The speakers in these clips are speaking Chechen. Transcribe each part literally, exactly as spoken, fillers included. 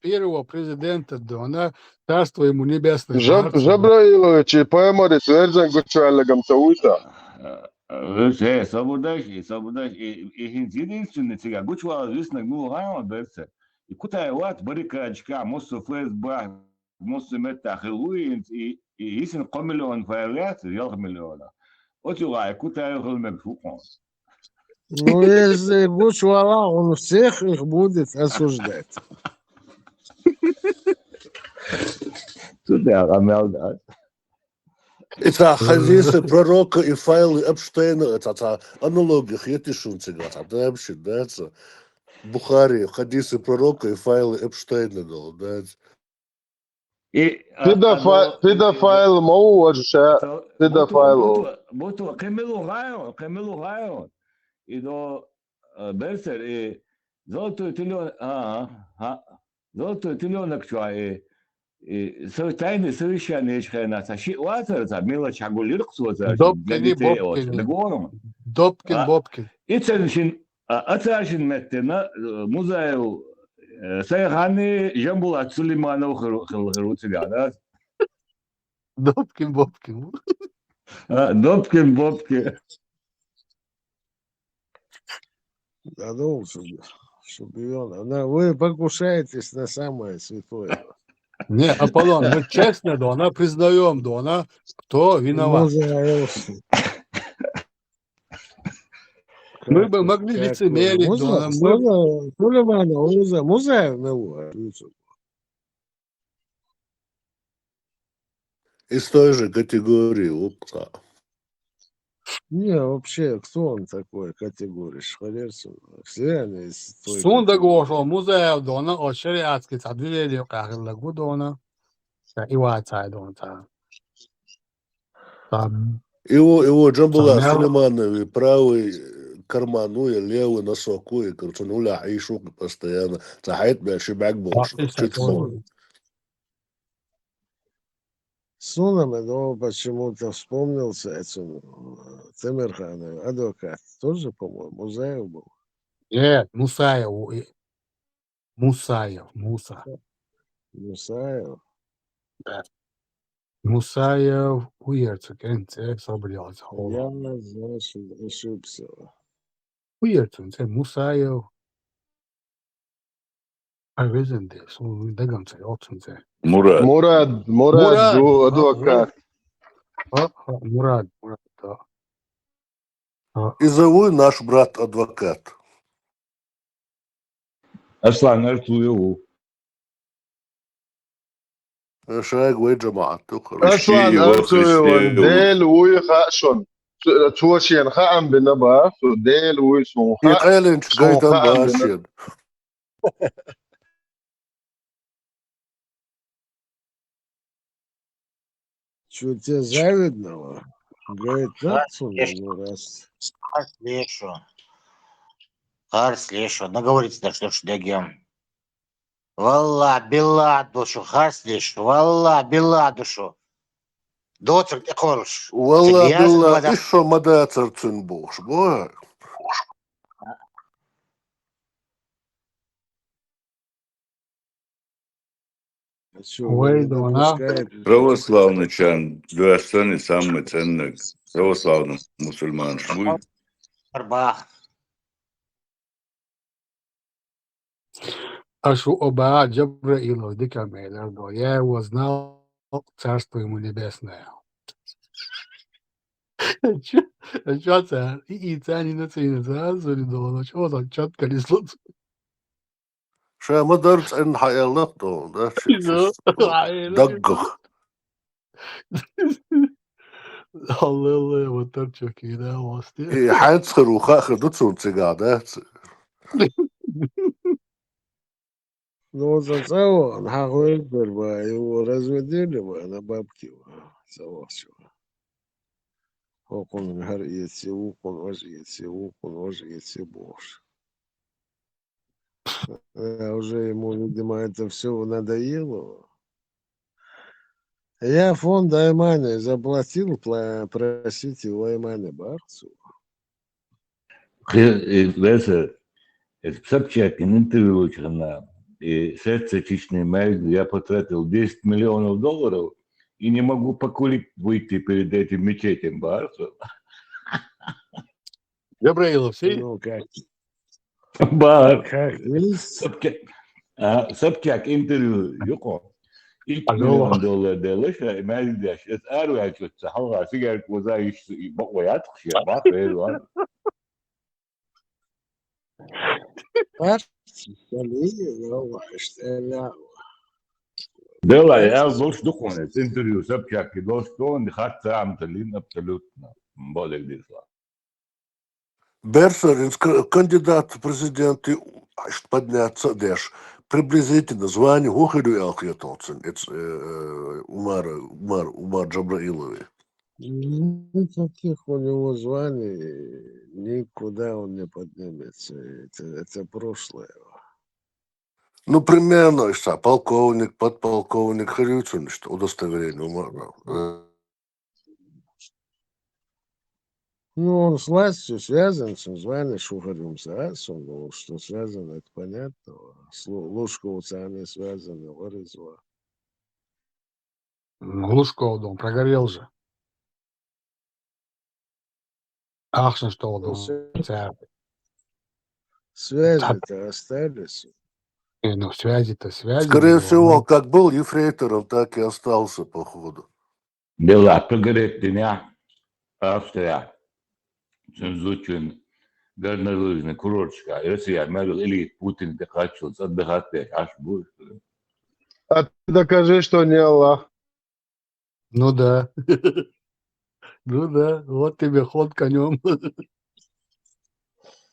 первого президента дона, царство ему небесное, Жаб- Барцева. Жабраилович, и паймарис верзан гучваллагам сауита. Э, э, э, собудач, и собудач, и, и хин единственный цига гучвала, звісно, ну, гана берце. И кутай ват барикадочка, мусу ФСБ, мусу мета хилуинц, и, и исин ко миллион файлят, ялх миллиона. Оцюга, и кутай хилмек фукон. Ну, если гучвала, он всех их будет осуждать. Тут я амел, да. Ица хадисы пророка и файлы Эпштейна, ица, ица аналоги хетишун цига, ица, да, вообще, да, ица. Бухари, хадисы пророка и файлы Эпштейна, да, да. И, а, Педа а, фа- но- педа файл мау варша, то- педа буту- файл. буту- буту кемелу гайо, кемелу гайо. И до, э, берцер, и золотую тиллион, а, а, золотую тиллион акчуа, и, и со- тайны совещание ишхена, са ши вацар, са мелочь агулир ксуца, Добкин и Бобкин. Договором. Добкин, А, Бобкин. Ицен шин, а, ацар шин меттена, э, Музаев, э, Сайхани, Жамбулат Сулейманов хру-, хру-, хруцига, да? Добкин, Бобкин. А, Добкин, Бобкин. Да ну, чтобы, чтобы он, она, вы покушаетесь на самое святое. Не, Аполлон, мы честно, да, она признаем, да, она кто виноват. Музаев. Мы бы могли лицемерить, да, она, мы- Сулейманов, Муза- Музаев, ну, вот, видите. Из той же категории, опа. Не, вообще, кто он такой категории? Шхалерсу. Все они из той Сунда категории. Гошо, Музаев, да, она от шариатский цадвилели, как лагу, да, она. Са ивацай, да, она. Там, Его, его Джамбула Самял- Сулейманови правый карман, ну, и левый носок, и, короче, ну, ля, и шук постоянно. Цахайт, бля, шибак был, а, чуть такой. было. Сунаме, но почему-то вспомнился этим, э, Темирханов, адвокат. Тоже, по-моему, Музаев был. Нет, Мусаев. И- Мусаев, Муса. Мусаев. Мусаев, уерцу, кенце, собрался. Я, значит, ошибся. Уерцу, це Мусаев. А везенде, су дагамце, олцунце. Мурат. Мурат, Мурат, Мурат. Джу, адвокат. А, а, Мурат, Мурат, да. А, И зову наш брат адвокат. Аслан Артуев. Шаг вей джамаат, тух. Аслан Иши его Артуев, Христеу. Дел уй хашон. Цуашен хаам бина ба, су Дел уй сун И ха. кайлен сун чгайтан хаам бина. башен. Чё, тебе завидного? Говорит, так, Да, Сунда, конечно. Ну, раз. Харс лешо. Харс лешо. Наговорится, да что ж, дегем. Валла, билла душу, харс лешо. Валла, билла душу. Доцик ты колш. Валла, Цигияс билла, мада. ишо мада царцун буш, бо. А чё, Ой, не да она. допускает? Православный чан, дуэстани самый ценный. Православный мусульман шмуй. Арба. Ашу оба Джабраилов дика мейлер до. Я его знал, царство ему небесное. Чё, чё це? И, и це не на це, не це, а, зори долано. Чё там чётко не слот? Ша мадарц эн хаялах то, да? Ну, а, э, Даггах. Аллилуйя, вот там чё, кида, власти. И ханцхар уха хадуцун цига, да? Ну, вот за целого, нахуй, его разводили бы на бабки, целого всего. Окун гар иеце, укун ож иеце, укун ож иеце, боже. Э, Уже ему, видимо, это все надоело. Я фонд Аймани заплатил, пла- просите у Аймани Барцу. Хи-, э, веса, э, псапчак, интервью чхана. И сердце Чечни, мягкий, я потратил десять миллионов долларов и не могу покурить, выйти перед этим мечетем, баӀар цо. Джабраилов, сий? Ну как? БаӀар. Как есть? Собчак, а, Собчак интервью ю-кх. Итт миллион доллар делаш, мягкий, эс араваьлча цу хьалха сигарет ваза йиш бакъо яц-кх шен, баӀар, вер ван. Парти, Салиев, Аллах, что ли? Делай, я лош дукхун, интервью Собчак и лош дукхун, хатта ам талин абсолютно. Болег дисла. Берсер, ин ск-, кандидат в президенты, аш подняться деш. Приблизительно звание хӀу хир ю аьлла хетал цун, эц, э, э, Умар, Умар, Умар Джабраилови. Никаких у него званий, никуда он не поднимется. Это, это прошлое. Ну, примерно, ишта, полковник, подполковник, хир ю цун, ишта, удостоверение Умара. Э, Ну, он с властью связан, с званием, что говорим, с, а, с, ну, что связано, это понятно. С Лу-, Лужковцами связано, вырезало. Ну, Лужков, да, он прогорел же. Ахшин, что Ну, он свя- царь. Связи-то остались. Э, ну, связи-то связи. Скорее Ну, всего, ладно. Как был ефрейтором, так и остался, походу. Делай, прогорет дня, Австрия. Цун зучин горнолыжный курорташка. Россия мел илит Путин тӀакхаччалца отдыхать деш, аш бу. А ты докажи, что не Аллах. Ну да. Ну да, вот тебе ход конем.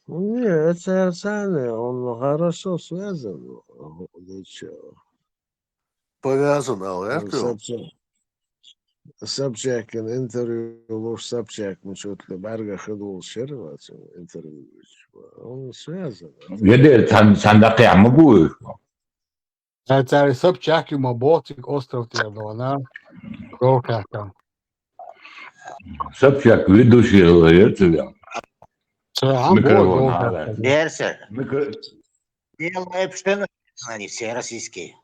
Не, это Арсений, он хорошо связан. Ничего. Повязан, а Он это? Собчак. Собчакин интервью, луш Собчак, мы что-то барга ходил шерваться интервью. Он связан. Гедер, цан, цан дакъяма буйш. Царь Собчак ю ма бохтик остров тӀера, да, она. Ролка там. Собчак ведущий говорит тебе. Царь, а, Микрофон бо-, надо. бо-, Берсер. Микро- Дело вообще националисты российские.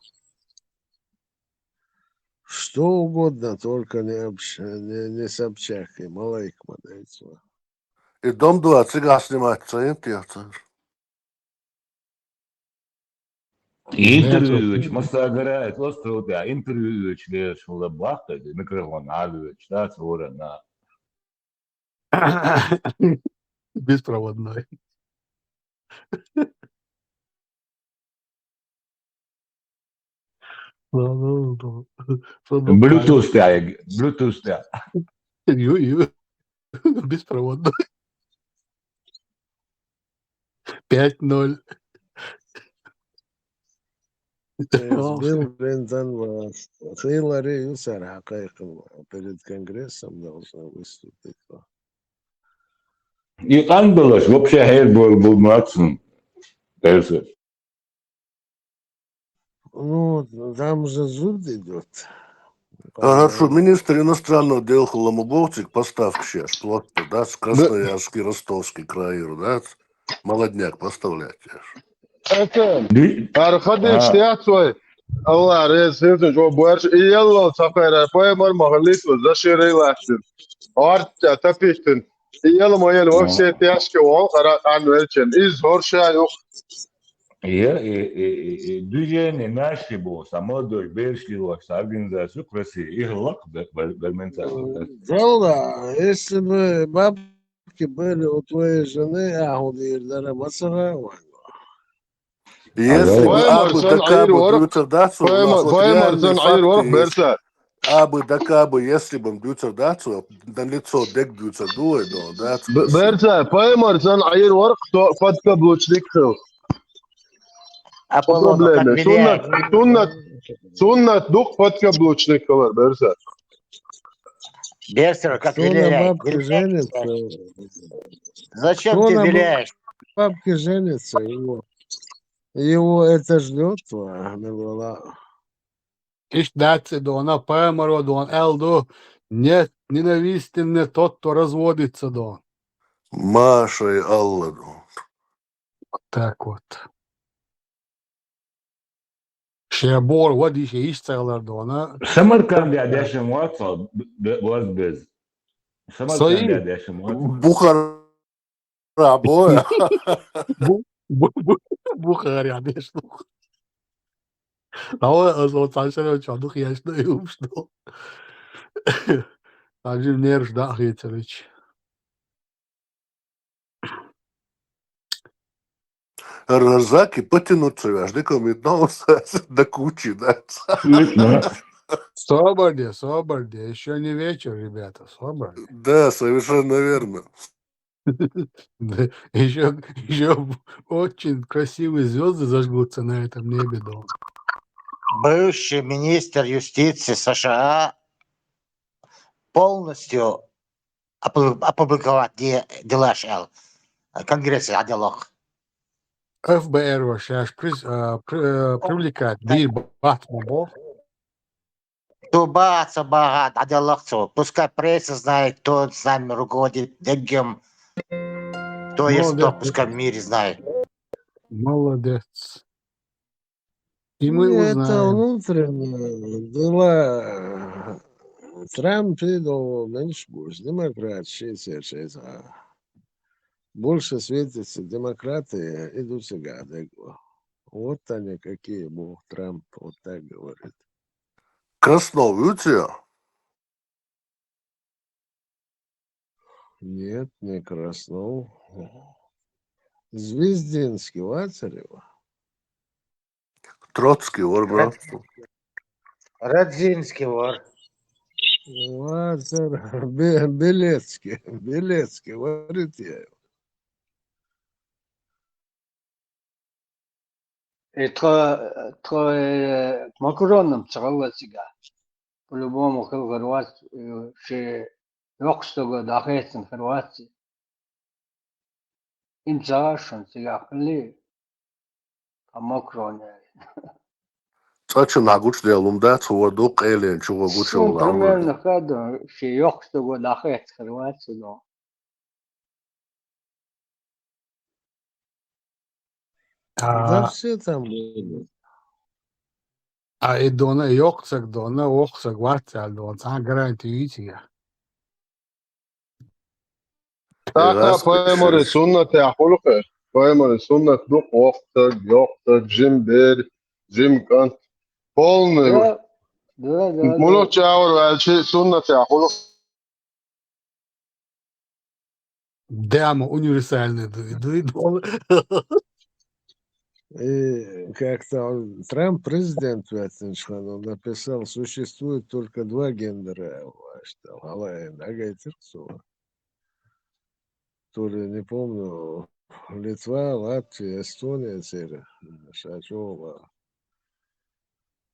Что угодно, только не, общ- не, не Собчак и Малайк Мадаевцева. И Дом два цигахь снимать ца ин тӀе цар. Интервью ю, масса гараэт остров тӀера интервью ю, леш хӀула бахта, микрофон надо, да, цо вара на. Беспроводной. Ладно, ладно. Что там? Bluetooth тӀера, Bluetooth тӀера. Ю, ю. Беспроводной. Пять ноль. Билл Клинтон ва Хиллари юсар хьакъайкъан перед Конгрессом должна выступить. И къандалаш вообще хӀербол бу мацун. Берсер. Ну, там же зуд идет. Ага, хорошо, министр иностранных дел хӀула ма бохтик, поставка шеш, просто, да, с Красноярский, Ростовский край, да, молодняк поставлять. Это, Ди- архадыш А. тяцой. Алла, рез, сиртыш, о, буэрш, и елло, сакайра, поэмар махалит, заширый лаштын. Артя, тапиштын. И елло, мо ел, вообще тяжкий, он, хара, ан, верчен. И зорша, юх. Е, и, и, и, и движение наши было, молодежь, бершли, организацию России, их лак, бер-, бер-, берменца. Зала, если бы бабки были у твоей жены, а у Дирдара Мацара, Если бы Поэмар абы сан дакабы айыр орох. дюцер дацу, Поэмар, вот поэмар реальные сан айыр факты орох, есть. берса. Абы дакабы, если бы дюцер дацу, на лицо дек дюцер дуэ, да, да. Б-, берса, поэмар сан айыр орох, кто подкаблучник хыл. Аполлонов, Проблема. как Суннат, виляет. Суннат, Суннат дух подкаблучник хыл, берса. Берсер, как Кто на виляет. бабке женится, Зачем кто ты на баб- виляешь? бабке женится, его, его это ждет, Милвала. Иш дац дона, памаро дон, эл ду, нет ненависти не тот, кто разводится, дон. Маша и Алла, дон. Вот так вот. Шен бохура вади, шен йист ца хилар дона. Самарканда дешна вац, б-, б-, ваз без. Самарканда дешна вац. Бухара бо. Бу-, бу-, бу-, Бухара дешна. Ава, аз вот цаншара ча дух яшна юбшно. Анжи нервш да хецарич. Разаки потянуться вяждиком и снова до кучи, да? Слышно? Собрали, собрали. Еще не вечер, ребята, собрали. Да, совершенно верно. Еще, еще очень красивые звезды зажгутся на этом небе дома. Бывший министр юстиции США полностью опу-, опубликовать де-, делаш эл. Конгресс аделок. ФБР ваш, аж при-, а, при-, э, привлекать. Дир бат бо. Туба, собаха, аделок цо. Пускай пресса знает, кто с нами руководит, дегем. Кто есть кто, Молодец. Пускай в мире знает. Молодец. И мы Ну, это узнаем. Внутренние дела. Трамп и Дональд Менш Буш, демократ, шесть шесть. Больше светятся демократы, идут всегда. Вот они какие, Бог Трамп вот так говорит. Краснов, видите? Нет, не Краснов. Звездинский, Вацарева. Троцкий, вор братство. Радзинский вор. Вацар, Бе-, Белецкий, Белецкий, говорит я. И тхо, тхо, э, Макроном цхьа вацига. По-любому хил Хорватия, э, ши йоккхача дага дахецна Хорватия. Им цагашан цига хили, а Макрон яй. Цачу нагуч делум да, цу воду къелен, чу вагуч Сун примерно хадо, ши йоккхача дахецна Хорватия, но. Да А, все там были. а и дона, йоккхача дона, воккхача вацал дона, цан гарантия юйцига. ТӀаккха пайхамара суннатехь хуьлу-кх. Пайхамара суннат ду-кх воккхача, йоккхача, жима бер, жима кӀант. Полный. Да, да, да, да. Муьлхха чӀагӀвар ваьлча суннатехь хуьлу-кх. Дама универсальный дуй, дуй, дуй. И как-то он, Трамп президент ваьттинчхьана, он написал, существует только два гендера, что гӀалгӀайн дӀагайтира цо. То ли, не помню, Литва, Латвия, Эстония церан, ша чӀогӀа.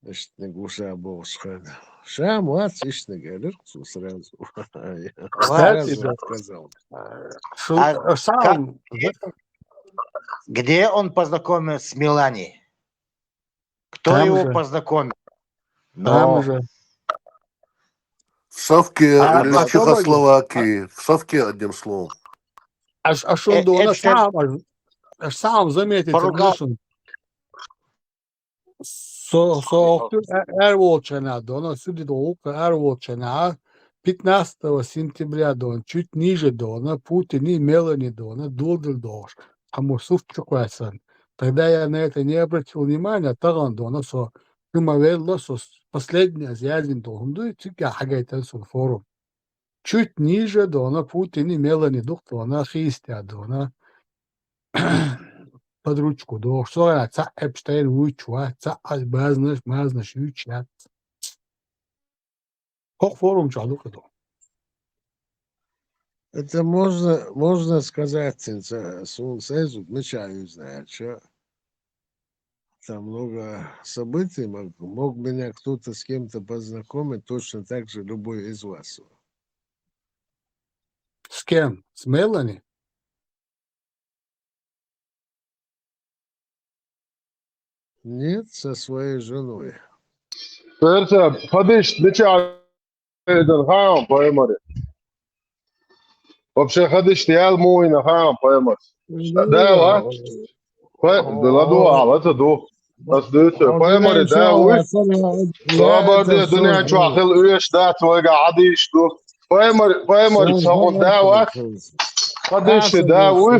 Иштаниг ву ша бохучу хенахь. Ша ма вац иштаниг, элира цо сразу. Кстати, Сразу да. Отказал. Шу-, А а сам, Где он познакомился с Мелани? Кто Там его же. Познакомил? Там Но же. В совке А, или а в Чехословакии, в совке, одним словом. А ш-, а шун Э, дона это сам, а ш-, а сам заметил, Поругал. Шун. Со, со, а, эр волчана дона, суди долка, эр волчана, пятнадцатого сентября дона, чуть ниже дона, Путин и Мелани дона, долдил дош. А мы суфчу квасан. Тогда я на это не обратил внимания, таган дона, со, ты мавелла, со, с-, последняя зязин дона, хунду, цик я хагайтан сон форум. Чуть ниже дона, Путин и Мелани дух дона, хистя дона. Под ручку дох. Сора ца Эпштейн вуйчуа, ца аз базнаш, мазнаш юйчат. Хох форум чалу кадо. Это можно, можно сказать, сен-, сун сезут, мы чаю знаем, что там много событий, мог, мог меня кто-то с кем-то познакомить, точно так же любой из вас. С кем? С Мелани? Нет, со своей женой. Перца, хадиш, бича, эдан хаам, пайхамара. Вообще, хадиш, ял муйна хаам, пайхамар. Да, ва? Хой, да, ладу, а, ладу, ду. Ас дуьйцу, пайхамаре да вуй. Собар де, дуьнен чохь хила оьшуш дац вайга, хьадийш ду. Пайхамар, пайхамар цхьа хӀун да вац. Хадиште да вуй.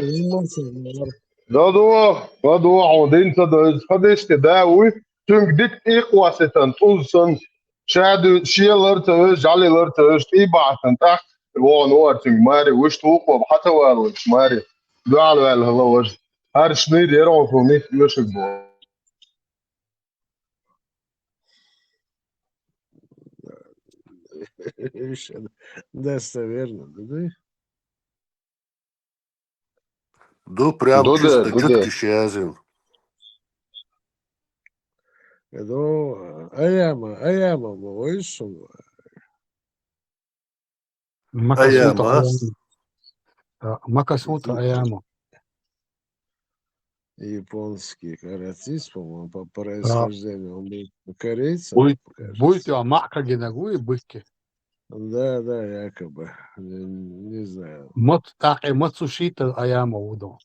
Ладо, ладо, хьо дин ца дойзу. Хадиште да вуй. Цуьнга дика тӀекхоссийтан, тӀуза санна. Ша дуьйцу, шен лар ца вевза, жӀали лар ца вевза, тӀе бахьтан тӀаккха вогӀун вара цуьнга маре, вуьшта вукхо хьа ца валалаш маре. Дуьхьал ваьлла хила важа. ХӀара шнийр яра хьо нийса оьшург боху. Достоверно, да? Ду прям чисто гитташ язйина. Ду, Аяма, Аяма, ма вайсун. Макасута Аяма. Аяма. А, Макасута Аяма. Японский каратист, по-моему, по происхождению. Он был корейцем, Буй-, кажется. Буйти а маъ кагинаг вуй быхке. Да, да, якобы. Не, не знаю. Мат-, тӀаккха Мацушита Аяма ву до.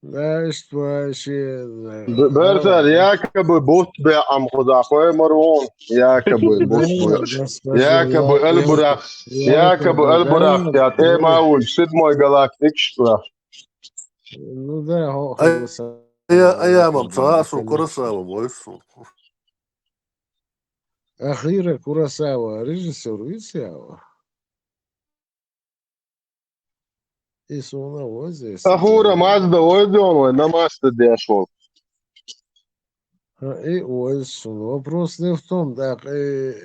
Да, что вообще, да. Б-, Берзар, якобы бутт беа ам худа хой марвон. Якобы бутт беа. Якобы Эльбурах. Якобы Эльбурах. Я тема уль, седьмой галактик, что? Ну да, хо-, Ай-, хо-, я, Аямам, ца, су Куросава, вой, су. Ахира Куросава, режиссёр, видите, ава? И суна вой здесь. Ахура Мазда вой дён вай, намазда деш вол. А, и вой сун. Вопрос не в том, так, и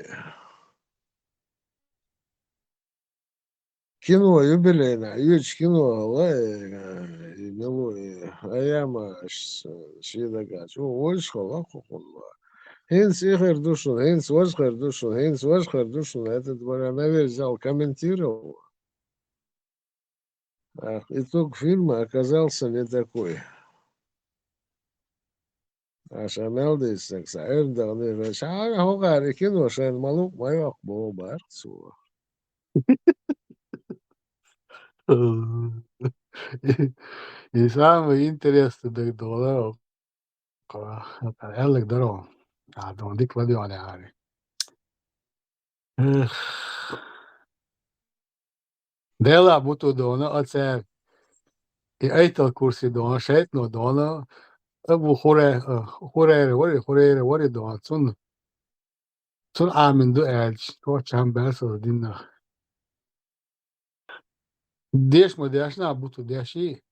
кино юбилейное, юч кино, ла, э, и милуй, Аяма, ш-, шидагаш. О, вой школа, хо-, хо-, ла. ХӀинца и хир ду шуна, хӀинца важа хир ду шуна, хӀинца важа хир ду шуна. Этот, бля, наверное, взял, комментировал. Ах, итог фильма оказался не такой. Аша мел дийцинарг сан эрна даха дийхира, ша хӀокхара и кино шайна ма-луъу, ма-йоккху боху баьхна цо. И самое интересное даг дола, аьлларг даро, а, дон дика ладоьгӀна яхьари. Эх. Дела буту дона а цаьрга. И Айтал Курси дона, шайтӀано дона, Абу Хуре-, э, Хурайра вари, Хурайра вари дона, цунна, цунна Ӏамин ду аьлча, тхо чам баьсса диннах. Деш ма деш, нах буту деш и?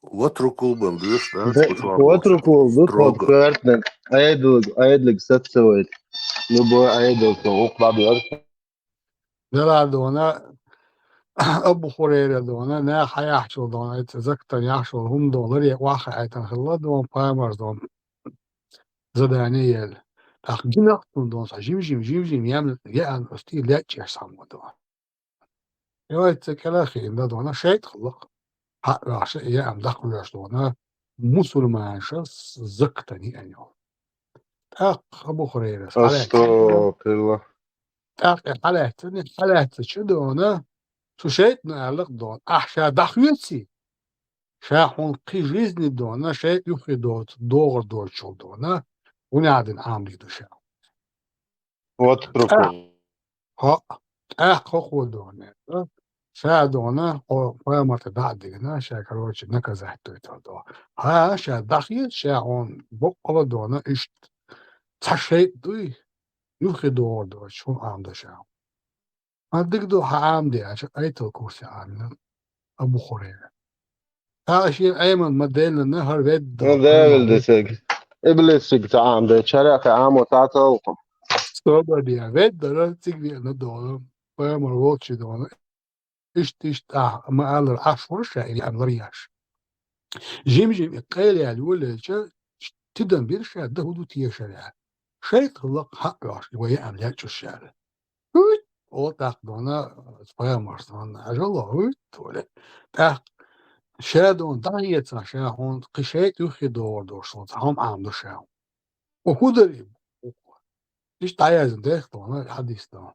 Ватрукул бан дуьш, да? Де-, ватрукул ду, тхо коьртаниг, айдалг, айдалг сацавайта. Любой айдалг, со укх ладуьйр. Дела дона, Абу Хурайра дона, наха хьаяхьчул дона, айца закатан яхьшул хӀума дона, ларе ваха айтан хилла дона, пайхамар дона. Задание елла. ТӀаккха гинах цунна дона, цхьа жим-жим, жим-жим, яьмна, яьмна, стий леччеш схьамма дона. И вай ца кӀелахиъна дона, шайтӀа хиллакх. Хьаъ ваьхша, и яьмна даккха веш дона, мусульманша закатан йиъна йолу. ТӀаккха Абу Хурайрас хьалаьцна. Астагфирулла. ТӀаккха и хьалаьцна, хьалаьцначу дона, цу шайтӀано аьллакх дона, ахь ша дӀахоьций? Ша хьуна кхин жизни дона, шайтӀа юххе доцу, догӀур доцучул дона, хӀун яздина Ӏамадийр ду ша. Вот прикол. ТӀаккха, хӀаъ, тӀаккха хӀокхо дона, ша дона, хьо пайхамар тӀе дӀа а дигна, ша, короче, наказать дойтур дона. Хьан ша дӀахоьцу, ша хьуна баккъала дона, иштта цхьа шайтӀа дуй, юххе догӀур доцуш, хӀун Ӏамадо ша. Ма дика ду хьан Ӏамаде аьлча, Айтал Курси Ӏамийна Абу Хурайра. ТӀаккха шен Ӏеман ма деллина, хӀара ведда. Ну, девлла десаг. Иблис шига ца Ӏамадечара, кхин Ӏамо ца ца гӀуллакх. Собар де, веддара цига веана дона, пайхамар волчу дона. Иштта, иштта, ахь ма аллара, Ӏаш вара ша, и яьмна ларъеш. Жим-жим и къайлаяьлла йолаелча, тидам бира ша, дан хӀун ду тешара. ШайтӀа хиллакх хьаъ ваьхша, и вай яьмна леччуш ша. ХӀуьт! Ола тӀаккха дона, пайхамарс дона, хьажал, хӀуьт, оле. ТӀаккха ша дона дӀахеца ша хьуна, кхин шайтӀа юххе догӀур доцуш, цхьа хӀума Ӏамадо ша хьуна. О, хӀун дара и? Иштта дӀаяздина дех дона, хьадис дона.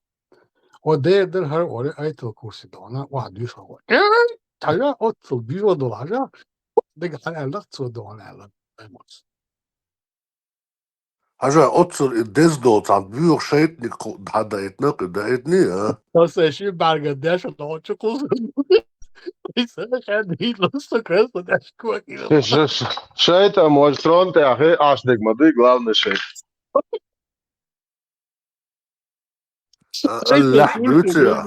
О, дера дара хӀара, оле, Айтал Курси дона, охьа дуьйш хьо. Э, хьажа, оццул буьйла долу хьажа. Дага хьан аьлла, цо догӀана аьлла. Хьажа, оццул и деза долу цхьана боьха шайтӀаниг кху-, дӀадаийтина, кху даийтиний, а? Аса ши бӀарга деш, нохча кхуза. Иса хадийла, со кресло деш квакира. Ш-, ш-, ш-, шайтӀан може трон тӀехь, Ӏаш дерг ма дуй, главный шайтӀан. А, Аллахь буьйцу я?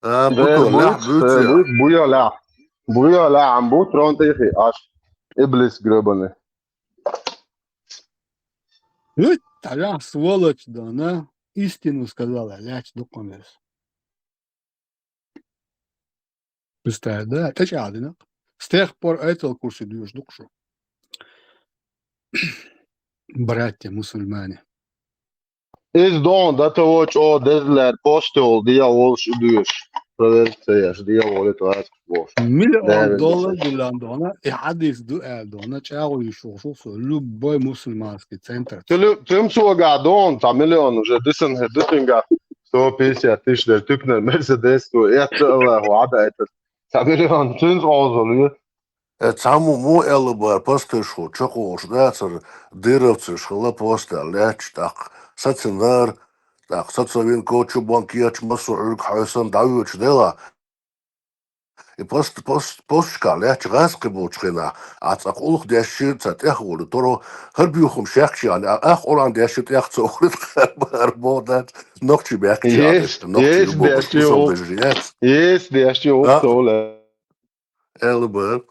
А, буту, Аллахь буьйцу я? Буьйцу, буя лахь. Буя лахь, ам бу трон тӀехь, Ӏаш. Иблис грёбаный. Ой, тара сволочь дона, истину сказала, лач дукхамес. Представь, да? ТӀечӀагӀдина. С тех пор Айтал курсе дуьйш ду-кх шу. Братья мусульмане. Иза догӀна до того чӀогӀа деза лаьара постол дегӀ волуш и дуьйш. Проверка ца еш, дегӀ волу тӀе вац бохуш. Миллион доллар диллина догӀна, и хьадис ду аьлла догӀна, чӀагӀо йиш йолуш ву со, любой мусульманский центр. Цу лю-, цуьнца вагахь догӀна, цхьа миллион уже дисан хӀе ду цуьнгахь. Сто пятьдесят тысяч дара туьканара Мерседес, цо эцна Аллахо, Ӏада эцна. Цхьа миллион цуьнца Ӏовзалла ю. Э, цхьаммо мо аьлла бара, пастуьйшхо чекхволуш дацара, дировцаш хилла пост аьлла лаьтташ, тӀаккха сацинара, тӀаккха сацавина кочу бан кеча массо а Ӏуьрг хьоьсан дӀавоьдуш делахь. И пост, пост, посташкахь лаьтташ гӀазкхи болчу хенахь, а цкъа къулах дешчи, ца тӀех волу торо, хӀара буьйхам шекхча яхьна, а ах Къуръан дешчи тӀех ца уьхура бара боху дац, нохчий бехкачи Есть, а, нохчий есть, любой дешчи бусалба ву. Вежарий яц. Есть, дешчи ву, а? Совле. Аьлла бара.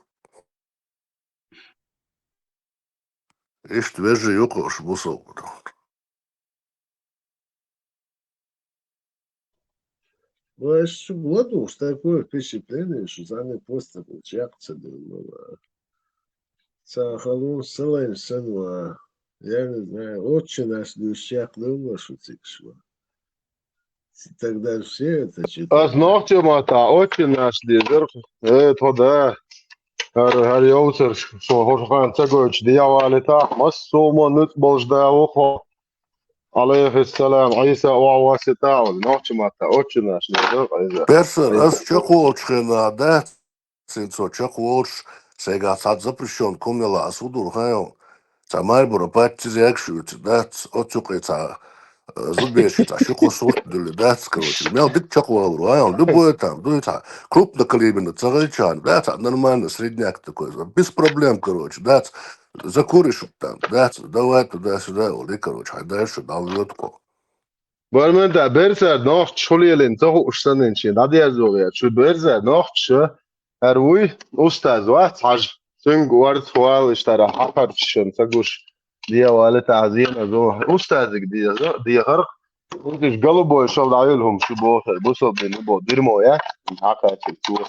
Иштта вежарий ю-кх уьш бусалба. Вай шу гладуш такое впечатление, что за ним просто был чакца дымала. Ца халун салайн санва. Я не знаю, отче наш душ чак дымала шуцикшва. Тогда все это читали. Ас нохча матта отче наш дезар, э, тхо да. ХӀара, хӀара йовцарш, шо хӀокху хана ца гойтуш дӀавалийтахь, массо а мо нуьцкъ болуш да ву хьо. Алейхиссалам, Ӏийса охьавассийтахь, нохча матта отче наш дезар, Ӏийса. Персер, ас чекхволчу хенахь дац, цуьнца чекхволуш, сайгахь цхьа запрещён кум яла ас ву дур хьайо. Цхьа Мальборо пачча зегаш юьйцу дац, оцу юкъе цхьа, э, зудбеши цхьа ши-кхо сурт дуьллу дац, короче. Мел дика чекхвалур ву, а, любой там, дуй цхьа, крупнокалиберный ца гӀайчахьана, да, цхьа нормальный средняк такой, без проблем, короче, дац, закуришь там, дац, давай туда-сюда, олий, короче, хьайн дальше дӀавоьду-кх. Бармин тӀе берза нохчаш хӀун лелийна ца хууш санна, шен дӀадерзо гӀерта, шу берза нохчаша, хӀара вуй, устаз вац хьажа, цуьнга орца вала иштара хьакхарчашна ца гуш, дӀавалийтахь зеназо, устазиг деза, дехарх, уьш голубой шал дӀайолу хӀума шу боху, бусалба дин бу боху, дерьмо яц, хьакхачийта цо.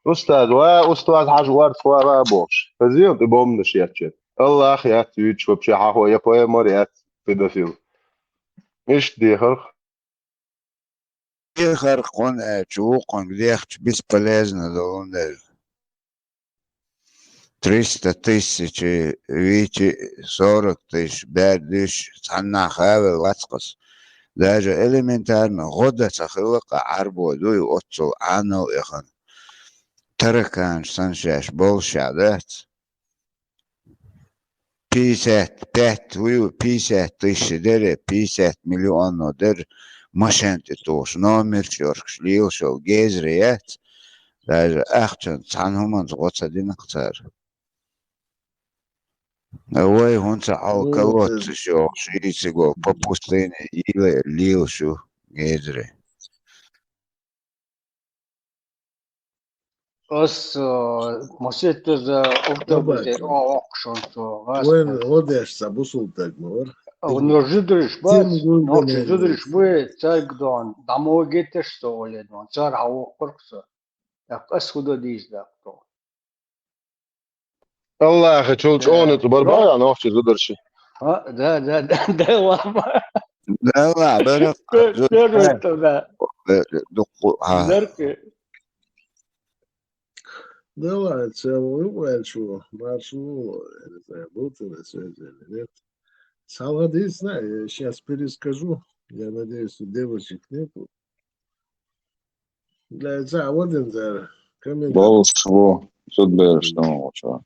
Устаз ва, устаз хьажа орца вала бохуш, хазийна тӀе бомбанаш еттачу. Аллах яц вуьйцуш вообще хьахо, я пайхамар яц, педофил. Иштта дехарх. Дехарх, хӀунда аьлча вукхунга дехча бесполезно долун дела. Триста тысяч вичи, сорок тысяч бер дуьйш, цхьаннахьа хавел вац кхас. Даже элементарно гӀо дан ца хилла кху Ӏарбо дуй оццул Ӏанал эхана. Тараканаш санна шаьш болуш а дац. Пятьдесят пять вуй, пятьдесят тысяч дерриг, пятьдесят миллионов дерриг, машен тӀе тухуш, номерш йохуш, лелаш йолу гезаре яц, даже ахчанца цхьана хӀуманца гӀо ца дина-кх цара. Вай хӀунда ца хьал колодцаш йохуш, шийтиго по пустыне йийла лелаш ю гезаре. Ас, э, маситтаза октябрь Бабаева. Оха воккхушонца вайн гӀодеш ца бусултаг ма вара. А, ну, жудариш бац, Тим гулбанан нохча жудариш вара. Буй, цаьрга дон, дамо гетеш со оле дон, цар хьавоккхурх со. Так ас худа дийс дакто. Аллахьа чул чӀогӀа ницкъ бар бара нохча зударши. А, да, да, да, да, ладно. Да ладно, бара. Кё-, кё же это, да? Дукку, а. Дарки. Да ладно, целую вальчу, маршу, я не знаю, был ты на связи или нет. Салгадис, знаю, я щас перескажу. Я надеюсь, что девочек нету. Для этого вот, да. Комментарий. Болуш ву, зудбераш дан волчо.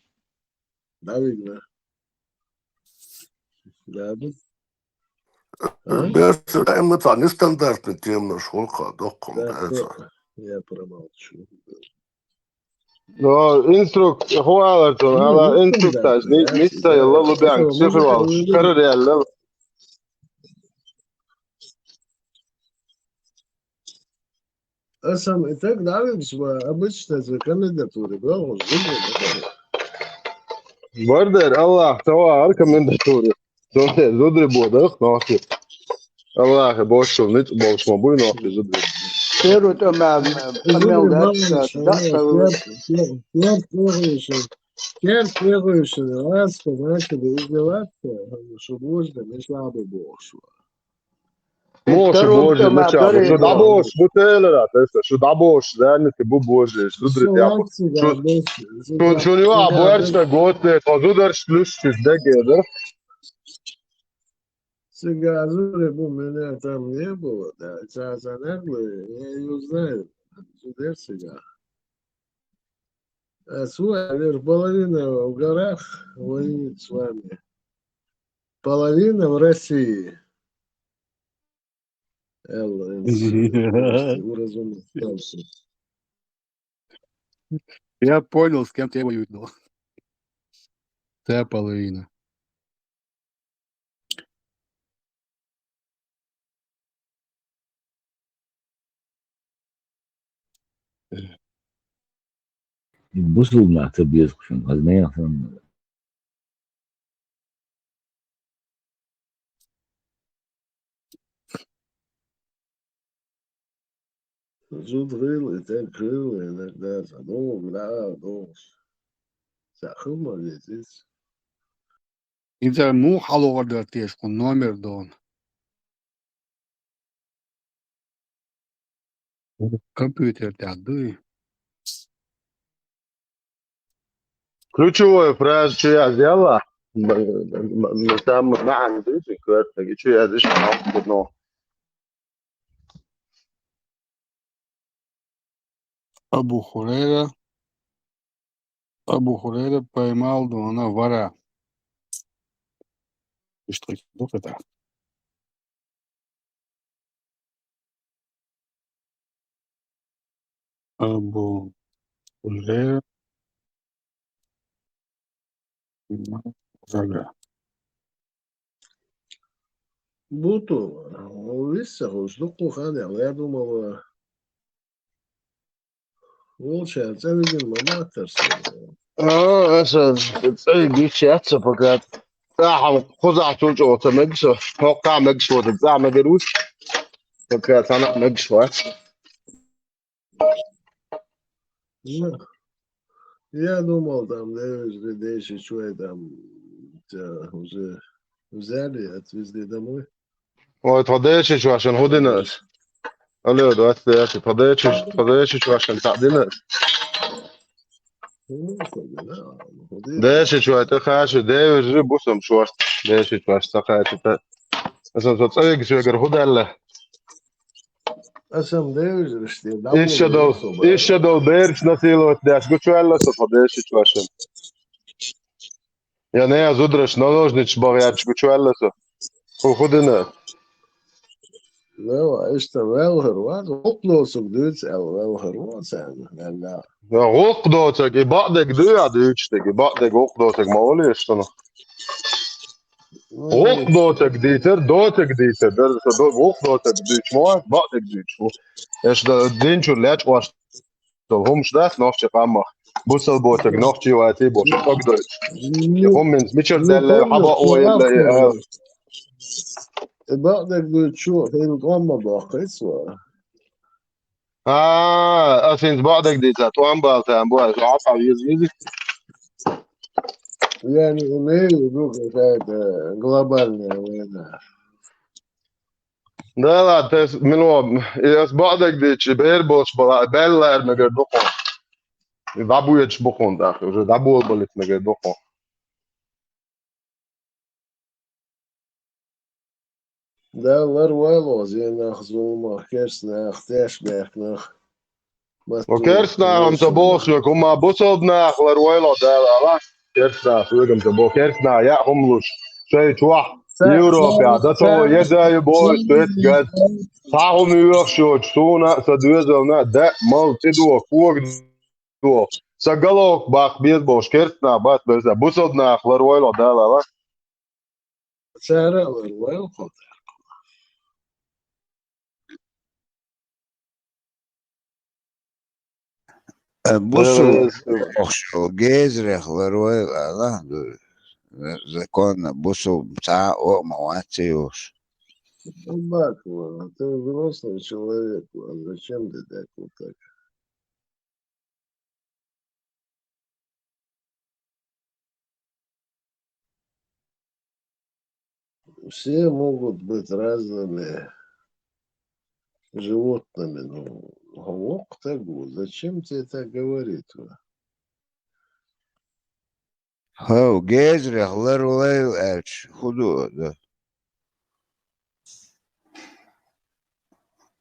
Давигна. Да, да. А? Бераш, ай, мы там нестандартный темнаш, хулка, докком, да, да, это. Я промолчу. Но инструкция, хуалар тон, ала инструктаж, ни-, ницца йолла лубян, цифр вал, шкарар ялла. Аса и так нравится, обычно за комендатуры, да, он зубы, да. Вардар, Аллах, тава, ар комендатуры. Зудри, зудри бодах, нахи. Аллах, больше ниц, больше ма буй, нахи, зудри. Первый то мя, мя, мя, да, да, да, да. Керт, керт, керт, керт, керт, раз, значит, издеваться, чтобы можно, не слабый бог шла. Моша, Боже, ну чё, шу дабош, бу телера, теста, шу дабош, да, не ты бу Боже, зудри, я бу. Шу, шу, шу, не ва, буэрчка, год, э, то зударш ключ, чуть деге, да? Сега зудри бу, меня там не было, да, сейчас она, я её знаю, зудер сега. А свой, наверное, половина в горах воюет с вами. Половина в России. Эл, эл, уразумел. Я понял, с кем тебе воюют, ну. Твоя половина. Бусулба нах ца беза кхушан, хаза мех сан. Зуда хила, и тӀаккха хила, иногда задумал, да, думал. Ца хила ма везис. Иза муха хьалогӀар дара теша, кху номер дона? Компьютер тӀехь дуй? Ключевую фразу чу язъяла? М-, м-, м-, там маьӀна дуьйцу, коьртаниг чу язъеш, но. Абу Хурайра. Абу Хурайра поймал дона вара. Иштта ду хета. Абу Хурайра. Зага. Буту, виса хуш, дукха хан ял, я думал, волча цӀа вигина ма баттар со. А, аса цӀа вигича яц со пока. ТӀаккха кхузахь чул чӀогӀа ца мегаш со, хӀокхахь мегаш воцург цӀа мегар вуц. Пока цхьанна а мегаш вац. Ну, я думал, там, да, уже десять человек, там, тебя уже взяли, отвезли домой. Ой, тхо деши чошен хӀу дина ас? Алло, двадцать девятый, тхо деши, тхо деши чошен цхьаъ дина ас? Ну, да, ну, хӀу дина. Деши чой, тӀе хаьша, девижи бусам шорт. Деши чош, ца хаьша, тӀе. Асан со цӀа вигаш вегар хӀу даьлла? Асан девижраш те, да, иша дол, иша дол бераш насиловать деш гучуаьлла со тхо деши чошен. Я не зудараш наложничаш бахьа яьча гучуаьлла со. ХӀу хӀу дина? Ну, иштта велхар вац, гӀуллакх доцург дуьйцу аьлла, велхар вац аьлла, аьлла. Я гӀуллакх доцург, и бакъдерг дуй а дуьйцуш дерг, и бакъдерг гӀуллакх доцург ма олий аш шуна. ГӀуллакх доцург дийцар, доцург дийцар, дар со до-, гӀуллакх доцург дуьйцуш ма вац, бакъдерг дуьйцуш ву. Эш да-, динчура лечкъош дол хӀумаш дац нохчийн къамах. Бусалба боцург нохчий вац и бохуш, ког дойтуш. И хӀуманца мичара даьлла, хьан бакъо елла, и аьлла. И бакъдерг дуьйцуш ву, хӀинца къомма боккхийца вара. А, ас хӀинца бакъдерг дийца, тӀом бала тан бу, ас Ӏа веза веза. Я не имею в виду какая-то глобальная война. Да ладно, тес, мило, и ас бакъдерг дийцича, бер болуш бала, баьллара мегар ду хьуна. И дӀабоьдуш бу хьуна тӀаккха, уже дӀаболабалийта мегар ду хьуна. Да, лар вайло, зенах, зуламах, керстанах, тешнех нах. Ва керстанахам ца бохуш век, хӀума бусалба нах лар вайло Дала, ала? Керстанах вегам ца боху, керстанах яа хӀума луш. Шай чохь, Европе, да то еда ю бохуш, то эт гад. Цхьа хӀума йоьхуш йоцу, суна а, сан доьзална а, да, мал, цӀе доху, кога доху. Сан галок баккха беза бохуш, керстанах бац берса. Бусалба нах лар вайло Дала, ала? Цара а лар вайло кхо. Э, бусул Э, охшо, гезрех лар вай, Аллах ду. Законно бусул цхьа а ма вац йош. Собака, ладно, ты взрослый человек, ладно, зачем ты так вот так? Все могут быть разными животными, но гӀовгӀа таг ву. Зачем тебе так говорить, ва? ХӀо, гезрех лар вай аьлча, хӀун ду ду?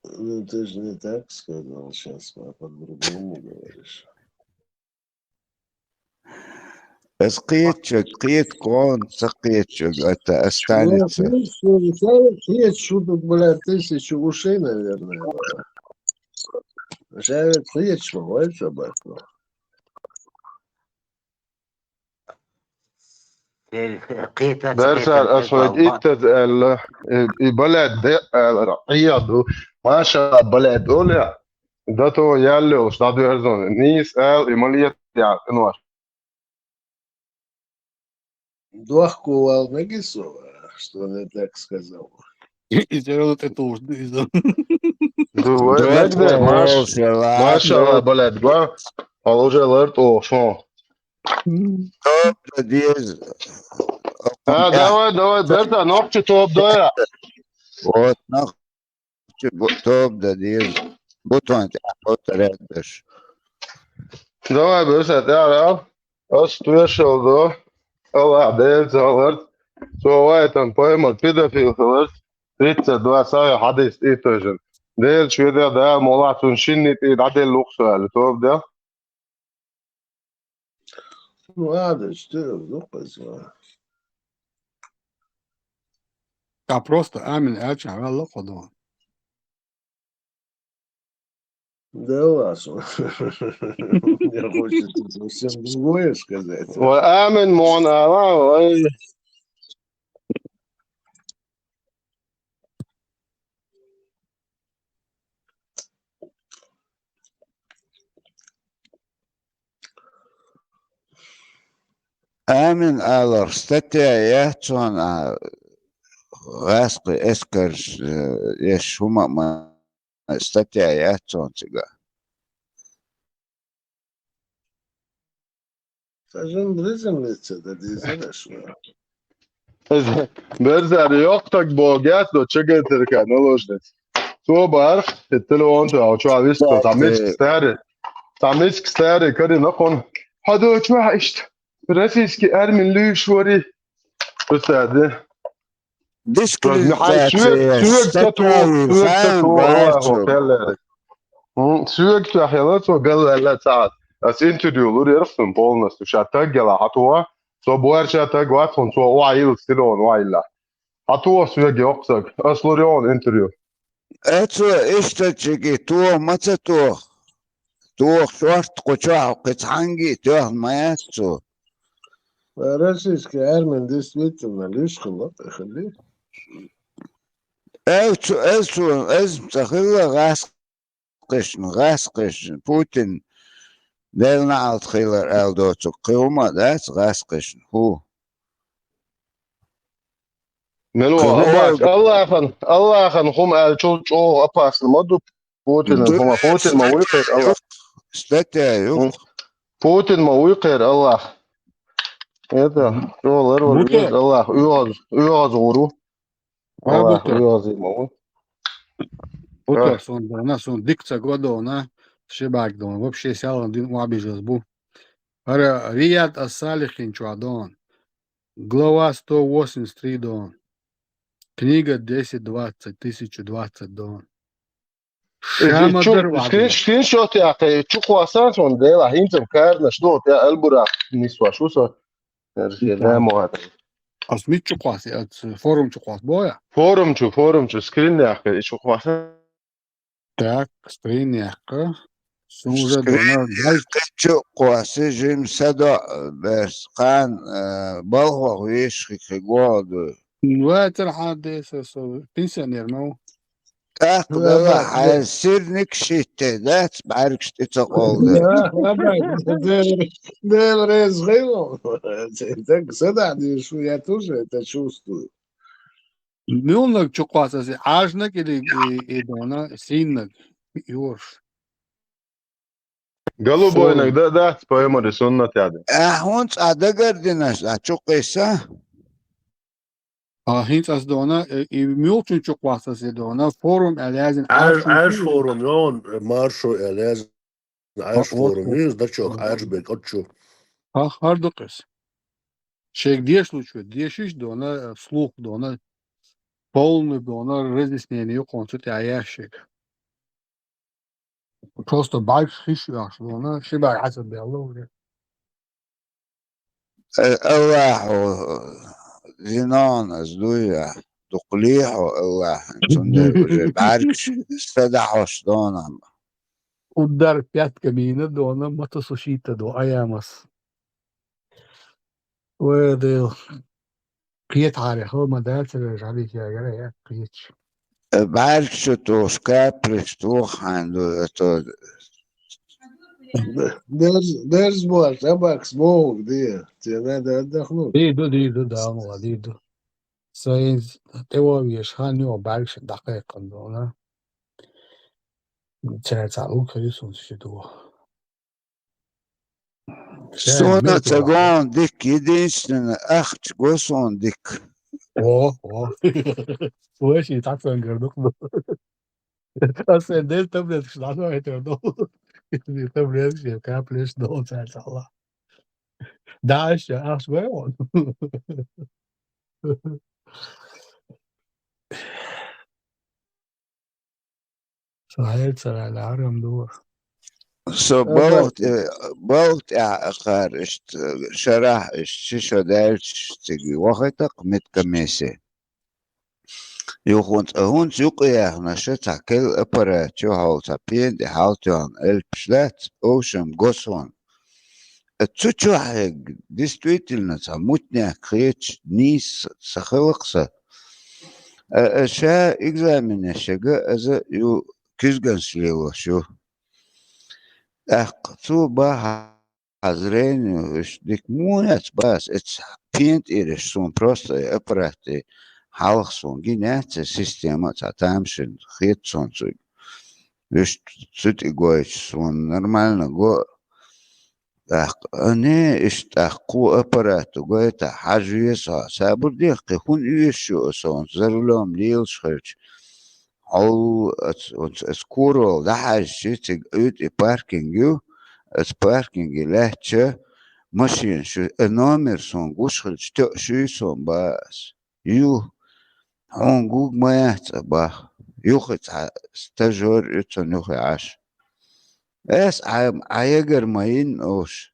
Ну, ты же не так сказал, щас по-другому говоришь. Ас кхетчаг, кхет кон, ца кхетчаг, это останется. Ну, слушай, кхет шуток, блядь, тысячу ушей, наверное. Шаьве кхеташ ма вай собака. Берсар, ас вайга иттаза аьлла, и, и балет де аьлла, Ӏеха ду. Маша балет оле, да то ял йолуш дӀадоьрзуна. Нийса аьлла, и ма лета ял, кинош. Дохко вал мегисова, что не так сказал. И всё равно это уж, да, изо. Ду, вай, Дохко мегде, Маш-, вал, шала. Машалла, балет, гва. Ал уже лар тӀо, шо. Тоба деза. А, давай, давай, берта, нохчи тоба дойра. Вот, нохчи бу-, тоба деза. Бутон тӀехь повторять даш. Давай, берта, тӀехь, а? Ас тоьшалла до. Аллах Дела ца хиларца. Цо вайтан пайхамар педофил хиларца. Тридцать два сахьихь хьадис тӀе тойжина. Делан шоьтехь Дала молахь цунна шинна тӀе дӀаделла ву-кх со аьлла. Тоба де. Ну, ладно, что я вдруг позвал? А просто амин аьлча, ваьлла кхо дон. Да ладно. Мне хочется совсем другое сказать. Ва амин мон ала, вай. Амин алар статья яц цунна, гӀаскхи эскарш, э, еш хӀума а ма статья яц цунна цигахь. Сан жин приземлиться да дезара шуна. Берзар йоккхаг богу яц до чагатарка наложница. Цо бахара, и телефон чу, а чу а виска, там миска старый. Там миска старый, кори након. Хадо чу а ишт. Российский армин луьйш вари. Представь, да? Дискриминация, хьайн соьга, соьга ца туху, соьга ца туху, Аллахо кхеллера. М, соьга ца хила, цо галваьлла ца Ӏа. Ас интервью лур яра цунна полностью. Ша таг гала хьан туху, цо бохура ша таг вац хьуна, цо охьайилла, стилон охьайилла. Хьан туху соьга йоккхаг, ас лур йогӀун интервью. Э, цо иштачиги туху, ма ца туху. Туху шорта кху чохь кхин цхьаьнгге а тоьхна ма яц цо. Российский армин действительно луьйш хилла, тӀе хилли. Эл цу, эл цу, эзма ца хилла гӀаскхишна, гӀаскхишна. Путин Делан неӀалт хилар аьлла доцург. Кхин хӀума а дац гӀаскхишна. ХӀу. Мила ван, Аллахана, Аллахана хӀума аьллачул чӀогӀа опасно ма ду Путинан хӀума. Путин ма вуй кхера Аллах. Статья ю. М. Путин ма вуй кхера Аллах. Это, чӀогӀа лар вара веза Аллах. ОьгӀаз, оьгӀаз гӀур ву. Аллах оьгӀазе ма ву. Бутар сон дона, сон дика ца го дона, ши бӀаьрг дона. Вообще, сялан дин охьабижаза бу. ХӀара Рияд ас-Салихин чохь дона. Глава сто восемьдесят три дона. Книга десять двадцать, тысяча двадцать дона. Ша ма дарра ваьнна. Скриншот яьккхе, чу кхоссар суна, делахь, хӀинца каранаш ду, тӀе Албуракъ нисвеш ву со. Эр шен да мо хӀара. Ас мичча кхосси, ас форум чу кхосс боя? Форум чу, форум чу, скрин яьккхе, и чу кхосса. Так, скрин яьккха. Суна уже дона, дай. Чу кхосси, жим садо, берс кхана, э, балхох веш хи-, хи году. Вай цархьа деса со, пенсионер ма ву. ТӀаккха дала хьайн сирник шитте дац, бӀаьргаш тӀе ца къолда. Да, да, да, Дела, Дела реза хилва. Даг садахь дийш ву, я тоже это чувствую. Муьлнаг чу кхосса, Ӏажнаг или и, и дона, синнаг, юрш. Голубойнаг да, дац, поймари суннат яда. Э, хӀунца а дагардинаш, а чу кхесса? А, хӀинца ас дона, э, и муьлчун чу кхосса ас и дона, форум аьлла язйина, Ӏаж, Ӏаж форум, йон, маршо аьлла язйина, Ӏаж форум, юз, дачок, Ӏаж бекъачу. А, хӀара ду кхес. Шег деш лучу, дешиш дона, э, слух дона, полный дона, разъяснение юкъонца тӀе яьшшиг. Просто бӀаьргаш хиш яш дона, ши бӀаьрг хьаса белла уже. Э, Аллахьо, зинон аз дуй я, дукхалехьо Аллахь, цундела уже бӀаьргаш садахьош дона. Удар пятками йина дона, мата со шийтта до, аямас. Вай Дела. Кхетахьара хала ма дацара, жӀалик ягара, я кхеташ. Э, бӀаьргаш чу тухуш каплеш туху хьайн ду, это. Дерз, дерз боху, табакс боху, где? Тебе надо отдохнуть. Дийр ду, дийр ду, Дала мукъ лахь, дийр ду. Сайн тӀе вовъеш хан ю бӀаьргаш дӀакхайкхина дона. Цаьрца луг хир ю суна ши ду. Суна ца гон дика, единственное, ахча го суна дика. О, о. Вай ши тӀаккха гар дукха ду. Ас сайн деза таблеткаш дӀасахьийтар ду. Таблеткаш, каплеш ду, цаьрца хьалха. Да, аш, ахча го вон. Со хьерцара ларам ду. Со балха тӀе, балха тӀехь а кхара иштта, шарахь иштта, ши шо даьлча цига вахийтакх медкомиссия. Юхунца, хӀунца юкъа яхна ша цхьа кел аппарат чу хьол цхьа пен тӀе хьалтоьхна элпаш дац, овшам го суна. Цу чохь хьегга, действительно, цхьа мутнех кхеташ нийса ца хилакх сан. А, а, ша экзаменаш яга аза ю куьзганаш лелош ю. ТӀаккха цо баха зрение, уьш дика муха яц бац, эца пен тӀераш суна просто и аппарат тӀе хьалха суна гина яц, система а цхьа тамашийна хета суна цуьнга. Уьш цу тӀе гойтуш суна нормально го. ТӀаккха, а, не, иштта тӀаккха кху аппарат гойтахь, хьажа веза хьо. Сабур дехкхи, хӀунда оьшуш ю аса, хӀунца за рулём лелаш хилча. Хьол, ас, хӀунца ас курал дӀахьаьжча, цига уьйтӀи паркинг ю, ас паркинге лаьттача, машина шу, э, номер суна гуш хилча, тоьа шуьй суна ба ас. Ю, хьуна гуг ма яц а бах. Юххе цхьа стажёр ю, цунна юххе Ӏаш. Ас Ӏа, Ӏа ягар ма йина уьш.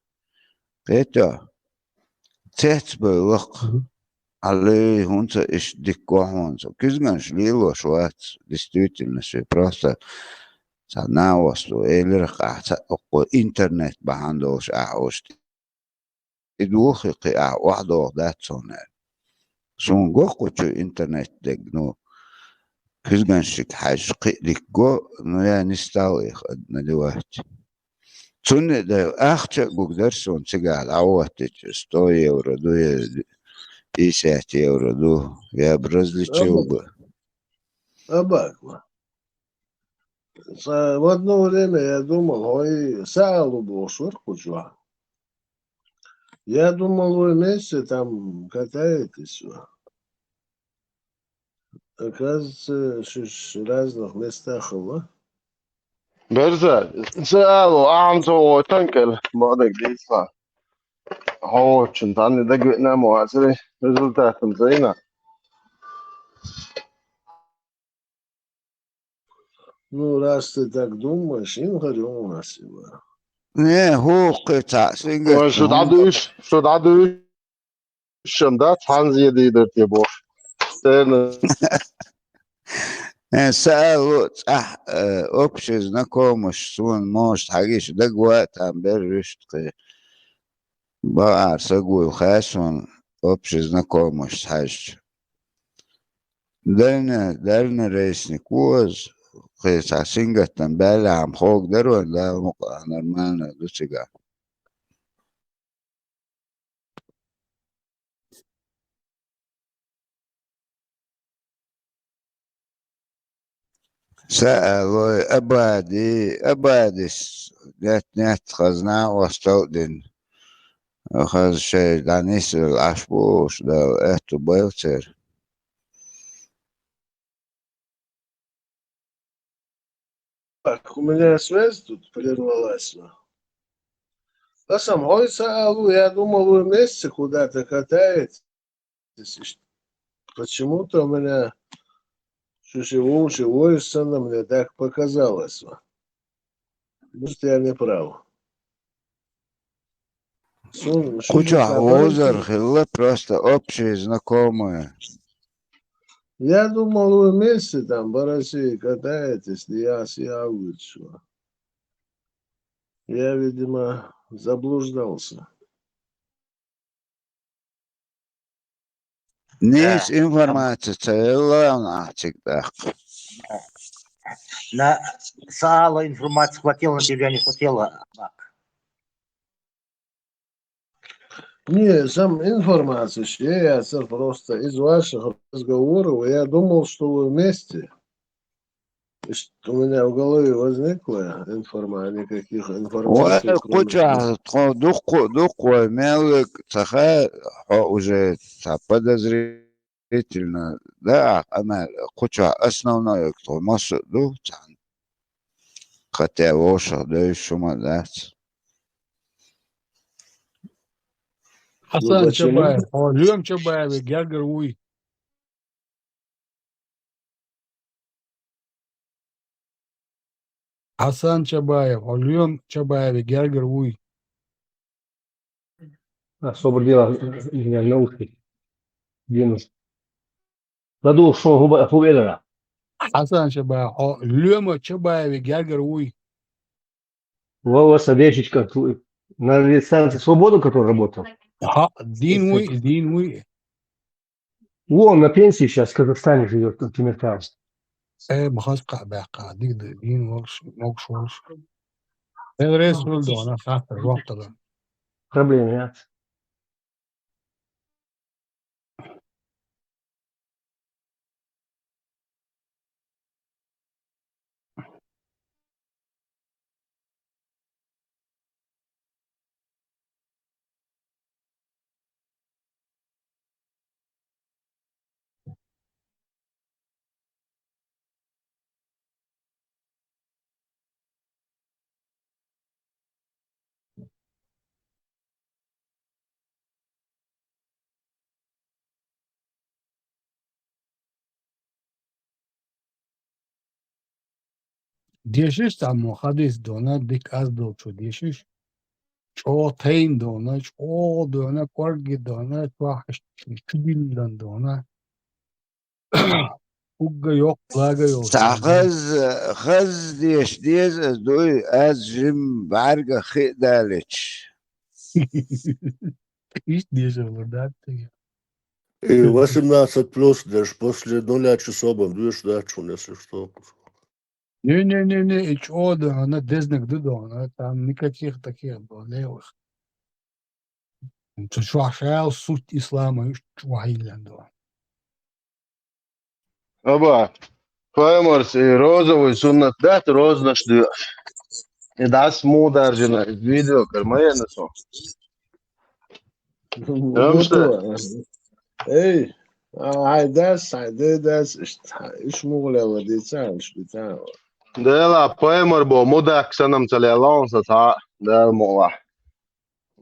Кхетий? Цецбевлла-кх. Мгм. Аллай, хӀунца иштта дика го хьуна со. Куьзганаш лелош вац, действительно, ши просто цхьа новость ду, элира-кх ахь цхьа оккхо интернет бахьана долуш ахь уьш тӀе. И духи кхин ахь охьадогӀу дац суна аьлла. Суна го кху чу интернет дерг, ну, куьзганшка хьаьжча кхин а дика го, ну, я не стал их надевать. Цунна а дай ахча а гугдара суна цигахь дӀахӀоттича, сто евро ду, я пятьдесят евро ду, я б различил бы. Абакла. Ца-, в одно время я думал, ой, саалу бошур кучва. Я думал, вы вместе там катаетесь. Оказывается, шиш разных местах хилла. Берза, саалу ахьам цо вотан кел, мадак дийсла. Хьо вочун, танни дагвиъна мо ацари результатам зайна. Ну, раз ты так думаешь, ингарь у нас его. Не, хӀокху цхьа сингаттам. Ой, шу дӀадуьйш, шу дӀадуьйш, шун дац, хьанзе дийдар те боху. Терна. Э, са алу цӀахь, э, общий знакомыш суна может хьагиш дагаван, там бер вуьшта кхин. Бакъара сагуйла хасун общий знакомыш хьаьжча. Дальний, дальний рейсник ву аса, кхин цхьа сингаттам баьллехь-м хӀокху дара вайн, Дала мукъалахь нормально ду цигахь. Са алой, Абади, Абадис, нет, нет, хазна остал дин. Хаза шай, дӀанисвелла Ӏаш бу уьш, Дала аьтту байла церан. Так, у меня связь тут прервалась. Но. Хасан, хьой са алу, я думал, вы вместе куда-то катаетесь. Почему-то у меня чуть вовче войсана, мне так показалось. Может, я не прав. Кху чохь вовзар хилла, просто общие знакомые. Я думал, вы вместе там по России катаетесь, я с Яугичева. Я, видимо, заблуждался. Нийса информаци ца елла ахь цига тӀаккха. На, са ала информация хватилла на тебя, не хватилла, Мак. Не, сам информация, я, я просто из ваших разговоров, я думал, что вы вместе. Ишт у меня в голове возникла информа-, никаких информаций, кроме куча, тхо дуккху, дуккху вай мел вег ца хаа, хьо уже ца подозрительно, да, ана куча основной вег тхо массо а ду, цхьаьна. Хотя вовшах девзаш хӀума дац. Хьасан Чабаев, хьо Лоьма Чабаеве гергара вуй? Хьасан Чабаев, хьо Лоьма Чабаеве гергара вуй? А, собар дела, у меня наушники. Динус. Ладу, шо хӀу ба-, хӀу велара? Хьасан Чабаев, хьо Лоьма Чабаеве гергара вуй? Ва, ва, са дешичка ту-, на станции Свобода, который работал? Хьо, дийна вуй, дийна вуй. Во, он на пенсии щас, в Казахстане живёт, например, там. Э, ма хаза кхаъ баьккха, дика ду, дийна волуш, могуш волуш. Эн рейс вуьлла дохана, хаттар вахтала. Проблема яц. Дешиш цхьаммо хадис дона, дика аз долчо дешиш, чӀогӀа тайна дона, чӀогӀа дона, кӀоргге дона, чохь чу диллина дона. Угга йоккха лага йолуш. Цхьа хаза, хаза деша деза ас дуй, аз жим бӀаьрга хи а далича. Иштта дешар лур дац тхуна. И восемнадцать плюс, даже после нуля часов бан дуьйш дац хьуна, если что. Не-не-не-не, и чӀогӀа дона, дезнаг ду дона, там никаких таких болевых. Цу чохь шал суть ислама уьш чохь йиллина ду. Аба, пайхамарс и розовый суннат дац, розанаш доьхуш. И дас муха даржина, и видео кара ма енна со. Эй, а, хьайн дас, хьайн ден дас, иш, иш муха лелла дийца, иш дийца. Дела, пайхамар бо мудак санам ца лелла, он са цхьа, Дала мукъалахь.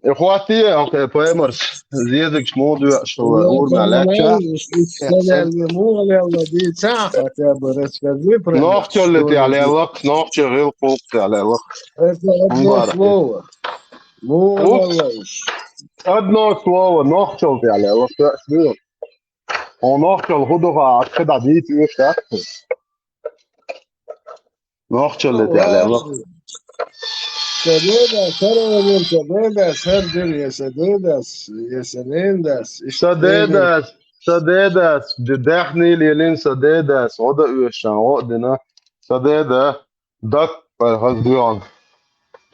И хӀоттае, окей, паймарс, зезагаш муха доьшуш хилла, урамехь лаьттача. Иштта муха лелла дийцахь, хотя бы расскажи про... Нохчалла тӀехь лелла-кх, нохчийн гӀиллакх-гӀуллакх тӀехь лелла-кх. Это одно слово. Муха лелла уж? Одно слово, нохчалла тӀехь лелла-кх. Хьо нохчалла хӀун ду хаьа, кхидӀа дийца оьшуш дац? Нохчалла тӀехь лелла. Сан деда, сарванин сан деда, сардир я сан деда, я сан деда. Сан деда, сан деда, даьхни лелийна сан деда, гӀо дан оьшуш, гӀо а дина. Сан деда, даккха хаза доьгӀна.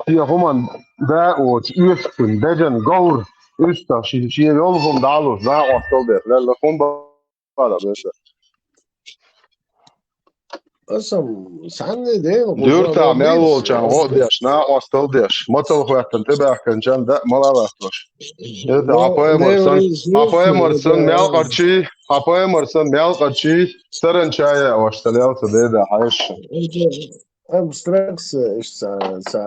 Шен хӀуманна да а воцуш, оьшуш, дежан говр, уьстагӀ, шен, шен йолу хӀума дӀалуш, накъосталла деш, лелла хӀума бара беса. Аса цхьанне дена гӀо... Юьртахь мел волчарна гӀо а деш, накъосталла деш, мацалла хӀоьттина тӀебаьхкинчарна даа мала латтош. Иза хьан паймар сан, хьан паймар сан мел къарчий, хьан паймар сан мел къарчий, саран чая а ваша ца лелла сан деда хьаьжча. Абстракция, иштта ца, ца,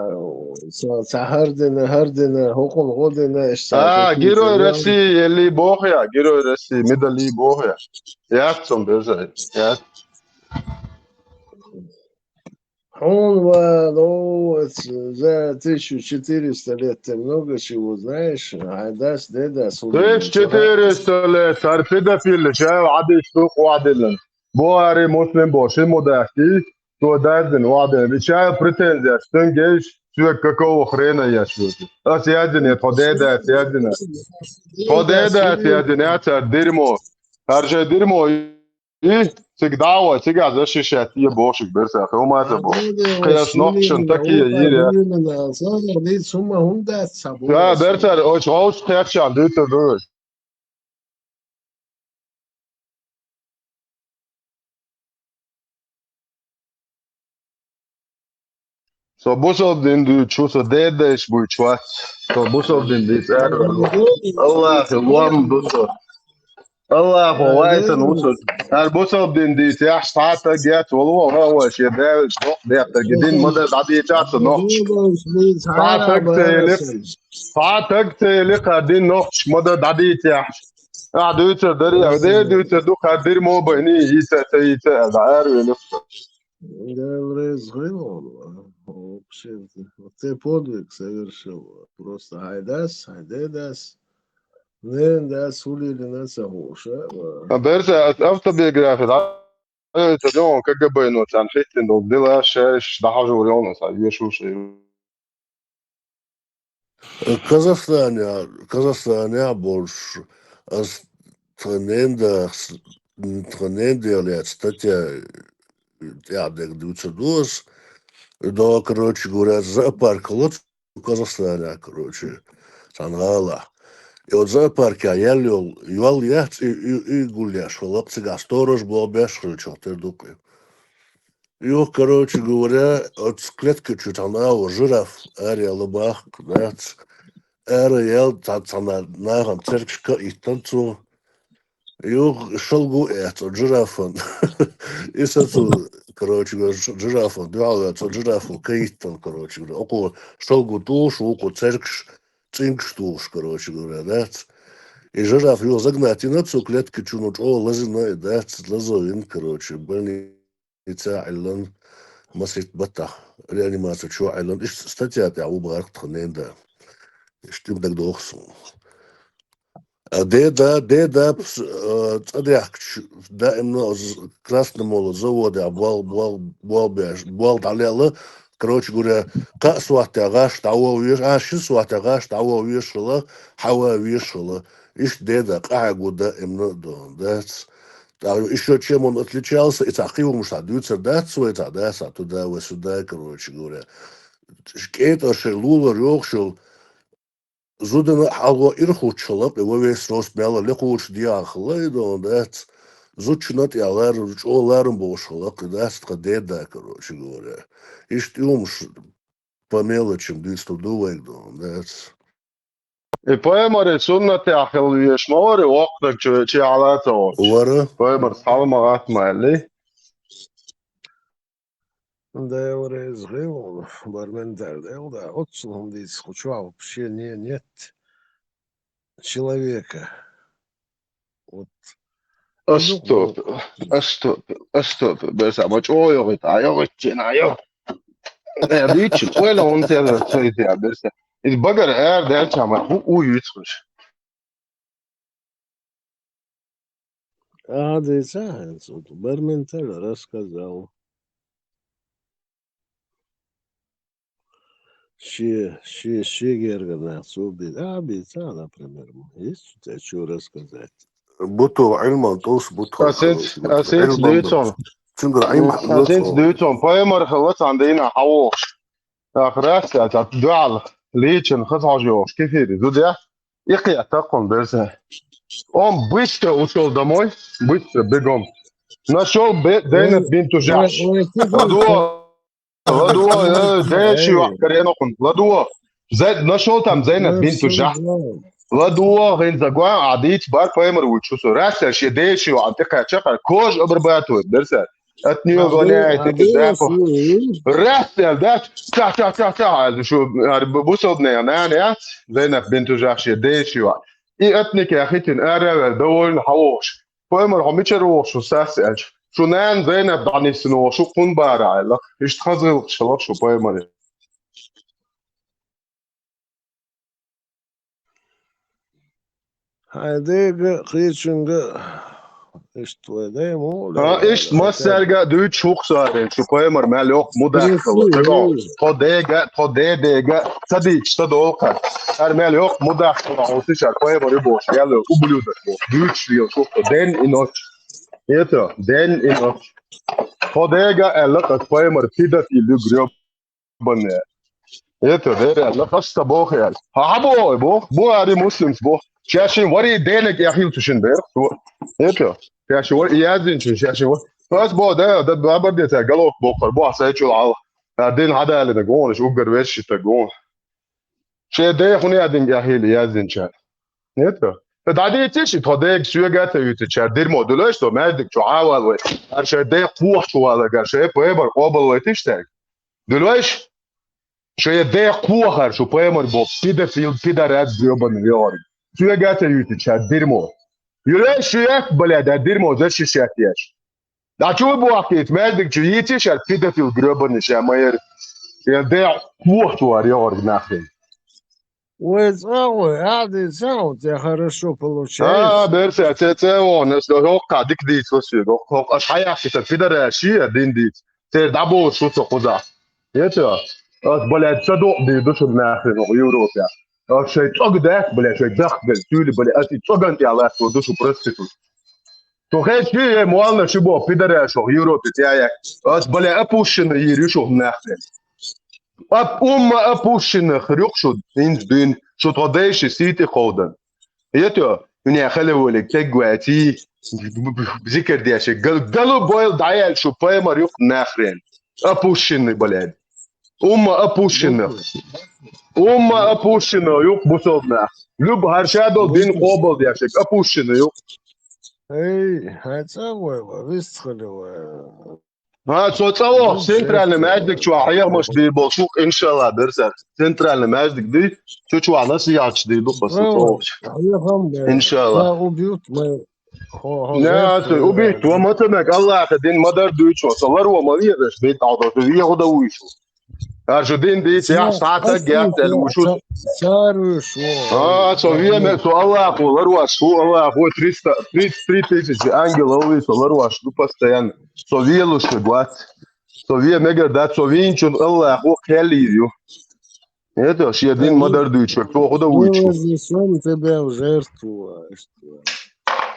ца, ца хӀара дина, хӀара дина, хӀокхунна гӀо дина, иштта ца... А, Герой России еллий боху я, Герой России, медаль боху я. Яц цунна беза, яц. Хьуна ван, ну, это за тысячу четыреста лет ты много чего знаешь, хьайн дас, дедас, хӀун... Тысяча четыреста лет, цара педофилаш, ша Ӏадийша ду къоадиллина. Бухари, Муслим боху ши мудаьхкий, цо даздина вадина. И чайла претензияш, цуьнга еш, соьга какого хрена еш ву. Ас яздина, тхо дедас яздина. Тхо дедас яздина, цара дерьмо. Цара шайн дерьмо и, цига дӀа а вай, цигахь защищать е боху шуьга берса, хӀума ца боху. Кхин ас нохчашна такие йира. Ша, берцара, оцу гӀовс кхеччахьа дуьйцур ду вай. Со бусалба дин дуьйцуш ву, со дедайш буьйцуш вац. Со бусалба дин дийца аьлла. Аллахьан лом ду со. Аллахьо вайтина ву со. ХӀара бусалба дин дийца яхьаш цхьа а таг яц, вала ваха а вай, шен Давида докъа деттарг, дин ма дан дӀадийцахь со нохчашка. Цхьа а таг ца елира, цхьа а таг ца елира, кхара дин нохчашка ма дан дӀадийца яхьаш. Ахьа дуьйцур дарий, ахьа дера дуьйцур ду, кхара дерьмо байна, йийца а ца йийца а аьлла, дӀа аравелира со. Дела реза хуьлда хьуна, вообще, ты подвиг совершил. Просто хьайн дас, хьайн дедас, ненан дас хӀун лелийна ца хууш, а? А берца автобиография дӀа, ка га байна царна хӀиттина долу дела, шайш дӀахьажор йолу аса, йоьшуш а ю. Казахстане, Казахстане а болуш, ас тхан ненан дас, тхан ненан дела лаьцна статья тӀехь дерг дуьйцур ду ас. И до, короче говоря, зоопарк хилла цу Казахстанехь, короче, цхьана гӀалахь. И оцу зоопаркехь яьлла йолу йол яц, и, и, и гулъеш хилла-кх, цигахь сторож боху беш хилча, тера ду-кх и. Юха, короче говоря, оцу клетка чу цхьана агӀор жираф ара яьлла боху-кх, дац. Ара яьлла, цхьа-, цхьана нахана цергаш ка а йиттина цо. Юха шалгу а эцна оцу жирафан. И сацо, короче говоря, жирафан дуьхьал ваьлла, цо жирафо ка йиттина, короче говоря. Окхо шалгу тухуш, вукхо цергаш, цӀингаш тухуш, короче говоря, дац. И жираф юха загнать йина цу клетка чу, ну, чӀогӀа лазийна и, дац, лазо йина, короче, больни- ница Ӏиллина, масийтта баттахь реанимаци чу Ӏиллина. Иштта статья тӀехь ву бахара-кх тхан ненан да. Иштта дагадогӀу суна. А деда, деда, пс-, а, цӀа даьхкича, даимна оцу Красномолот заводехь бол, бол, бол беш, бол дӀалелла, короче говоря, кхаа сохьтехь гӀаш дӀаван везаш, а, шина сохьтехь гӀаш дӀаван везаш хилла, хьаван везаш хилла. Иштта деда къахьегна ву даимна а дона, дац. ТӀаккха ещё чем он отличался, и цхьа кхин хӀумаш цхьа дуьйцур дац вай, цхьа дац, цхьа туда, вай сюда, короче говоря. КӀентӀар шайн лулара йогӀуш йолу зудана а хьалхо ирхуттуш хилла-кх, и ван весь рост мелла лекхучу дегӀан хилла и дона, дац. Зудчунна а тӀехь ларам, чӀогӀа ларам болуш хилла-кх и, дац, тхан деда, короче говоря. Иштта и хӀумаш по мелочам дуьйцур ду вайга дона, дац. И пайхамаран суннатехь хила везаш ма вара и воккханиг чу, чу хьала а ца волуш? Вара. Пайхамарца хьала ма гӀатта ма аьллий? Дела реза хилла, барментар Дела, да, оццул хӀума дийца кху чохь вообще не, нет человека. Вот. Астопе, астопе, астопе, берса, ма чӀогӀа йогӀийта, а йогӀийччина, а йо. Э, дийччи, ойла хӀун тера ца йития, берса. Иза багара ара даьлча ма хӀу у юьйцуш. А, дийца хьайна цу барментара рассказал. Ши, ши, ши гергара нах цо би-, а, бийца, например, есть у тебя чё рассказать? Бутал, Ӏилман тӀулш бутал. Асенц, короче, асенц Ӏилман дуьйцун. Цуьнгара Ӏилман Асенц дуьйцун. Дуьйцун, пайхамар хилла цхьана дийнахь хьавогӀуш. Ахрас, цхьа дуьхьал лийчина хаза хьожа йогӀуш кефири зуда. И кхета кхунна берса. Он быстро ушёл домой, быстро, бегом. Нашёл бе-, Зайнаб бинту Жахш. ЛадугӀа, ладугӀа, э, деши вахкарена кхунна. ЛадугӀа. Зай-, нашёл там Зайнаб бинту Жахш. ЛадугӀа, хӀинца гуан, а дийца бар пайхамар вуьйцу со. Раьсса шен деши вахкар тӀекхаьча, кожа обрабатывает, берса. От неё воняет этим запахом. Раз, да? Цах, цах, цах, цах, аьлла, шу, аьлла, бу-, бусалба нана яц, Зайнаб бинту Жахш, деши вахкар. И от некъа хӀиттина ара а ваьлла, довольно хьавогӀуш. Пайхамар, хьо мичара вогӀуш ву, сас, аьлча. Шу нана Зайнаб дӀанисдина вогӀуш ву, кхунна бара, аьлла. Иштта хаза гӀиллакхаш хилла шу пайхамаре. Хьайн дега, кхечуьнга, иштта вай дай муха А, лерра иштта аьлла, массаьрга а дуьйцуш ву-кх со, аьлла, шу пайхамар мел йоккха мудаккхал. Тхо дега, тхо де дега, ца дийцча, ца долу кхара. Ара мел йоккха мудаккхал хьовсуш, ара пайхамар ю бохуш, ял йолу ублюдок бохуш. Дуьйцуш лелаш ву-кх со день и ночь. Это, день и ночь. Тхо дега аьлла, кхара пайхамар педофил ю, грёб- банная. Это, дера, аьлла, хьо ца боху аьлла. Хьан боху, боху, бу ари муслимс боху. Ша шин вари денег я хилчу шин берх, бу. Это, ша шин вари яздинчу, ша шин вари. Ас бо, да, да, да, бардеца, головка бохар, бо, сай чул ал. А дин хадалина гонаш, угар вешшита гон. Ше де хуни адин я хили яздинча. Это. Да дитиш, то дег сюга та ютича, дерьмо, дулаш, то междик, чу авал вай. Ар ше де кух чу вала, гар ше, пойбар, кобал вай тиштег. Дуьлойш? Шу я дехьа кхохьар, шу пайхамар боху, педофил, пидорас, грёбаный, йогӀарг. Цу я гата юьйтича, дерьмо. Юьлойш шу яц, блядь, а дерьмо, защищать еш. Да чего бохкит, между чего, йийци ша, педофил, грёбаный, ша, майер. Я дехьа кхохьар, йогӀарг, нахрен. Вай цӀа вай, а, ди цӀа, у тебя хорошо получается. А, берца, це, це вон, ас хокка дик дийц васуьга. Хок, аш хьаяхкита, пидорас, шия, дин дийц. Церан дӀаболуш ву со кхузахь. Эца, ас, блядь, ца докъа дийр ду шуна нахрен оха Европе. Ас шайн цӀога дац, блядь, шайн дахкаделла туьйли, блядь, ас и цӀоган тӀехь латтор ду шу проститут. Шу хезчий, э, молла ши боху пидораш оха Европе тӀехь яц. Ас, блядь, опущенный йийр ю шух нахрен. Ап-, умма опущенных рюкъ шу, хӀинца дуьйна, шу тхо дайши сийти кховдан. Ето, уьне хала волиг тегвайти, зикр деши, гал-, галу бойл даял шу паймар юкъ нахрен. Опущенный, блядь. Умма опущенных. Умма опущенных юкъ бусалбнах. Люб харшадол дин къобал деши, опущенный юкъ. Эй, хай цӀа вай, вай, вист хали вай. Ха, цо цӀа воху, центральный маьждиг чохь хьехамаш дийр болу шух, иншалла, берзар. Центральный маьждиг ди, цу чохь насихьаташ дийр ду, хаза цӀа вохуш. Иншалла. Убьют, мы. Не, убийт, ва матамек, Аллахьа дин ма-дарра дуьйцу, со ларво ма везаш, бит алда, ду веху да вуйшу. Аша дин дийца, яхь схьа таг герт аьлла вуьшу. Царуьш ву. А, со веме, со Аллахо ларваш ву, Аллахо триста, тридцать три тысячи ангел алли, со ларваш ду постоянно. Со велуш вац. Со ве мегар дац, со вийначун Аллахо кхел йийр ю. Это шен дин ма-дарра дуьйцуш, цо хӀу дан вуьйцуш. Ты вознесён тебя в жертву.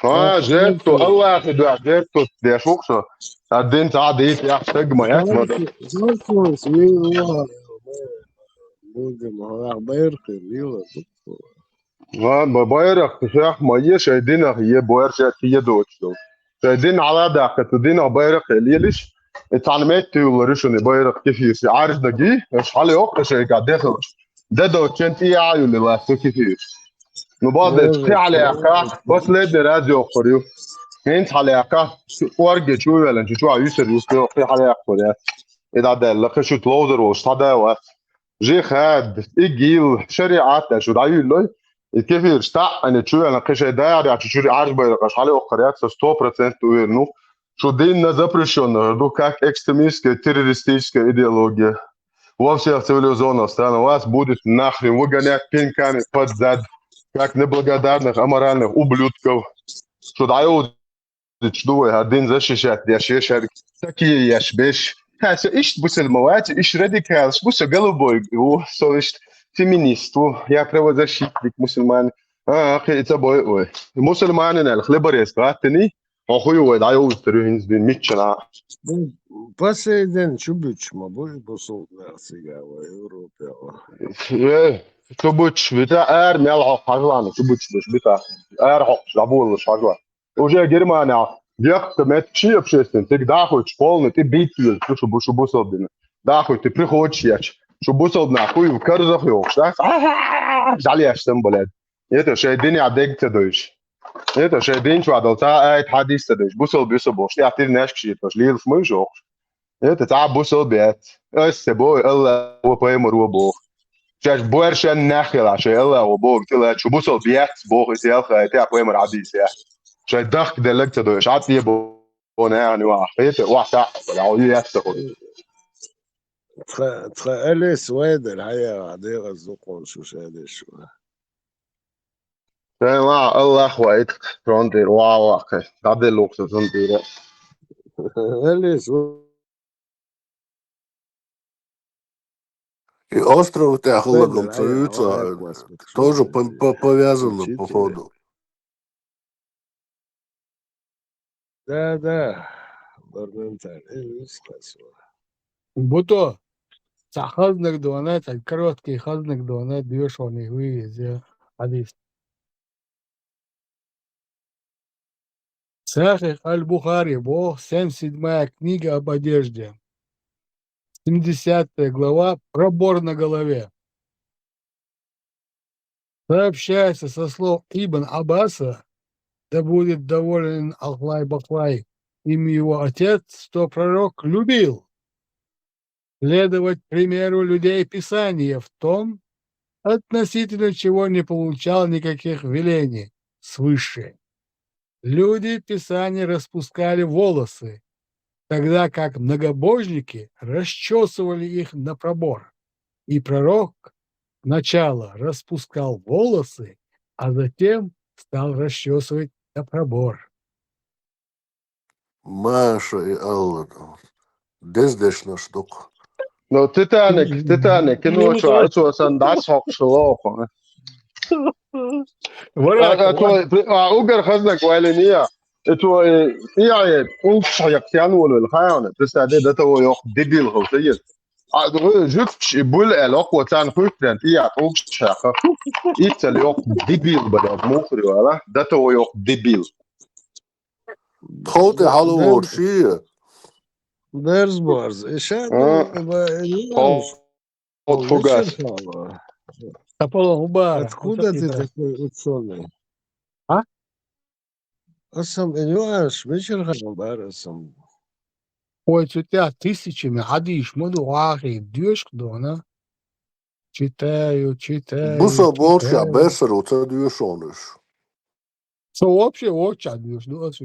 А, жертву, Аллахье дуьхьа жертву деш ву-кх со. А дин цхьа а дийца, яхь стаг ма яц, ма ду. Жертву, жертву, будем, а, байрхи, вила, ва, ба-, байракх шех ма е, шайн динах е, боьрша е доцуш долу. Шайн дин хьала а даккха, цу динах байракх е лелиш, и цхьана метта юллур ю шуна и байракх кефирш, Ӏаьржа даги, аша хьала йоккху шайга дехалаш. Де доцучун тӀе а юллур лаьцна кефирш. Ну, бадалча, кхин хьалаяккха, последний раз йоккхур ю. ХӀинца хьалаяккха, кӀорге чу велланчу чохь юьсур ю, кхин хьалаяккхур яц. И дӀадаьлла, кхин шуьца ловзар волуш схьа да вац. Жихад, игил, шариӀат аьлла шу дӀаюьйллой. И кефираш таӀӀина чу ваьлла, кхин шайн дагӀар яхьчу чуьра Ӏаржбайракъаш хьалаоккхур яц, со сто процентов уверен ву. Шу динна запрещённый ду, как экстремистская, террористическая идеология. Во всех цивилизованных странах вас будет нахрен выгонять пинками под зад, как неблагодарных, аморальных ублюдков. Шу дӀайовзуьйтуш ду вай хӀара дин защищать деш, ешарг такие еш беш. Ха, со иштта бусалба вац, иштта радикалаш бу, со голубой ву, со иштта феминист ву, я правозащитник мусульман. А, кхин ца бой вай. Мусульманин аьлла хлеборезка гӀаттани, хьо хуй вай дӀайовзуьйтур ю хӀинца дин миччана. Последен чу буьтуш ма бу и бусалба нах цига вай Европе. Э, чу буьтуш бита ара мел хьо хьажлана, чу буьтуш буьтуш бита. Ара хьокхуш дӀаболалуш хьажла. Уже Германия дехка меттиг ши общественный, цига дахуьйтуш полный, тӀе бийца веза, шу бу-, шу бусалба дина. Дахуьйту приходишь еча. Шу бусалба нах хуй карзах йохуш, да? Жал еш сам балет. Это шайн динехь дег ца дойуш. Это шайн дин чохь долу цхьа а аят хьадис ца дойуш. Бусалба ю со бохуш, тӀехь тира нешка шийташ, лелаш ма ю шохуш. Это цхьа а бусалба яц. Ас ца бой, Алла ву пайхамар ву боху. Шаьш боьршен нах хила, шайн Алла ву боху, тила шу бусалба яц боху, иза ялха, тӀехь пайхамар хьадис яц. Шайн дахка деллаг ца дойуш, Ӏад тӀе бо-, бо нахана юахь. Это вахь таӀ, бала, хьо ю яц ца хуьлу. Тха, тха Алис вай дара, хьаяха, дегӀаза дукхун шу шадеш ву. Сайн ва Аллах вайт, фронтир, ва, ва, кхе. Дабдел лукса фронтира. Алис ву. И остров тӀехь хӀаллакам ца юьйцу, тоже по-, по-, повязано, походу. Да, да, барменталь. Э, вискас вара. Буто, цхьа хазнаг дона, цхьа короткий хазнаг дона, доьшуш ву иза хьадис. Сахих аль-Бухари боху, семьдесят седьмая книга об одежде. Семидесятая глава, пробор на голове. Сообщается со слов Ибн Аббаса, да будет доволен Аллах Бахлай им его отец, что пророк любил следовать примеру людей Писания в том, относительно чего не получал никаких велений свыше. Люди Писания распускали волосы, тогда как многобожники расчесывали их на пробор. И пророк сначала распускал волосы, а затем стал расчесывать на пробор. Маша и Алла. Дездешнаш дукха. Ну, Титаник, Титаник, кино чу, а цо сан дас хокш лоху. Вара, а, а, цо, а, угар хазнак вайлиния. И цо, и, и, и, угш хаяк тян вон вел хаяна. Представь, да того йох дебил хол сагил. А, жук чи бул эл охо цан хуйтрен, и я угш шаха. И цел йох дебил, блядь, мухри вала. Да того йох дебил. Тхов тӀе хьалавора ши? Берз-борз. И ша А? Тхов тхугас. Аполлон, уба. Откуда ты такой учёный? А? Асам, и нюанс, мичара хана бара асам. Ой, цу тӀехь тысячами хьадийш ма ду, вахи, доьшка дона. Читаю, читаю, Бусо болча читаю. Берсаро ца доьшонаш. Со вообще воча доьш ду ас.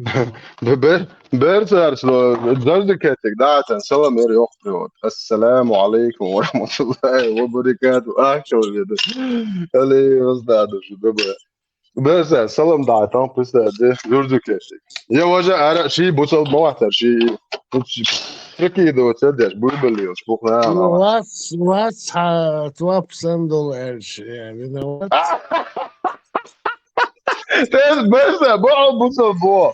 Бе-, бе-, берцарс, но дожди кетик, да, цан салам эр йох привод. Ассаламу алейкум ва рахматуллахи ва баракату. Ах, чё вы, да. Алей, воздадуши, да, бе. Берцарс, салам да, там, представь, да, дожди кетик. Я вожа ара, ши бусал маватар, ши, ши, прикидываться, деш, буйбали, шпух, на, Ну, на. Вас, вас, а, твап сандул эльш, я виноват. Тез беса, бо, бусо, бо.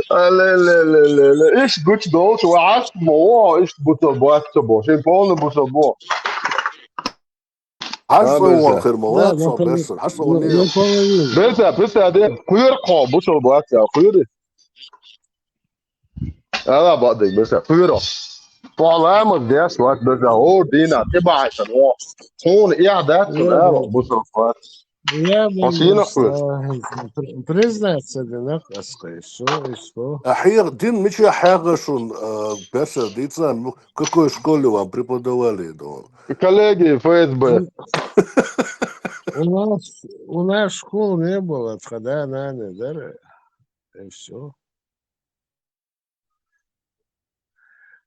А, ле, ле, ле, ле, ле. Иш гуч долч, ва аш, бо, иш бусо, бо, аш, бо. Шин полный бусо, бо. Аш А, со беса. Вон хер, молодец, Да, со, наполовину. Беса, аш со вон. Наполовину. Беса, беса, де, куйр ко, бусо, бо, аш, куйр. Ала бадыг, беса, куйр. Поламыз деш, вот, беса, о, дина, ты баша, о. Хун, я, да, Ну, да, да. Бусо, бо. Я Хьо сенах вуьш? При-, признаться динах ас кхайсо, и что? А хьега дин мича хьегӀа шун, а, беса дица, ну, какой школе вам преподавали, да? Коллеги, ФСБ. У нас, у нас школ не было, тогда нане, да? И все.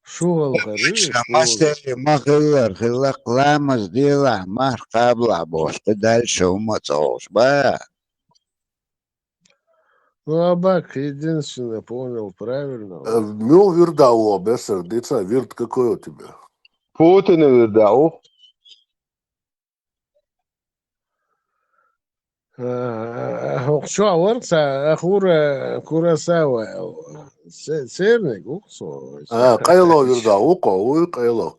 Шугал хариш, Ма шугал. Сели ма хиллар, хиллак ламаз дела, мар кабла бошта дальше ума цош, ба. Ну, а бак единственное понял правильно. Э, ну, вирда у бесер, дица, вирд какой у тебя? Путин вирда у. Э, хӀокху чохь вара цхьа, э, Хура, Курасава, се-, серниг ву-кх цо? А, Къайло вирда ву-кх, вуй Къайло.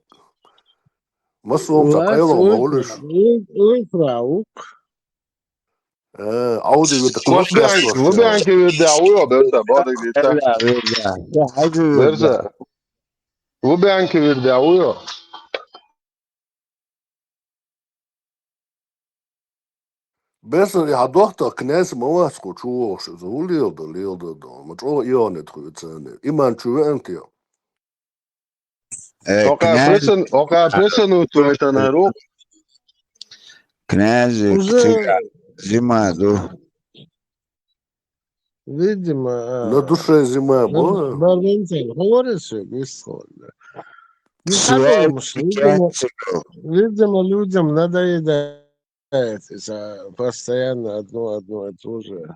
Масса ву-кх цхьа Къайло ма вулуш. Уй, уй, уй, уй, уй, Э, Ауди вирда Лубянки, Лубянки вирда ву йо, берза, бадагита. Берза. Лубянки вирда ву йо. Бесари хьан дохтах князь ма вац кху чу вогӀуш, иза хӀун леладо, леладо до? Ма чӀогӀа ионе тхуьйцане. Иман чу веана те? Э, Ока князь, прессен-, ока прессенует вайтана рук. Князь, уже цигара зима ду. Видимо, а, На душе зима, бар-, бо? Барвинцев говорит, что бессловно. Не Свой подумаешь, видимо, пикантиков. Видимо, людям надоедает из-за постоянно одно, одно и то же.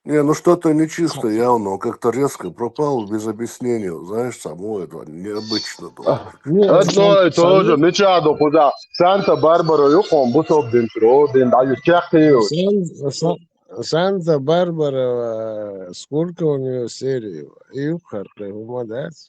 Не, ну что-то нечисто явно, он как-то резко пропал, без объяснения, знаешь, само это необычно было. А, не, одно и то же, мича ду кхуза. Санта-Барбара юкъон бусалба дин чуьра, дин дӀаюьту чехкхийош. Сан-, Сан-, Санта-Барбара, э, сколько у неё серий? И юкъ харкъе, хӀума дац?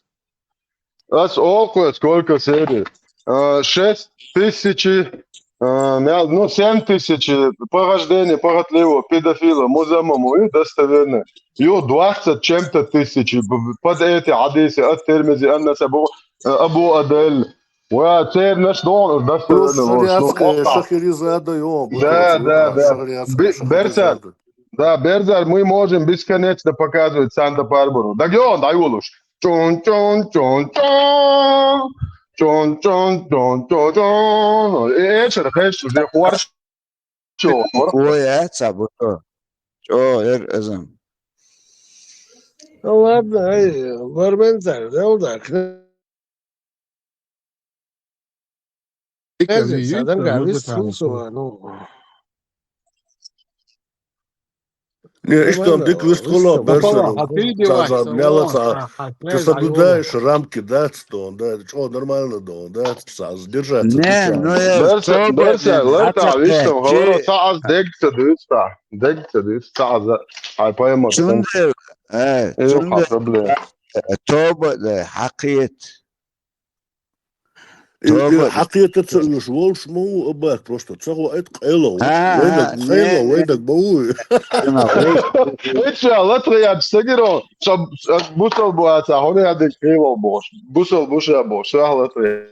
Ас олу кхуьнга, сколько серий? А, шесть тысячи, а, мел-, ну, семь тысяч, похождение похотливого педофила Музамма ю, достоверно. Ю двадцать чем-то тысяч, б-, б-, под эти хьадисы, ат-Тирмизи, ан-Насаи, Абу, э, Абу Адель. Ва, цернаш догӀун, достоверно. Плюс шариатская шахиризада, ё, да, да, да. Шариатская шахиризада. Бе-, Берсат, да, Берзар, мы можем бесконечно показывать Санта-Барбару. Дагеон, дай волуш. Чон, чон, чон, чон. Чон, чон, чон, чон, чон. Э, эшер хеш, уже хварш. Чо, хор. Ой, э, ца бу, чо. Чо, эр, эзам. Ну ладно, ай, бармен цар, да, да. Князь, садан гавис, ну, ну. Не, иштта дика вистхуьлу, Берсар. Ца, ца, мела ца. Ты соблюдаешь рамки, да, что, да, чё, нормально, да, да, ца, сдержаться. Не, ну, я Берсар, Берсар, ларта, виштам, говорю, ца аз дег ца дуьйцу, дег ца дуьйцу, ца аз, ай, поймал. Цундела, э, цундела проблема. Тоба да, хьакхета. И, и хьакхетар ца уьш волуш ма ву Аббас, просто ца гӀо айта къайло. Вайнаг, къайло, вайнаг ма ву. Эча латхаяч сагиро, ша, ша бусал бу аца, хьуна ядик къайло бохуш. Бусал бу ша бохуш, ша латхаяч.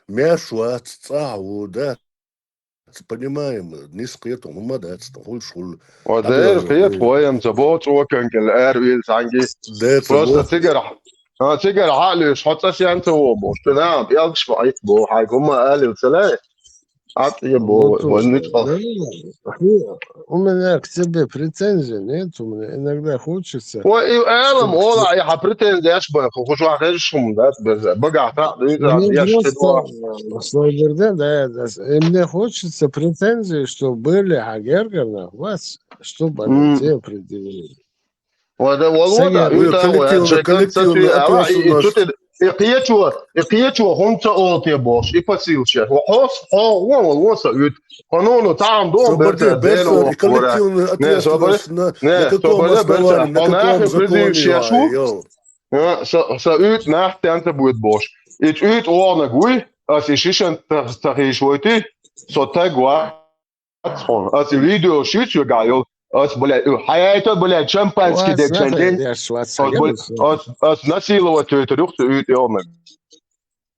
Меш вац, цӀахь ву, да? Понимаем, нис кхетам, хӀума дац, хуьлуш хуьлу. Ва дера кхета, вайна ца боху, цӀокан кӀел ара вийла цхьаьнгге. Просто цигара, а, цигара хьалуьйш, хьо цӀа сен ца вогӀу боху. Шу нахана пӀелгаш баьхкина боху, хьайга хӀума алийла ца лай. Хьан тӀе боху, вайна ницкъ хилла. У меня к тебе претензий нет, у меня иногда хочется. Ой, и алам ола, и хьан претензеш бан, хӀу хӀуш ван хезаш хӀума дац, беза. Багахь таӀ дуьйцу, еш ца дуьйцу. Сойдерден, да, да. И мне хочется претензии, что были хьан гергана, вас, чтобы они тебе предъявили. Ва да, ва лода, уьйтагӀо, коллективная ответственность. И кхечо, и кхечо хӀунда ца олу те бохуш, и пасийла шех. Ва хьо, хьо, вон, вон, вон сан уьйту. Хьо, ну, ну, таӀам дон, берца, дена воккхура. Не, собаре, не, собаре, берца, хьо нахе призывшеш ву? А, са, са уьйту нах тенца буьйта бохуш. И уьйту вогӀнаг вуй, ас и шишан ца, ца хийш войтий, со таг вац хьуна. Ас и видео шуьйцу вегахь йолу. Ас, блядь, хьаяйта, блядь, шампанский дечен день. Ас, блядь, ас, ас насиловать войтур юхцу уьйту вогӀнаг.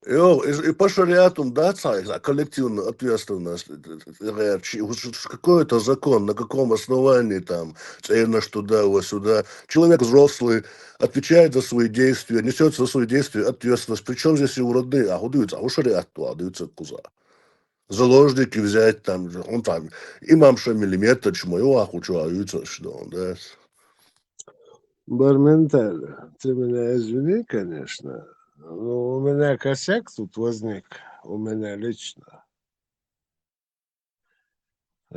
Йо, и, и по шариату дац, а, коллективную ответственность, э, э, э, чи-, уж, уж какой это закон, на каком основании там, ценаш туда, вот сюда. Человек взрослый, отвечает за свои действия, несет за свои действия ответственность. Причем здесь его родные? А куда даются? А у шариату, а даются куза. Заложники взять там, же, он там, имам Шамиль метод, чему его ахучу, а даются, что он, да. Барменталь, ты меня извини, конечно, но у меня косяк тут возник, у меня лично.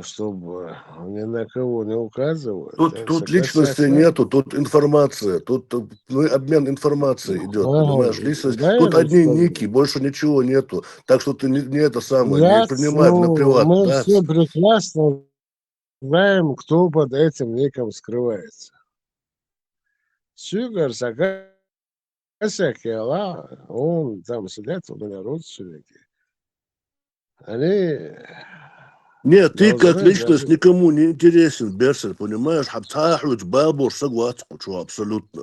Чтобы ни на кого не указывать. Тут, тут личности нету, тут информация, тут, тут, ну, обмен информацией идет, понимаешь, личность. Тут одни ники, больше ничего нету. Так что ты не, не это самое, не принимай на приват. Мы все прекрасно знаем, кто под этим ником скрывается. Сюгар сака косяк, я ла, он там сидят, у меня родственники. Они... Нет, ты как личность никому не интересен, Берсер, понимаешь? Хаб цахьуч бабур согласен, абсолютно.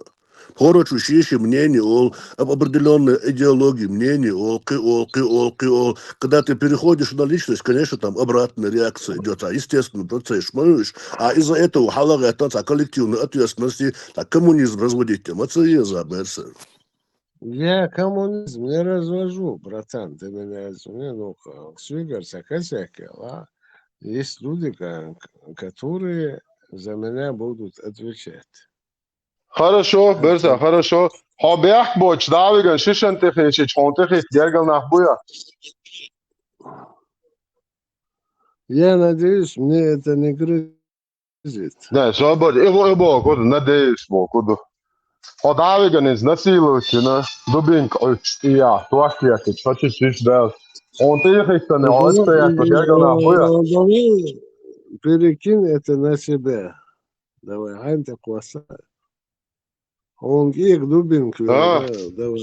Хорочу шиши мнение ол, об определенной идеологии мнение ол, кы ол, кы ол, кы ол. Когда ты переходишь на личность, конечно, там обратная реакция идет, а естественно процесс шмаешь. А из-за этого халага танца коллективной ответственности, так коммунизм разводить тем, это за Берсер. Я коммунизм не развожу, братан, ты меня извини, ну, сюгар сака косяк, а есть люди, ка-, которые за меня будут отвечать. Хорошо, Берсер, хорошо. Хьо бехк боч, давиган шишан тихичич, хьон тихит гергал нах буя. Я надеюсь, мне это не грозит. Не, собор, его, его, куда, надеюсь, бо, куда. Хьо давиган из насиловать, на дубинка, ой, я, туаш я, ты хочешь, видишь, да. Он тихит, не, он стоять, по гергал нах буя. Перекинь это на себя. Давай, хьан тӀе кхоссар. Хьуна кӀек дубинка лела, давай.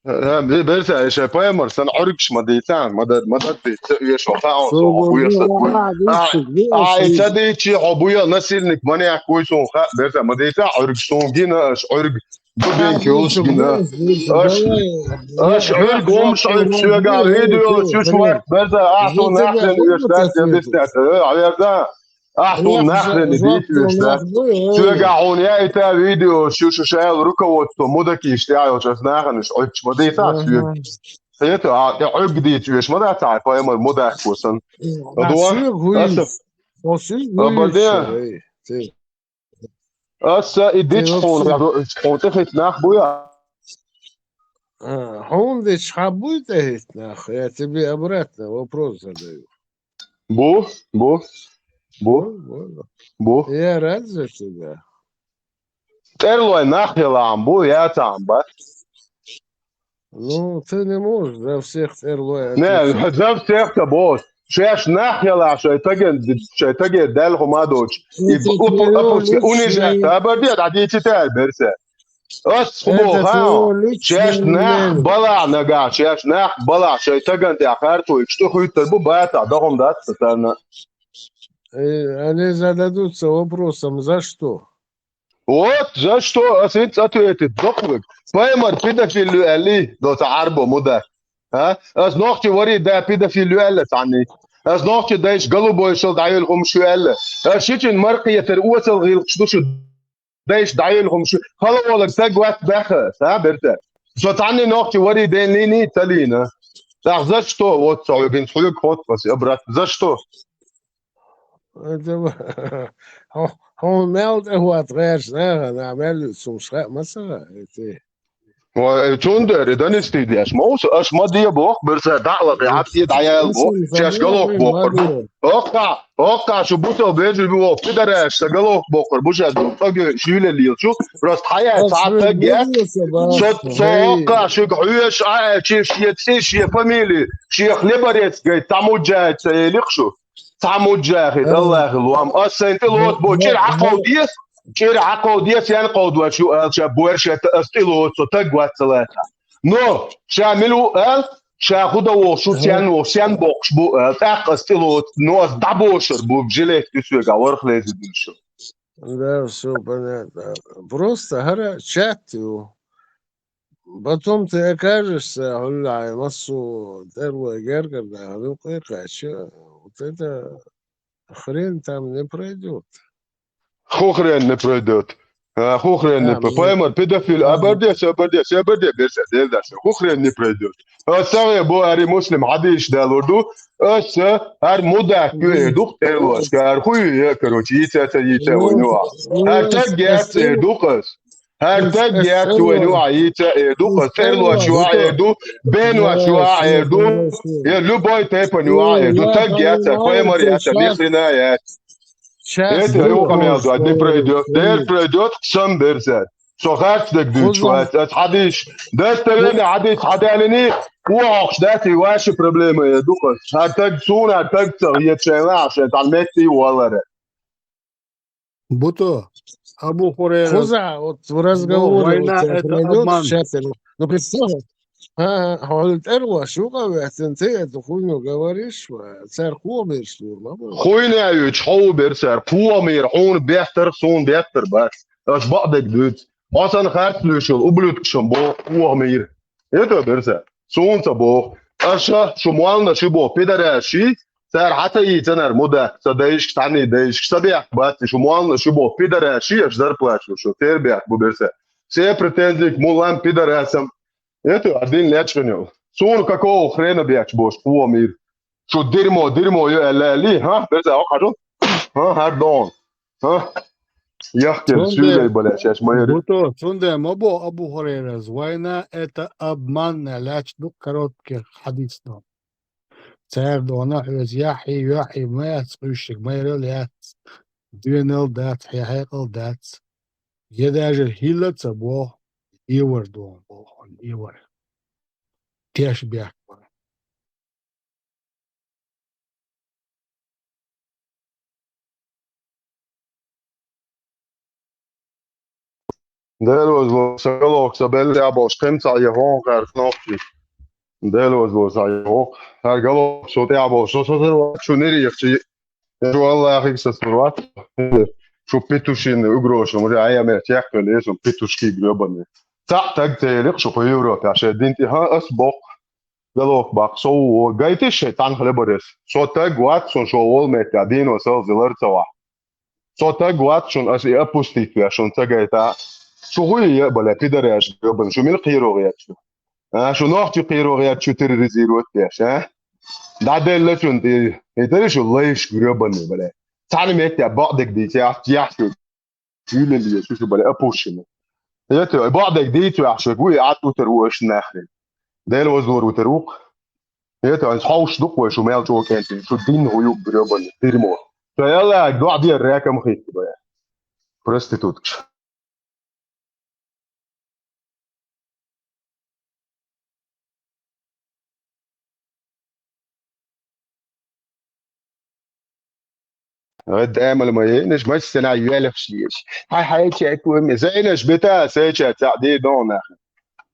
Э, э, бе-, Берсер, шай пайхамар сан Ӏуьргаш ма дийца, ма да-, ма даддийца, уьш ва хаьа, со ма хуьйсу. А, и ца дийчи, хьо буя насильник, маньяк вуй суна хаьа, Берсер, ма дийца Ӏуьргаш, суна гина аш Ӏуьрг, дубинка йолуш гина. Аш, аш Ӏуьрг, умш Ӏуьрг, соьга видео, чуш варт, Берсер, а, суна нахлен уьш дац, я дистят, э, а, верда. Ахь суна нахлени дийцвеш дац. Соьга хьуна яита видео, шу, шу шаьл руководство, мудакиш тӀехь йолчу ас нахана уьш Ӏуьргаш ма дийца соьга. Хета, а, тӀе Ӏуьрг дийцвеш ма дац, а, пайхамар мудак ву сан. Ада, аса, абаде. Аса и дича хьуна, хьуна тӀе хӀитта нах буй? А, хьуна дича хьан буй тӀе хӀитта нах? Я тебе обратно вопрос задаю. Бу, бу, бу, бу. Я рад за тебя. ТӀерлой нах ялахь бу, яцахь бац. Ну, ты не можешь за всех тӀерлой отвечать. Не, за всех-то бос. Шаьш нах ялахь шайн таген, шайн таген даьлла хӀума а доцуш. И бу-, бу-, бу-, унижать, а, бардия, дӀадийци тӀе, Берсер. Ас хӀун боху, ха? Шаьш нах балахь нагахь, шаьш нах балахь, шайн таган тӀехь харцо, и чту хуьттар бу, бацахь, дохам дац сан санна. Э, они зададутся вопросом, за что? Вот, за что, ас хӀинца ответить доккхуьг. Пайхамар педофил ю аьллий, доца Ӏарбо мудак. А? Ас нохчи варий да педофил ю аьлла цхьанний? Ас нохчи дайша голубой шал дӀайолу хӀумаш ю аьлла? Ас шичина маркхетар оцал гӀиллакхаш ду шу дайша дӀайолу хӀумаш ю? Хала волаг стаг вац баьхха ас, а, Берсер? Со цхьанний нохчи варий ден лийний ца лийна. ТӀаккха за что? Вот со хьоьга, хьоьга хӀоттац ас, я брат, за что? Это хьо-, хьуна мел тӀе хӀотта гӀерташ нахана, нах мел юьцу хӀумаш хаьа ма ца хаьа, эти. Ой, цундела и донести деш ма ву со, аша ма де боху, Берсер, дӀа а лакхе, хьаьтта дӀаяьлла боху, шаьш галох боккхур бу. Оккха, оккха шу бусал бежи бу воху, пидараш, сан галох боккхур бу шаьш, цӀогуьй шуьйла лелачу, просто хьаяьй цхьа таг яц, со, со оккха шуьга хьоьжуш а аьлчи, шен цӀе, шен фамили, шен хлеборезкой цхьа муджахӀид ца элира шу. Цхьа муджахӀид, Аллахьан лом. Ас сайн тӀе лоцу бо, чӀир хьакховдийса, чӀир хьакховдийса, сен кховдош ю аьлла, ша боьрша ас тӀе лоцу, со таг вац ца лаьцна. Но ша мила ву аьлла, ша хӀун дан вохуш ву, сен вохуш, сен боккхуш бу аьлла, тӀаккха ас тӀе лоцу, но ас дӀабошур бу, жилет ю соьга, ворхӀ лезий дуьйш. Да, всё понятно. Просто хӀара чат ю. Потом ты окажешься, гӀуллахӀи, массо тӀервай гергар даьхьа, ну, кхайкхаьча, вот это хрен там не пройдёт. Ху хрен не пройдёт. А, ху хрен не А, пройдёт. Пайхамар педофил, а, абарде, сабарде, сабарде, берса, делдаса. Ху хрен не пройдёт. А, сагъе бо ари муслим хьадис далур ду. Аса, гьар мудак ю э дух тӀерлошка, гьар хуй е, короче, йица ца йица вайну а. Гьар таг яц э дух ас. Гьар таг яц вайну а йица э дух ас. ТӀерлош ю а э ду, бен ваш ю а э ду. Е любой тайпан ю а э ду. Таг яц, пайхамар яц, ни хрена яц. Это ю къамел дуа, не пройдёт. Дер пройдёт, сам берза. Со харц дег дуьйцу вац, ас хьадис. Достоверный хьадис хьадалини, охьокхуш дац, и ваша проблема я дукхас. Гьар таг суна, гьар таг ца, я чайла, ша тан метти валара. Буто, Абу Хурайра. Хуза, вот в разговоре война — это обман. Ну, представь, а, хьол тӀерваш юкъа вехсин, ты эту хуйню говоришь, ва, цар кхо мир сур, ма бу. Хуйня юч, хьо бер цар, кхо мир, хьун бехтар, сун бехтар бац. Аш бакъдег дуьц. Хьо сан харц луьшул, ублюдкшам бо, кхо мир. Это берса. Сунца бо. Аша, шу муална ши бо, пидораши, цар хьата йицанар муда, са дайшк, тани дайшк, са бяхк бац, шу муална ши бо, пидораши, аш зарплачу, шу, тер бяхк бу берса. Все претензии к мулам пидорасам. Это один лячканил. Сун какого хрена бяч бош, кхо мир? Шу дерьмо, дерьмо ю, э, ла, ли, ха? Берса, о, хажу? Ха, хардон. Ха? Яхкер, сюлей, бля, сейчас мои. Буто, цунде ма бо Абу Хурайрас, война — это обман, лач ду коротких хьадис но. Цар дона хьоьз яхьи, яхьи, ма яц къуьшшиг, ма ярал яц. Дуьнал дац, хье хьекъал дац. Я даже хӀилла ца боху, евар дона боху, евар. Теш бехк бара. Делозло са галох са белли а бош, кхин ца я хӀун гӀарх нохчи. Делозло са я хӀун. Хьар галох со тӀе а бош, со созар вац, шу нери яхчи. Шу Аллахиг са сур вац. Шу петушиный угроша, мури, а я мер чехкали, шу петушки грёбаный. Ца таг цели, шу по Европе, а ше дин ти, ха, ас бок. Галох бак, со у, гайтиш ше тан хлеборез. Со таг вац, сон шо вол метта, дино сал зилар ца ва. Со таг вац, шун ас и опустить веш, шун ца гайта. Шу хуй я, бля, пидораш, грёбан, шу мин кхирогъ ячу. А, шу нохчи кхирогъ ячу терроризировать веш, а? Да делла шун, и, и тери шу лайш, грёбаный, бля. Цани метта, бакъдег ди, я, я, шу. Чуйлели, шу, шу, бля, опущенный. Это, бакъдег ди, шу, шу, гуй, а тут рвешь нахрен. Дел воздур утер ук. Это, ан хауш дук, шу мел чё кенти, шу дин гуюк грёбаный, дерьмо. Шу яла, дуа дер раком хит, бля. Проститутка. Ад амал ма енаш, массана юалахш еш. Хьай, хьай, чай куми. Зайнаш бета, сай чай, ца ди дона.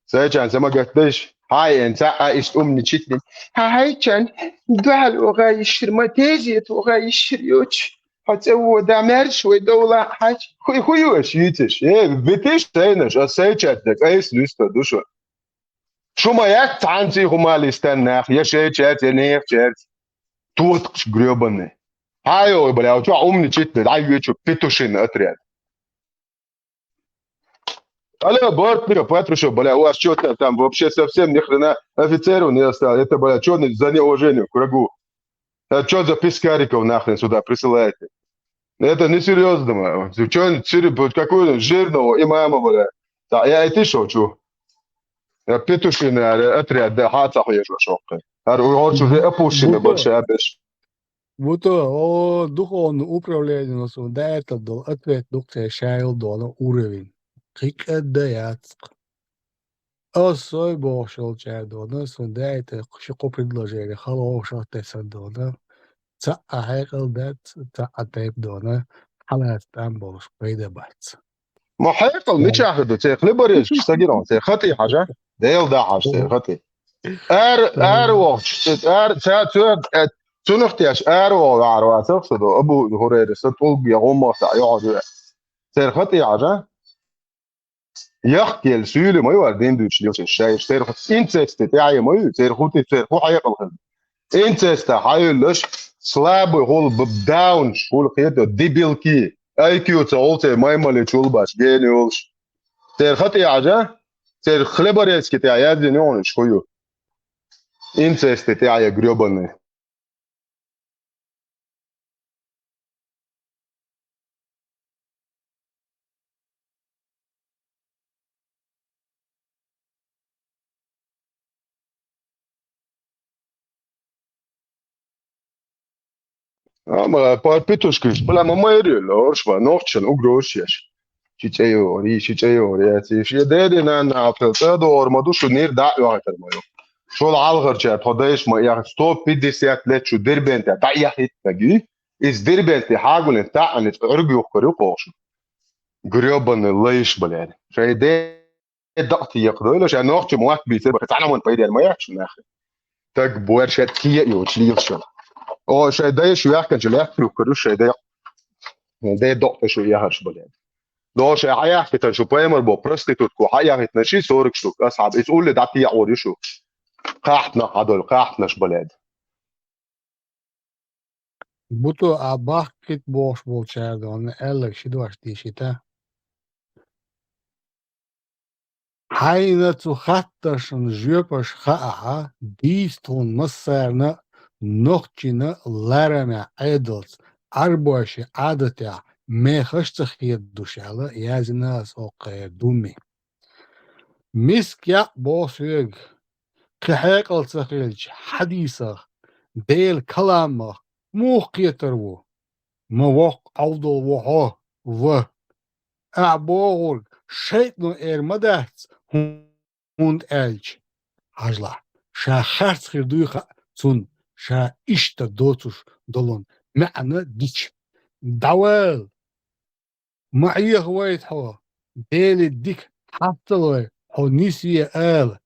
Сай чай, сама гатташ. Хьай, эн ца а иш умничитни. Хьай, чай, дуал уга ишир, ма тезет уга ишир йоч. Хьа ца вода мерш вай довла, хьай. Хуй, хуй, еш, йитеш. Э, бетиш, зайнаш, а сай чай, так, а иш листа душу. Шу ма яц цхьаьнций хӀума листан нах, я шайчаьрца, я нехчаьрца. Тотакаш грёбаный. Хьайо, бля, у чё умничать надо? Ай, вы чё, петушиный отряд. Алло, Бортников, Патрушев, бля, у вас чё-то там вообще совсем ни хрена офицеров не осталось. Это, бля, чё за неуважение к врагу? А чё за пескариков нахрен сюда присылаете? Это несерьёзно, ма. Чё, сери-, какой жирного имама, бля? Да, я это шучу. Я петушиный, а, отряд, да, хьа ца хуеш ва шоккхе. Ар у, он уже опущено больше, а, беш. Буто, о, духовное управление у нас, да, это дол, ответ дук те шайл дона уровень. Кхикъа да яцкъ. Ас сой бохуш йолчара дона, сан даита ши-кхо предложение, хала вовшах тесар дона, цхьа а хьекъал дац, цхьа а тайп дона, хьалаца тӀам болуш пайда бац. Ма хьекъал мичахь ду, церан хлеборезкаш ца гира, церан хатӀи хьажа? Дел да хьажа, церан хатӀи. Ар, ар вохуш, ар, ца, ца, э, цунах теш, ар воху вахьар вацах шу ду, Абу Хурайра, са тӀулг я гӀуммах са йохьо ду. Церан хатӀи хьажа? Яхкел суьйли ма ю ара дин дуьйцуш лелаш шаьш. Церан хӀу инцесте тӀаьхье ма ю, церан хӀу ти, церан хӀу хьекъал хилла. Инцеста хьаюьллаш, слабый хул б-, даунш хул кхета, дебилки. Ай кью ца гӀул церан маймали чул баш, гени йолуш. Церан ха тӀехьажа, церан хлеборезки тӀехь яздина юхьанаш хӀу ю. Инцесте тӀаьхье грёбаный. Амма парпитушкаш, бала ма майрел, орш ва, нохчан угрош еш. Ши цӀе йори, ши цӀе йори, яци, ши дери нана, апел, цӀа дор, ма ду шу нир да, йохатар ма ю. Шул хьалхарча, тхо дайш ма яхь, сто пятьдесят лет шу Дербенте, да яхит таги. Из Дербенте хьагулин, та ани, цӀа Ӏург юхкар ю кхошу. Грёбаный лайш, блядь. Шай де дакъти якъдойла, шай нохчи муат бийцер, баха цхьана ман пайдер ма яхчу нахи. Так буэр шай тие йоч лил шо. О, шай дайш вяхканча лехтук куру шай дайх. Де докъта шу яхаш, блядь. До шай хьаяхкитан шу паймар бо проститутку хьаяхитна ши сорок штук, асхьаб, из улли дати яхур шу. Кахтна хадол, кахтнаш, блядь. Буто а бахкит бохуш болчара дона аьлларг ши дош дийшита. Хьайна цу хаттаршна жоьпаш хаахьа, дийца тхуна массарна а нохчина а ларамехь Ӏедалца, Ӏарбойши Ӏадатехь мехаш а ца хедуш аьлла, яздина аса оккхара думи. Миска якъ боху соьга, кхин хьекъал ца хилча, хьадийсах, Делан каламах муха кхетар ву? Ма воккха Ӏовдал ву хьо, ва! Ахьа бохург шайтӀано эр ма дац, хӀунда аьлча, хьажалахь, ша харц хир дуй хаьа цунна, ша иштта доцуш долун маьӀна дича. ДӀавала! Ма Ӏехавайта хьо, Деле дика хьасталой, хьо нисве ала.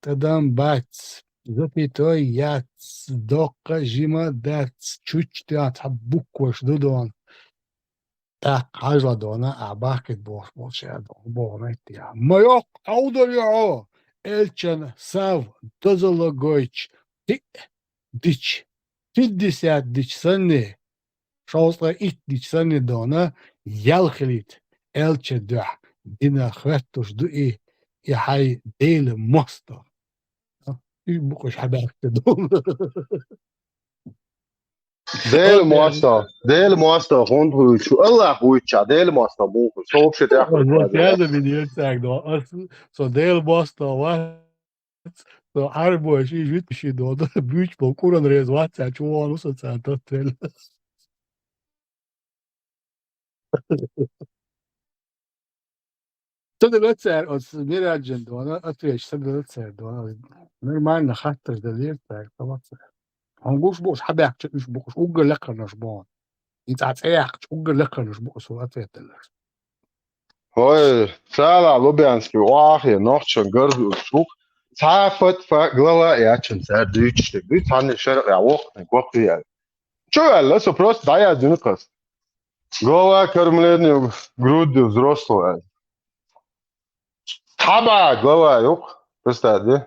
ТӀадам бац, запятой яц, доккха жима дац, чучча тӀехь цхьа букваш ду дона. ТӀаккха хьажла дона, а бахкит бохуш болчара дона, боху меттехь. Ма йоккха Ӏовдал ю хьо, элчан сав дозалла гойтуш, кхиъ дича, пятьдесят дича санне, шовзткъе итт дича санне дона, ял хилийта, элча дуьхьа дина хӀоьттуш ду и, и хьай Делан мостагӀа. Уьш букъуш хьабаьхкина ду. Делан мостагӀа, Делан мостагӀа хӀунда вуьйцу? Аллах вуьйцу, Делан мостагӀа муха вуьйцу? Со вообще тӀехь Вот, вот, я за меня цаьрга до. Ас, со Делан мостагӀа вац, со Ӏарбойш и жуьтта ши до, буьйцу бо Куран реза вац, цаьрга чу вон ву со царна таттавелла. Ца дала цара оцу Мираджан дона, отвеча ца дала цара дона. Нормально хаттар далийра цара, хӀама цара. Хьуна гуш бу уьш хьабаьхкича уьш бу уьш, уггар лекхарнаш бу хьуна. И цӀа цӀе яьккхича уггар лекхарнаш бу уьш, ответ даларш. ХӀой, цала Лубянский, охьахе, нохчан гарзуьрчух, цхьа фат-фа глава а яьчун цара дуьйцуш дерг дуьйцу, цхьанна шаркъа воккханиг воккхий аьлла. Чу ваьлла, со просто дӀаяздина кхас. Глава кормления грудью взрослого. Цхьа бӀе глава юкъа, представь, де?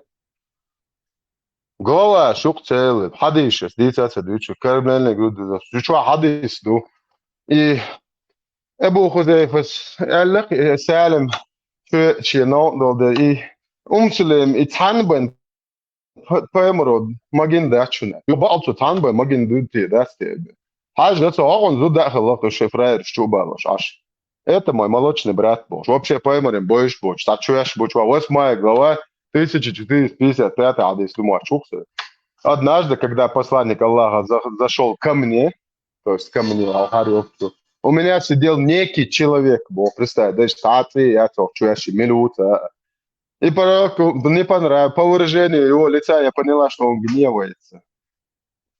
Глава шух целый. Хьадийшас, дийца а ца дуьйцу, кормление грудью взрослого. Чу хьадийс ду. И Абу Хузайфас аьлла, э, Салим, чу чу новкъа долу де, и Умсулем, и цхьаьна бен П-, Паймаро магин дац шуна. Бакъал цу цхьаьна бен магин дуьйцу те дац те. Хьажа, цо гӀо гӀун зуда а хилла, кху шайн фраераш чу а балош Ӏаш. Это мой молочный брат бохуш. Вообще Паймарин бойуш боцуш. Цхьа чоьш бу чу. Восьмая глава, тысяча четыреста пятьдесят пятый хьадис ду моьттуш ву-кх со. Однажды, когда посланник Аллаха за-, зашёл ко мне, то есть ко мне, алхар йоцу, у меня сидел некий человек, бо, представь, даже цхьа а цӀе яц оха чоьш, мила ву ца. И пророку не понравилось, по выражению его лица я поняла, что он гневается.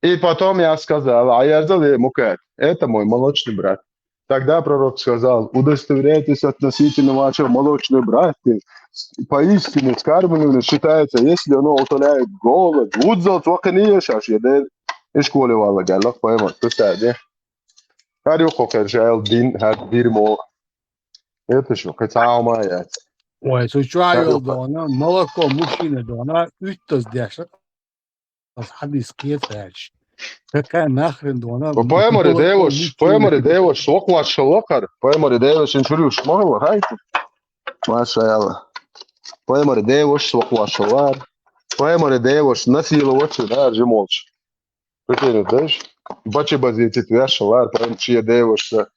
И потом я сказала, а я сделала ему как? Это мой молочный брат. Тогда пророк сказал, удостоверяйтесь относительно вашего молочного брата. Поистине скармливание считается, если оно утоляет голод. Вудзал цвакхание шаш, я дер, и школе валла галла, поэма, представь, да? Харю хокер шайл дин, хар дирмо. Это что, кацао маяц. Ой, цу чу йолу дона, молоко мужчины дона, уьттаз деш, ас хьадис кхетаьлча. Какая нахрен дона? Ва пайхамаре молоко деваш, мужчины? Пайхамаре деваш, вакхваш лакхар, пайхамаре деваш, ин чуьра юш ма хилла, хай? Машаалла. Пайхамаре деваш, вакхваш лар. Пайхамаре деваш, насиловать, да, жимолч. Прикинь, знаешь? Бачи базитит вешалар, прям чья девушка.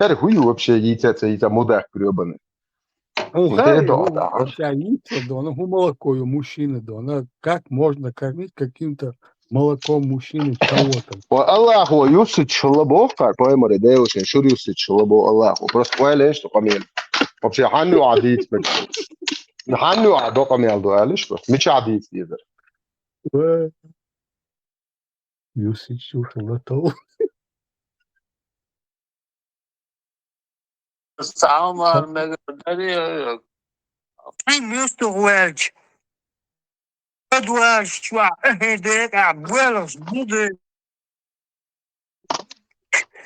Хер хуй вообще яйца, яйца мудак грёбаный. Ну, хай, да, ну, да. Вообще яйца дона, ну, молоко у мужчины дона. Как можно кормить каким-то молоком мужчины кого-то? Ва Аллаху юсич лабо, кар, пайхамаре девушка, чуьра юсич лабо Аллаху. Просто вайлен, что камел. Вообще, ханну адит, ханну адо камел дуалиш, просто. Мича адит, дизер. Ва. Юсич юхалатал. Самар мегардари. Ким юсту гуэлч? Адуаш шва, эхе, дек, а, буэлос, буды.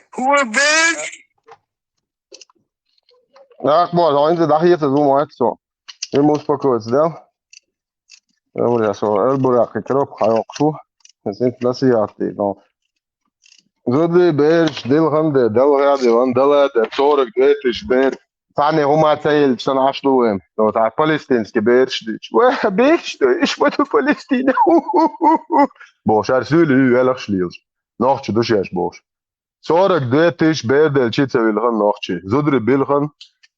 Хуа бэш? Ах, бо, он индзе дахьеца думается. Ему успокоиться, да? Я говорю, что Эльбурак и Троп хайокшу. Здесь насиятый, но. Зуды берш, дилхан де, далгъа де, ван дала де, сорок две тысячи бер. Цхьанне хӀума ца елча, сан Ӏаш ду вайн. Ну, та палестинский берш дича. Ва, берш ду, иш ма ду Палестина. Бо, шар суьйли, ю, велахш лелаш. Нохча ду шаьш, бо. Сорок две тысячи бер делчи ца вилхан нохчи. Зудри билхан.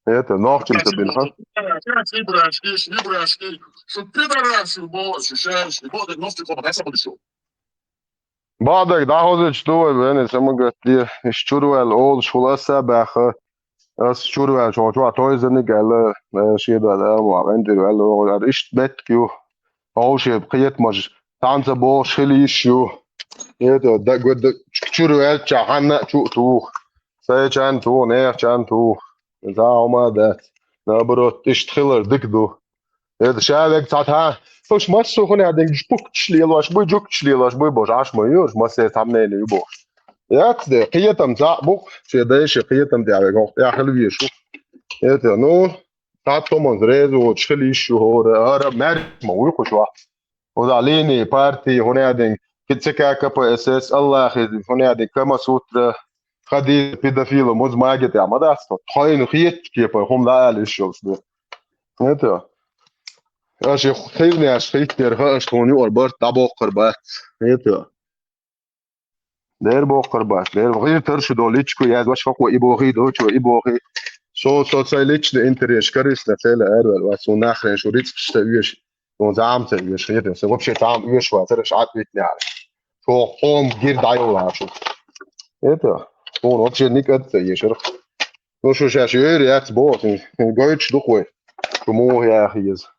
Это, нохчим ца билхан. Пидорашки, пидорашки, что пидорашки, бо, шаьш, бо, нохчи, бо, да, сам будешь. Баъдерг дӀахозуьйтуш ду вай, венес амма гатде, иш чуьра ваьлла олуш хула аса а баьхха, ас чуьра ваьлла чохь чохь тойзаниг аьлла, э, шен дан аьлла, ма гӀентира ваьлла, вогӀур аьлла, иштта меттиг ю. Хьовший кхетамаш, цхьаьна ца бохуш хила йиш ю. ХӀета, даг-, даг-, чуьра ваьллачохь хьанна а чу а туху. Сайчарна туху, нехачарна туху. Иза хьо ма дац. Наоборот, иштта хилар дика ду. ХӀета ша вега цхьа тхан, уьш массо а хӀуна динг жуккуш лелош буй, жуккуш лелош буй бохуш, Ӏаш ма ю, уьш массо а цхьа мнение ю бохуш. Яц де, кхетам цхьаъ бу, шен дайша кхетам тӀехь вега хӀокху тӀехь хила везаш ву. ХӀета, ну, цхьа тхуманца реза воцуш хила йиш ю хӀора, хӀара маьрша ма вуй кху чохь. ХӀунда линия, партии, хӀуна динг, кхин ца ка К П С С, Аллахи, хӀуна динг, Камасутра, Хадис, педофила, муза маге тӀехь ма дац, тхойна хетачу кепара хӀума дӀаала йиш йолуш ду. ХӀета? Аша хийрнеш хийттера хаа, аша тхуна юкъара барт дӀабоккхур бац. ХӀета? Дера боккхур бац. Дера гӀиртар шу долу личку яз ваша хӀокхо и бохий, дочо и бохий. Со, со сайн личный интерес карисна цела аьрваьлла вац, суна нахрен шу рицкъаш ца оьшу. Суна зама ца оьшу, хета, сан вообще зама оьшу вацара, ша Ӏад витнехьара. Шу хьома гира дӀайолла шу. Это, суна вообще никъад ца ешара. Ну, шу шаьш йойр яц боху, гойтуш ду-кх вай. Шу муха яха еза.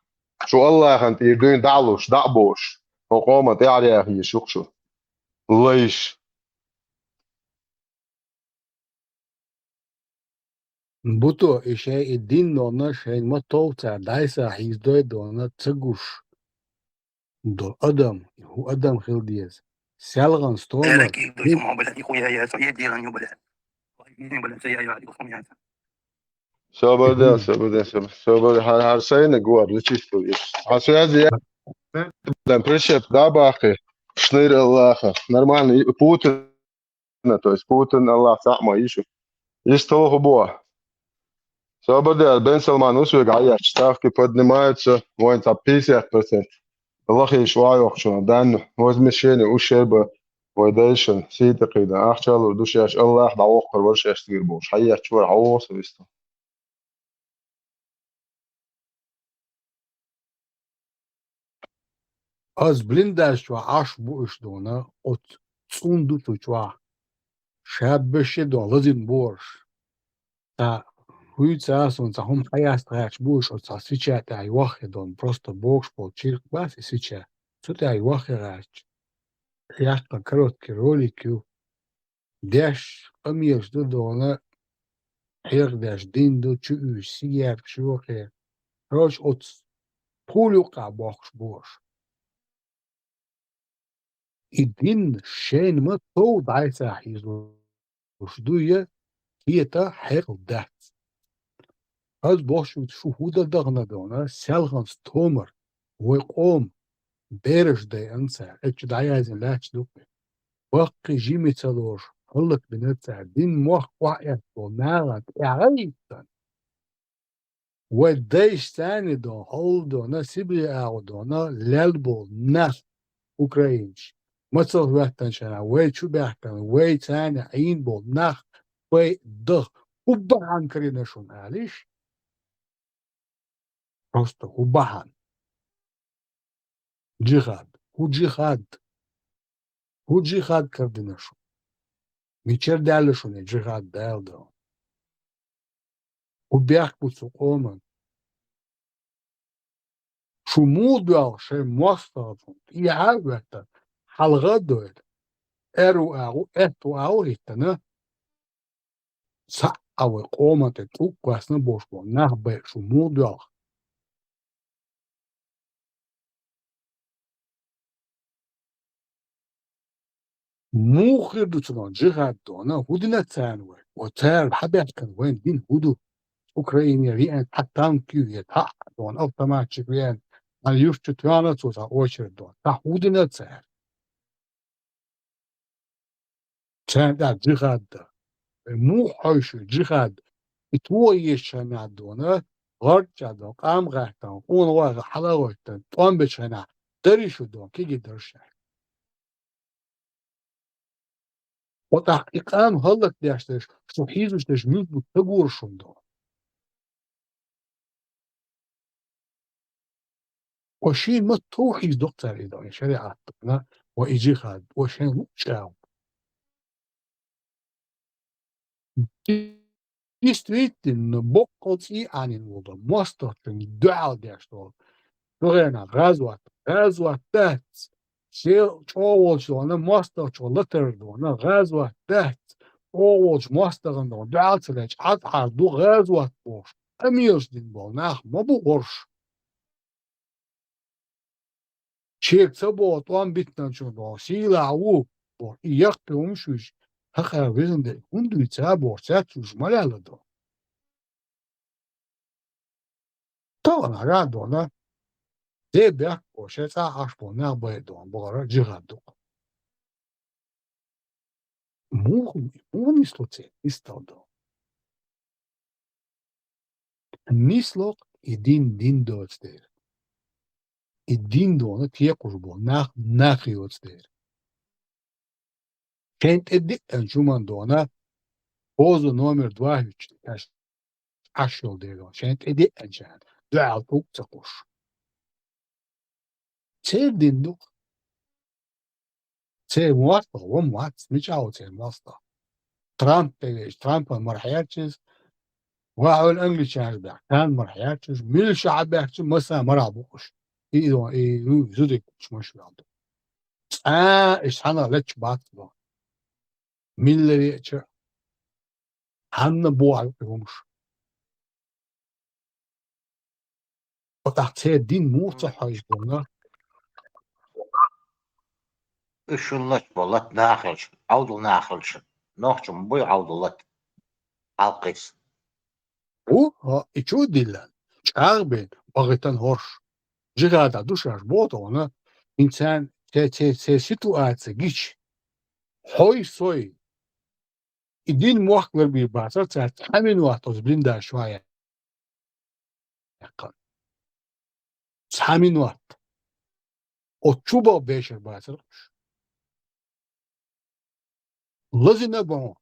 Шу Аллахьан тӀера дуьйна дӀа а луш, дӀа а бохуш. Хьо къоман тӀаьхьара яха еза шу-кх шу. Лайш. Буто, и шайн и дин нонна шайна ма тов цара дӀайса хьийздой дона ца гуш. До адам, хӀу адам хила деза. Селган стомар. Дерек ду, ма, блядь, нихуя я, я дилан ю, блядь. Блядь, я, я, я, я. Собар де, собар де, собар. Собар, хьан, хьан сайна гуар, личисту. Хьан связи я. Блин, прищеп, да, бахи. Шныр Аллаха. Нормально, и Путин. То есть Путин, Аллах, цхьаъ ма йиш ю. Иштта хӀу боху. Собар де, Бен Салман усвега Ӏаяьчу, ставки поднимаются, вайн цхьа пятьдесят процент. Лахийша охьайоккхучунах данну, возмещение ущерба вай дайшан, сийта кхийдан. Ахча лур ду шаьш, Аллах дӀавоккхур вара шаьш цигара бохуш. Хьаечча вара, хьо воху сан висту. Ас блиндаж чохь Ӏаш бу уьш дона, оцу цӀун ду цу чохь. Шаббаше дон лазина борш. Цхьа хуьйца а суна цхьа хӀума хьаяста гӀерташ бу уьш, оцу цхьа сича тӀехь йоххе дон, просто богуш болу чиркх бац и сича. Цу тӀехь йоххе гӀерташ. Яккха короткий ролик ю. Деш къамелаш ду дона, хьех деш дин ду, чу уьйш сиеркаш йохе. Короче, оцу пхула юккъехь бохкуш бу уьш. И дин шайна ма тов дӀайса хьийзалуш ду я, кхета хьекъал дац. Аз бохучунга шу хӀу дан дахана дона, селханца томар, вай къома бераш дайана цара, эчу дӀаяздина лаьтташ ду-кх. Баккхий жима ца лоруш, хӀаллакбинарг цара, дин мохк охьаэцна болу нахана тӀаьхьа а йиттина. Вай дайша царна дона, хьалдона, Сибре агӀо дона, лелла болу нах, украинцаш, мацалла хӀоьттинчу хенахь, вай чу баьхкина, вай царна Ӏийна болу нах, вай даха, хӀун бахьана карийна шуна алийша? Просто хӀун бахьана? Джихад. ХӀун джихад? ХӀун джихад карадина шуна? Мичара даьлла шуна и джихад, Дала дон? ХӀун бехк бу цу къоман? Шу муха доьлху шайн мостагӀчунна тӀехьа а хӀоьттина, хьалха а дойла, аьрру агӀо, аьтту агӀо а хӀиттина, цхьаъ а вай къоман тӀе тӀулг кхоьссина болуш болу нах байа шу муха доьлху? Муха хир ду цунах джихад дона? ХӀун дина царна вай? О, цара хьабаьхкина вайн дин хӀун ду? Украине веана, цхьа танк ю, я цхьаъ дона автоматчик веана, хьан юьртчу тоьхна цо цхьа очередь дона. Цхьа хӀун дина цара? Царна тӀехь джихад дан. Муха хьовсу джихад? И тоха езачу хенахь дона, гӀорчча дона, къам гӀаттана, къона ваха хьала а гӀоьттина, тӀом бечу хенахь, дарий шу дона, кегий дарий шу. Ва тӀаккха и къам хӀаллакдеш дерш, шу хьийзош дерш муьлш бу ца гора шуна дона. Ва шена ма товхьийз доккху цара и дона, и шариӀат дона, ва и джихад, ва шайн луъучу агӀор. Действительно, боккъал цӀий Ӏанийна волу, мостагӀчунна дуьхьал деш долу. Цу хенахь гӀазот, гӀазот дац. Шен чӀогӀа волчу дона, мостагӀчо латар дона, гӀазот дац. ЧӀогӀа волчу мостагӀна дона, дуьхьал ца лечкъа, Ӏад-Ӏар ду гӀазот бохуш, къамелаш дина болу нах ма бу хӀорш. Шега ца боху тӀом битинчунна дона, сийлахь ву боху, и яккхий хӀумаш вуьйш, хӀокхара везан дерг хӀунда вуьйцу а боху, цецвуьйш ма лелла дона. Тахана хӀара дона, де бехк боху, шайн цӀахь Ӏаш болу нах байа дона, бохура джихад ду-кх. Муха, муха нисло церан, нисдала дона? Нисло-кх и дин, дин доцу дела. И дин дона текхуш болу нах, нах йоцу дела. Шайн тӀедеъанчу хӀуманна дона, поза номер два хӀуьттуш, аьш Ӏаш йолу дела, шайн тӀедеъанчарна дуьхьал тӀулг ца кхуш. Церан дин ду-кх. Церан мостагӀа ван вац, мичахь ву церан мостагӀа? Трамп тӀе веача, Трампан мара хьерча иза, вахьуьлла англичанаш баьхча, царна мара хьерча уьш, мила шо хьабаьхча, массарна марахь бу уьш. И, и, и, и зудий кхуьуш маша ваьлла ду. Цкъа а иштта хьанна леташ бац бо. Милла веача, хьанна бохьа и хӀумаш. Ткъа тӀаккха церан дин муха ца хьожу дона? Уьш шуна латта бо, латта нахалча, Ӏовдал нахалча, нохча ма буй Ӏовдал латта хьалкхийса. Ву, хьо, и чу а диллина, чӀагӀбина, бахийтина хӀорш. Джихадахь ду шаьш боху тхуна, хӀинца церан, церан, церан ситуаци гича, хьой, сой, и дин мохк ларбийр бацара цара цхьа минот оцу блиндаж чохь яьккхина. Цхьа минот. Оцу чу бан бешар бацара уьш. Лазийна бан.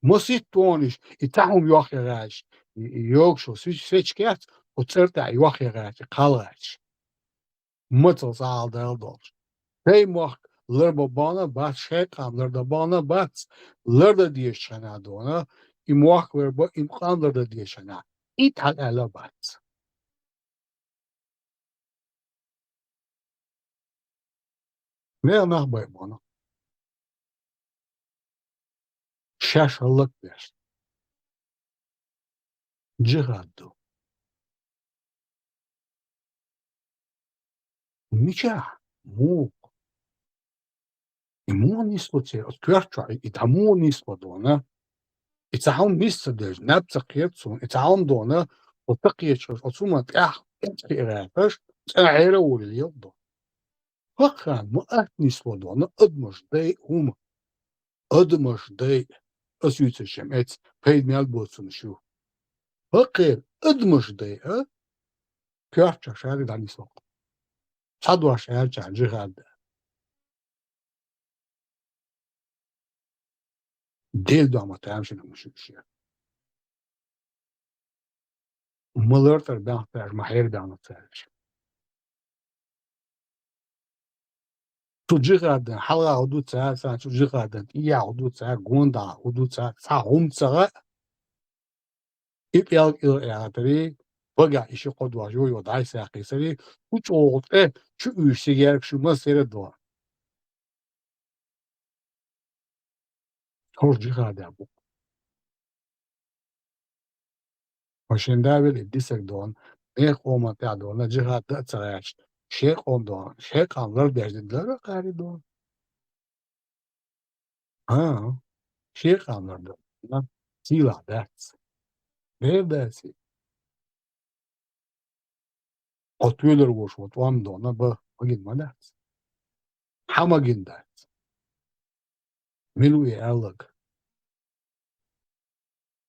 Масийтта вон уьш, и цхьа хӀума йохъе гӀерташ, и, и йогуш йолу свеча, свеча кхетта, оцу цӀар тӀехь йохъе гӀерташ, и кхалла гӀерташ. Мацалла цхьа хьал даьлла долуш. Шайн мохк ларбан бахана бац, шайн къам лардан бахана бац, лардан дезачу хенахь дона, и мохк ларбан, и къам лардан дезачу хенахь. И тхьаьла аьлла бац. Нехан нах байбана. Шаьш хӀаллакбеш. Джихад ду. Мичахь? Муха? И муха нисло церан? Оцу коьрта чохь и, и дӀа муха нисло дона? И цхьа хӀума миска ца деш, наб ца кхета суна, и цхьа хӀума дона, хӀу ца кхеташ, оцу хӀуман тӀехь кхеташ, цӀена Ӏера а волий лелаш дона. ХӀокхарна ма атта нисло дона адамаш дайа хӀума. Адамаш дайа, ас юьйцуш ма яц, пайда мел боцург ю. ХӀокхеран адамаш дайа, коьртачарна шадерг дӀанисло. Цхьа дош аьлча, жихӀад да. Дела дуьхьа ма тамашийна хӀума шу шен. Ма лартӀара баьхна цаьрга, ма хьера баьхна цаьрга. Цу жихӀадан хьалха хӀу ду цаьрга, цу жихӀадан тӀехьа хӀу ду цаьрга, гондахьа хӀу ду цаьрга, цхьа хӀума ца хаьа, и пӀелг ила яхатарий, багахь и ши кхо дош йо-йо дӀасакхийсарий, цу чӀогӀа тӀе чу уьйш сигерг шу массера а дона. ХӀорш жихӀада бу. Ма шен да велий дисаг дона, нехан къоман тӀехь дона, жихӀад да а ца гӀерташ, шен къам дона, шен къам лардеш дина лар а кхаьрий дона. ХӀаа, шен къам лардеш дина, сийлахь дац. Бер дац и. Хьо тоьлар волуш ван тӀом дона бан, магийна ма дац. Хьан магийна дац? Мила ву и аьлларг?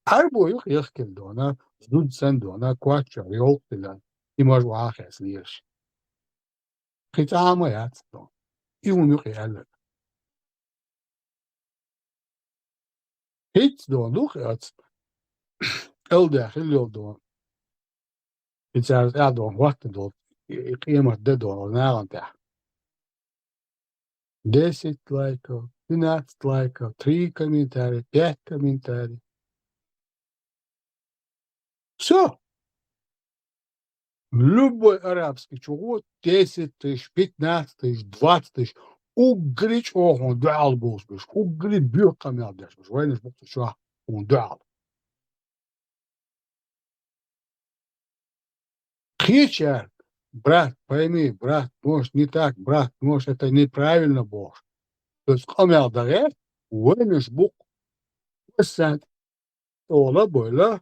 Ӏарбо юкъа яхкина дона, зуда санна дона, коч чохь йолх а хилла, и маж охьа а хецна лелаш. Кхин цхьа а ма яц дона. И хӀума юкъа аьлларг. ХӀинца дона ду-кх оцу кӀалдехь хилла йолу дона. И цара тӀаьхьа дона хӀоттина долу, и, и къемат де дона нахана тӀехь. Десять лайков, двенадцать лайков, три комментария, пять комментарий. Всё. Любой арабский чугӀо десять тысяч, пятнадцать тысяч, двадцать тысяч, уггаре чӀогӀа хьуна дуьхьал болуш берш, уггаре боьха къамел деш берш, вайнаш бу-кх цу чохь хьуна дуьхьал. Кхечаьрга: «Брат, пойми, брат, может, не так, брат, может, это неправильно», — бохуш, оцу къамел дан гӀерта, вайнаш бу-кх. Аса цӀена тӀе а бойла,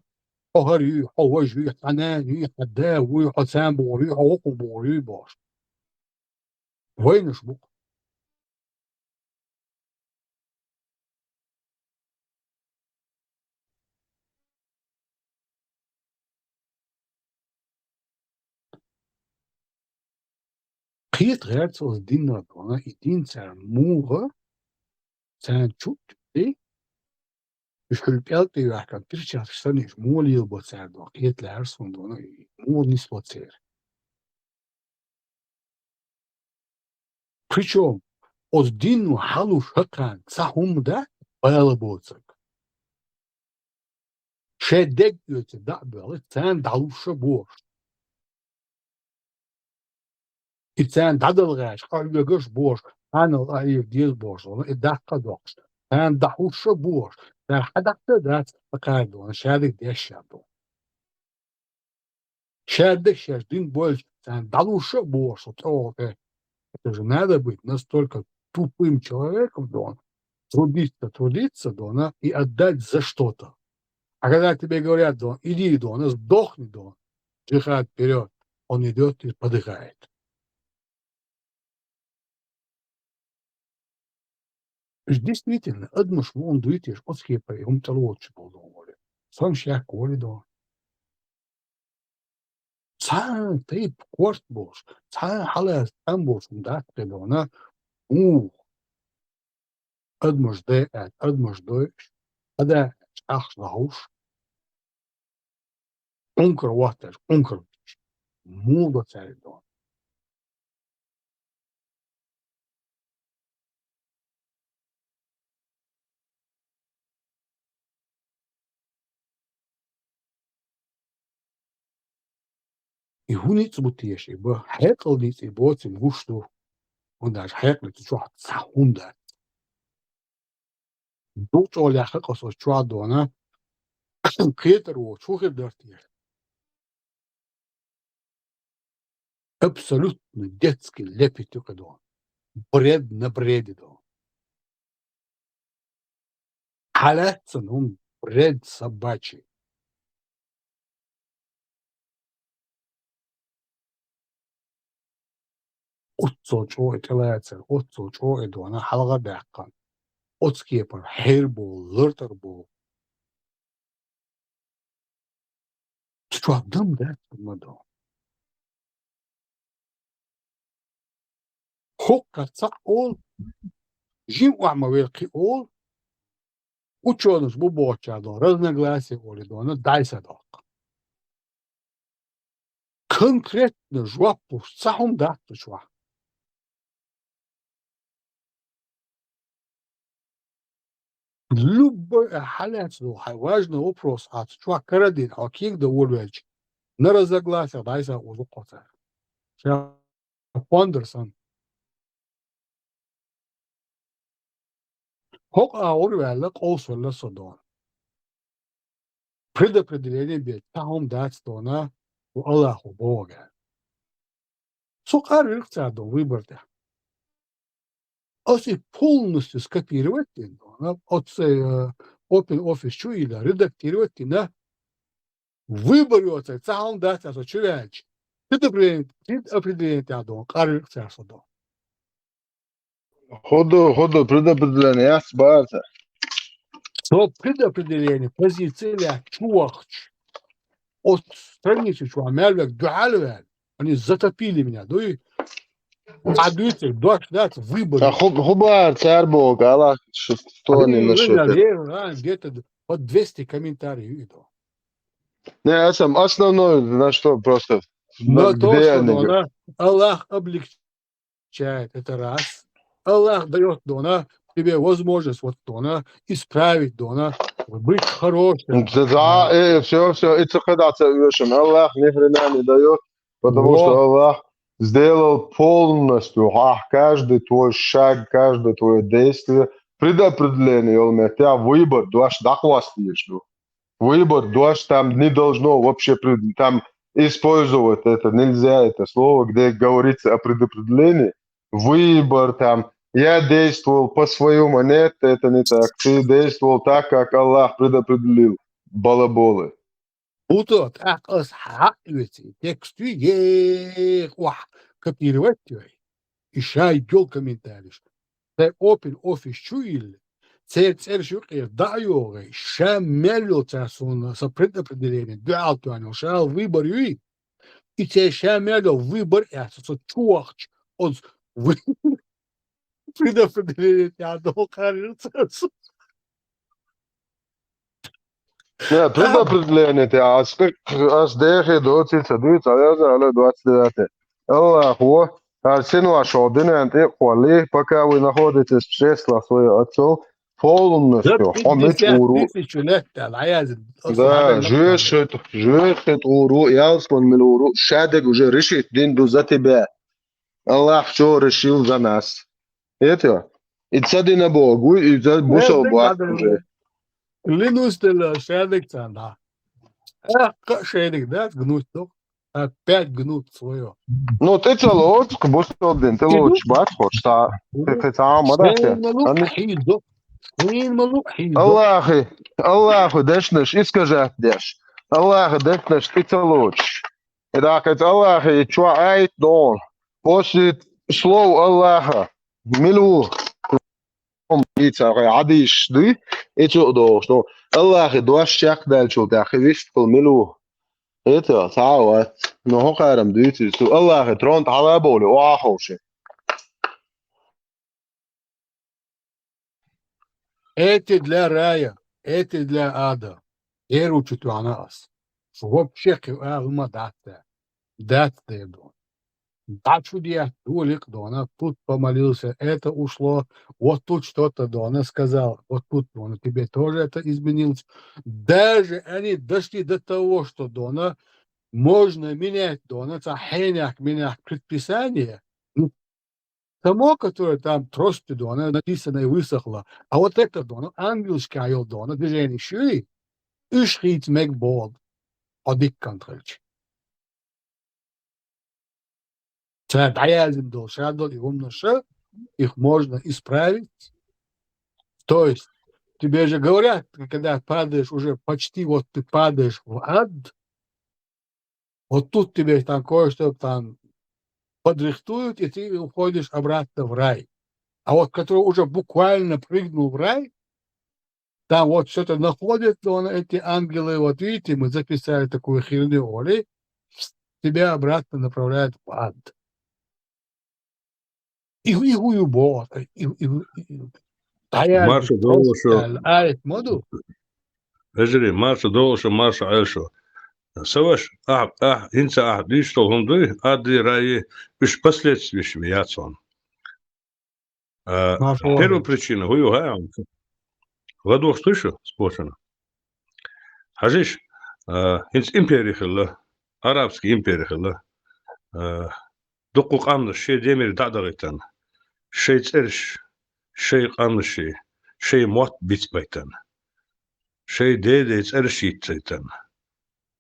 хьо хӀара юй, хьо важа юй, хьан нана юй, хьан да вуй, хьо царна бохур юй, хьо хӀокхунна бохур юй бохуш. Вайнаш бу-кх. Кхета гӀерта оцу динах дона, и дин царна муха, царна чу а тӀе, уьш хӀуьлла пӀелг тӀе йоьхкина, перчаткаш санна, уьш муха лелабо цара дона, кхета лаьара суна дона, и муха нисло церан. Причём оцу динно хьалуш хӀокхарна цхьа хӀума дац бала боцург. Шайн дег оьцу дӀа а боьлхуш, царна дӀалуш а бохуш. И царна дӀадала гӀерташ, къахьоьгуш а бохуш, хьанал къахьега деза бохуш, и даккха а доккхуш, царна дӀахьуш а бохуш, цара хьан даккха а дац, кхара дона, шадерг деш а дона. Шадерг шаьш дина бойчу царна дӀалуш а бохуш, со чӀогӀа тӀе. Это же надо быть настолько тупым человеком, дона, трудиться, трудиться, дона, и отдать за что-то. А когда тебе говорят, дона, иди, дона, сдохни, дона, джихад вперёд, он идёт и подыхает. Уьш действительно адамаш муха дуй те, оцу кепара и хӀума тӀелоцуш болу дона вара. Сан шек вара и дона. Цхьана тайпа корта болуш, цхьана хьалаьцна тӀам болуш хӀума дац кхин дона, муха? Адамаш дайа аьлла, адамаш дойуш, хьада аьлча ахча дӀахьуш, Ӏункар ватташ, Ӏункар вуьтуш. Муха до цаьрга дона? И хӀун ницкъ бу теша и бан? Хьекъал ницкъ и боцийла гуш ду. ХӀунда аьлча хьекъалца чохь цхьа хӀума дац. Дукха чӀогӀа лаьхна кхин оцу чохь дона, кхетар воцуш хӀун хир дара теша? Абсолютно детский лепет ю кхин дона. Бред на бреде дона. Хьалаьцна хӀума, Бред собачий. Оццул чӀогӀа тӀелацар, оццул чӀогӀа дона хьалха баьккхина. Оцу кепара хьербо, лартӀарбо. Цу чохь дам дац хӀума до. ХӀокху цхьаъ олу, жин охьа ма велла кхин олу, учёныш бу бохучара дона, разногласия олий дона, дӀай са доккху. Конкретно жоп луш цхьа хӀума дац цу чохь. Любой хьалаьцна долу хьайн важный вопрос хьо цу чохь карадина, хьо кегдан волавелча, на разногласиях дӀай са узу кхо цара. Ша фондер санна. ХӀокху агӀор ваьлла, къовсавелла со дона. Предопределение бен, цхьа хӀума дац дона, ву Аллахо боху аьлла. Со къарвира цара дона выбор тӀехь. Аса и полностью скопировать дина дона, оцу, э, Open Office чу йилла, редактировать дина, выбор йоцург цхьа хӀума дац аса чу ваьлча. Предопределение, предопределение тӀехь дона, къарвира цара со дона. ХӀун ду, хӀун ду, предопределение яц бара цара? Со предопределение, позиция лаьцна чу вахча. Оцу страница чохь мел верг дуьхьал ваьлла. Они затопили меня, дуй? Цхьа дуьйцург дош дац, выбор. А хӀу-, хӀун бара цара боху, Аллах, что они насчёт этого? Где-то под двести комментариев ю и до. Не, а сам основной, на что просто, на то, где что они, дона, Аллах облегчает, это раз. Аллах даёт дона тебе возможность, вот дона, исправить дона, быть хорошим. Да, да, э, всё, всё, и ца кхидӀа ца оьшуш. Аллах ни хрена не даёт, потому что Аллах сделал полностью, а, каждый твой шаг, каждое твоё действие, предопределение йолу метте, выбор, дош дӀакхоссадеш ду. Выбор, дош там не должно вообще пред-, там использовать это, нельзя это слово, где говорится о предопределении. Выбор там, я действовал по-своему, нет, это не так. Ты действовал так, как Аллах предопределил. Балаболы. Буто, тӀаккха ас хьаъ веций, текст ю, е, охьа копировать йой. И ша йол комментариш. Тхайн Open Office чу йилла, церан цӀераш юкъера дӀа а йогӀий, ша мел йолу цара суна сан предопределение дуьхьал тоьхна йолу, ша выбор юй, и церан ша мел йолу выбор эцна, со чу вахча, оцу вы-, предопределение тӀехь доккхур ю цара суна. Не, предопределение те, ас кхи-, ас дехе доций ца дуьйцу, а я за, алло, двадцать девятое. Аллахо, ас синош шо дуьнен тӀе а кхоллий, пока вы находитесь в чреслах своих отцов, полностью, хьо мича гӀур ву. Да, жуьгташха тӀе гӀур ву, ялсамани мила гӀур ву, ша дерг уже решить дина ду за тебя. Аллах всё решил за нас. Это, и ца дина боху, и ца бусал боху уже. Линус делла шайниг царна. Эх, ка шайниг дац гнуть доху. Опять гнуть своё. Ну, тӀе ца лоцу, бусал дина, тӀе лоцуш бац, хочешь, та, тӀе, тӀе ца ма дац. Шайна ма луъу хьийзо. Шайна ма луъу хьийзо. Аллахи, Аллахи дешнаш искажать деш. Аллахи дешнаш тӀе ца лоцуш. И даккхийца Аллахе и чохь айта догӀу. После слов Аллаха, мила ву, дийца хьайн хьадисаш дуй, и цу а догӀуш ду. Аллахе дош чекхдаьллачул тӀаьхьа хи вистхула мила ву? ХӀета, цхьа а вац. Ну, хӀокхарам дуьйцуьйту. Аллахе трон тӀе хьала а бовлий, охьа а ховший. Эти для рая, эти для ада. Первый чу тоьхна ас. Шу вообще кхин ала ма дац те. Дац те дона. ДӀа чу дехьа долик дона, тут помолился, это ушло, вот тут что-то дона сказал, вот тут дона, тебе тоже это изменилось. Даже они дошли до того, что дона, можно менять дона, цхьа хьенех менех предписание, ну, само, которое там тростью дона написано и высохло, а вот это дона, ангелшка йолу дона, движение шуьй, уьш хийца мега боху, хьо дикка хилча. Цара дӀаяздина долу, ша долу и хӀуманаш, их можно исправить. То есть, Тебе же говорят, когда падаешь, уже почти вот ты падаешь в ад, вот тут тебе там кое-что там подрихтуют, и ты уходишь обратно в рай. А вот который уже буквально прыгнул в рай, там вот что-то находят, но он, эти ангелы, вот видите, мы записали такую херню, Оли, тебя обратно направляют в ад. И, и уйбо, и, и, и, и, Марша доллаша. Ай, моду. Вежарий, марша доллаша, марша Ӏелаша. Саваш, а, а, хӀинца а, диш тол хӀума дуй, а, ди, раи, уж последствияш яц ван. А, Марша первая причина, хӀу ю, хӀа, ладугӀаш туй шу, спочана. Хьажиш, а, хӀинца импери хилла, арабский импери хилла, а, дуккха къамнаш шей демир дӀадагӀийтан, шей цӀерш, шей къамнаши, шей мотт бицбайтан, шей дедей цӀерш йиццайтан.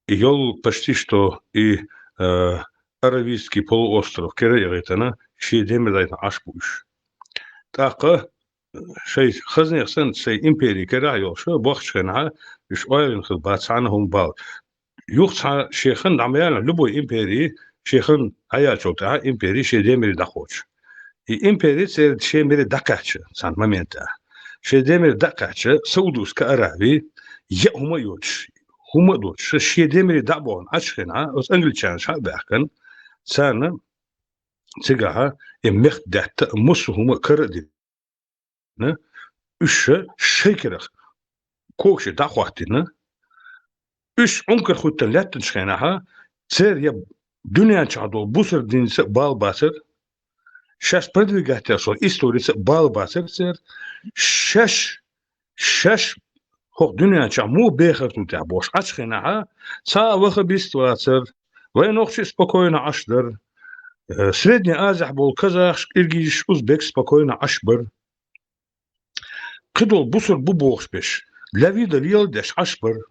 И йол почти что и, а, Аравийский полуостров кера ягӀийтана, шей демир дӀайна Ӏаш бу уж. ТӀаккха шей хазнех санна, шей импери кера йолуш, бохчу хенахьа, уж ойлина хила бац цхьана хӀума бала. Юха цхьа шехан дӀа ма яьлла, любой импери шехан хьаяьллачул тӀаьхьа импери шей демире дӀакхочу. И импери церан шей мире дӀакхаьчча, цхьана моментехь. Шей демире дӀакхаьчча, Саудовская Аравия, яа хӀума а йоцуш, хӀума а доцуш, шей демире дӀа а бохна Ӏаш хенахьа, оцу англичанаш хьа а баьхкан, царна цигахьа и мехк даьтта а, массо а хӀума а кара а дина, уьш шайн карах когашка дӀа а хӀоттийна, уьш Ӏункар хӀуьттан лаьттанчу хенахьа, церан я дуьнен чохь долу бусар динца а бала бацара, шаьш продвигать яршо историца а бала бацара церан, шаьш, шаьш хӀокху дуьнен чохь муха бехар ду тӀехь бохуш Ӏаш хенахьа, цхьа а вахабист вацара, вайн нохчий спокойно Ӏаш дара, э, Средняя Азия болу казахаш, киргизаш, узбекаш спокойно Ӏаш бара. Кхидолу бусар бу бохуш берш, для вида лела деш Ӏаш бара.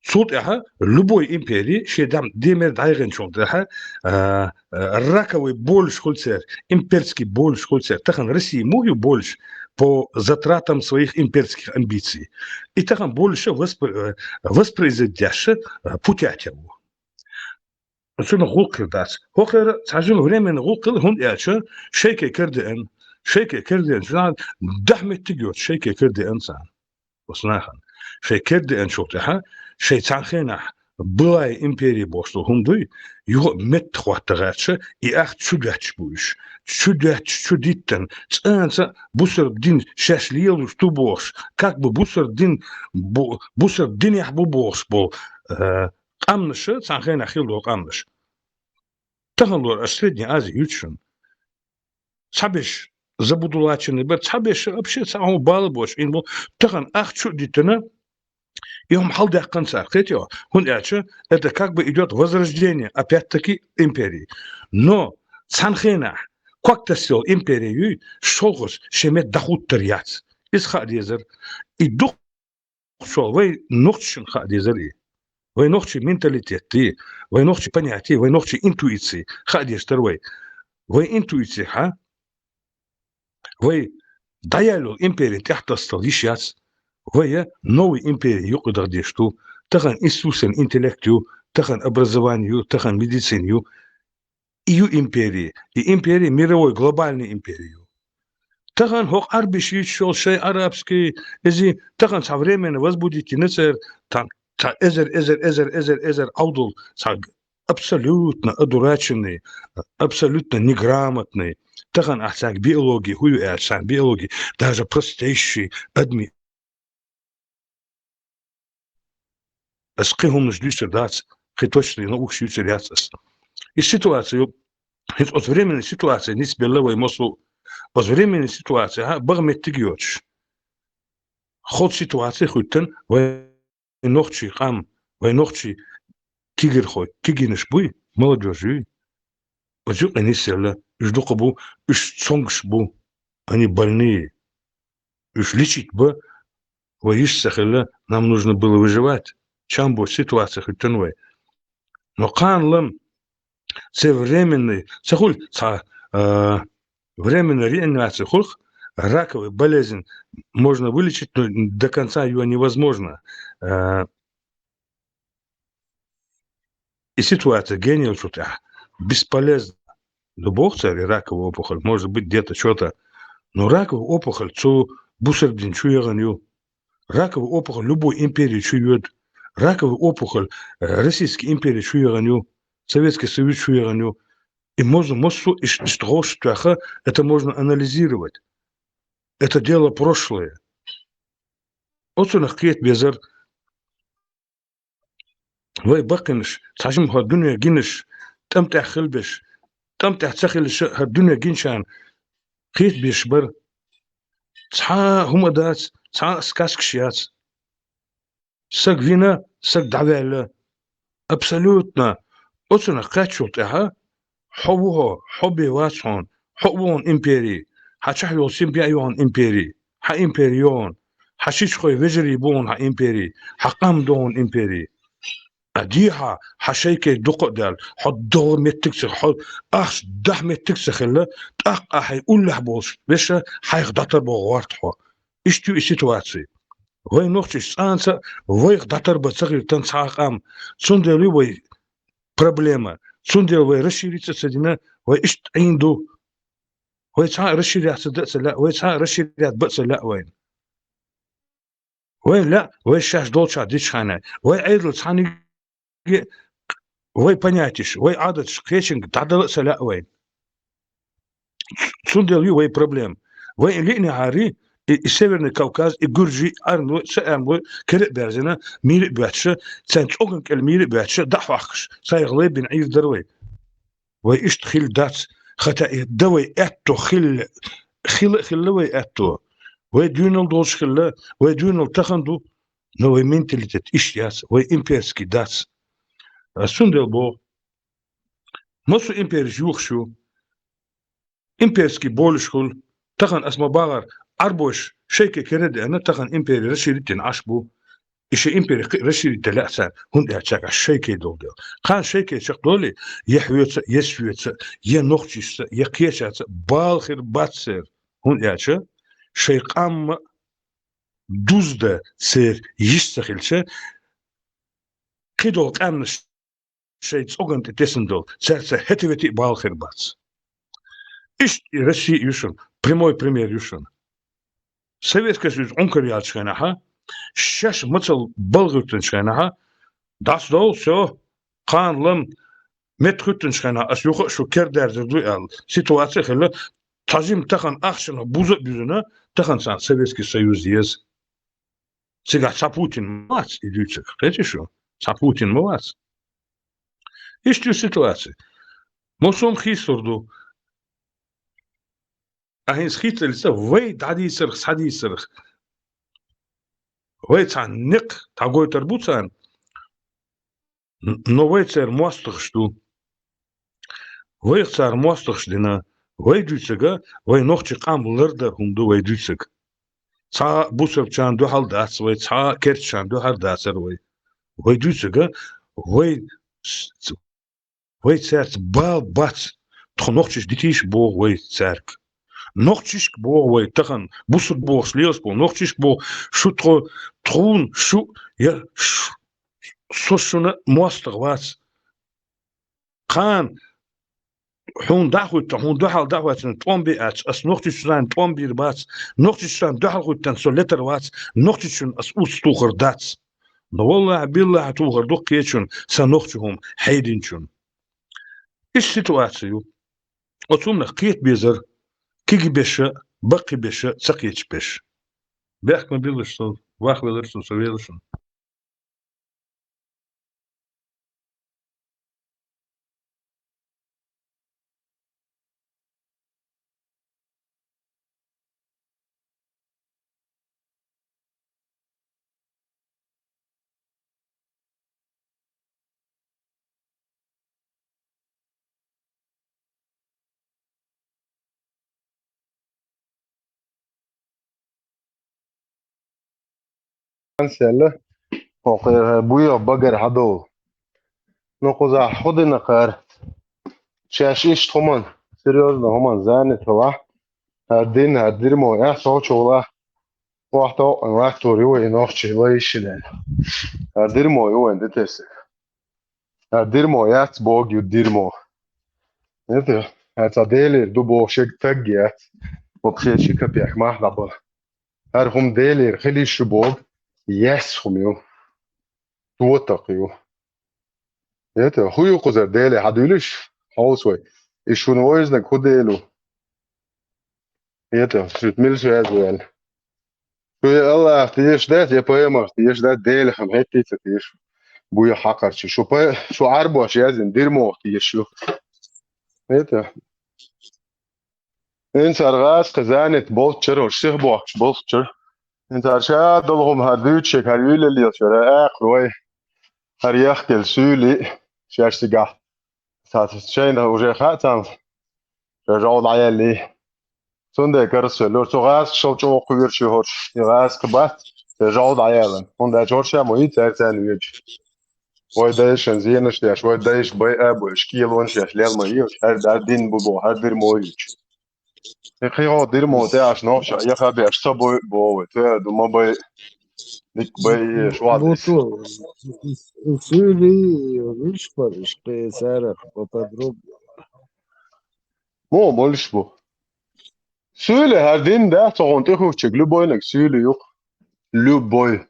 Цул тӀаьхьа любой импери шен дам демер дӀайгӀинчул тӀаьхьа, а, а, раковый болаш хуьлу церан, имперский болаш хуьлу церан. Тахана Россия муха ю болаш по затратам своих имперских амбиций. И тахана болаша воспр-, э, воспроизводить деш, э, путять ву. Цунах гӀуллакх хир дац. ХӀокхара цхьа жима временный гӀуллакх хила, хӀунда аьлча шайке кардеан, шайке кардеан, царна дахьа меттиг йоцу шайке кардеан царна. Оцу нахана. Шайн кардеанчул тӀаьхьа, шайн цхьана хенахь былая импери бохуш долу хӀума дуй, юха а метта хӀотта гӀерташ, и ахча чу доьтташ бу уьш. Чу доьтташ, чу диттан, цкъанца бусар дин шаьш лелуш ду бохуш, как бы бусар дин бу-, бусар динехь бу бохуш болу, э, къамнаша, цхьана хенахь хила долу къамнаш. Тахана лора аш Средняя Азия юьту шуна. Цхьаберш забудулаченный бара, цхьаберш вообще цхьа хӀума бала боцуш Ӏийна бу. Тахана ахча чу а диттина, и хӀума хьалдаьккхина цара, кхетий хьо? ХӀунда аьлча это как бы идёт возрождение, опять-таки, империи. Но цхьана хенахь ког тасса йолу импери юй, шолгӀачу шен метта дӀахӀуттар яц. Иза хаа дезара. И дукха Нохчо, вай нохчашна хаа дезар и. Вай нохчий менталитет и, вай нохчий понятие, вай нохчий интуиции хаа дезаш тара вай. Вай интуицихьа, вай дӀаяьлла йолу империн тӀехь тасадала йиш яц. Вай новый империн юкъа даха дезаш ду. Тахана искусственный интеллект ю, тахана образование ю, тахана медицина ю. И ю импери. И импери мировой, глобальный импери ю. Тахана хӀокху Ӏарбиш йийцуш йолу шайн арабский, иза тахана цхьа временно возбудить йина церан, там, цхьа эзар, эзар, эзар, эзар, эзар Ӏовдал, цхьа абсолютно одураченный, абсолютно неграмотный. Тахана ахь цаьрга биология хӀу ю аьлча, царна биология, даже простейший адми Ас кхин хӀуманаш дуьйцур дац, кхин точно наукаш юьйцур яц ас. И ситуация ю, хӀинца оцу временный ситуация нисбелла вай массо а. Оцу временный ситуация, хьа, багӀа меттиг йоцуш. Хоза ситуация хуьттан вай нохчий къам, вай нохчий кигирхой, кигинаш буй, молодёжь юй. Оцу юкъе нисъелла, уьш дукха бу, уьш цонгаш бу, они больные. Уьш лечить ба, вай йиш ца хилла, нам нужно было выживать. Чам бу ситуация хуьттан вай. Но кхана лам, церан временный, ца хуьлу цхьа, а, временная реанимация хуьлу, Раковая болезнь можно вылечить, но до конца её невозможно. Э, и ситуация гениал что-то, а, бесполезно. Ну, бог царь, раковая опухоль, может быть, где-то что-то. Но раковая опухоль, цу бусурбдин чу ягӀан ю. Раковая опухоль любой империи чу йода. Раковая опухоль, э, Российский империи чу ягӀан ю. Советский Союз чу ягӀан ю. И можно массу иш-, ишта гӀовшт тоьха, это можно анализировать. Это дело прошлое. Оцунах кхета безар. Вай баккхийнаш, цхьа жим хӀара дуне гинаш, тӀам тӀехь хила беш, тӀам тӀехь ца хилаш а хӀара дуне гинчарна кхета безаш бар. Цхьа хӀума дац, цхьа а сказкаш яц. Саг вина, саг дӀаваьлла. Абсолютно. Оцунах кхаьччул тӀаьхьа, хьо ву хьо, хьо бен вац хьона, хьо а ву хьона импери, хьа чохь йолу семья а ю хьона импери, хьан импери ю хьона, хьан шичхой вежарий бу хьона хьан импери, хьан къам ду хьона импери. Ткъа дехьа, хьан шайкай дукха а даьлла, хьо догӀу меттиг ца, хьо ахча дахьа меттиг ца хилла, тӀаккха ахь хьайн уллехь болуш веша хьайх дӀатарбо гӀорта хьо. Иштта ю и ситуаци. Вай нохчаш цӀанца а вайх дӀатарбан ца хилла тан цхьа а къам. Цундела ю вай проблема. Цундела вай расшириться а ца дина, вай иштта Ӏийна ду. Вай цхьа а расширяться дан а ца лаьа, вай цхьа а расширяться бан а ца лаьа вайна. Вай лаьа, вай шаьш долчохь дичхьана, вай Ӏедал цхьаьниг вай понятеш, вай Ӏадаташ кхечуьнга дӀадала а ца лаьа вайна. Цундела ю вай проблема. Вай и лиънехьарий, и, и Северный Кавказ, и гуржий, армлой, ца армлой, кара а берзина, мийра а боьттуша, царна цӀоган кӀел мийра а боьттуша, дӀа а хьоьхкуш, царах лай бина Ӏийр дара вай. Вай иштта хилла дац, хата и дан вай аьтто хилла, хила а хилла вай аьтто. Вай дуьйнал долуш хилла, вай дуьйнал тахана ду, но вай менталитет иштта яц, вай имперский дац. Ас цундела боху, массо а империш юхуш ю. Имперский болуш хуьлу. Тахана ас ма бахара, Ӏарбоша шайке кара а деана, тахана импери расширить дина Ӏаш бу. И шайн импери кхин а расширить дан лаьа царна, хӀунда аьлча цаьргахь шайке долу дела. Кхана шайке чекхдолий, я хьоьца а, я соьца а, я нохчашца а, я кхечаьрца а, бала хир бац церан. ХӀунда аьлча шайн къам а дуздан церан йиш ца хилча, кхидолу къаьмнаш шайн цӀоган тӀе тесна долу, цаьрца хӀета-вета а бала хир бац. Иштта и Россия а ю шуна, прямой пример ю шуна. Советский Союз Ӏункар яьллачу хенахь, шаьш мацалла балха хӀуьттинчу хенахь, дӀасадовла, всё, кхана лам, метта хӀуьттинчу хенахь, ас юха а шу кара даьржар ду аьлла, ситуация а хилла, цхьа жима тахана ахчанах буза а буьзина, тахана царна Советский Союз еза. Цигахь цхьа Путин ма вац и дуьйцург, кхетий шу? Цхьа Путин ма вац. Иштта ю ситуаци. Массо а хийцалур ду. Ахь хӀинца хийцаллица вай дӀадийцарх, схьадийцарх. Вай цхьа некъ дӀагойтур бу царна. Н-, но вай церан мостагӀаш ду. Вайх цара мостагӀаш дина. Вай дуьйцург, вай нохчийн къам лардар хӀума ду вай дуьйцург. Цхьа а бусурбчарна дуьхьал дац вай, цхьа а керчачарна дуьхьал дацара вай. Вай дуьйцург, вай с-, ц-, вай цаьрца бала бац, тхо нохчаш дитийша боху вай цаьрга. Нохчашка боху вай тахана, бусурба бохуш лелаш болу нохчашка боху, шу тхо, тхуна, шу, я, ш-, со шуна мостагӀа вац. Кхана хьуна дӀа а хӀуьтту, хьуна дуьхьал дӀа а хӀоьттина, тӀом бе аьлча, ас нохчашца тӀом бийр бац, нохчашца дуьхьал хӀуьттина, со летар вац, нохчашна ас уц тухур дац. Но валлахӀи, биллахӀи, тухур ду кхечунна сан нохча хӀума хьединчунна. Иштта ситуаци ю. Оцу хӀуманах кхета безар, кегий беша, баккхий беша, ца кхеташ беша. Бехк ма биллалаш со, вахвелар со, со велла шуна. Ансаьлла, хӀокхуьнан буйо багара хьадовла. Ну, кхузахь хӀун дина кхара? Шаьш иштта хӀуман, серьёзно хӀуман занят хилахь, ХӀара дин, хӀара дерьмо яц, цо чула. ОхьатаьӀан латтор ю вай нохчий лайшинел. ХӀара дерьмо ю вайн дитесаг. ХӀара дерьмо яц, Бог ю дерьмо. Это, хӀара цхьа Делера ду бохуш ерг таг яц. Вообще ши капек мах дӀабан. ХӀара хӀума Делера хила йиш ю боху, яц хӀума ю. Тотакх ю. Это, хӀун ю кхузара Деле хьадуьйлуш? Хьовса вай. И шуна вевзинарг хӀун Дела ву? Это, шуьца мила связь ву аьлла? Шу я Аллах теша дац, я пайхамар теша дац, Делах-м хӀетте а ца теша. Буй хьакхарчий. Шу пай-, шу Ӏарбоша яздина дерьмох теша ю. Это. ХӀинца хӀара гӀазкхи занят болччара, хӀара сиха бохкуш болччара. ХӀинца хӀара ша долу хӀума хӀара дуьйцуш ерг, хӀара вуьйлалла йолччара, хӀара акхарой, хӀара яхкелла суьйлий, шаьш цигахь. Цхьа шайна уже хаьа царна, ша жӀов дӀаяьллий. Цундела карасвеллора, цу гӀазкхашал чӀогӀа кхоьруш ю хӀорш, и гӀазкхи бац, ша жӀов дӀаяьллина. ХӀунда аьлча хӀорш а ма ю цаьрца царна воьдуш. Вай дайшна зенаш деш, вай дайша байа а бойуш, кӀелонаш еш лел ма йоьлуш, хӀара дар дин бу боху, хӀара дерьмо йоьлуш. И кхин хӀокху дерьмо тӀехь нохча яха беш ца бой боху вай, ца ду ма бай, дика бай, шуьга Буту, суьйлий, виш париш, кхин царах поподробнее. Муха болуш бу? Суьйлий хӀара дин дац, цо хьуна тӀехӀуттучуьнга любойниг суьйлий ю-кх. Любой.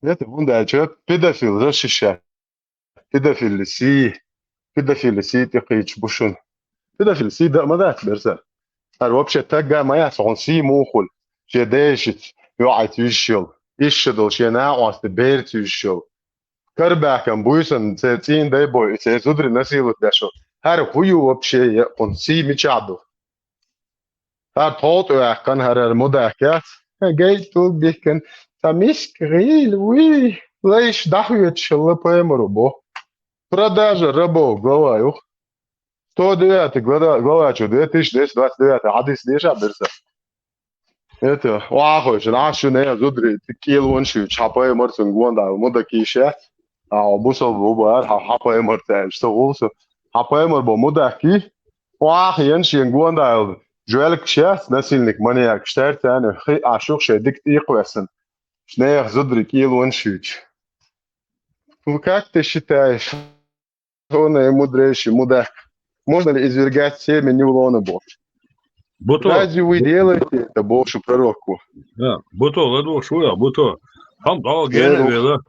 Это хӀунда аьлча педофил защищать. Педофилли сий, педофилли сий тӀекхийча бу шуна. Педофилли сий дан а ма дац берса. ХӀара вообще тагга а ма яц, хьуна сий муха хуьлу, шен дайшица йоӀаца вижаш йолу, иштта долу шен накъоста берца вижаш йолу. Карабаьхкина буьйсанна церан цӀийнан дай бой, церан зударий насиловать деш йолу. ХӀара хӀун ю вообще, я хьуна сий мичахь ду? ХӀара тхов тӀе ваьккхина, хӀара, хӀара мудак яц. Гайтул бихкина, цхьа миска гӀийла вуй, лайш дӀахьоьцуш хилла пайхамаро боху. Продажа рабов глава ю-кх. Сто девятый глава, глава чу, две тысячи двести двадцать девятый хьадис дешахь берса. Это, охьахуьйшина, Ӏаш ю нехан зударий, кӀелонаш юьйцуш, хьан пайхамар цунна гондахь, мудак йиш яц. Ахьа бусалба ву бара, хьан, хьан пайхамар ца аьлча, ца гӀуллу со. Хьан пайхамар бо мудак йий? Охьахиъна шен гондахь жоьлкаш яц, насильник, маньякаш, тӀаьрца царна хи Ӏаш ю-кх шайн дика тӀекхоьссина. Нехан зударий кӀелонаш юьйцуш. Ну, как ты считаешь, хьуна мудрейший мудак? Можно ли извергать семя неулона бохуш? Буто. Разве вы делаете это, бохуш пророк ву? Да, Буто, ладогӀа шу я, Буто. Хьо дӀа гена вела.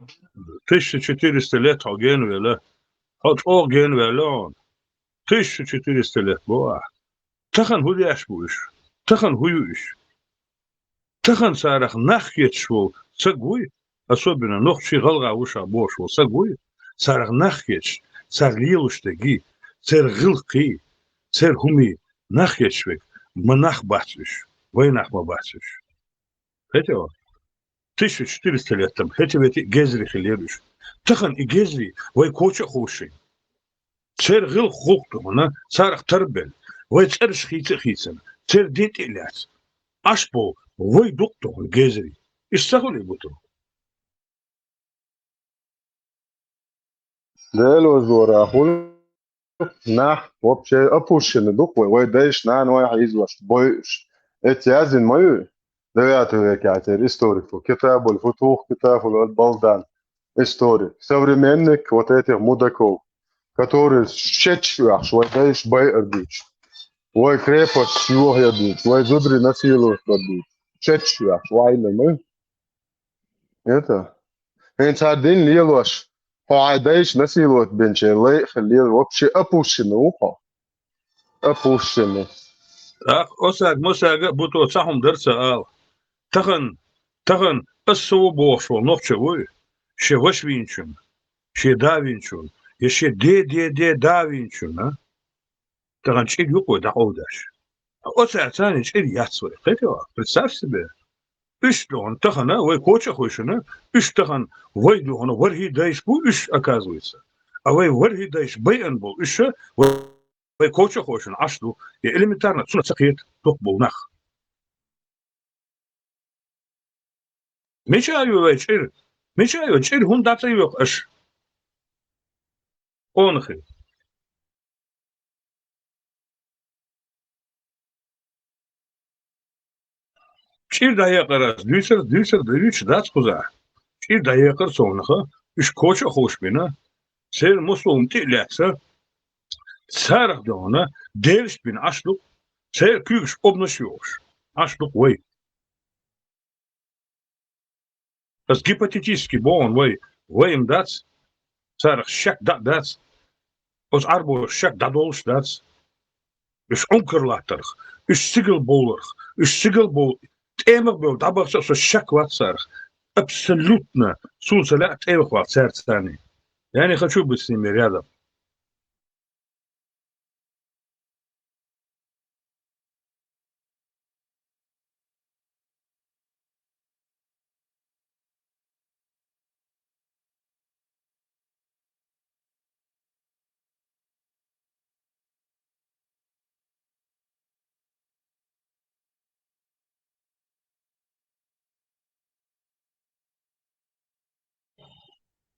Тысяча четыреста лет хьо гена вела. Хьо чӀогӀа гена ваьлла хьуна. Тысяча четыреста лет бу ахь. Тахана хӀун деш бу уьш? Тахана хӀун ю уьш? Тахана царах нах кхеташ волу саг вуй, особенно нохчий, гӀалгӀа ву ша бохуш волу саг вуй, царах нах кхеташ, цара лелош дерг, церан гӀиллакхий, церан хӀумий нах кхеташ верг, ма нах бац уьш, вай нах ма бац уьш. ХӀетте ван? Тысяча четыреста лет там, хӀетте-ветте гезри хилира уьш. Тахана и гезри вай коча а ховший. Церан гӀиллакх-гӀуллакх ду хьуна, царах тарбелла, вай цӀераш хийца а хийцина, церан дин тӀе а лаьцна. Аш бо, вай дукха ду хьуна гезри. Иштта ца хуьлий, Буто? Делозора хуьлу нах вообще опущены ду-кх вай, вай дайша, нанойх хьийзош бой уьш. Эцца яздина ма ю? Девятый векехь церан историков. Китабуль-Футух, Китабуль-Балдан. Историк. Современник вот этих мудаков, которые шедаш оьхуш, вай дайша байар дуьйцуш, вай крепость йохаяр дуьйцуш, вай зударий насиловать яр дуьйцуш. Шедаш оьхуш, вайна ма ю? Это. ХӀинца хӀара дин лелош, хьо хьайн дайша насиловать бинчеран лай а хила лела, вообще опущены ву хьо. Опущены. ТӀаккха оцаьрга-мосаьрга а, Буто, цхьа хӀума дара ца ала. Тахана, тахана ас со ву бохуш волу нохчо вуй, шен ваша вийначунна, шен да вийначунна, я шен де-де-де-да вийначунна, а? Тахана чӀир ю-кх вай дӀакъовдеш. Оцаьрца царна чӀир яц вай. Кхетий ван? Представь себе. Уьш ду хьуна тахана, вай коча а хуьйшина, уьш тахана вай ду хьуна, вархӀий дайша бу уьш, оказывается. А вай вархӀий дайша байъина болу уьш, вай, вай коча а хуьйшина Ӏаш ду. Я элементарно, цунах ца кхета дукха болу нах. Мича а ю вай чӀир? Мича а ю чӀир, хӀунда дӀа ца йоькху аша? Къонахий. ЧӀир дӀаяккхар ас, дуьйцар, дуьйцар, дуьйцуш дац кхузахь. ЧӀир дӀаяккхар совнаха, уьш коча а ховш бина, церан мусулма тӀе а лаьцна, царах дуьхьал делаш бина Ӏаш ду-кх, церан куьйгаш обнаш а йохуш, Ӏаш ду-кх вай. Ас гипотетически боху вай, вай-м дац, царах шек дӀа а дац, оцу Ӏарбоша шек дӀадолуш дац. Уьш Ӏункар латтарх, уьш сигал бовларх, уьш сигал бов-, тӀемах бевлла дӀабахча а со шек вац царах. Абсолютно, суна ца лаьа тӀемах вац цаьрца царний. Я не хочу быть с ними рядом.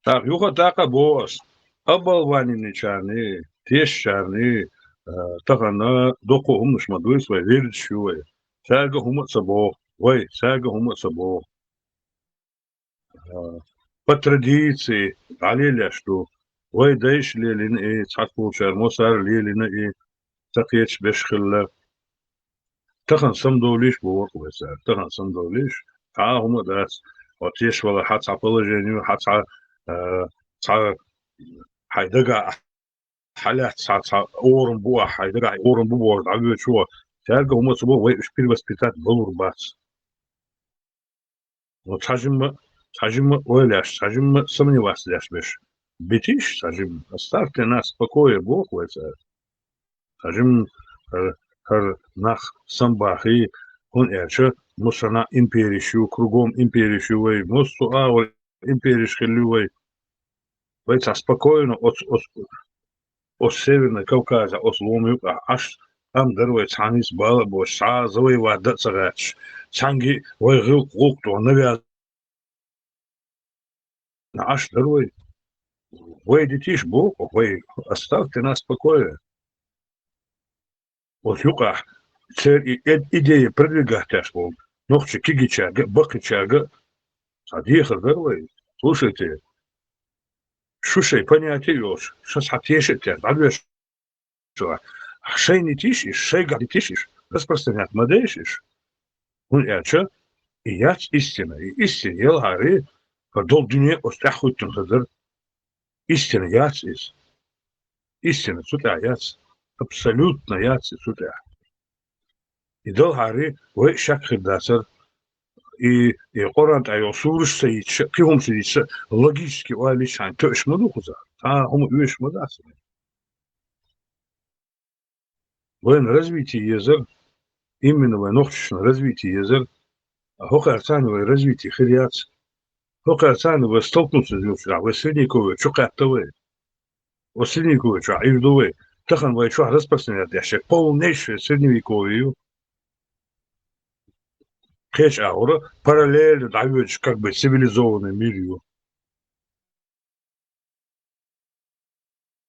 ТӀаккха юха а тӀаккха а боху ас, оболваненныйчарний, тешачарний, а, тахана доккха а хӀуманаш ма дуьйцу вай, вирдаш ю вай. Цаьрга а хӀума а ца боху, вай, цаьрга а хӀума а ца боху. А, по традиции дӀалелеш ду. Вай дайша лелийна и, цхьацца болчара массара а лелийна и, ца кхеташ берш хилла. Тахана самадовлийша боху вай цара, тахана самадовлийша. Цхьа а хӀума а дац, хьо тешаш валахь, хьан цхьа положение ю, хьан цхьа, а, цхьа хьайн дагахь хьан лаьцна цхьа, цхьа орам бу ахь, хьайн дагахь орам бу бохуш дӀавоьдуш ву, цаьрга а хӀума а ца боху, вай уьш перевоспитать балур бац. Но цхьа жимма, цхьа жимма а ойла еш, цхьа жимма а сомневаться деш берш битийша, цхьа жимма, оставьте нас в покое, боху вай цара. Цхьа жимма хӀара, хӀара нах самабахий, хӀунда аьлча массанхьа империш ю, кругом империш ю вай, массо а агӀор империш хилла ю вай. Вай цхьа спокойно оцу, оцу, оцу Северный Кавказехь оцу лома юкъахь Ӏаш, амма дара вай цхьаннца бала а боцуш, цхьа а завоевать дан а ца гӀерташ, цхьаьнгге а вай гӀиллакх-гӀуллакх тӀехь навязывать Ӏаш дара вай. Вай дитийша боху, вай оставьте нас в покое. Оцу юкъахь церан и, и, идея продвигать деш болу нохчий кегийчаьрга а, баккхийчаьрга а цхьа дехар дара вай. Слушайте, шу шайн понятие а йолуш, ша цхьа теша а теш, дӀадоьшу шу. Шайна дитийша иш, шайгахь дитийша иш, распространять ма дайша иш. ХӀунда аьлча и яц истина, и истина елхьари, хӀара долу дуьне оцу тӀехь хӀуьттина хир дара. Истина яц иза. Истина цу тӀехь яц. Абсолютно яц иза цу тӀехь. И делхьари вай а шек хир дацара. И, и Къуръан тӀехь йолу сураш а ца йитча, кхин хӀума ца йитча, логически ойла йича хьайна тоьуш ма ду кхузахь. Цхьа а хӀума оьшуш ма дац. Вайна развитие езар, именно вайн нохчашна развитие езар, а хӀокхаьрца вай развитие хир яц. ХӀокхаьрца вай столкнуться дезаш, вай средневековье чу кхетта вай. Вай средневековье чохь Ӏийр ду вай. Тахана вай чохь распространять деш, полнейшее средневековье ю. Кхечу агӀора параллельно дӀавоьдуш, как бы цивилизованный мир ю.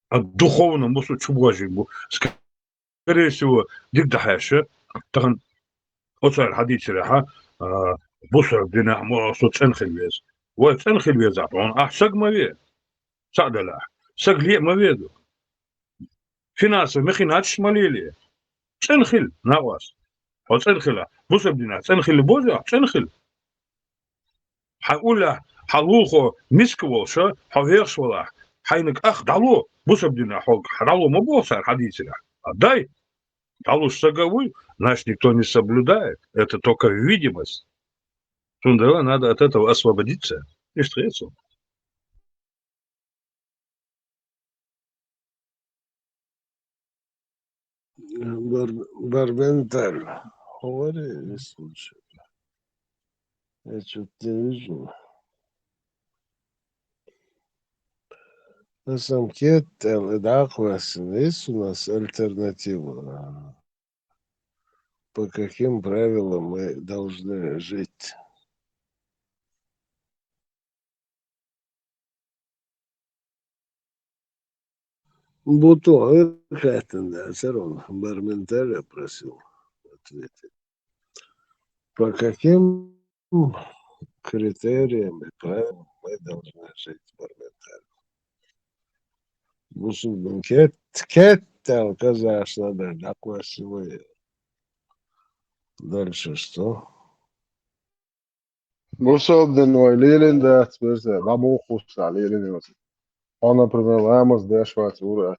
А духовно мусу чу божий бу. Скорее всего, дика дӀахьаьжча, тахана оцара хьадийцарехь, а, бусалба динехь мо со цӀена хила веза. Вай цӀена хила везахь, хьуна ахь саг ма ве. Цхьаъ делахь, саг ле а ма веду. Финансовый махинацеш ма леле. ЦӀена хила, накъост. Хьо цӀена хила. Бусалба динехь цӀена хила бозу ахь, цӀена хила. Хьан уллехь, хьан лулахо миска волуша, хьо вехаш валахь, хьайниг ах дӀало, бусалба динехь хьо дӀало ма боху цара хьадийцарехь. А дай, дӀалуш сага вуй, значит, никто не соблюдает. Это только видимость. Цундела надо от этого освободиться. Иштта хета цо. Бар-, Барменталь. Говори, не слушай. Я чё-то не вижу. На самом деле, это, да, классно. Есть у нас альтернатива? По каким правилам мы должны жить? Бутон, э, Катин, да, всё равно. Барменталь я просил ответить. По каким критериям и правилам мы должны жить моментально? Бусурбан кет-, кетта казахш надо, такой силы. Дальше что? Бусалба дин вай лелина дац, берза, ламо хуста лелина йоц. Он, например, ламаз деш вац ура.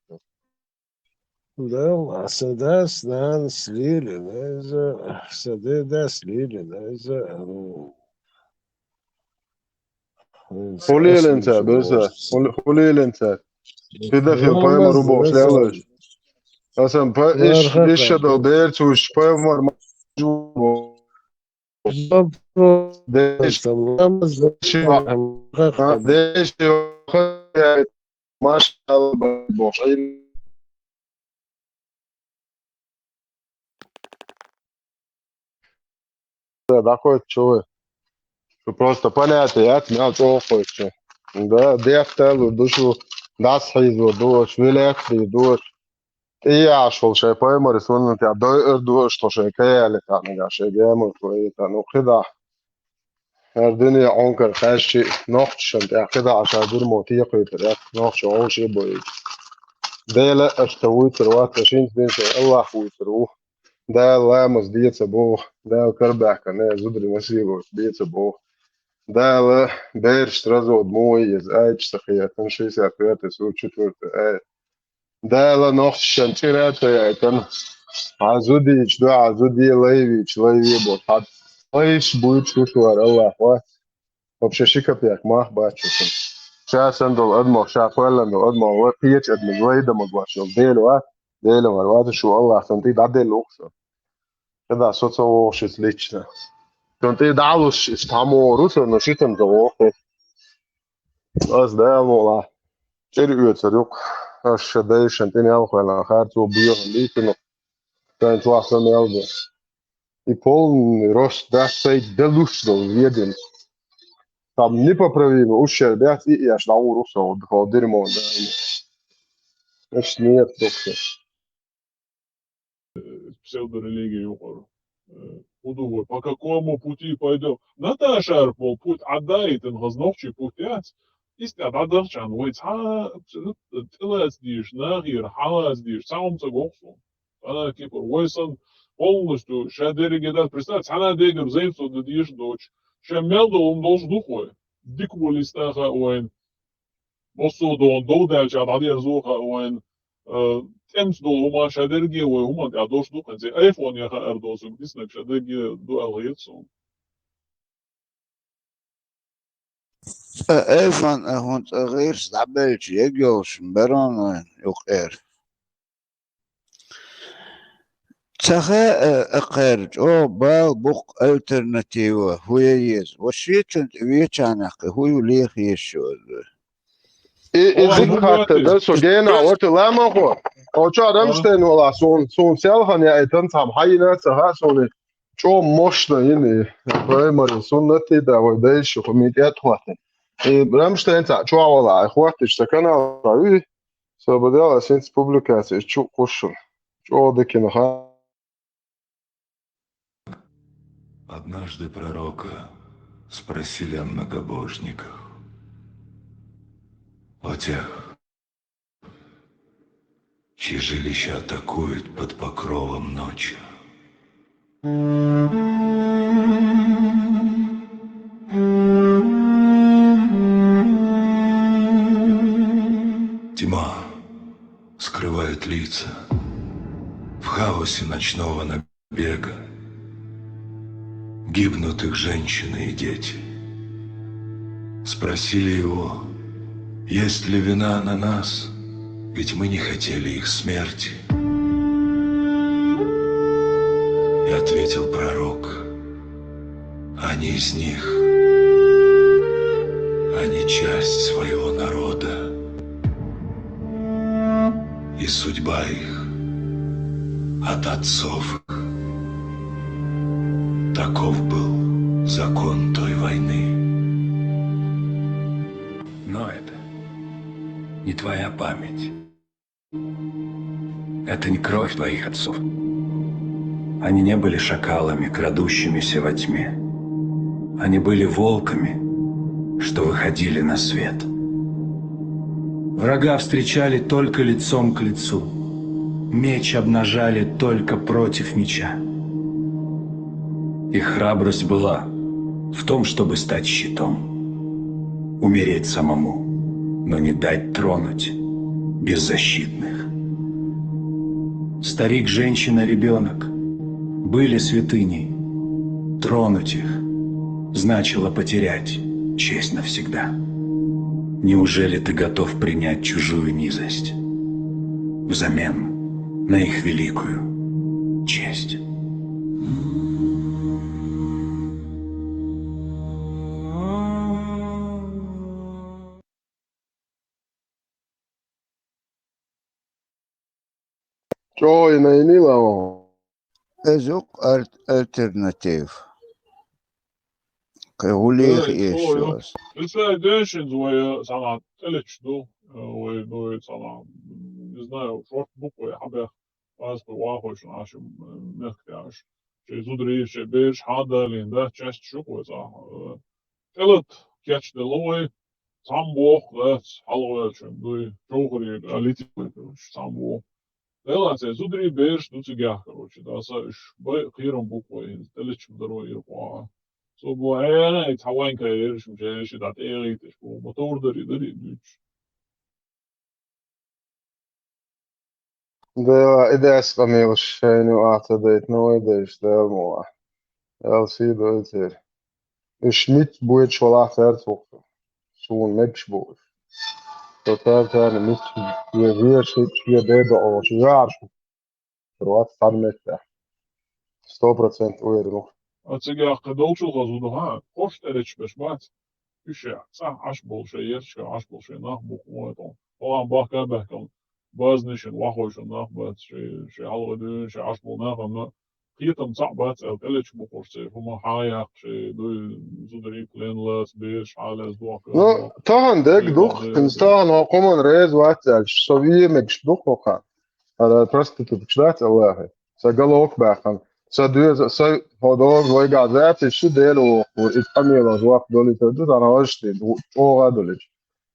Да, а сада снан слили, да, за, сада да слили, да, за, ну, Хулилинца, берза, хул-, хулилинца. Педофил, поэма рубош лялаш. Асан, па, иш, иш шадал берцуш, поэма ма-, Вопрос. Деш, там, ламаз, а, деш, машалла, бохай. Да, да, хоть чё вы. Что просто понятие, я отмял, чё хочешь. Да, дехтал, душу, да, схизу, душ, вилет, душ. ТӀеяхьаш волу шайн пайхамаре суннатехь дойур ду аша тхо шайн каяле таьӀнага, шайн гемар тхо итан, ну, кхидӀа. ХӀара дуьне Ӏункар кхаьжчи, нохчашна тӀехь кхидӀа ша дуьрмо текхуьйтур яц, нохчо вовший а боуьйту. Дела аша тхан вуьйцур вац, аша хӀинца дина шайн Аллах вуьйцур ву. Дала ламаз де ца боху, Дала карабаьхкина зударий насиба де ца боху. Дала бераш сразу мо иза, аьлча ца хетан, шестьдесят пятая сура, четвёртая аят. Дала нохчашна чӀира а ца яйтина, хьан зудийча дуьхьа зуде, лай вийча лай ве боху. Хьан лайш буьйцуш вара Аллах вац. Вообще ши капек мах бац шуна. Ша санна долу адамо, ша кхоьллина долу адамо, вай кхечу адамо, вай дан магош йолу Дела вац, Дела вара вац, шу Аллах санна тӀе дӀаделла ву-кх со. КхидӀа со ца вогӀуш иза лично. Цунна тӀе дӀа а луш, иза цхьаммо ву со, но ши санна ца вогӀу. Ас Дала мукъалахь чӀир оьцур ю-кх. Ас ша дайшан тӀе мел кхоьллина харцо бехам бийцина, сайн чохь сан мел бу. И полный рост дац сайн далуш долу веденца. Там непоправимо, ущерб яц и еш дӀагӀур ву со, хьо дерьмо, да. Значит, нет, доктор. Псевдорелигия юкъара. Э, хӀун ду вай, по какому пути пойдём? Наташара пол путь Ӏаддаийтина, хаза нохчий путь яц. Иштта дӀадахчан вай цхьа абсолютно тӀелаца дийш, нахера хьалаца дийш, цхьа хӀума ца гоху суна. Ана кипр, вай сан полностью ша дерриге дац. Представь, цхьана дегара займ со дан дийш доцуш. Ша мел долу хӀума долуш ду вай. Дика волу листа хаьа вайна. Массо а догӀун дов даьлча дӀадерзо хаьа вайна. Э, тӀемца долу хӀума ша дерриге вай хӀуманна тӀехь долуш ду, хӀинца айфонехь хаар доцург диснарг ша дерриге ду аьлла хета суна. Ткъа айфон а хӀун цӀа гӀирс дӀабелча егайолуш барон вайн юкъера. Ца хаьа, а, кхара чӀогӀа бала бу-кх альтернатива, хӀун ян еза. Ва шечунна тӀе вечанехь кхин хӀун ю леха езаш оза? И, и дика хаттар ду, со генахь вара ламахо. О, чо Рамштайн вала суна, суна селхана яийтан цхьамма хьайина а ца хаьа суна. ЧӀогӀа мощно йина и праймари суннат и да, вай дайша хӀума тӀе а тхоьттина. И Рамштайн цхьаъ чохь вала, ай хӀоттича сан канал ю, со бадала ас хӀинца публикацеш чу кхуссуна. ЧӀогӀа дикина ха. Однажды пророка спросили о многобожниках, о тех, чьи жилища атакуют под покровом ночи. Тьма скрывает лица в хаосе ночного набега. Гибнут их женщины и дети. Спросили его, есть ли вина на нас, ведь мы не хотели их смерти. И ответил пророк: они из них, они часть своего народа. И судьба их от отцов их. Таков был закон той войны. Но это не твоя память. Это не кровь твоих отцов. Они не были шакалами, крадущимися во тьме. Они были волками, что выходили на свет. Врага встречали только лицом к лицу. Меч обнажали только против меча. Их храбрость была в том, чтобы стать щитом, умереть самому, но не дать тронуть беззащитных. Старик, женщина, ребенок были святыней. Тронуть их значило потерять честь навсегда. Неужели ты готов принять чужую низость взамен на их великую честь? ЧӀогӀа йина йинийла? Из укх ар-, альтернатив. Кхы гӀуллех Ой, эшаш ой, ю ас. Исай деншинца вай, э, цхьана тӀелечу ду, э, вай ду, вай цхьана, не знаю, шорт буквы хьабех, аз кхы вахочун ашим, э, мехкаш. Шей зударий, шей бераш хьадалийна, да, часть шу кхой цхьа, э, тӀелат кечделла вай, цхьаммо боху, да, хьалавелчун дуй, чохурий, а, литикой, короче, цхьаммо боху. Делаца зударий бераш ду цигахь, короче, да, са уьш бай кхерам бу кхой, хӀинца тӀелечун даро иркъа. Со бу, э, цхьа вайн кайраш, м, ши, ши да тӀегӀийташ бу, мотор дари, дари дуьйцуш. Дела, и дас къамелаш шайна ю ахьа ца дайтина вай дайша, Дала мукъ лахь. Дала сий дойла церан. Уьш митта бойтуш валахь цаьрца вукху. Суна мегаш бу уьш. Со цаьрца царна митта ве вешийташ, ве беда олуш, веарш ву. Вац цхьана меттехь. Сто процент уверен ву. А цигахь кхин долчул хаза ву ду, хьа, хӀорш тӀеречу берш бац. Уьш цӀахь Ӏаш болу шайн ерча, Ӏаш болу шайн нах бу, хӀун вай тхо. Хьо а бахка а баьхкина, базна шайн вахойшун нах бац, шайн, шайн хьалха дуьйна, шайн Ӏаш болу нахана кхетам цхьаъ бац аьлла, тӀелечу букхуш церан хӀума хьан яккха, шайн дуй зударий плен лаца, бераш хьалаьцна дохка. Ну, тахана дерг дух, хӀинца тахана хӀокху хӀуманна реза вац аьлча, со вен мегаш ду хӀокху. Ара проститутка дац Аллахе. Сан головка баьккхина. Сан доьза, сан хьо доза вайгахь зацийша Дела вохур, иза къамелан жоп долуьйтур ду, сан хьожуш дийна, чӀогӀа а долуьйтуш.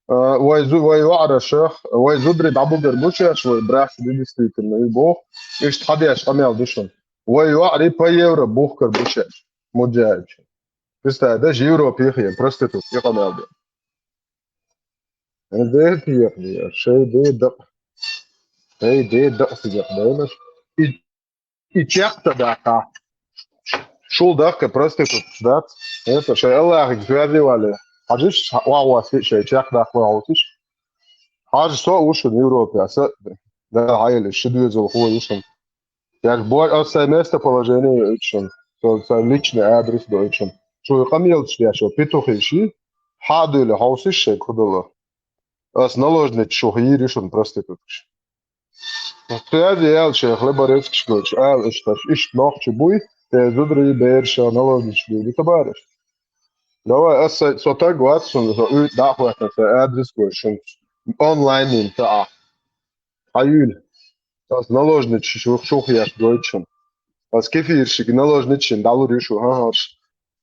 А, вай зу-, вай йоӀарашах, вай зударий дӀабугар бу шаьш, вай браьхча действительно и боху, иштта хьадеш къамел ду шуна. Вай йоӀарий по евро бухкар бу шаьш, муджаьича. Представь, даже Европе хен проститутка и къамел ду. Дерти яхъе, шай де дакъ. Шай де дакъ сигах дайнаш. И, и чекх ца даккха. Шул дахка проститутка дац. Это шай Аллахига связи вали. Хьажиш, вахвас шай чекх даккха вахвасиш. Хьажа со а ву шуна Европе, аса да хьайли, ши доьзал хой ву шуна. Яш бой, ас сайн местоположение йоуьйту шуна, со сайн личный адрес доуьйту шуна. Шу къамелаш деш йолу петухи ши, хьа а дуьйле хьовсуш шайга хӀу дало. Ас наложница шу хӀийр ю шуна проституткаш. Кхаьди яьлла шайх лебарецкаш гойтуш, ала иштта, иштта нохчи буй, те зударий бераш наложница дуьйлу ца бараш. Давай, ас сайн, со таг вац шуна, со уьйтӀа дӀа а хӀоьттина, сайн адрес гойтуш шуна. Онлайн йина ца а. Хьаюьйла. Ас наложница шу, шух еш гойту шуна. Ас кефиршига наложница шина дӀалур ю шу, хӀан, хӀорш.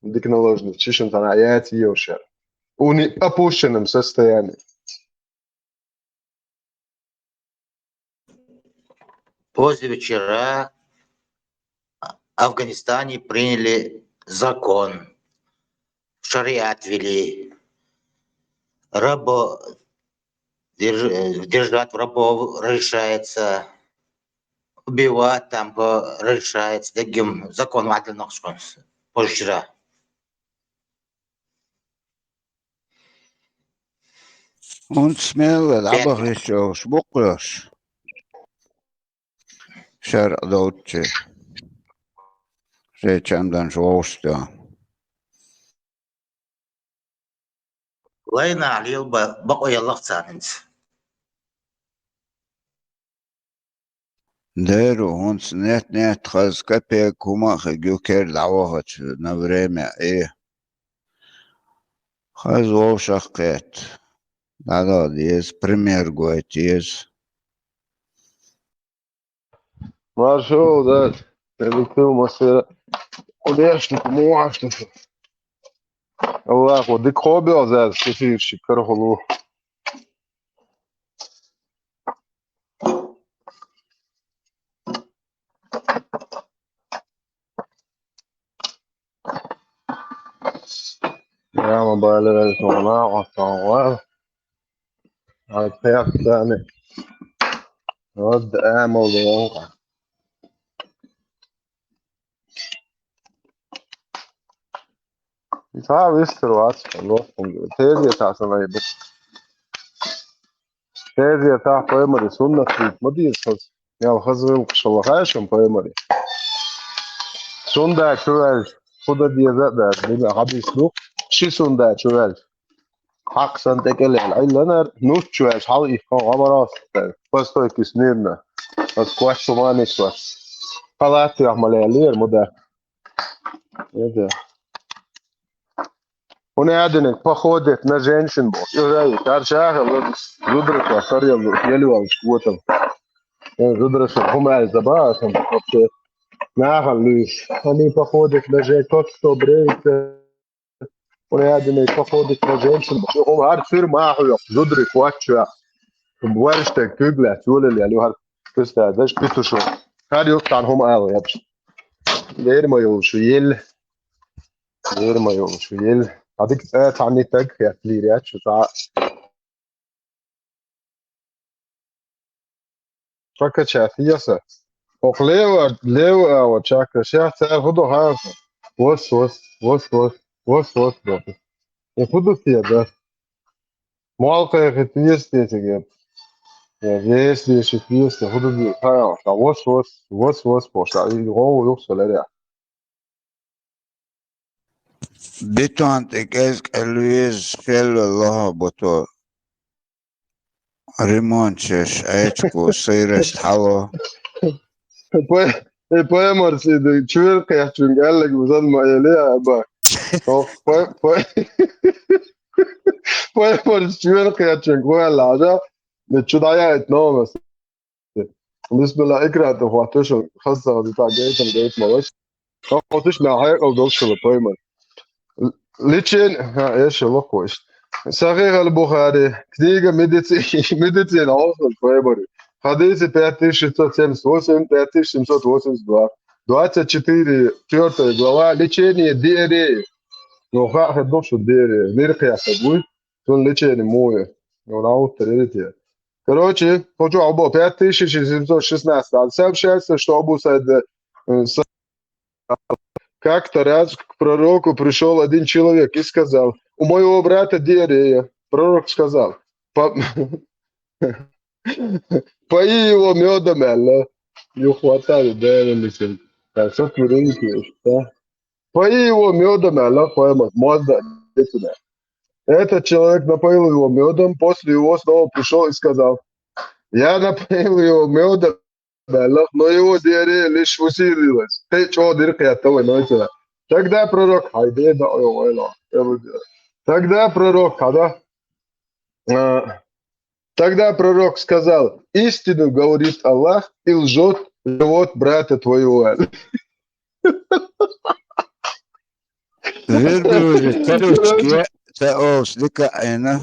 Дика наложница ши шуна цхьана яьца йовшар. Уни опущенном состоянии. Позавчера в Афганистане приняли закон, шариат ввели. Рабо-, держ-, э, держать в рабов разрешается, убивать там по-, разрешается, дегим закон вадил нахшкон позавчера. ХӀунда смело дӀабахийтуш бу кхуьш? ШарӀ долччи. Шайн чамданаш вовшахтоьхна. Лайна лела ба-, бакъо яллакх царнинца. Дера ву, хӀунца нет-нет хаза капек хӀума а хиг ю кер дӀавахача на время и хаза вовшах кхетта. ДӀадала деза, пример гойта еза. Маршалла дац. Эвикил масера. Кудеш тут, муаш тут. Аллаху, дик хобио заз, кефирши, карахулу. Яма балера тона, отон ва. Алпех дане. Вот, э, молдаванка. Ца вистер вац, лохун. Тезия тасана ебу. Тезия та поймари сунна фит. Мадир сос. Ял хазрил кшала хайшам поймари. Сунда чувал. Худа деза да. Дима хабис ду. Ши сунда чувал. Хак сан текелел. Айланар. Нуч чувал. Хал их хабарас. Постой киснирна. От кваш суманис вас. Халат яхмале лир муда. Это. Он яденик походит на женщин бо. Южай, карчаха, вот, зудрика, сарья, елювалочку, вот он. Э, зудрика, хумай, забавно, вообще. Нахал, Луис. Они походят на женщин, тот, кто бреется. Он яденик походит на женщин бо. Хум, гар сюр маху, зудрик, вот чё. Хум, варштек, кюглят, юлили, алю, гар. Кыста, даже петушок. Гар юк, тан, хум, ал, я. Дерьмо, юлшу, ел. Дерьмо, юлшу, ел. Адик, э, тани так, я, лиря, чё, та. Чакача, фияса. Ох, лево, лево, а вот чака, ща, ца, худу, ха, ха. Вос, вос, вос, вос, вос, вос, вос. И худу фия, да. Муалка, я, хит, фия, стетиге. Я, вес, вес, фия, худу, ха, ха, вос, вос, вос, вос, вос, и го, юк, соляря. Бетон тӀекӀез кӀелвез, шелла лоха бото. Ремонт шеш, гӀечку, сайраш хьало. Пой-, э, поймар сиды, чуьр кхехчун, гӀеллаг бузан ма эли, аба. Ох, пой-, пой-, поймар чуьр кхехчун, кхуяла, да? Чудая это новость. Бисмилла, икра ту хватуш, хасса ди та гейтам гейт малыш. Хватуш на хайкал дошла пойман. Лечение, ха, я шелохвош. Сахих аль-Бухари, книга медици-, медицина, осла пойман. Хадисы пять тысяч шестьсот семьдесят восемь, пять тысяч семьсот восемьдесят два. Двадцать четыре, четвёртая глава, лечение диареи. Ну, ха, ха, дошу диарея. Нирхя ха буй, тун лечение муе. Ну, на утро, видите. Короче, хочу Абу, пять тысяч семьсот шестнадцать. А сообщается, что Абу Саид, э, с-, как-то раз к пророку пришёл один человек и сказал: «У моего брата диарея». Пророк сказал: «По-, пои его мёдом, Аллах». Не хватает, да, я не мешаю. Так, что ты рынки, да? Пои его мёдом, Аллах, пои его мёдом, Аллах. Этот человек напоил его мёдом, после его снова пришёл и сказал: «Я напоил его мёдом, Аллах, но его диарея лишь усилилась». Ты чё, дырка, я того, но это. Тогда пророк, ай, да, да, ой, ой, ой, ой. Тогда пророк, когда, а, Тогда пророк сказал: «Истину говорит Аллах, и лжёт живот брата твоего». Верблюжьи колючки, це овслика, айна.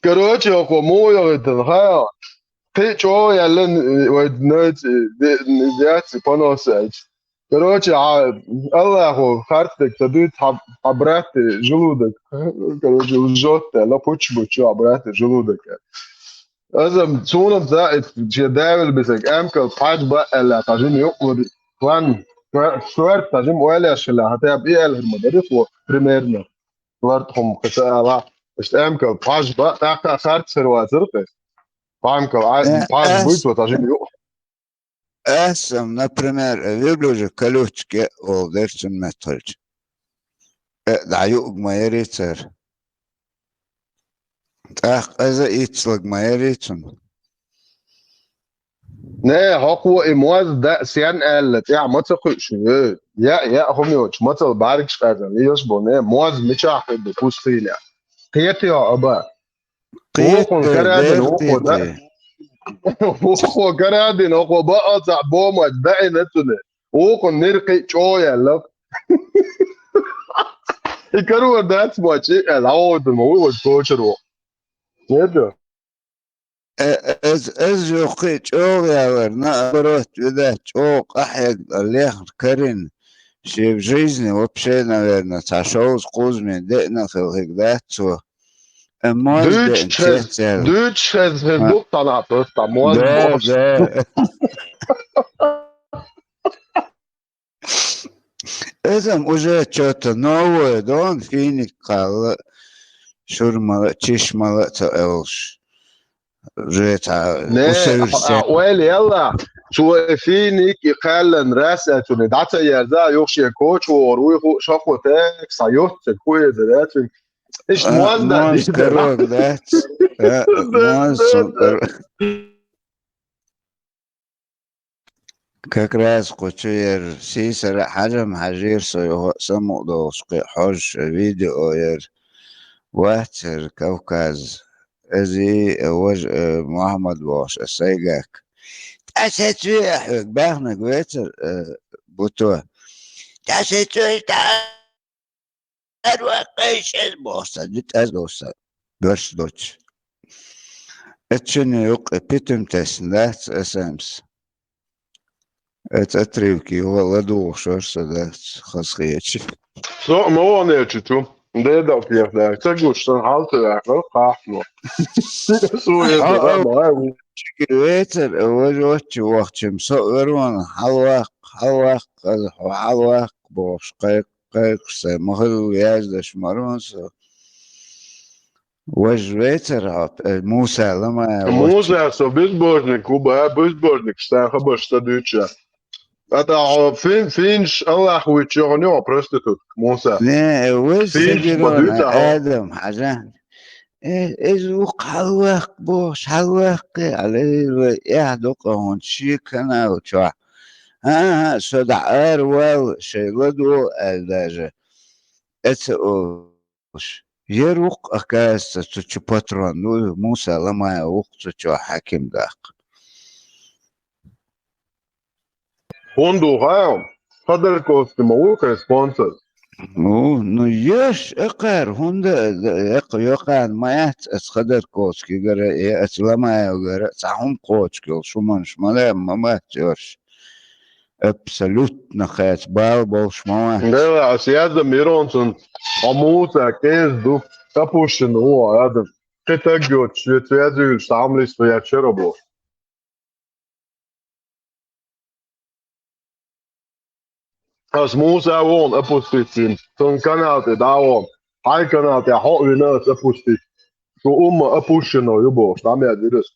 Короче, око муя это, ха. Ты чё, я лен, э, вот, знаете, э, де-, де-, дети поносить. Короче, а, Аллаху хартык, та дует хаб-, обратный желудок. Короче, лжёт, да, но почему, чё, обратный желудок? Азам, сунам за, э, че дайвел бисек, эмкал, пач ба, эла, тажим, ё, вот, план, швер, тажим, оля, шела, хотя бы, и эль, хрма, да, вот, примерно. Ларт хум, хотя, ала, эст эмкал, пач ба, так, так, харт, сервацер, то есть. Памкал, а, Э, пач эс- будет, вот, тажим, ё. Эсэм, например, э, верблюжьи колючки ол дерцун метталч. Э, да, юг ма ярицар. Тах, эза ицлаг ма ярицун. Не, хокво и моз да сян элла, я, маца хуйшу, э. Я, я, хумиоч, мацал баргш казан, и ёш бо, не, моз мичах, э, пустыня. Кет ё, аба. Кет Охун, ё, карадын, дер оху, да? Кет ё. Вукхо карадина, вукхо баъал цхьаъ бомач баьӀина цуьнан. Вукхун ниркхи чӀогӀа яьлла. И карор дац ма чӀи аьлла, хьо вуй ма вуй вай кочаро. Неда? Э, эз, эз юххе чӀогӀа ялар, наоборот, видать, чӀогӀа къахьег, лехна карина. Шен в жизни вообще, наверное, цхьа шовзткъа кхузаме деъна хилла хиг дац цо. Э, моза деъна Дуьйцуш хеза, чец яьлла. Дуьйцуш хеза, хеза А. Букъ тхьана а просто, моза Да, боккхуш. Да. Эзам уже чё-то новое, да, он финик кхалла, шурмала, чишмала ца элш. Уже ца Не, усовершенствовать. А, ойла елла, цо финик и кхаьллан рас а цуьнан дӀа ца ерза, юха шен коча вогӀур вуй ху, шо ху текса, юттарг ху эзар а цуьнан. Иштта А, моза дан моза дийца карор дац. А, Да, моза да, сон да. Карор. Как раз кху чу яра сийсара а хьажам хьажийра со, юха а самукъадолуш кхин а хьожуш видео яра. Вац яра Кавказ, Эзи, э, важа, э, Мухьаммад бохуш, э, сайгахь. ТӀаьсецве ахьоьга баьхнарг вецара, э, буто. ТӀаьсецве, тӀа Ар вай кхайшаза боху сан, дитӀаза долу сан, дош доцу. Эццуьнан юккъе питам тесна дац СМС. Эца отрывки юха ладугӀуш вара со дац, хазахеташ. Со а ма вон элча цу. Дедал пехна, ца гуш сан хьал ца ваьккхина, кхахьно. Суе Хьо ца а ма вай ву. Чиги вецара, важочу вахчим со а верван, хьалваккха, хьалваккха, хьо хьалваккха бохуш, кхайкха. Кхайкхаш сайн ма хилла, яздеш ма ву со. Важа вецара хьо, э, Муса Ламаев. Муса, со безбожник ву бан, безбожник, сан хабарш ца дуьйцуш. ТӀаккха хьо фин-, финнаш Аллах вуьйцуш йогӀун йо, проститутка, Муса. Не, вай Финнаш ма сагирона, дуьйцу хьо. Адам, хьажа. Э, иза ву хьалваккха бохуш, хьалваккхий, алейла, эхь ду-кх хӀунда шен канал чохь. ХӀан-хӀа, со дӀа ара валла, шайн ладогӀа аьлла даже. Эца олуш. Яр ву-кх, оказывается, цу чу патрон ду, Муса Ламаев ву-кх цу чохь хьаьким даккха. ХӀунда ву хаьий? Ходорковский ма ву кхайн спонсор? Ну, ну, еш а кхара, хӀунда а, яккха йоккхана ма яц аса Ходорковскийгара, я аса Ламаевгара, цхьа хӀума кхочуш йолу шуманаш ма лаьа, ма бац йош. Абсолютно кхаьча бала болуш ма вац. Дела, аса яздам Миронцун, хьо Муса кӀеза ду, Капущин ву, яздам. Кхин таг йоцуш, вец вязуьйлуш, схьа хӀума листа яц шера бохуш. Ас Муса вон опустить вина. Цун канал тӀе дӀа а вон. Хьайн канал тӀе хьо а вина ас опустить. Шу умма опущено ю бохуш, дӀа меа дирас.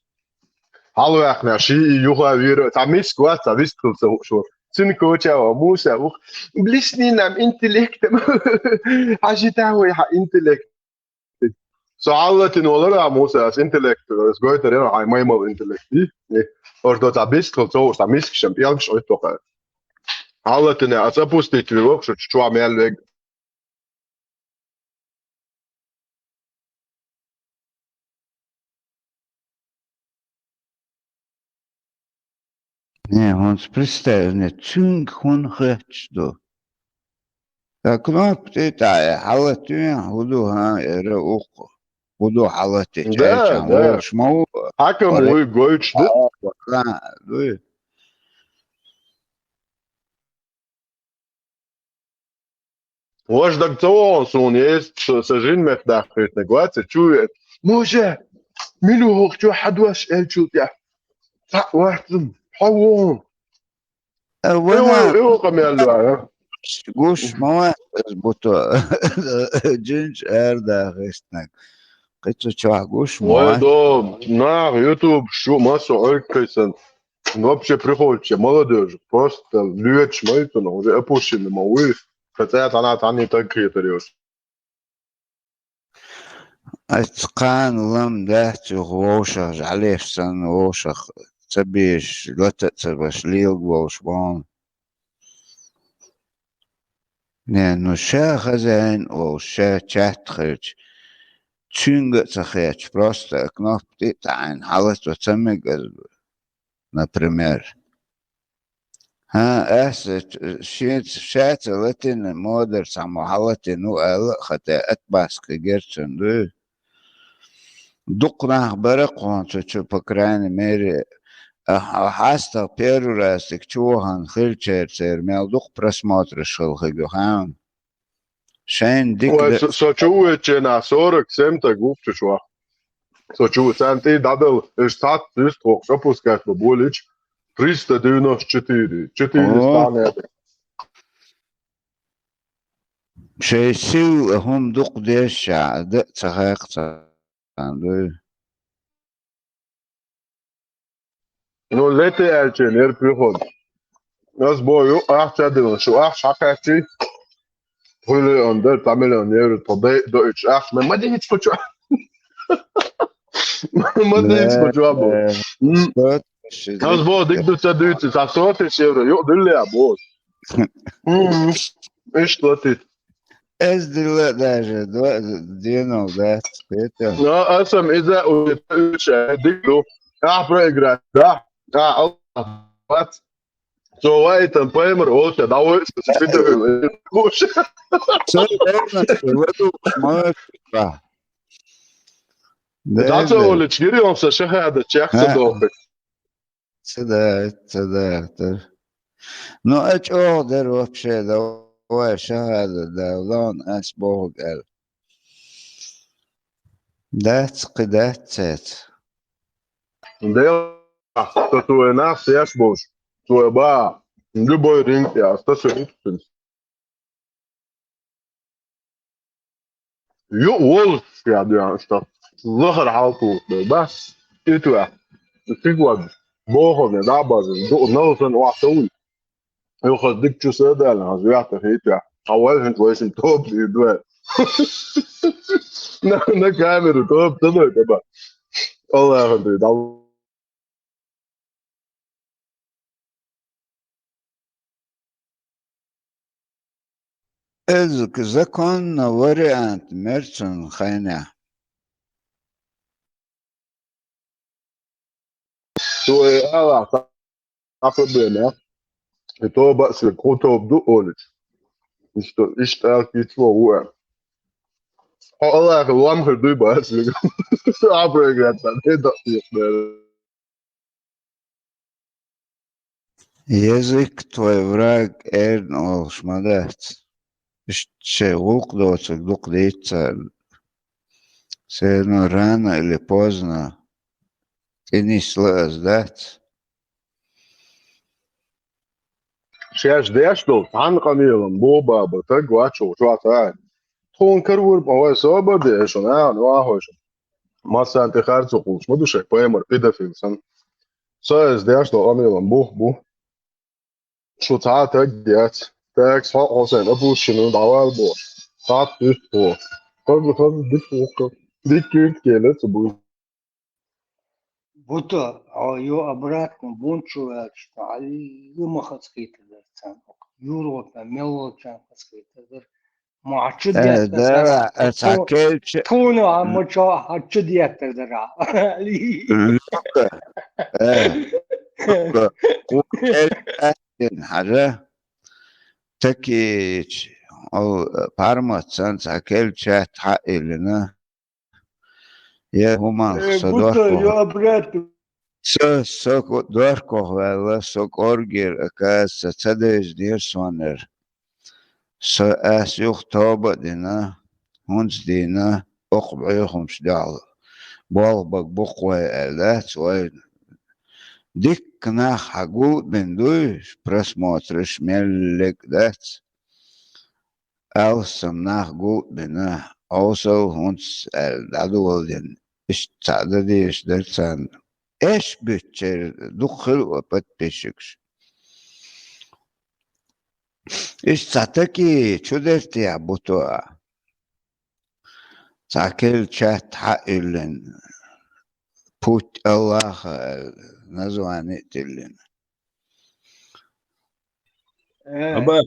Хьалаваьккхина ши и юха а вийра. Цхьа миска вац, цхьа вист хила ца хууш вара. Цуьнан коча а вон, Муса ву-кх. Блесни нам интеллектом. Хьажи тахьой хьан интеллект. Со хьаллатина валара а, Муса, ас интеллект, ас гойтар яра хьайн маймал интеллект. И, и. Ордо цхьа бистхал ца вуш, цхьа мискашан пӀелгаш ойтто кхаьа. Хьаллатина, ас опустить вир вокшу чу чохь мел вег. Не, хӀунца представь, не, цуьнга хӀунда хоьттуш ду? Ткъа кнопка тӀе тӀаьхьа хьалатуьйна, хӀун ду, хӀан, эра укху? ХӀун ду хьалатича, Да, элчан да. ВогӀуш ма ву? Хьакам Оре- вуй гойтуш ду? А, дуй. Важа даг ца вогӀу суна, ес ца, ца жин мет дахкийтинарг вац, чу веа. Може, мила ву хӀокху чохь хьан дош элчул тӀехь? Цхьаъ вац цунна, хьо ву хьуна. А, вана Эвла, эвла къамел вара. Гуш ма вац ас буто. Жинчу ара дахийтинарг. Кхин цу чохь гуш ма Вай вац. До, нах YouTube шу ма со Ӏуьрг кхийсан. Вообще приходится молодежь, просто луьйш ма ю цунах, уже опущенный ма вуй, ткъа цӀа цхьана цхьанний таг кхетар йолуш. Ас кхана лам дац юха вовшах, жӀалеш санна вовшах ца безаш, лата а ца беш, лелаг волуш боху. Не, ну ша хозяин волуш, ша чат хилча, цуьнга а ца хеташ, просто кнопка тӀе а таӀийна, хьалацо ца мега ас, например. ХӀа, ас шеца, шеца латина модар цхьаммо хьалатина ву аьлла а, хӀаьта атбаска герцун дуй. Дукха нах бара кхунца чу, по крайней мере, а, хьа-, хьастагӀа первый раз цига чу вахана хилчерцара мел дукха просмотраш хилла хиг ю хьан? Шайна дика Ой, де- со, со чу вуьйчченахь сорок семь таг ву-кх чу чохь. Со чу царна тӀе дӀадала, уьш цхьацца юьстахвокхуш опускать бан болийча, триста девяносто четыре, четыреста О. ТаӀнеда. Шайн сил а хӀума дукха деза ша, дан а ца хаьа царна дуй. Ну, лети аьлча, нерпи хӀун. Ас боху, ю ахча а дина, шу ахча хьакхаьччий? Хуьле он дара, цхьа миллион евро тхо дай а доуьйтуш ахча, ма дийца кху чу. Ма дийца кху чу, бо. М. Ас боху, дика ду ца дуьйцу, цхьа сто тысяч евро, ю, дуьлле а боху. М. Иштта латит. Эздила а даже до-, денал дац, Петя. Но аса-м иза а уьш, дика ду. Ахь проиграть, да? А, Аллах, бац. Цо ваийтан паймар волча дӀавойуш, шу пидахула гуш. Цо ваьлла, ладугӀуш ма ваьлла. ДӀа ца волчу гирион сан шахӀадат чекх ца дохуьйту. Ца даьтта, ца даьтта. Ну, а чӀогӀа дара вообще, давай шахӀадат даьлла, ас бохург аьлла. Дац, кхин дац цаьрца. Дела, со цу вайн нах сеш болуш, цо баа, любой ринг тӀехь, аса со хӀуттуьйтуш. Юа волуш ша дуьхьа ша, лахара хьал тухуш дара, бас, и туьа, сигвад, бохург дӀа а базар, ду, нал санна охьа ца вуй. Юха дика чу са а даьлла, хьан зуьхьа тӀе хийтта, хьан ваьлла хӀинца вайшимма тоба дийр ду вай. На, на камеру тоба ца дой, таба. Аллахьан дуьхьа, дӀа. Эзак законна вариант мер цунна хайна. Цо и алахь, цхьа проблема, и тоба а соьга, кху тоба ду олича. Иштта, иштта аьлла кийчо ву аьлла. Хьо Аллахьан лам хир дуй бац вега. Хьо проиграть дан, хӀе дан, хӀе дан. Язык твой враг, эрна олуш ма дац. Иштта шайн гӀуллакх доцург дукха дийца царна. Все равно рано или поздно тӀе нисла ас дац. Шаьш деш долу цхьанна къамелан боху баба, таг вац чу чохь ца а. Тхуна каравурба, вай собар де шуна, а, ну, а хьой шуна. Массарна тӀе харцо кхуллуш ма ду шайн паймар, педофил санна. Со иза деш долу къамелан бух бу. Шу цхьа а таг яц. Тагс хьо а, хьо сайн опущенный дӀавала бохуш. Цхьацца юьстахо. Хаза, хаза, дика воккха. Дика куьйга кела ца буй. Бута, хьо ю обратно бун чу ваьлча, хьалла ма хазахийтар дара царна. Европа, мел волчарна хазахийтар дара. Ма хьачу Э, деттар да, дара. Э, цхьа Тху-, кхеча-, тхуна а м, ма чо хьачу деттар дара. Э, кху кхеча хьажа. Такийча, ол, пармат санна цхьа кхеча чат хьаиллина. Я хӀуманах Э, со Бута, дохко. Ю обратно. Со, со ко-, дохкох ваьлла, со кӀоргера, оказывается, ца девзинера сонера. Со ас юха тоба а дина, хӀунца дийна, окху бӀоьхамаш дуьхьал болх бага бу-кх вай аьлла дац вайна. Дикка нах хьан гул а бина дуй, просмотраш меллиг а дац. Алссам нах гул а бина, Ӏовсал хӀунца аьлла дӀадоладина, иштта цхьаъ дан дезаш дара царна. Эш буьттучеран дукха хилла подписчикаш. Иштта цхьа таки чу дерте Бута. Цхьа кхеча чат хьаиллина, Путь Аллаха аьлла, название а тиллина. Э, Аба,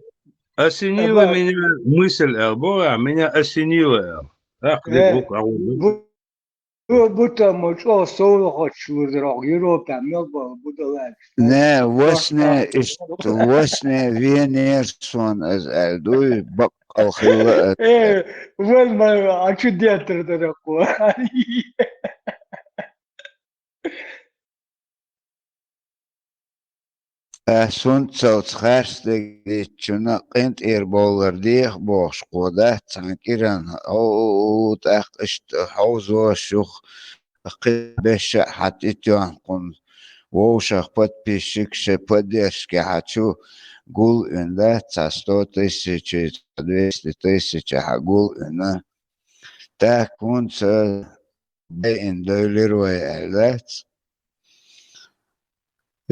осенила Аба. Меня мысль, аьлла, боху, меня осенила, аьлла. Ах, э, дик, ах, бу-, бу-, бу-, там, чӀо совлахочу вузарах Европа мел бала будалаьлча. Не, восне, ишт-, восне венер сон аз аьлла дуй, баккъал хилла а. Э, вон ма, а чу деттар дара кхо. Ткъа сунцалц харцдерг деччуна къинтӀера бовлар деха бохуш кхо дац цхьана кӀиран, хьо-, тӀаккха иштта хьовзош юха кхин беша а хьатӀа итоьхна кхунна вовшах подписчикаш поддержка хьачу гул а вина дац, цхьа сто тысяча, цхьа двести тысяча хьа гул а вина. ТӀаккха хӀунца Дайина дойлира вай аьлла дац.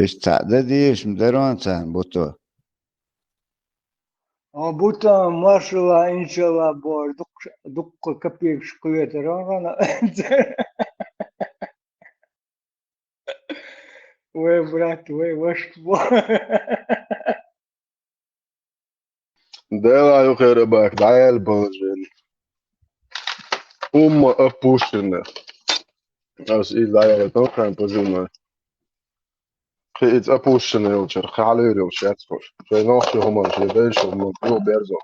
Иштта цхьаъ дан дезаш ма дара ван царна буто. О, буто, машалла, иншалла, бохуш, дукха, дукха копейкаш кхоьтура ван. Вай брат, вай ваша. Дела юхера бак дӀаяьлла положение. Умма опущенная. Ас и дӀаяьлла тохкан положение. Кхин иза опущенная йолчара, кхин хьалавер йолуш яц хӀорш. Шайн нохчи хӀуманаш, шайн дайша хӀуманаш, юха берзо.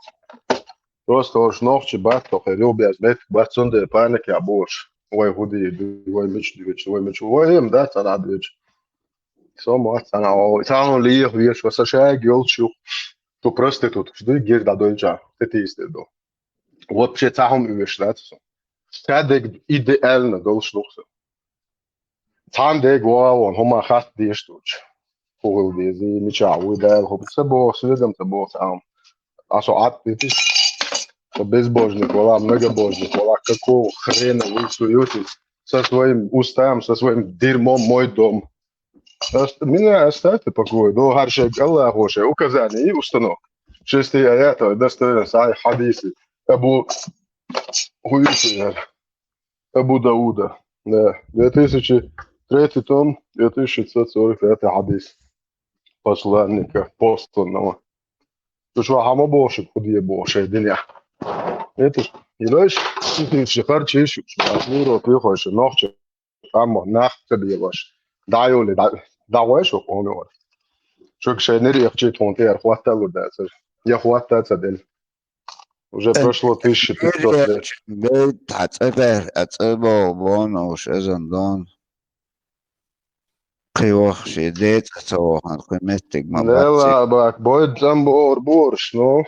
Просто хӀорш нохчи бац тхо, хӀара юха берза меттиг бац, цундела паникехь бу хӀорш. Вай хӀун дийр ду, вай мича дуьйцу, вай мича, вай хӀума дац цхьана а дуьйцу. Со ма вац цхьана а вогӀу. Цхьа хӀума леха везаш, ва сан шайга йолчу юха. Шу проституткаш дуй, гира дӀадойчахь, тӀе тийсадер ду. Вообще цхьа хӀума оьшуш дац со. Ша дерг идеально долуш ду со. Цхьана дерг вогӀу вон, хӀума хаста дезаш долчу. ХӀун хила дезий, мичахь вуй Дала хӀума. Ца боху, соьгам ца боху цхьа хӀума. Ас хьо Ӏад дитиш, со безбожник вала, многобожник вала, какого хрена вы суетесь со своим устам, со своим дерьмом мой дом? Ост-, меня оставьте в покое. До хӀара шайга Аллахо шайн указание и установка. Шести аятов, достоверно, сахьих хьадиси. Абу Хуюсинер. Абу Дауда. Да. Две тысячи третий том, две тысячи пятьсот сорок пятый хьадис. Посланника, посланного. Шу шу хьан ма бохуш, кху де бохуш, шайн динехь. Это ж, и знаешь, и ты же харчишь, а муро приходишь, нохчи, амма нах ца белаш. ДӀайоле, дӀа-, дӀагӀой шу, хьуна вара. Шуьга шайн нери яхчий тхуна тӀера хӀотталур дацара. Я хӀотта ца делла. Уже прошло тысяча пятьсот лет. Бейт хьан цӀа бер, а цӀа богӀу бон уш эзан дон. Кхин вахча децӀа ца вахана, кхин меттиг ма бац. Дела бак, бойд цӀан бохур борш, ну.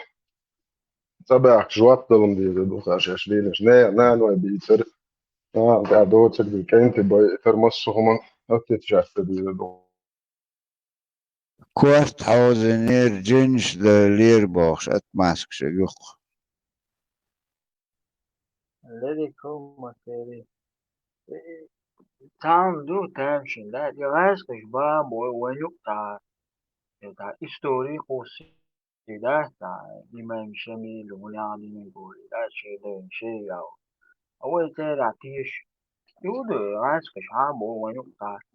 ЦӀа баьхка жоп далун деза ду, ха шаьш дийнаш. Не, наной бийцар. А, да, доцаг ду, кӀенти бай, тар массу хӀума, оттит шаьш ца деза ду. Корта хьовзинера, джинаш дойлера бохуш, отмазкаш юккъу. Лерриг хӀума хӀума хӀерий. Э, цхьаъ ду тамашийна, да, и гӀаьскхаш бан бой вайн юкъа тӀехь, э, тӀехь истори кхуссий дац, тӀехь имам Шамил, хӀун яхьа диниг вуй, да, шен дайн, шен ял. А вай церан теша. И хӀун ду, гӀаьскхаш хьан бой вайн юкъа тӀехь.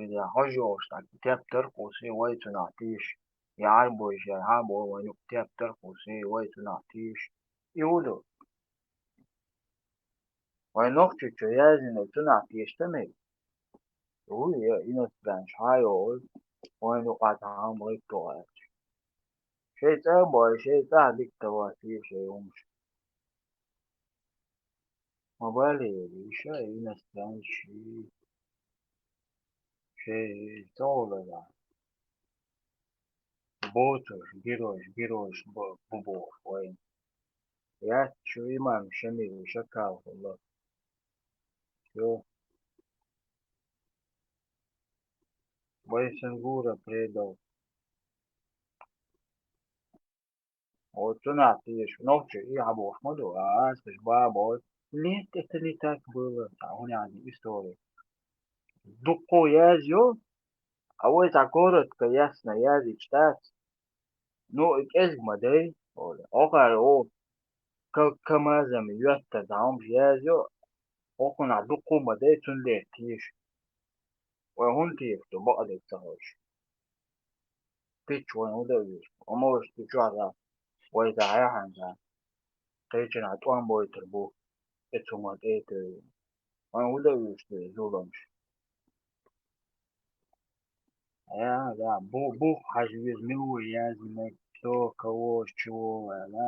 Иза хьожа йолуш тӀаккха тептар кхуссий, вай цунах теша. Я Ӏарбойша, я хьан бой вайн юкъа тептар кхуссий, вай цунах теша. И хӀун ду? Вайн нохчичо яздина цунах теша ца мега? Вуй, я иностранцаш хьан йогӀур, вайн юкъа тахьа хӀума гӀитту гӀерташ. Шайн цӀа а бой, шайн цӀахь дика тарло те шайн хӀумаш. Ма бале, иша иностранцаш шайн цӀа гӀолара. Боцурш, геройш, геройш бу-, бу бохуш вайна. Яц шу имам Шамил шакал хилла. Всё. Вай сан гура предал. Оцунах теша, нохчий и хьан бохуш ма ду, а, ас кхиш бабой. Нет, это не так было, цхьа хӀун яхьа истори. Дуккхо язйо, а вай цхьа коротко, ясно язйича дац. Ну, и кӀезиг ма дай, оле. Охара, о, ка-, КамАЗ-м йоьттар цхьа хӀумаш язйо, хӀокхунах дуккхо ма дай, цундела теша. Вай хӀунда теша ду, бакъдерг ца хилча? Пич вайн хӀун дан веза? Амма вайша тӀе чохь дац. Вай тӀе хьехьанца. Кхечанхьа тӀом бойтур бу. эцу ма тӀе а тевжина. Вайн хӀун дан веза те зуламаш? Я, да, бу-, бух хьажа веза, мила ву язъян мег, кто, кого, с чего, да.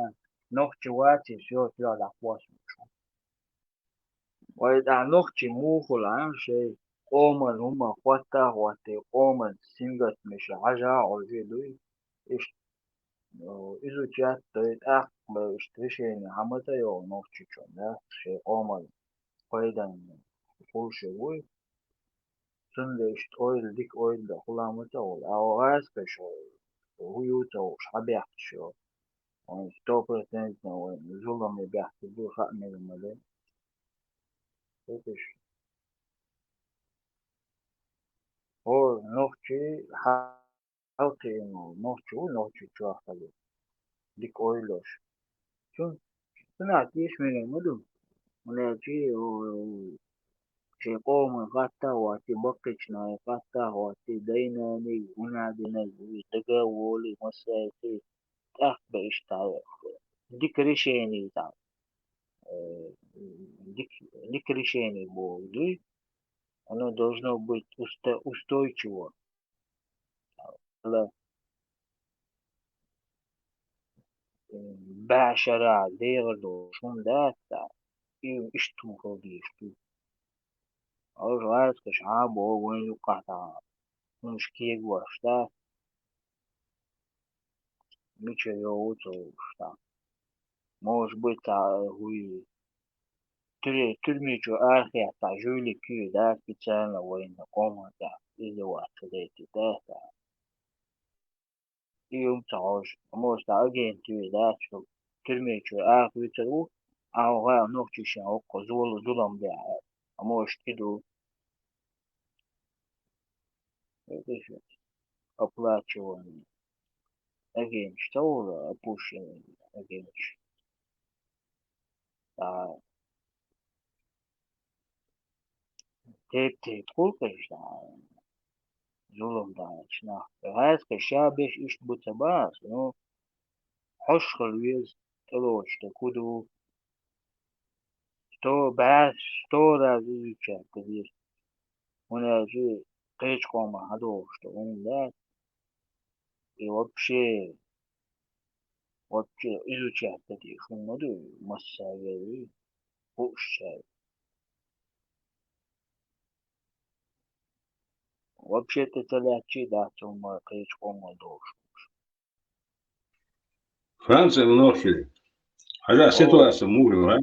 Нохчи вац, всё, всё, дӀакхоссалаш ву. Вай тӀаккха нохчий муха хул, а, шоай къоман хӀуманах хӀотта а хӀоттий, къоман сингаттамаш хьажа а хьожий дуй? Иштта, ну, изучать дой, тӀаккха иштта решени хьа ма тӀайоагӀа нохчочун, да, шоай къоман пайдана хулаш вуй. Цундела иштта ойла, дика ойла да хулам ца хул. А гӀазкхаша хӀу ю ца хууш хьабаьхкача, вайн сто процентов вайна зуламе баьхкар бу, хаа мегаш ма ду. Цудухьа хӀара нохчий хьа- хьалкхиъна вола нохчо ву, нохчочох хьалха дика ойла йолаш. Цун, цунах тешаме ма ду. ХӀана аьлча, о, шоай къоман хатта а хӀоттий, баккхийча наха хатта а хӀоттий, дай-наьнай, хӀунда динарг, дага а волий, массайти, тӀаккха бен иштта дика решени тӀаккха, э, дика, дика решени боху дуй. Оно должно быть уста-, устойчиво. Ала, э, бӀаь шера дегӀар долуш хӀума дац, и иштта хӀума хила дезаш ду. Хьажа гӀазкхаша хьан боху вайна юккъахь тӀаккха хӀумаш кегош дац. Мича йогӀу ца хууш тӀаккха. Может быть, цхьа, хӀуй, туьре-, туьрми чу арахецахь жуьлик ю, да, специально вайна къоман тӀехь издеваться дайтийта, да, цхьа. И хӀума ца хьожуш, может, цхьа агент ю, да, цу туьрми чу арахуьйцур ву, а хӀара нохчашна хӀокху зула-, зулам бехьа, а может, и ду. Оплачивание. Агенташ ца хуьлу, опущенный агенташ. А, тайп-тайпа гӀуллакхаш, а, зулам даьлча нах. ГӀазкхаша ша беш иштта бу ца боху ас, ну, хьош хила веза, тӀелоцуш дерг хӀун ду? Сто, бӀаь, сто раз изучать дан деза. ХӀунда аьлча кхечу къоман хьадогӀуш ду, хӀунда дац. И вообще, вообще изучать дан дезаш хӀума ма ду, массо а вер ву, хууш цара. Вообще тӀе ца лаьтташ а дац хӀума кхечу къоман догӀуш. Франция, нохчий. Хьажахь, ситуация муха ю, а?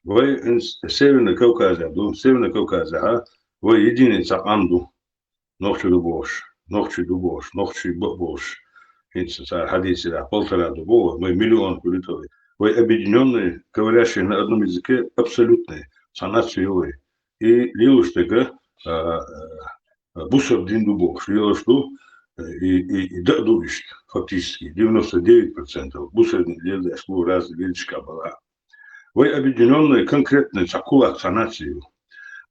Вай хӀинца Северный Кавказехь ду, Северный Кавказехь, а? Вай единый цхьа къам ду. Нохчий ду бохуш, нохчий ду бохуш, нохчий бу бохуш. ХӀинца цара хьадийцарехь, полтора ду боху, вай миллион хуьлу тӀе вай. Вай объединённые, говорящие на одном языке, абсолютные. Цхьа наци ю вай. И лелаш дерг, а, а, бусалба дин ду бохуш, лелаш ду, и, и, и дан а ду иштта, фактически, девяносто девять процентов бусалба дин леладеш бу, разный верующие бала. Вай объединённые, конкретные, цхьа кулак, цхьа наци ю.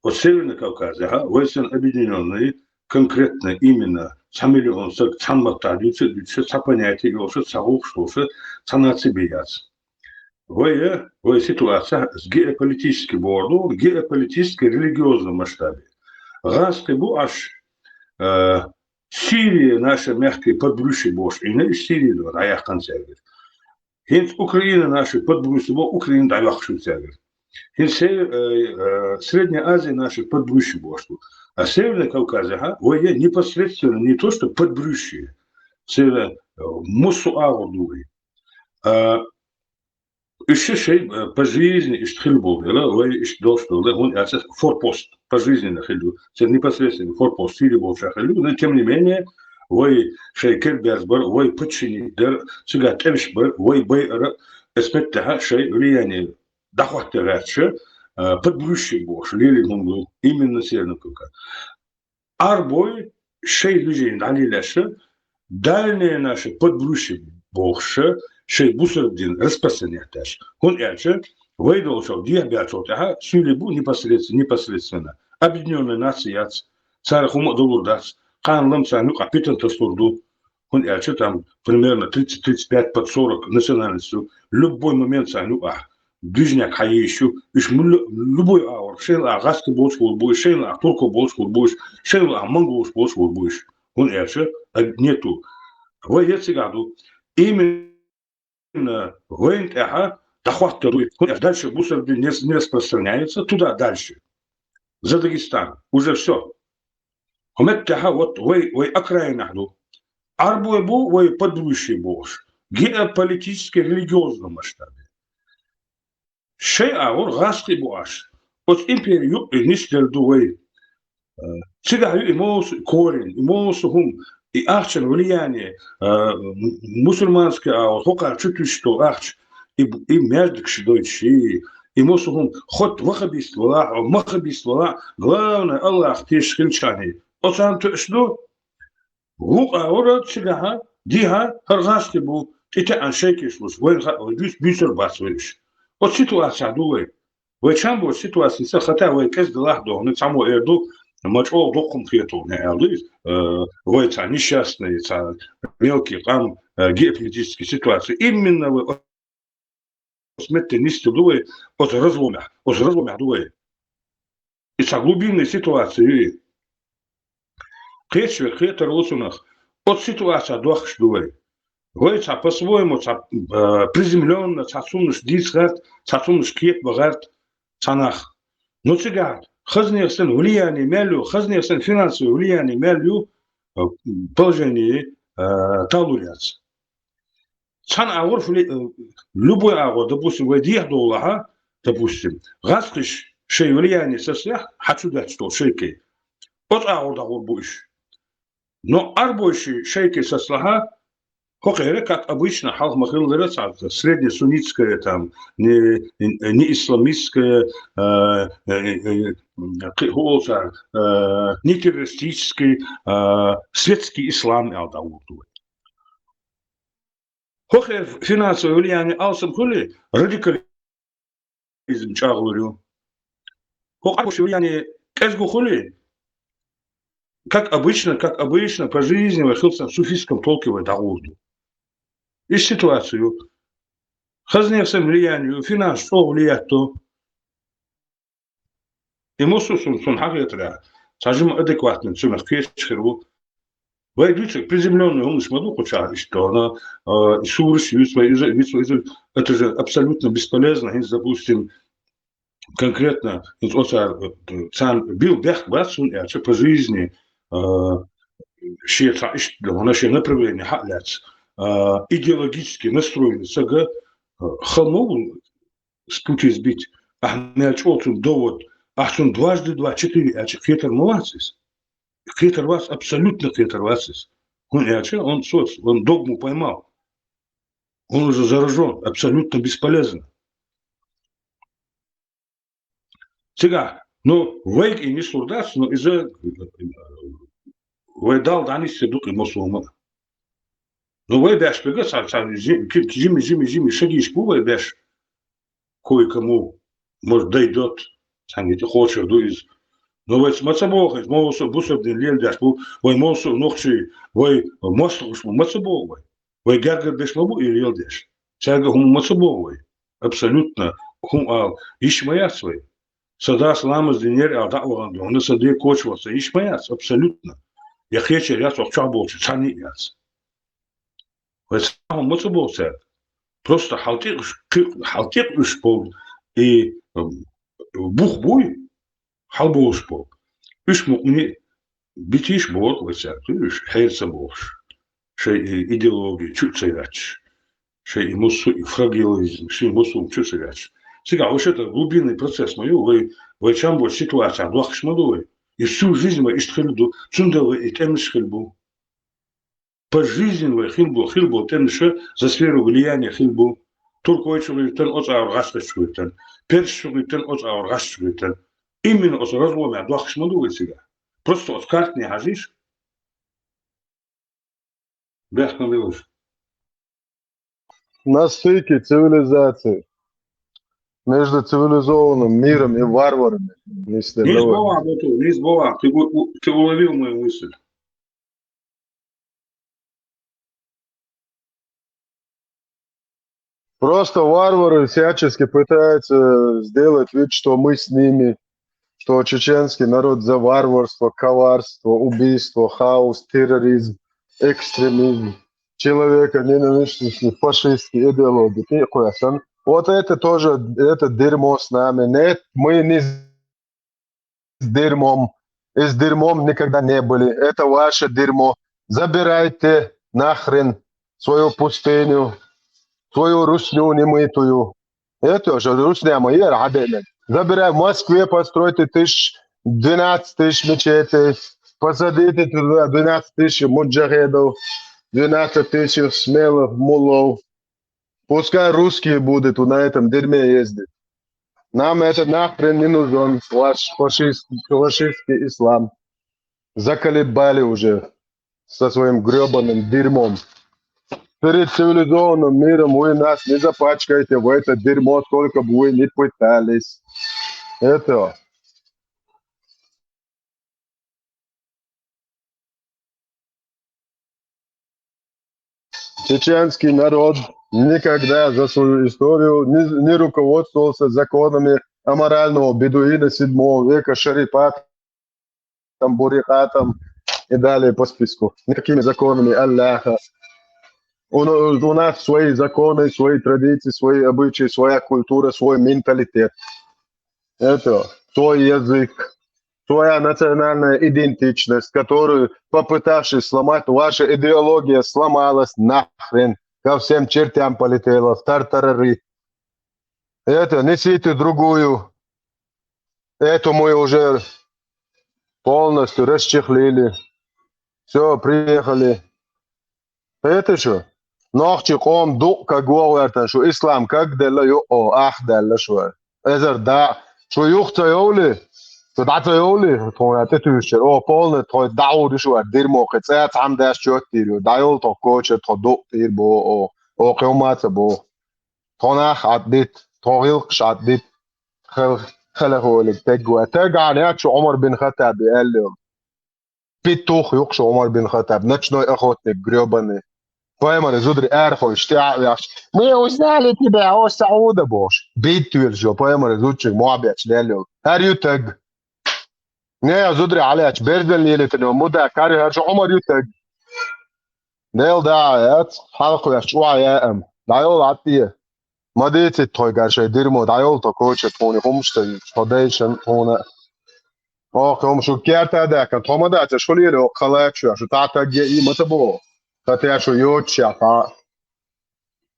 Оцу Северный Кавказехь, а, вай санна объединённые, конкретно, именно, цхьа миллион стаг цхьана маттахь дуьйцуш а дуьйцуш, цхьа понятие йолуш, цхьа гӀуллакхаш долуш, цхьа наци бен яц. Вай, вай ситуация геополитически бохург ду, геополитически религиозном масштабе. ГӀазкхий бу аш, а, Сирия наша мягкие подбрюшья бохуш Ӏийна, и Сирия ду дӀаяьккхина цаьрга. ХӀинца Украина наша подбрюшья боху, Украина дӀайоккхуш ю цаьрга. ХӀинца се-, э, э, Средняя Азия наша подбрюшья бохуш ду. А Северный Кавказехь, а, вай непосредственно не то что подбрюшья, церан, э, массо а агӀор ду вай. А, Уьш шайн, э, по жизни иштта хилла болу дела, вай иштта долуш долу дела, хӀунда аьлча форпост по жизни хилла ду. Церан непосредственно форпост Сири болчохь хилла ду, но тем не менее, вай шайн кара берза бар, вай подчинить дар, цигахь тӀемаш бар, вай байар, эс меттехь шайн влияние дӀахӀотта гӀерташ, э, подбрюшья бохуш, лелийна хӀума ду, именно Северный Кавказ. Арбой шайн движение дӀалелаьш, дальнее наше подбрюшье бохуш, шайн бусалба дин распространять деш. ХӀунда аьлча вай долчохь дехьабаьллачул тӀаьхьа суьйлий бу непосредственно, непосредственно. Объединённая нация яц, цара хӀума а далур дац, кхана-лама царна юкъахь питана тасалур ду. ХӀунда аьлча там примерно тридцать, тридцать пять под сорок национальностей ду. Любой момент царна юкъахь движняк хьаеш ю, уьш муьлла-, любой агӀор, шайла а гӀазкхий болча хӀур бу уьш, шайла а турко болча хӀур бу уьш, шайла а монголаш болча хӀур бу уьш. ХӀунда аьлча, а, нету. Вай е цигахь ду. Именно вайна тӀехьа дӀахоттар ду. ХӀунда аьлча дальше бусурба дин не, не распространяется туда дальше. За Дагестан. Уже всё. ХӀу меттехьа, вот вай, вай окраинах ду. Арбой бу, вай подбрюшье бу уж. Геополитически, религиозном масштабе. Шай а вур гӀазкхий бу аш. Оцу импери юкъе нисделла ду вай. Э, цигахь ю и мосу корень, и мосу хӀума, и ахчан влияние, э, м-, мусульманский а вур, хӀокхара чу туьйсуш долу ахча, и б-, и маьждигаш дойтуш, и, и мосу хӀума, хоть ваххабист валахь, ваххабист валахь, главное, Аллах тешаш хилчахьана. Оцарна тоьаш ду, вукху агӀора цигахьа, дихьа, хӀара гӀазкхий бу, тӀетеӀна шайкаш луш, вайна хаьа, вай дуьйцу, буьйцур бац вай уьш. Оцу ситуацехь ду вай. Вай чам бу оцу ситуацица, хата вай кӀезиг делахь а дохуна, цхьаммо эр ду, ма чӀогӀа доккхум хеталур аьлла ду иза, э, вай цхьа несчастный, цхьа мелкий къам, э, геополитическая ситуация. Именно вай оцу метте нисделла ду вай, оцу разломехь, оцу разломехь ду вай. И цхьа глубинная ситуация ю и. Кхечве кхетар ву цунах. Оцу ситуацехь дохкуш ду вай. Вай цхьа по-своему, цхьа, э, приземлённо, цхьа цуннаш дийца гӀерта, цхьа цуннаш кхета бан гӀерта цхьа нах. Ну, цигахь хазнех санна влияние мел ю, хазнех санна финансовое влияние мел ю, э, положение, э, талур яц. Цхьана агӀор фли-, э, любой агӀор, допустим, вай дехьа долахьа, допустим, гӀазкхиш шайн влияние сацахь, хьан чу даьтташ долу шайке. Оцу агӀор дагӀур бу уьш. Но арбойши шайке сацлахьа, хӀокхеран, как обычно, хьалха ма-хиллара, цхьа среднесуннитская, там, не, не исламистская, э, э, э, э, кхи-, хӀу олу цара, э, не террористический, э, светский ислам аьлла дӀагӀур ду вай. ХӀокхеран финансовое влияние алсам хуьлий, радикализм чӀагӀлур ю. ХӀокху арбойши влияние кӀезиг хуьлий, как обычно, как обычно, по жизни вай хилла санна суфистском толке вай дӀагӀур ду. Иштта ситуация ю. Хазнех санна влияние ю, финанс чӀогӀа влиять до. И муссо а сун, сун хьан хетарехь, цхьа жима адекватный цунах кхеташ хир ву. Вай дуьйцург приземлённый хӀуманаш ма ду кху чохь иштта, а, и сураш юьйцу вай, иза а юьйцу вай, иза, это же абсолютно бесполезно, хӀинца, допустим, конкретно, хӀинца оцара, э, царна билла бехк бац, хӀунда аьлча по жизни, а, шен цхьа иштта, хӀуна шен направление хьа а лаьцна, а, идеологически настроенный сага, а, хала ма ву с пути сбить. Ахьа мел чӀогӀа цунна довод, ахьа цунна дважды два четыре аьлча кхетар ма вац иза. Кхетар вац, абсолютно кхетар вац иза. ХӀунда аьлча он соц, он догму поймал. Он уже заражён, абсолютно бесполезно. Цигахь, ну, вайга и нислур дац, но иза вай Далла дӀаниссе ду-кх и мосума. Ну, вай беш берг а цхьа, цхьа жи-, ки-, жима, жима, жима шагийш бу вай беш. Кое-кому, может, дойдёт, цхьаьнгге тӀе кхочур ду иза. Но вайца ма ца боху иза, мосо а бусурба дин леладеш бу, вай мосо а нохчий, вай мостагӀаш бу, ма ца боху вай. Вай гергара берш ма бу и леладеш. Цаьрга хӀума ма ца боху вай. Абсолютно хӀума ала йиш ма яц вай. Сан дас ламаз динера аьлла дӀа а вахана дуьхьал, сан ден коча ваха сан йиш ма яц, абсолютно. Я кхечера яц, оха чохь болчу цхьанна а яц. Вай цхьа хӀума ма ца боху цаьрга. Просто хьал тӀекъуьш, кхи-, хьал тӀекъуьш болу и, м, бух буй, хьал болуш болу. Уьш мукъане а битийша боху вай цаьрга, уьш хьера ца бохуш. Шайн и идеология чу а ца яьтташ. Шайн и муссу, и фрагилизм, шайн муссу чу а ца яьтташ. Цигахь вай шатара глубинный процесс ма ю, вай, вай чам болчу ситуацехь дохкуш ма ду вай. И всю жизнь вай иштта хилла ду, цундела вай и тӀемаш хилла бу. По жизни вай хилла бу, хилла бу тӀемаш за сферу влияния хилла бу. Туркойчу гӀиртан, оцу агӀор гӀаскхичу гӀиртан. Персичу гӀиртан, оцу агӀор гӀаскхичу гӀиртан. Именно оцу разломехь дохкуш ма ду вай цигахь. Просто оцу картане хьажийша. Бехк ма билуш. На стыке цивилизаций. Между цивилизованным миром и варварами. Нисде Низ давай. Бован, Бату, низ бован. Ты у-, у-, ты уловил мою мысль. Просто варвары всячески пытаются сделать вид, что мы с ними, что чеченский народ за варварство, коварство, убийство, хаос, терроризм, экстремизм, человека ненавистнические, фашистские идеологии. Ты хуясан. Вот это тоже, это дерьмо с нами. Нет, мы не с дерьмом. И с дерьмом никогда не были. Это ваше дерьмо. Забирайте нахрен свою пустыню, свою русню немытую. Это же русня моя, Радемен. Забирай в Москве, постройте тысяч, двенадцать тысяч мечетей, посадите туда двенадцать тысяч муджахедов, двенадцать тысяч смелых мулов. Пускай русские будут на этом дерьме ездить. Нам это нахрен не нужен, ваш фашистский, фашистский ислам. Заколебали уже со своим грёбаным дерьмом. Перед цивилизованным миром вы нас не запачкаете в это дерьмо, сколько бы вы ни пытались. Это Чеченский народ никогда за свою историю не, не руководствовался законами аморального бедуина седьмого века, шарипатом, бурикатом и далее по списку. Никакими законами Аллаха. У, у нас свои законы, свои традиции, свои обычаи, своя культура, свой менталитет. Это свой язык, своя национальная идентичность, которую, попытавшись сломать, ваша идеология сломалась нахрен, ко всем чертям полетела, в тартарары. Это, несите другую. Эту мы уже полностью расчехлили. Все, приехали. Это что? Нохчи ком дук, как говорят, что ислам как делла ю, о, ах, делла что. Эзер да, что юх ца йоули, что да ца йоули, тхона тетушер, о, полный тхой даури что, дерьмо, кыцац хам даш чот тирю, да йол тхо кочер, тхо дук тир бо, о, о, кёмаца бо. Тхонах аддит, тхо гилк шаддит, хел, хеле холик тегуа. Теган я, что Умар бин Хаттаб эллио. Петух юкъ шо Умар бин Хаттаб, ночной охотник грёбаный. Паймар зудри эр хой, штя вяхш. Мы узнали тебя, о Сауда, бош. Бит туел шо, паймар зудчик, муабяч, лелё. Эр ютег. Не, зудри аляч, берден лили тено, муда, кари эр шо, Умар ютег. Нел да, яц, халк вяхш, уа я эм. Да йол атти. Ма деци тхой гаршай дерьмо, да йол то коче тхони хумштай, что дейшен тхона. О, хумшу керта да, кан тхома да, це шулире, о, халачу, шу та та ге и мата бо. Та те шу йоча, та.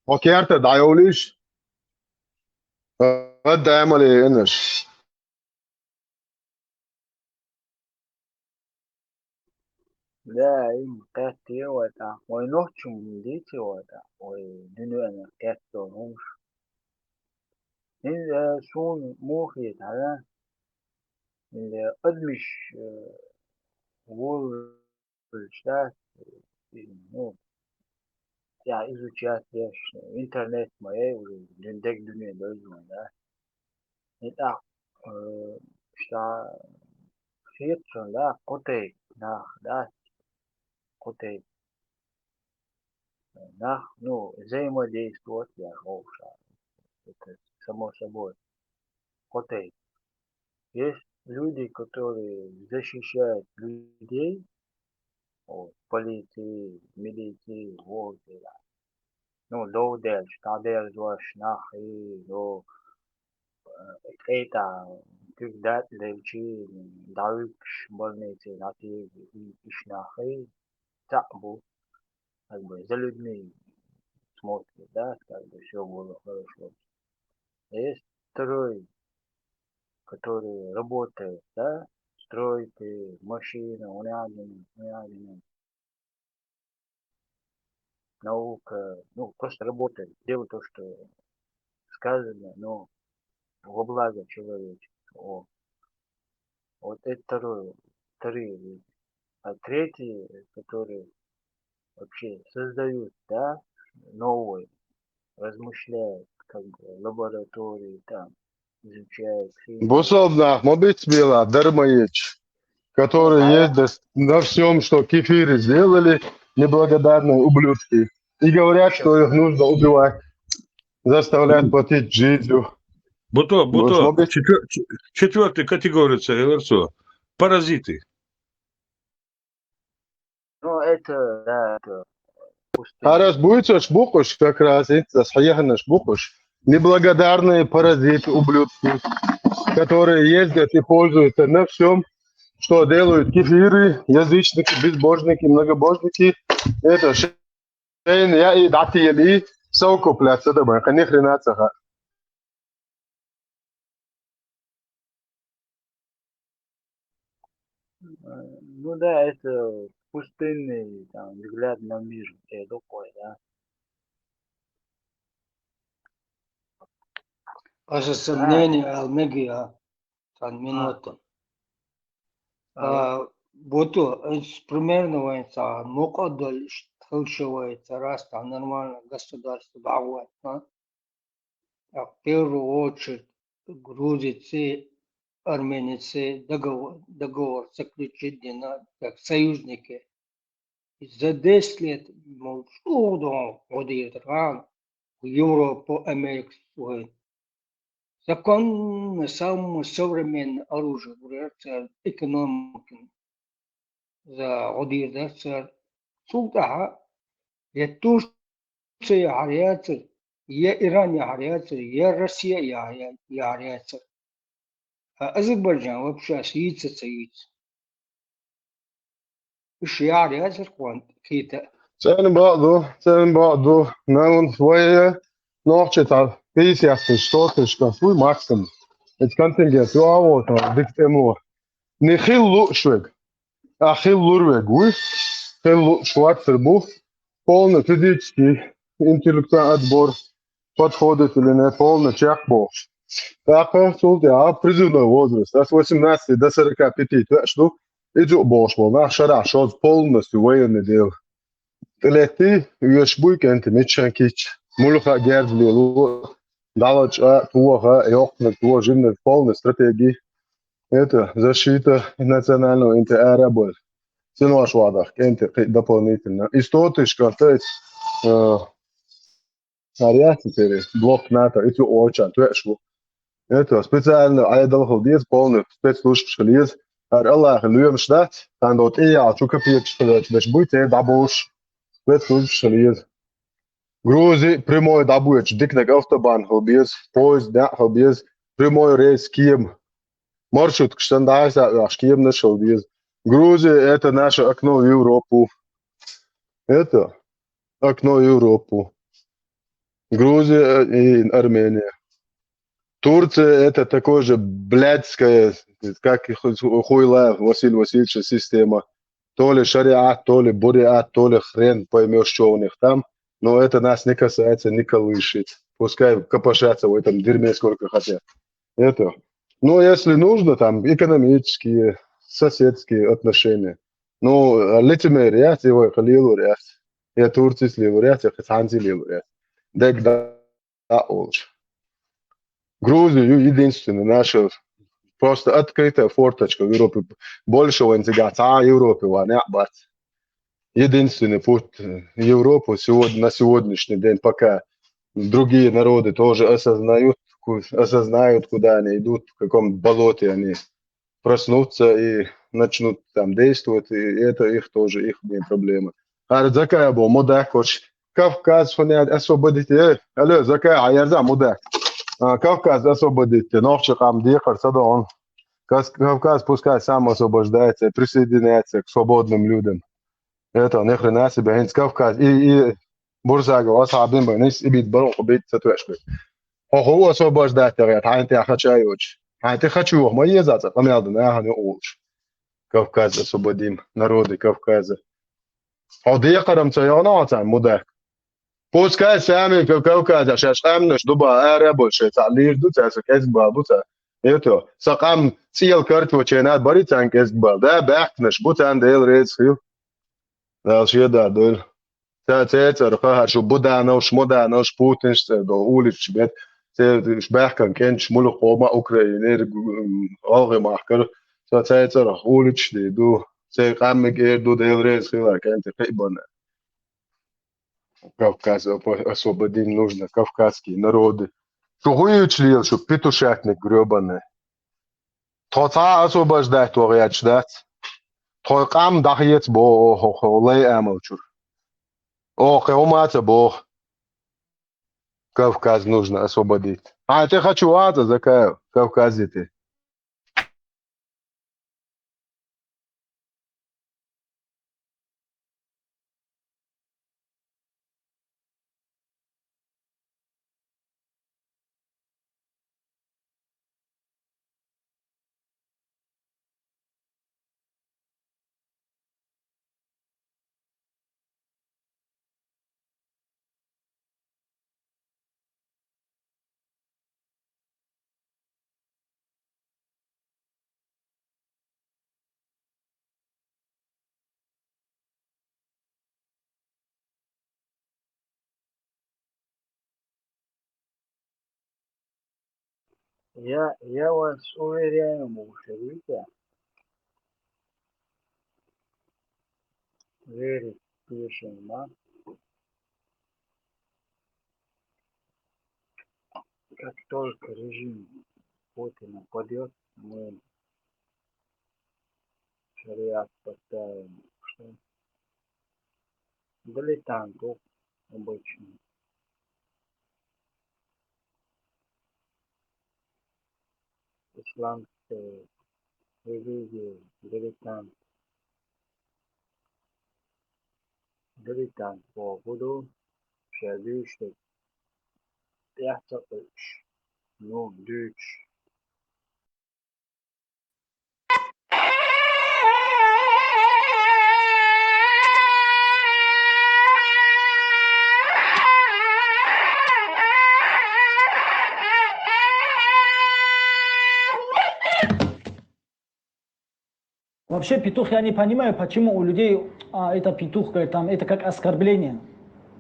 О, керта да йолиш. Э, да мали энеш. Да, им кэттэ вата. Ой, нохчум дити вата. Ой, дунуэна кэттэ хумш. Ин, э, сун мухи тара. Ин, э, адмиш, э, вол, да, э, ну, я изучать, я ж, интернет моей уже, дундаг дунуэ дойдуан, да. Ин, а, э, что, хитсон, да, кутей, нах, да, кутей. Нах, ну, взаимодействовать, я, это само собой. Кутей. Есть люди, которые защищают людей, вот, полиции, милиции, вот, да. Ну, довдеш, тадеш, ваш, нах, и, ну, это, когда лечи, давикш, больницы, на те, и, иш, нах, и, так, бу, как бы, за людьми смотрит, да, как бы, все было хорошо. Есть второй, который работает, да, стройки, машины, унядины, унядины. Наука, ну, просто работает, делает то, что сказано, но во благо человечества. О. Вот это второе, вторые люди. А третьи, которые вообще создают, да, новые, размышляют, как бы, лаборатории, там, изучают. Бусобнах, мобит смела, дармоеч, которые ездят на всем, что кефиры сделали, неблагодарные ублюдки. И говорят, что их нужно убивать. заставляют платить жизнью. Буто, буто, четвёртая категория, паразиты. Ну, это, да, это пустыня. А раз будете ж букуш как раз, это схьехана ж букуш. Неблагодарные паразиты, ублюдки, которые ездят и пользуются на всем, что делают кефиры, язычники, безбожники, многобожники. Это шейн, я и дати, и совокупляться, да, ни хрена цаха. Ну да, это пустынный там взгляд на мир, я такой, да. Аса сомнение, Алмеги, а? Цан минута. А, буто, примерно вайн ца мукъадал хилшавай ца раста нормально государство багват, а? А в первую очередь грузицы, арменицы договор, договор заключить дина, как союзники. За десять лет, мол, что он удержит, а? Европа, Америка, свой. Законно, самое современное оружие, буряция, экономика. За удержаться. Султаха, я Турция яхьар яцар, я Иран яхьар яцар, я Россия яхьар яцар. А Азербайджан вообще сица ца йиц. Иш яхьар яцар кхоан кхита. Цен баъду, цен баъду. Наун вая нохчи та пятьдесят тысяч, сто тысяч кас вуй максимум. Эт контингент ю а вот дик тему. Ни хил лу швег. А хил лур вег вуй. Хил лу шварцер бу. Полный физический, интеллектуальный отбор. Подходит или нет, полный чек бохш. Так, султи, а призывной возраст. Ас восемнадцати до сорока пяти, так что иди бохш, бо, нах шара, шоз полностью военный дел. Тилети, веш буй кенти, мичан кич. Мулха герд лилу. Далач а, туаха, ёхна, туа, жимна, полная стратегия. Это защита национального интереса. Синваш вадах, кенти, дополнительно. И сто тысяч картать, э, Ариясна тери блок НАТО, ицу очан, туэш ву. Это специально айдал хал диез, полный спецслужб шхал диез. Ар Аллах луем шдат, тан дот и я, чу капиет шхал даш буй, те дабуш. Спецслужб шхал диез. Грузи прямой дабует, дикнек автобан хал биез, поезд да хал биез, прямой рейс Киев. Маршрутка шта дайса, аш Киев нашел диез. Грузия — это наше окно в Европу. Это окно в Европу. Грузия и Армения. Турция — это такое же блядская, как и ху-, хуйла Василий Васильевича система. То ли шариат, то ли буриат, то ли хрен поймешь, что у них там. Но это нас не касается, не колышет. Пускай копошатся в этом дерьме сколько хотят. Это. Но если нужно, там экономические, соседские отношения. Ну, лицемерие, его халилурят. Я Турции сливурят, я хасанзи ливурят. Дег да олш. Грузию единственный наша просто открытая форточка в Европе. Больше ван цигат, а Европе ван, я бац. Единственный путь, э, Европы сегодня, на сегодняшний день, пока другие народы тоже осознают, ку-, осознают, куда они идут, в каком болоте они проснутся и начнут там действовать, и это их тоже, их не проблема. Ар закая бо, мудак, хоч Кавказ хуня освободить, э, алло, закая, а я за, мудак. А, Кавказ освободить, нохчи кам дикар садон. Кас-, Кавказ пускай сам освобождается, присоединяется к свободным людям. Это ни хрена себе, хинц Кавказ. И, и Бурсагов, асхабин бен, ис ибит барон хубит сатуэшкой. Хо хо освобождать, я, тань те хачайоч. Тань те хочу, ма езаца, камялда, на, ханю уч. Кавказ освободим, народы Кавказа. Хо дикарам ца яна ца мудак. Пускай сами Кавказа, шаш амнаш дуба, аре больше, ца лир ду, ца, ца кез бабу, ца. Это, сакам цел карт вочена, бари цан кез бал, да, бахтнаш, бу цан дел рейс хил. Дал шеда дол. Ца цецар, ха, шу Буданов, Шмуданов, Путин, ш-, до улич бет. Ца ш-, бахкан кенч, мулу хома Украинер, г-, м, алгы махкар. Ца цецар, улич ди ду. Ца каммик эр ду дел рейс хила кенти кибана. Кавказ опо-, освободить нужно, кавказские народы. Шу хуючи лел, шу петушатник грёбаный. Тхо цхьа а освобождать ваха гӀерташ дац. Тхо къам дӀахеца боху оха, хӀо лай амалчура. Оха кхин хӀума а ца боху. Кавказ нужно освободить. Хьан тӀе хочу ваца, Закаев, Кавказе тӀе. Я, я вас уверяю, Мушарика, верить пишем, да? Как только режим Путина падет, мы шариат поставим, что дилетант обычный. Исламская религия, дилетант. Дилетант по буду, шабиштик. Пятьдесят тысяч. Ну, дюч. Вообще, петух, я не понимаю, почему у людей, а, это петух, говорит, там, это как оскорбление.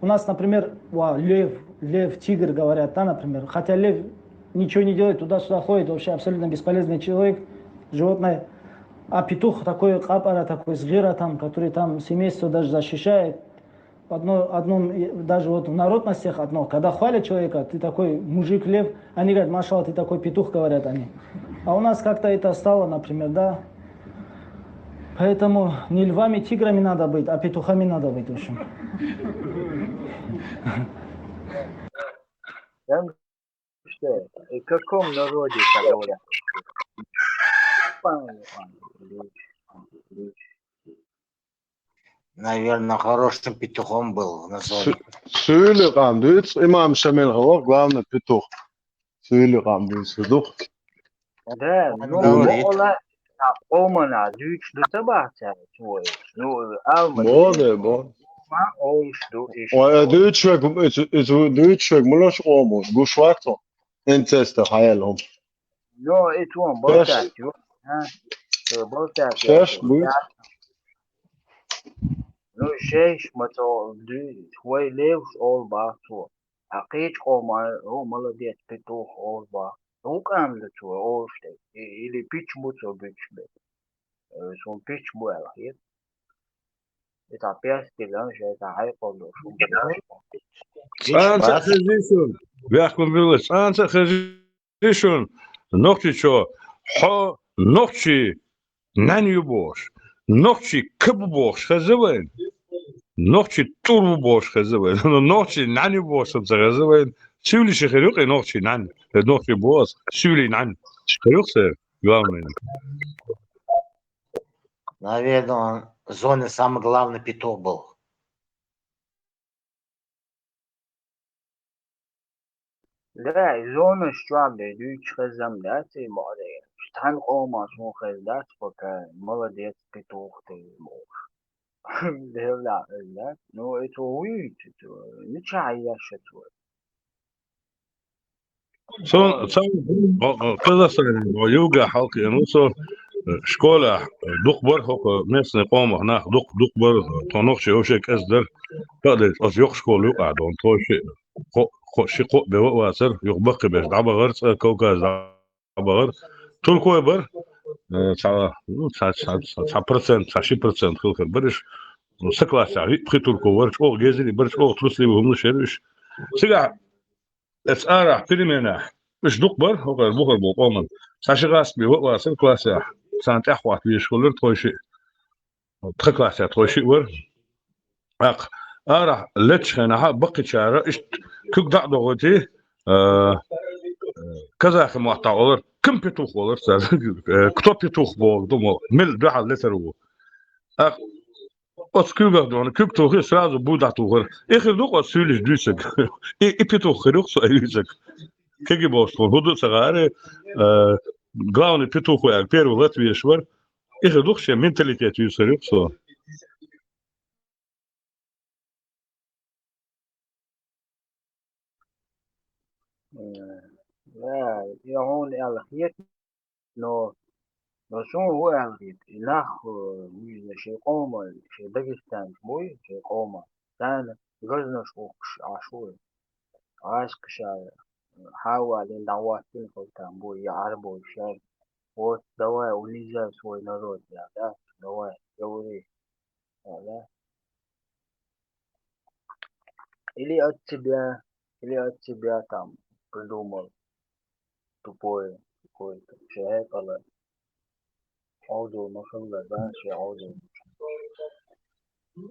У нас, например, ва, лев, лев, тигр говорят, да, например. Хотя лев ничего не делает, туда-сюда ходит, вообще абсолютно бесполезный человек, животное. А петух такой къапӀара, такой згира там, который там семейство даже защищает. В одно, одном, и даже вот в народностях одно, когда хвалят человека, ты такой мужик-лев, они говорят, машалла, ты такой петух, говорят они. А у нас как-то это стало, например, да. Поэтому не львами, тиграми надо быть, а петухами надо быть, в общем. Там что это? И в каком народе это говорят? Наверное, хорошим петухом был на зоне. Суьйли къам дуьйцу, имам Шамил гӀо, главный петух. Суьйли къам дуьйцу дух. Да, ну, говорит. Мола, а, къомана дуьйцуш ду ца бахьа цара цо. Ну, алма. Бо, да, бо. Ма олуш ду иштта. Ой, а дуьйцуш вег, иза, иза дуьйцуш вег, муьлш къомуш, гуш вац хьо? Инцеста хьаяьлла хӀума. Но и тхуна балтаьрца ю. А? Тхуна балтаьрца ю. Шаьш буьйцу. Ну, шаьш ма цо дуьйцу. Вай левш олу бах цо. А кхечу къоман, о, молодец, петух, олу бах. ХӀун къам ду цо олуш дерг? И-, или пич бу цо буьтуш берг? Э, суна пич бу аьлла хета. И цхьа пес диган, шайн цхьа хьекъал долуш хӀума ду. ЦӀанца а хезий шуна? Вехкун билла, цӀанца а хезий шуна? Нохчичо, хьо нохчи нӀаьна ю бохуш, нохчи каб бохуш хеза вайн? Нохчи тӀур ву бохуш хеза вайн? Нохчи нӀаьна ю бохуш ца хеза вайн? Сивлиша хир ю-кх и нохчи нӀаьна. Э, нохчи боху ас, сивли нӀаьна. Хир ю-кх церан, главное. Наверное, он в зоне самый главный петух был. Да, и зонаш чохь бен дуьйцуш хезна дац и боху дерг. Цхьана къоман суна хезна дац, пока молодец, петух ты бохуш. Делла хезна дац. Ну, это вуьйцу, это мичахь еш это. Со, со, о, о, Казахстане, о, юга хьалкхиъна ву со, э, школехь, э, дукха бара хӀокху местный къомах нах, дукха, дукха бара, э, тхо нохчий вовшех кӀезиг дара, кхаъ дайта, оцу йоккха школа юкъахь долу, тхо ши, кхо, кхо, ши-кхоъ бен вацара, юха баккхийберш дӀабахара цкъа Кавказе дӀабахара. Туркой бара, э, цхьа, ну, цхьа, цхьа, цхьа, цхьа процент, цхьа ши процент хила хир бара уьш. Ну, са классехь виъ пхи турко вара, чӀогӀа гезри бара, чӀогӀа трусливый хӀуманаш яра уьш. Цигахь, эцу арахь переменехь, уьш дукха бара, хӀокхара бухара болу къоман. Цхьа ши гӀаскаме ваъ вацара классехь, царна тӀаьхьахӀотта везаш хилара тхойшиъ. Тхан классехь тхойшиъ вара. ТӀаккха арахь леттачу хенахь баккхийчара иштта куьг дӀа а дохуьйтий, а, казахи маттахь олура, кем петух олура цара. Кто петух боху, думал, мел дуьхьал летар ву. ТӀаккха оцу куьйгах дохна, куьг тухий, сразу буй дӀатухара. И хир ду-кх оцу суьйлица дуьйцург. И, и петух хир ю-кх со дуьйцург. Кеги бохуш тхуна хӀун ду ца хаьара, а, главный петух ву аьлла, первый лата везаш вара. И хир ду-кх шен менталитет юьйцур ю-кх со. Э, я, я хьуна аьлла хета, но, но суна хӀун аьлла хета, и нах, э, вуьйза шайн къоман, шайн дагестанцаш буй, шайн къоман, царна газнаш ухкуш Ӏаш ву. Ӏаскаша, э, хьавалийна дӀахӀоттийна хӀокху там буй, я Ӏарбой шаьрга. Вот, давай унижай свой народ, я, да? Давай, говори. А, да? Или от тебя, или от тебя там придумал тупое какое-то. Шен хьекъала Ӏовдал ма хилла, да, шен Ӏовдал.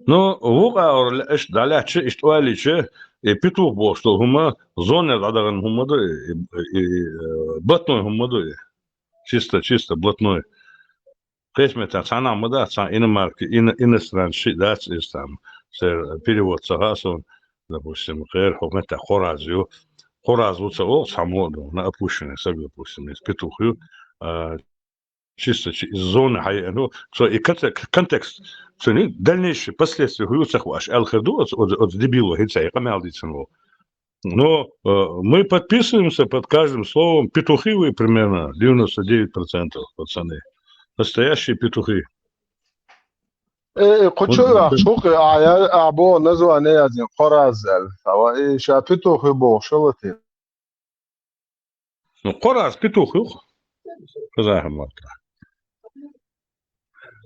Ну, вукху агӀор ле-, иштта дӀалаьттача, иштта ойла йича, и петух бохуш долу хӀума зонера дӀадахана хӀума ду и, и, и, э, блатной хӀума ду и. Чисто, чисто блатной. Кхечу меттехь цхьаннах ма дац, цхьа иномарка, ино-, иностранцы шиъ дац иза там. Церан перевод ца хаьа суна, допустим, кхеран хӀокху меттехь кхораз ю. Кхораз ву ца олу цхьаммо а ду, на опущенный саг, допустим, иза петух ю. А, чисто чи-, иза зона хьаеана ву. Цо и контек-, контекст, цуьнан дальнейшие последствия хӀун ю ца хууш аьлла хир ду оцу, оцу, оцу дебило хӀинца и къамел дийцина ву. Но, э, мы подписываемся под каждым словом. Петухи вы примерно девяносто девять процентов, пацаны. Настоящие петухи. Э, э, кху чу а ваьхча, хӀокху а я-, а боху название яздина, кхораз аьлла. Ава, и ша петух ю бохуш хилла те. Ну, кхораз петух ю-кх. Казахи маттахь.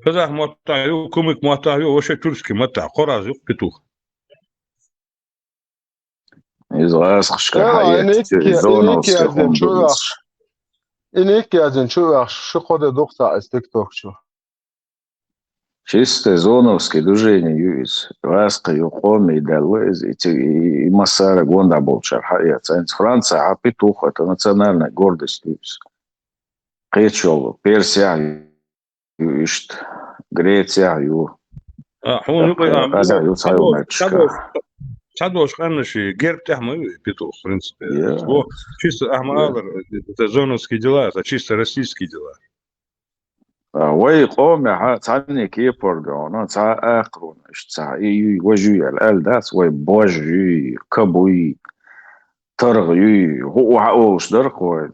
Казахи маттахь ю, кумык маттахь ю, вообще тюркский маттахь. Кхораз ю-кх петух. Иза гӀазкхашкара хьаэцча, и зоновский хӀума ду иза. И ник яздина чу а ваьхча, и ник яздина чу а ваьхча, ши-кхо де ду-кх цхьа иза тикток чу. Чисто зоновский движение ю иза. ГӀазкхи ю, къоме даьлла иза, и цига, и, и массара а гонах болчара хьаэца. Францехь петух — это национальная гордость ю иза. Кхечу йолу Персехь ю иштта, Грецехь ю. А, хьуна юкъа, а, Къазахь ю цхьа йолу метташка. Цхьадолуш къаьмнаши герб тӀехь ма ю и петух, в принципе. Я. Бо, чисто ахьа ма аллара, это зоновские дела, это чисто российские дела. А, вай къомехь цхьанне кепара ду хьуна, цхьа а акхарна, иштта цхьа и юй, важа юй аьлла, аьлла дац, вай бож юй, каб юй, таргӀа юй, хӀу-, хӀу хьан олуш дара кхо,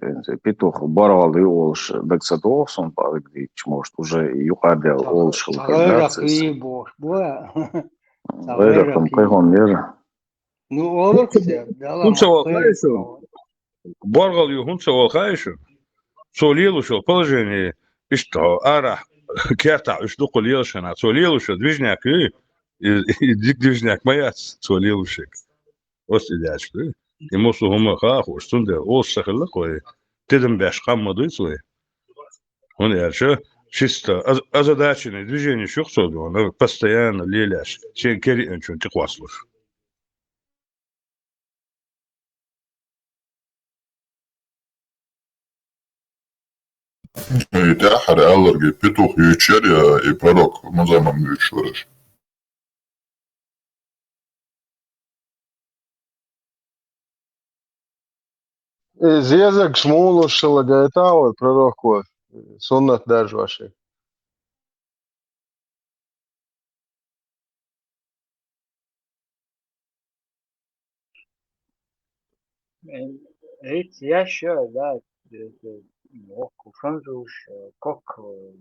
петух, баргӀал ю олуш дага ца догӀу суна, бакъдерг дийцича, может, уже и юкъадаьлла олуш хилла хир дац иза. Вайракхам кхайкхам яра. Ну, олуш хӀун ца вал хаьа шуна? БаргӀал ю хӀун ца вал хаьа шуна? Цо лелош йолу положение, иштта хьо арахь, кертахь уьш дукха лелаш хьанахь, цо лелош йолу движняк юй, и, и дика движняк ма яц, цо лелош ерг. Оцу и даьлча дуй. И муьлхха хӀума хаа хууш, цундела олуш ца хилла кхо, тидам беш къам ма дуй цо. ХӀунда аьлча, чисто аз-, озадаченный движение ю-кх цо дуьйна, постоянно лелаеш, шен кер йиъначунна тӀекхоссалуш. И тӀаьххьара аьлларг и петух юьйцуш яра, я и пророк Музаман юьйцуш вара аша? И зезагаш муха луш хилла гайта вай пророк ву, суннат даржош. М, эцци еш ю, да, это, окху французаш, э, кок, э,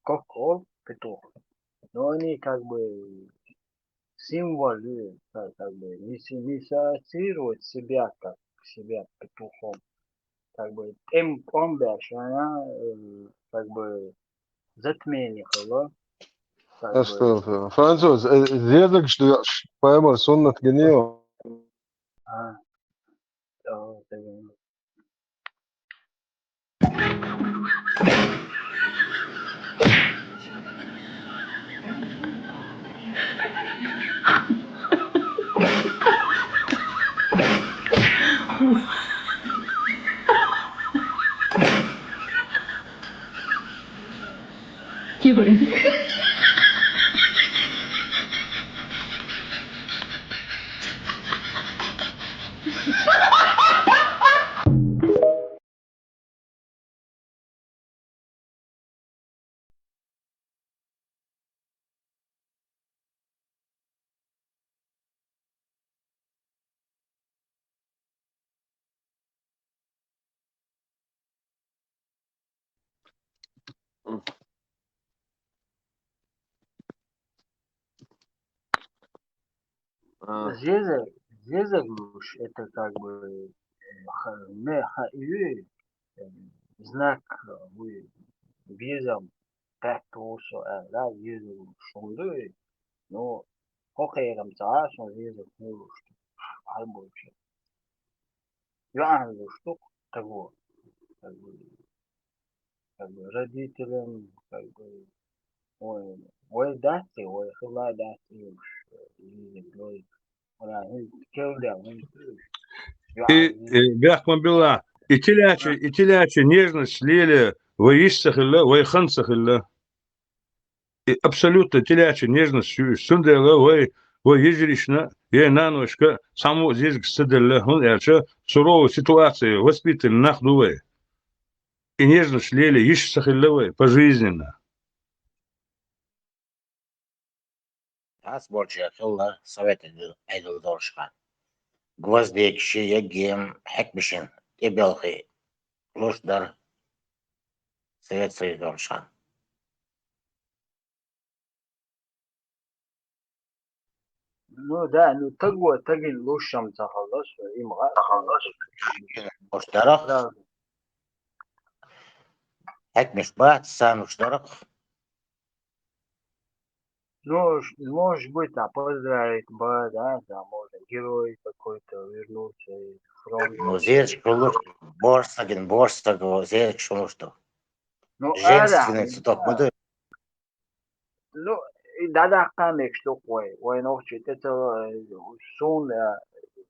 кок олу петух. Но они как бы символ, э, ка-, как бы не си-, не ассоциируют себя как себя петухом. Как бы тӀем-, тӀом беш, а, э, как бы затмение хилла. Астагфирулла. Француз, э, зезагаш доьӀуш пайхамара суннат гинийла? А, тӀаккха. А. Зезаг, зезаг луш, это как бы, э, ха-, ме ха-, ю-, э, знак, э, вы, везам, так, то, что, э, да, зезаг луш, он, да, э, но, хо херам ца, а, что зезаг луш, а, больше. Я луш, что, того, как бы, как бы, родителям, как бы, ой, ой, дати, ой, хила дати, уж, э, и, ой, она, ой, келдя, ой, ой. И, э, бяхма была, и телячья, и телячья нежность леле, вай йиш ца хилла, вай хан ца хилла. И абсолютно телячья нежность ю, цундела вай, вай йижарийшна, е наношка, цхьаммо а зезагаш ца делла, хӀунда аьлча суровая ситуация, воспитанный нах ду вай. И нежность леле йиш ца хилла вай пожизненно. Ас болча хилла совет Ӏедал долуш хан. Гвоздик ши яггем хьаькамашна тӀебелхий луш дара Совет Союз долуш хан. Ну да, ну таго тагин лушам ца халлас, им га. Луш дарах. Да. Хьаькамаш бац, сануш дарах. Ну, ш-, может быть, там поздравить бы, да, там, может, герой какой-то вернулся из фронта. Ну, зерчик луш, борсагин, борсаго, зерчик луш. Ну, женственный цветок моды. Ну, и да-да, конечно, такой. Ой, ну, что-то это, э, сун, э,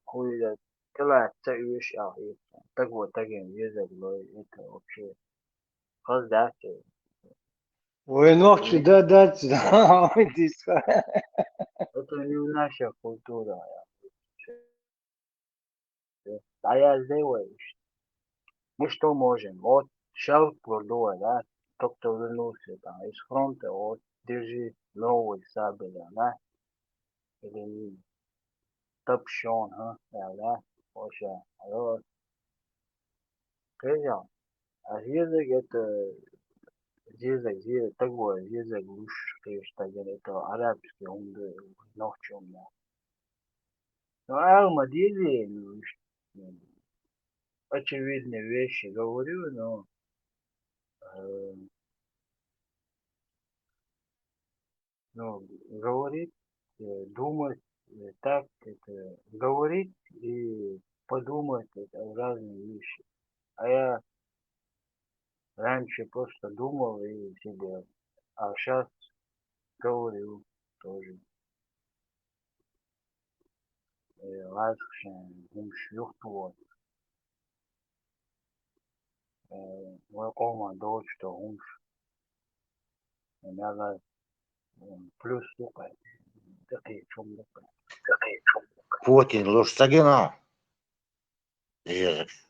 хуй, э, тела, ца, вещь, а, и так вот, так и есть, это вообще. Хаздаьча. Вай нохчи да дац, да, дис. Это не наша культура. Да я здесь, вай. Мы что можем? Вот шел, да? Тот, кто вернулся там из фронта, вот, держи новый сабель, да? Или тапшон, ха, да? Вообще, алло. Кхетий, а зезаг это, зезаг, зезаг, такое, зезаг луш, конечно, это арабский, он, нохчий у меня. Ну, а мы деле, ну, ш-, ну, очевидные вещи говорю, но, э, ну, говорить, э, думать, э, так, это, говорить и подумать, это разные вещи. А я раньше просто думал и сидел, а сейчас говорю тоже. Э, лайхшен, хӀумаш юхту вот. Э, вай къоман доцуш до хӀумаш. Мел а, м, плюс ду кхай, дакхий чум ду кхай. Путин луш ца гина? Зезагаш.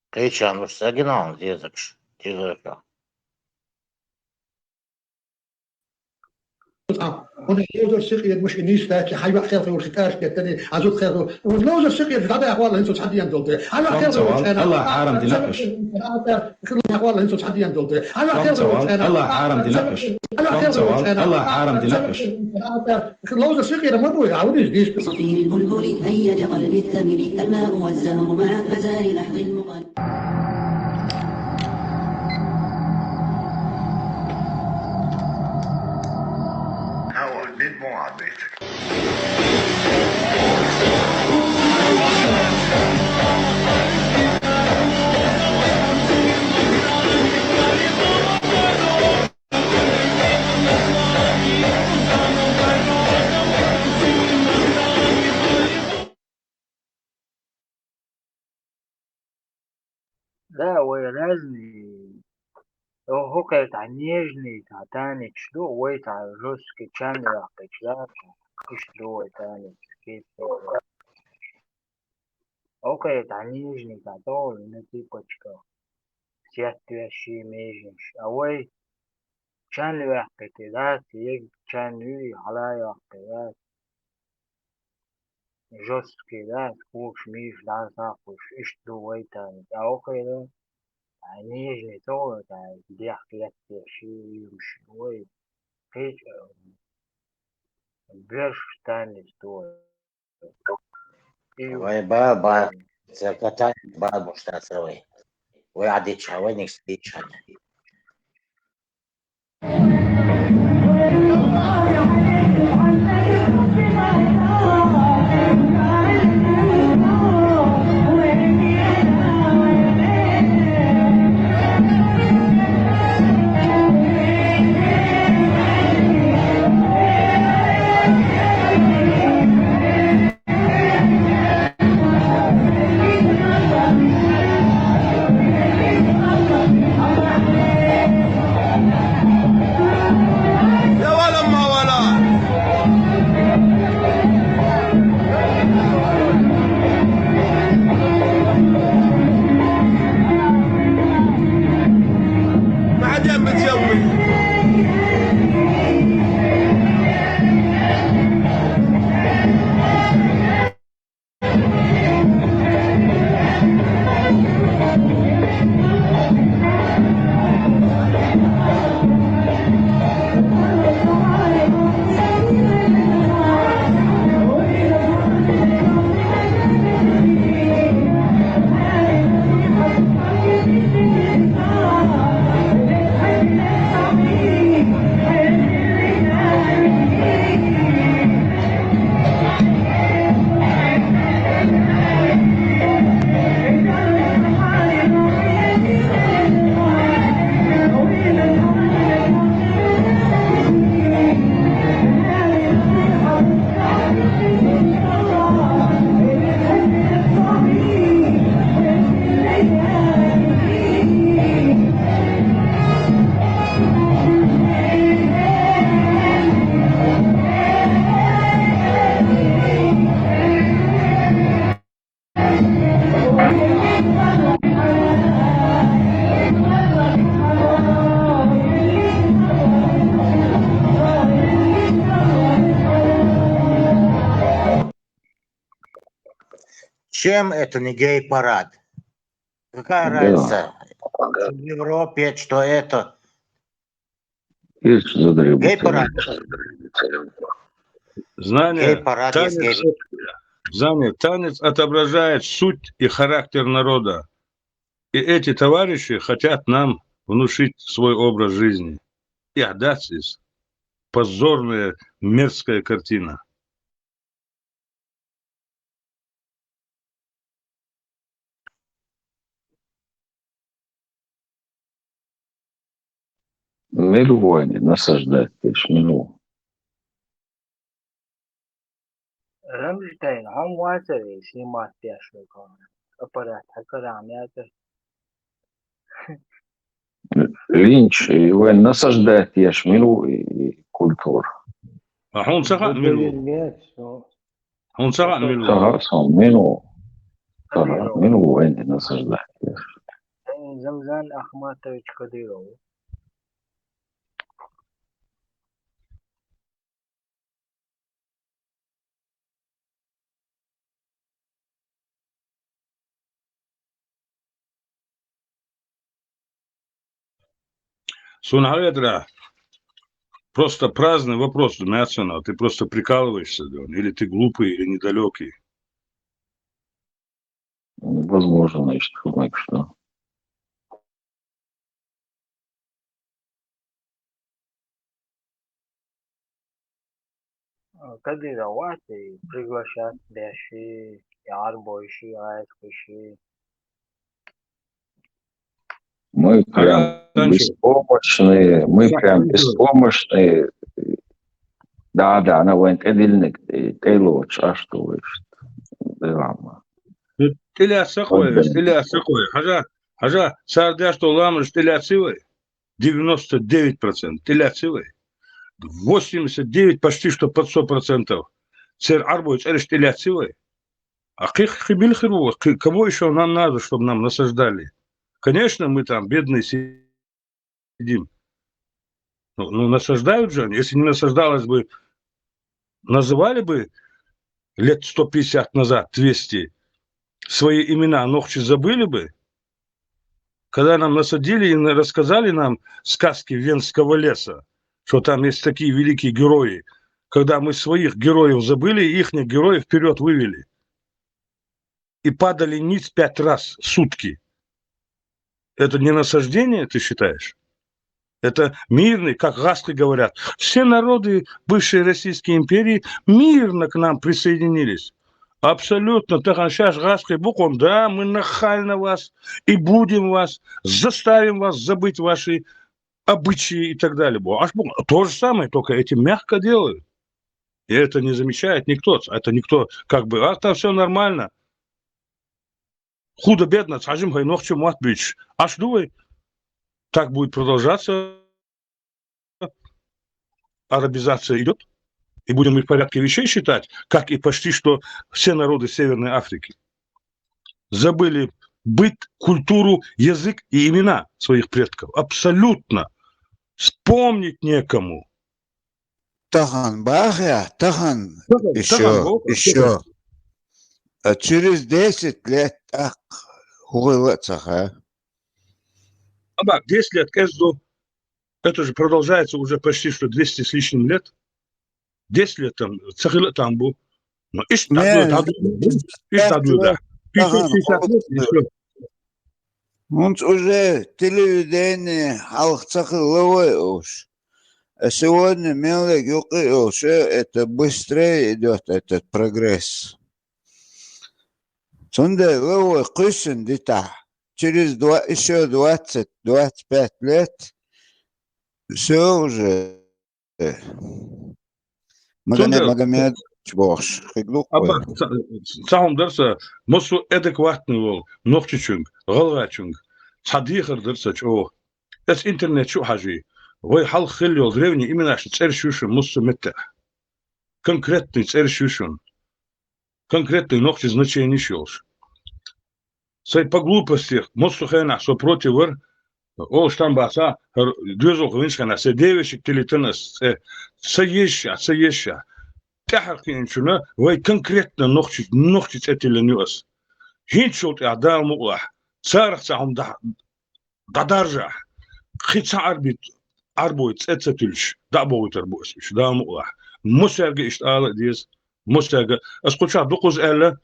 Кхечан луш ца гина зезагаш? Тиза ша. Хьуна ловзар сикъер муш и нийса даьча, хьан йоӀ хелхи вуш тӀаш геттани, а зуда хелхи вуш. Ловзар сикъер дӀадахьа валла хӀинца цхьа ден долу де. Хьан йоӀ хелхи вуш. Аллах хьарам дина уьш. Валла хӀинца цхьа ден долу де. Хьан йоӀ хелхи вуш. Аллах хьарам дина уьш. Аллах хьарам дина уьш. Ловзар сикъер ма бу, а вуьш дийш. صفي البلبل هيج قلب الثمل، الماء والزمن مع غزال لحظ المقام. Ӏа бециг. Да, вай разный. О, хӀокхуьйтахь нежный, цхьа танец ду, вай цхьа жёсткий чан ваьккхича, иштта ду вай танец, кхета. Окей, цхьа нежный, цхьа тӀе, ну, цыпочка. Сетта вешший, межнаш. А вай чан ваьккхийтий, да, цига чан юй, хьала йоккхий, да. Жёсткий, да, когаш мийша дӀасакхуьйсуш, иштта ду вай танец. А окей, да, а нежный тӀе, цхьа дехка етташ, юй, вай кхеча, берш танец ду вай. Вай, ба, ба, церката, ба, муштаца вай. Вай Ӏадича, вай никс дича. يا ولا ما ولا. بعدين بتسوي. Чем это не гей-парад? Какая разница? Что в Европе, что это? Гей-парад. Знание, гей-парад есть танец, гей- знание, танец отображает суть и характер народа. И эти товарищи хотят нам внушить свой образ жизни. Ихдацис. Позорная, мерзкая картина. Мила ву вайна насаждать деш, мила ву? Рамжитайн, хьо ма вацара снимать деш вай кхана? Аппарат хьа карахь меца? Винчи, вай насаждать деш мила ву и, и культура? А хьуна ца хаьа мила ву? Хьуна ца хаьа мила ву? Ца хаьа сан мила ву. Ца хаьа мила ву вайна насаждать деш. Замзан Ахматович Кадыров. Суна хьаветарехь, просто праздный вопрос ду, Мяценов, ты просто прикалываешься, да, или ты глупый, или недалёкий. Возможно, значит, хӀуманаш ду. Кадиров вац приглашать беш, я гӀарбойш, я гӀаскхиш. Мы прям беспомощные, мы прям беспомощные. Да, да, она вайн тӀедилник, тӀелоч, а что вы, что? ТӀелаца хой, тӀелаца хой. Хьажа, хьажа, сардяш то ламаш тӀелаца вай. девяносто девять процентов тӀелаца вай. Восемьдесят девять, почти что под сто процентов. Цер гӀарбой цӀераш тӀелаца вай. А кхы, кхы мила хир ву, кхы, кого ещё нам надо, чтобы нам насаждали? Конечно, мы там бедные сидим. Ну, ну, насаждают же они. Если не насаждалось бы, называли бы лет сто пятьдесят назад, двести, свои имена, нохчи забыли бы. Когда нам насадили и на- рассказали нам сказки Венского леса, что там есть такие великие герои, когда мы своих героев забыли, и ихних героев вперед вывели. И падали ниц пять раз в сутки. Это не насаждение, ты считаешь? Это мирный, как гӀаскхи говорят. Все народы бывшей Российской империи мирно к нам присоединились. Абсолютно. Тахан шаьш гӀаскхи бу кхунна, да, мы нахально вас и будем вас, заставим вас забыть ваши обычаи и так далее. Бу, аш бу, то же самое, только эти мягко делают. И это не замечает никто. Это никто, как бы, а там все нормально. Худо-бедно, цхьа жимхай нохчо мотт буьйцуш. Аш ду вай? Так будет продолжаться. Арабизация идет. И будем их в порядке вещей считать, как и почти что все народы Северной Африки. Забыли быт, культуру, язык и имена своих предков. Абсолютно. Вспомнить некому. Тахан бахьа, тахан, тахан, ещё, тахан, ещё. А через десять лет так хулила цаха. Амма десять лет кӀезду, это же продолжается уже почти что двести с лишним лет. Десять лет там, цахила там бу. Но ишта ду, ишта ду, да. Пятьдесят, шестьдесят лет ещё. ХӀунца уже телевидение хьалха ца хилла вай уж. А сегодня меллиг юкъе уж, это быстрее идёт, этот прогресс. Цундела вай кхуьссина дитахь, через два, ещё двадцать, двадцать пять лет, всё уже. Магомед, Магомед бохуш, хиг ду. Абба, ца хӀума дара сан, массо а адекватный волу нохчичуьнга, гӀалгӀачуьнга цхьа дехар дара сан чӀогӀа. Эца интернет чу а хьажий, вай хьалха хилла йолу древний именаш, цӀераш ю шуна массо а меттехь. Конкретный цӀераш ю шуна. Конкретный нохчи значениш йолуш. Сайн по глупости, массо а хенахь со против вара, олуш там баца, хӀара доьзалхо винчу хенахь, сайн девешик тилийтина ас цӀе, ца еза, ца еза. ТӀаьхьара кхиъначунна вай конкретно нохчи, нохчи цӀе тиллина ю ас. ХӀинца йолу тӀехь Дала мукъалахь, царах цхьа хӀума дахьа дӀадаржахь, кхин цхьа Ӏарбит, Ӏарбой цӀе ца туьллуш, дӀа а бохуьйтур бу ас уьш, Дала мукъалахь. Массаьрга иштта ала а деза, массаьрга. Ас кху чохь дукхаза аьлла,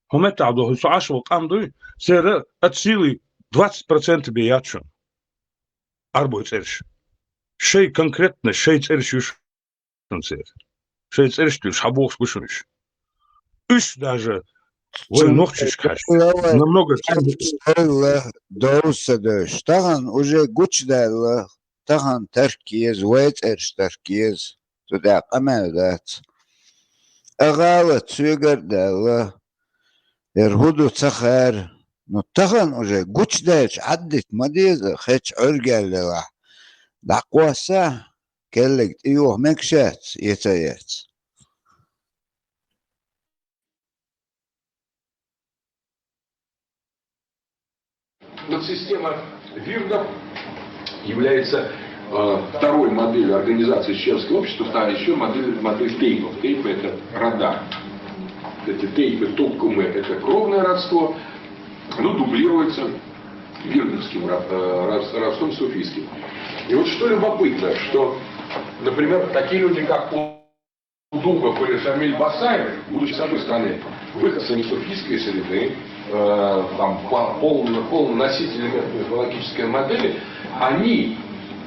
хӀун меттахь доху, со Ӏаш волу къам дуй, церан от силы двадцать процентов бен яц шуна. Ӏарбой цӀераш. Шай конкретно, шай цӀераш ю шуна церан. Шайн цӀераш туьллуш, хьан бохуш бу шуна уьш? Уьш даже вай нохчашка хьаьжча, намного хьалла, довза ца девзаш. Тахана уже гучудаьлла, тахана тарк еза, вай цӀераш тарк еза. Цу тӀехь къамел дац. Ткъа гӀалат соьгара а даьлла, яра хӀун ду ца хаьара. Ну, тахана уже гучудаьлча Ӏаддита ма деза, хечу Ӏуьргал делахь. ДӀакхоссахь, келлиг тӀеюха мегаш яц, эца а яц. Подсистема вирдов является э, второй моделью организации чеченского общества, вторая еще модель, модель тейпов. Тейпы — это рода. Эти тейпы, туккумы — это кровное родство, ну, дублируется вирдовским ра- э, раб- рабством суфийским. И вот что любопытно, что, например, такие люди, как Кудуков или Шамиль Басаев, будучи, с одной стороны, выходцами из суфийской среды, э, там, по- полно, полно носителями этнографической модели, они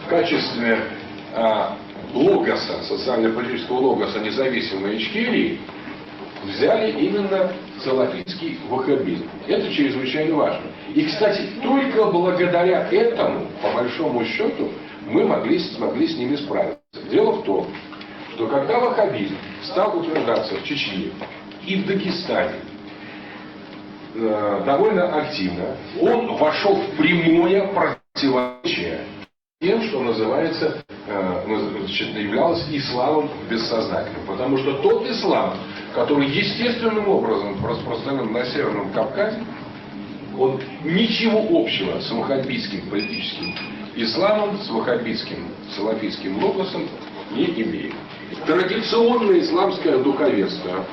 в качестве э, логоса, социально-политического логоса независимой Ичкерии взяли именно салафитский ваххабизм. Это чрезвычайно важно. И, кстати, только благодаря этому, по большому счету, мы могли, смогли с ними справиться. Дело в том, что когда ваххабизм стал утверждаться в Чечне и в Дагестане, э, довольно активно, он вошел в прямое противоречие тем, что называется, э, наз- значит, являлось исламом бессознательным. Потому что тот ислам, который естественным образом распространен на Северном Кавказе, он ничего общего с ваххабитским политическим исламом, с ваххабитским салафитским логосом не имеет. Традиционное исламское духовенство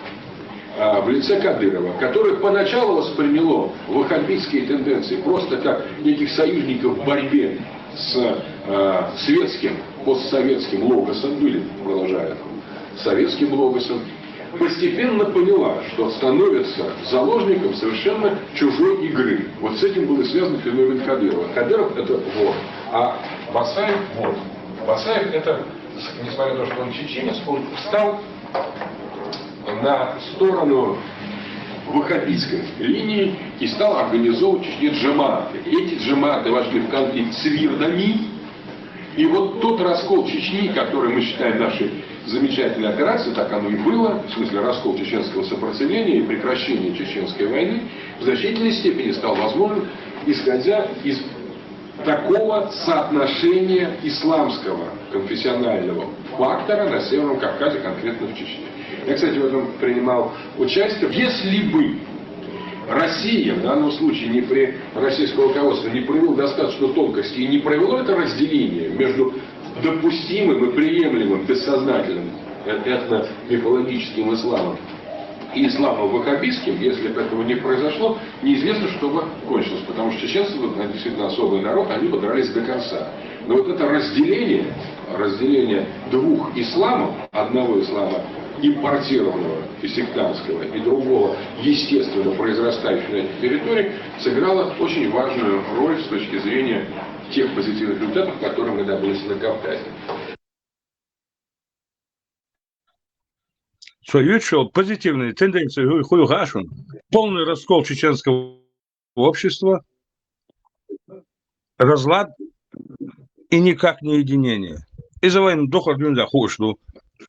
а, в лице Кадырова, которое поначалу восприняло ваххабитские тенденции просто как неких союзников в борьбе с э, светским, постсоветским логосом, ну или продолжая советским логосом, постепенно поняла, что становится заложником совершенно чужой игры. Вот с этим был и связан феномен Кадырова. Кадыров — это вор, а Басаев — вор. Басаев — это, несмотря на то, что он чеченец, он встал на сторону ваххабитской линии и стал организовывать в Чечне джамааты. Эти джамааты вошли в конфликт с вирдами. И вот тот раскол Чечни, который мы считаем нашей замечательной операцией, так оно и было, в смысле раскол чеченского сопротивления и прекращение чеченской войны, в значительной степени стал возможен, исходя из такого соотношения исламского конфессионального фактора на Северном Кавказе, конкретно в Чечне. Я, кстати, в этом принимал участие. Если бы Россия в данном случае не при российского руководства не проявила достаточно тонкости и не провело это разделение между допустимым и приемлемым бессознательным э- этно-мифологическим исламом и исламом ваххабитским, если бы этого не произошло, неизвестно, что бы кончилось, потому что чеченцы вот, действительно особый народ, они бы дрались до конца. Но вот это разделение, разделение двух исламов, одного ислама импортированного и сектантского, и другого, естественно, произрастающего на этих территориях, сыграло очень важную роль с точки зрения тех позитивных результатов, которые мы добились на Кавказе. Со юртшо позитивные тенденции хуй хашун. Полный раскол чеченского общества, разлад и никак не единение. И за войну дохор дюнда хушлу.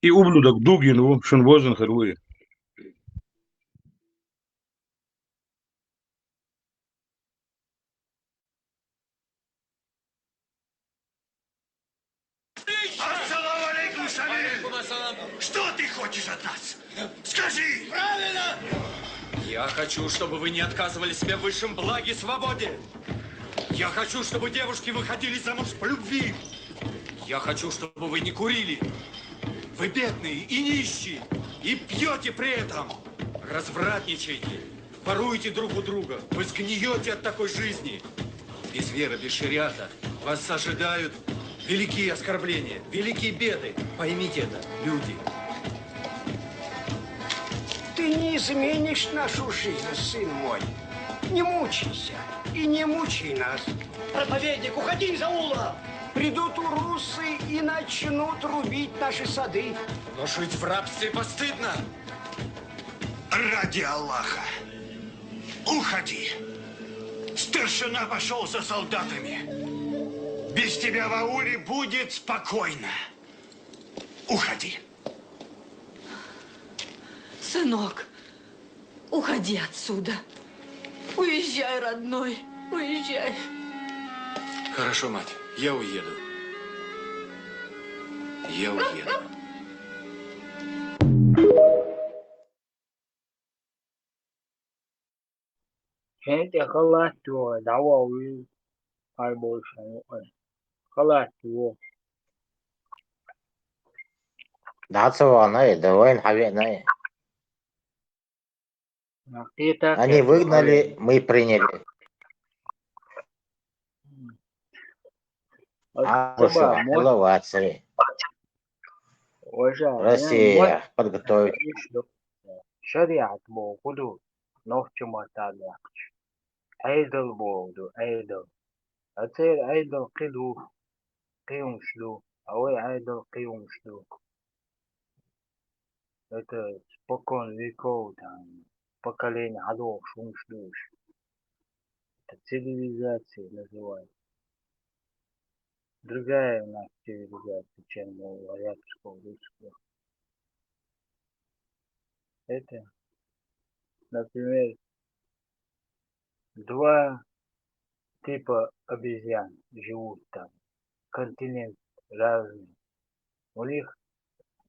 И ублюдок Дугин ву, шун возен хервуи. Ассаламу алейкум, Шамиль! Что ты хочешь от нас? Скажи! Правильно! Я хочу, чтобы вы не отказывали себе в высшем благе свободе. Я хочу, чтобы девушки выходили замуж по любви. Я хочу, чтобы вы не курили. Вы бедные и нищие, и пьете при этом. Развратничаете, воруете друг у друга. Вы сгниете от такой жизни. Без веры, без шариата вас ожидают великие оскорбления, великие беды. Поймите это, люди. Ты не изменишь нашу жизнь, сын мой. Не мучайся и не мучай нас. Проповедник, уходи из аула! Придут урусы и начнут рубить наши сады. Но жить в рабстве постыдно. Ради Аллаха, уходи. Старшина пошел за солдатами. Без тебя в ауле будет спокойно. Уходи. Сынок, уходи отсюда. Уезжай, родной, уезжай. Хорошо, мать, я уеду. Я уеду. Хэнтэ халаат дуугаа дабаа үе хар болшоо. Халаат дуугаа. Дацаванай, давай хавянай. Они выгнали, мы приняли. А, слушай, Россия, подготовить. Шариат бо куду нохчо матаадакч. Айдал бо ду айдал. Ацер айдал киду киумшлу. А вай Ӏедал кхин хӀумаш ду. Это спокон веков, там, поколение хьадохуш хӀумаш ду уж. Это цивилизация называется. Другая у нас цивилизация, чем у арабского, русского. Это, например, два типа обезьян живут там. Континент разный. У них,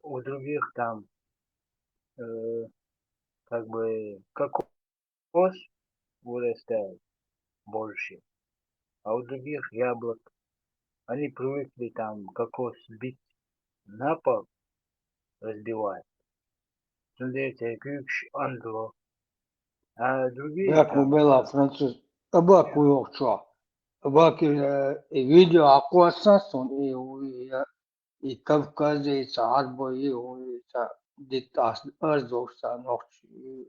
у других там, э, как бы, кокос вырастает больше, а у других яблок. Они привыкли там кокос сбить на пол, разбивать. Цундела церковь андало. А другие Баку там бела француз. Абаку йохчо. Абаки, э, и видео акъуатсан сон, и, и, и Кавказе, и ца Арбо, и, и ца дит ас-, арзовса нохч, и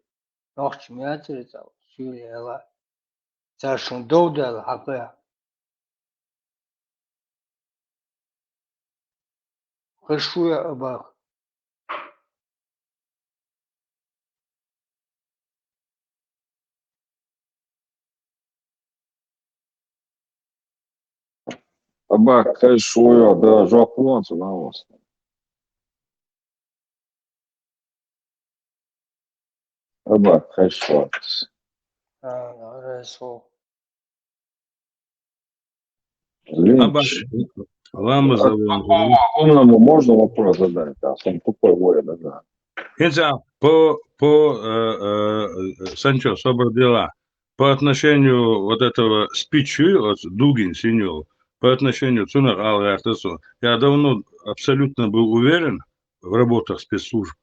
нохч мятрица, сюлела. Царшун довдал хьакъя. Хашуя абах. Абах, хашуя, да, жопуанцу на вас. Абах, хашуя. А, хорошо. Линч. Абах, ламаз А, аван. Такому умному можно вопрос задать, а он тупой воин, да. ХӀинца по, по, э, э, Санчо, собар дела, по отношению вот этого спичи, вот Дугин синьор, по отношению цунах алгартасу, я давно абсолютно был уверен в работах спецслужб.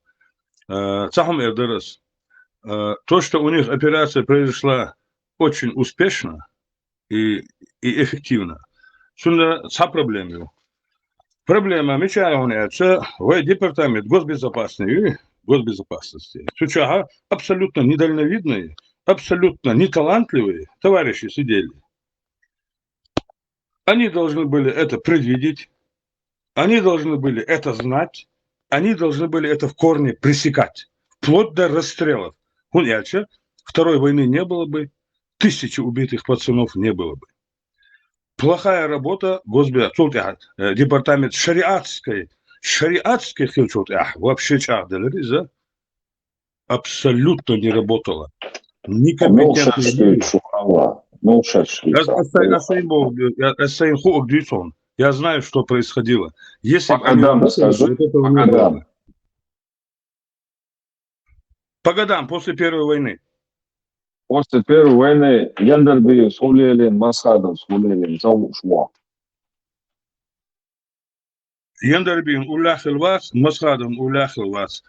Э, цахум эрдарас. Э, то, что у них операция произошла очень успешно и, и эффективно, цунда ца проблема ю. Проблема мичара хьуна аьлча, вай департамент госбезопасности, госбезопасности. Цу чу абсолютно недальновидные, абсолютно неталантливые товарищи сидели. Они должны были это предвидеть, они должны были это знать, они должны были это в корне пресекать, вплоть до расстрелов. ХӀунда аьлча, Второй войны не было бы, тысячи убитых пацанов не было бы. Плохая работа госбе-, цул тӀехьа, э, департамент шариатской, шариатской хилчул тӀехьа вообще чӀагӀделира иза. Абсолютно не работала. Ну, некомпетентный шашлык, шухала. Ну, шашлык. Я, я, я, я, я, я, я, я, я знаю, что происходило. Если бы они работали, скажи, вот этого не было бы. По годам, после Первой войны. После Первой войны Яндарбиев схулелин, Масхадов схулелин, зав шмо. Яндарбиев уллахил вац, Масхадов уллахил вац.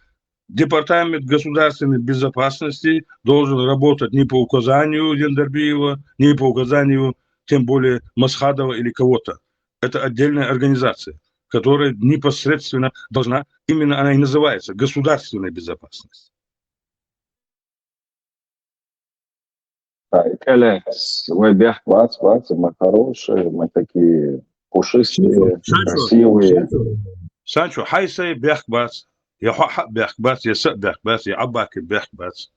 Департамент государственной безопасности должен работать не по указанию Яндарбиева, не по указанию, тем более, Масхадова или кого-то. Это отдельная организация, которая непосредственно должна, именно она и называется, государственная безопасность. Ай, Калякс, вай бехк бац, бац, мы хорошие, мы такие пушистые, Санчо, красивые. Санчо, Санчо, хьай сай бехк бац, я хьо-, хьа бехк бац, я са бехк бац, я Абаки бехк бац.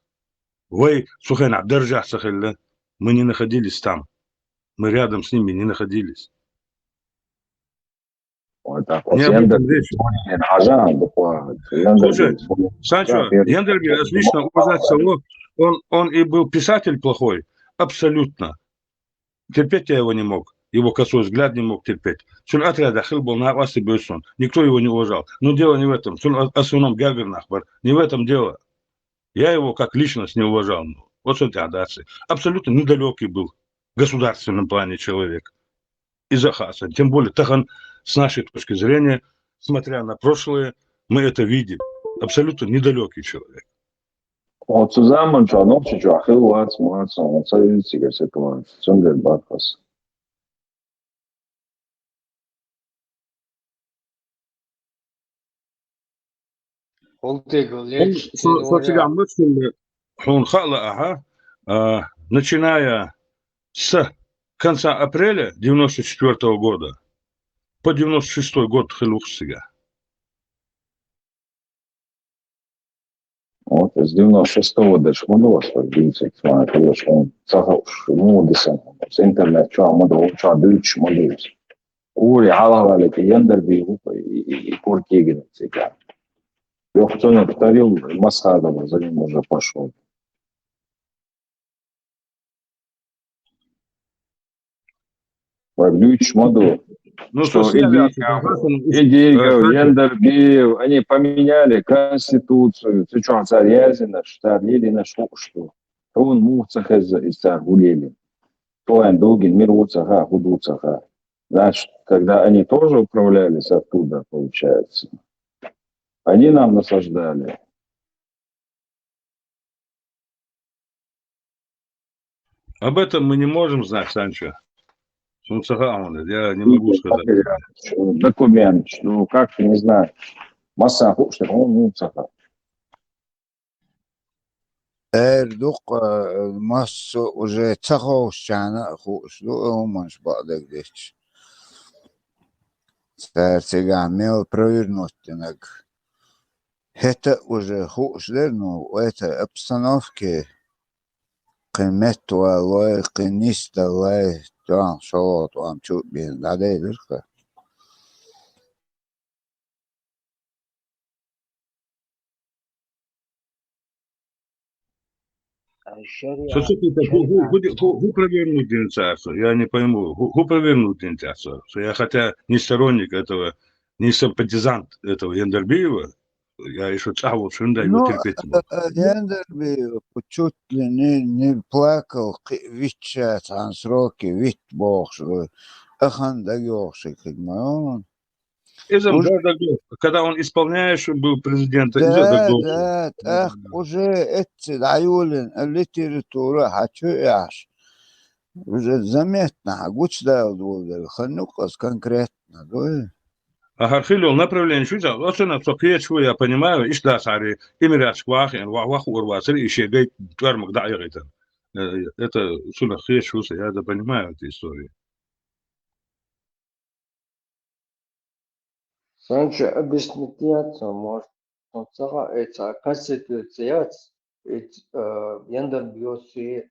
Вай цу хенахь даржехь ца хилла, мы не находились там. Мы рядом с ними не находились. Вот так вот. Не об этом речь. Слушай, Санчо, Яндарби отлично уважать всего. Он, он и был писатель плохой, абсолютно. Терпеть я его не мог. Его косой взгляд не мог терпеть. Цун отряда хил был на вас и был сон. Никто его не уважал. Но дело не в этом. Цун о-, основном гагар нах бар. Не в этом дело. Я его как личность не уважал. Ну, вот с этой адапцией. Абсолютно недалекий был в государственном плане человек. Из Ахаса. Тем более, тахан, с нашей точки зрения, смотря на прошлое, мы это видим. Абсолютно недалекий человек. Оцу заман чохь нохчи чохь хилла вац, вац, оцу йицигар ситуаци. Цундела баккхас. Хьул дегал Хьун лечу со, со цигахь мачхилла, хьуна хаала ахьа, а, начиная с конца апреля девяносто четвёртого года, по девяносто шестой год хила ву-кх цигахь. Вот, с девяносто шестого даже ма ду ас, что девяносто шестого, конечно, он ца хууш, ну, десант, с интернет чохь ма ду, чохь дуьйцуш ма ду. Ури хьалхале, Яндарбиев и, и, и Коркигин цигахь. Йоху цунах тарил Масхадов за ним уже пошёл. Вай дуьйцуш ма ду. Ну, что что и Дигов, и Дигов, э, Яндарбиев, они поменяли конституцию, цу чохь цара яздинарш, цара лелийнарш хууш ду. Хьуна муха ца хезна иза цара хӀун лелийна? Хьуна Дугин мир ву ца хаьа, хӀун ду ца хаьа? Значит, когда они тоже управлялись оттуда, получается, они нам насаждали. Об этом мы не можем знать, Санчо. Суна ца хаьа хьуна, я не могу сказать. Документ, ну, как ты не знаешь? Масса хууш ду, ну, ца хаьа. Эр ду-кх, э, массо а уже ца ховшучарна а хууш ду, э, хӀуманаш бакъдерг детташ. Цара цигахь мел провернуть динарг. ХӀета а уже хууш дара, ну, эта обстановка, кхин меттавалой, кхин нисдалой, тоьхна шолгӀа тӀом чу а бина, дӀадайдира-кх. Со ца хетарехь, хӀу, хӀу, хӀу, хӀу, хӀу провернуть дина цара со? Я не пойму. ХӀу, хӀу провернуть дина цара со? Со я хотя не сторонник этого, не симпатизант этого Яндарбиева, я ещё цӀахь волчу хӀунда его терпеть не могу. Яндарбиев чуть ли не, не плакал, кхин витта ша цхьана сроке витта бохуш, ахан дагайогӀуш хиг ма ю. Иза дан дагадогӀу, когда он исполняющий был президента, иза дагадогӀу. Да, да, тӀаккха уже эцци дӀайолийна литература хьан чу яхьаш. Уже заметно хьан гучудала долу дела, хан юкъа аса конкретно, дуй? А хӀара хила йолу направление шу иза, оцунах со кхеташ ву, я понимаю, иштта дац хьари, Эмираташка вахийна, вах, вах хуур вацара, и шен гай тӀоьрмаг дӀа а яхийтина. Э, это цунах кхеташ ву со, я да понимаю эту историю. Санчо, объяснить яц, может, он ца хаьа, эца конституция яц, эца, э, Яндарбиевс и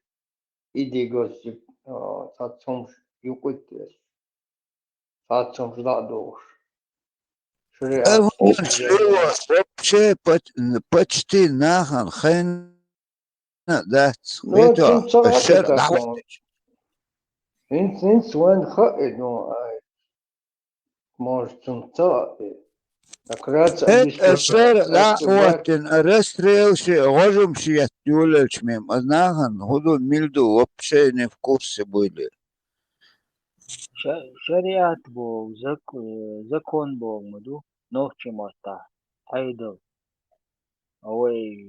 Диговс, э, цхьацца хӀумаш юкъа а тесна, цхьацца хӀумаш дӀа а дохуш. Шариат. Э, хӀуманаш лелош вообще поч-, почти нахана хенна дац. Ну, хетахь, цунна ца шар хаьа, дӀахӀоттича. ХӀинца, хӀинца вайна хаьа, ну, ай, может, цунна ца хаьа. Так раз... Э, объяснить, шар дӀахӀоттина, расстрел шен, гӀожам шен етта йолаелча мем, а нахана хӀун ду, мила ду, вообще не в курсе были. Ша-, шариат боху, зак-, э, закон боху ма ду, нохчийн маттахь, Ӏедал. А вай,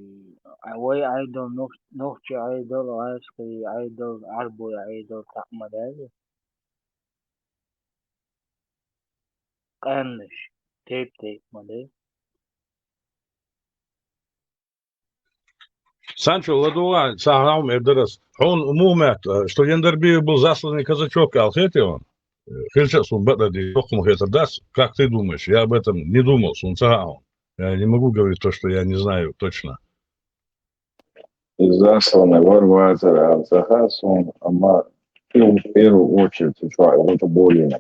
а вай Ӏедал, нох-, нохчийн Ӏедал, гӀаьршкийн Ӏедал, Ӏарбойн Ӏедал цхьаъ ма дац. Къаьмнаш, тайп-тайпа ма ду. Санчо, ладугӀа, цхьа хӀума эр дара ас. Хьуна муха моьтту, что Яндарбиев был засланный казачок аьлла хетий хьуна? Хилча а суна бакъдерг дийцина, доккха хӀума хетар дац. Как ты думаешь? Я об этом не думал, суна ца хаьа хьуна. Я не могу говорить то, что я не знаю точно. Засланный вар-вацара аьлла ца хаьа суна, амма и в первую очередь цу чохь и вот более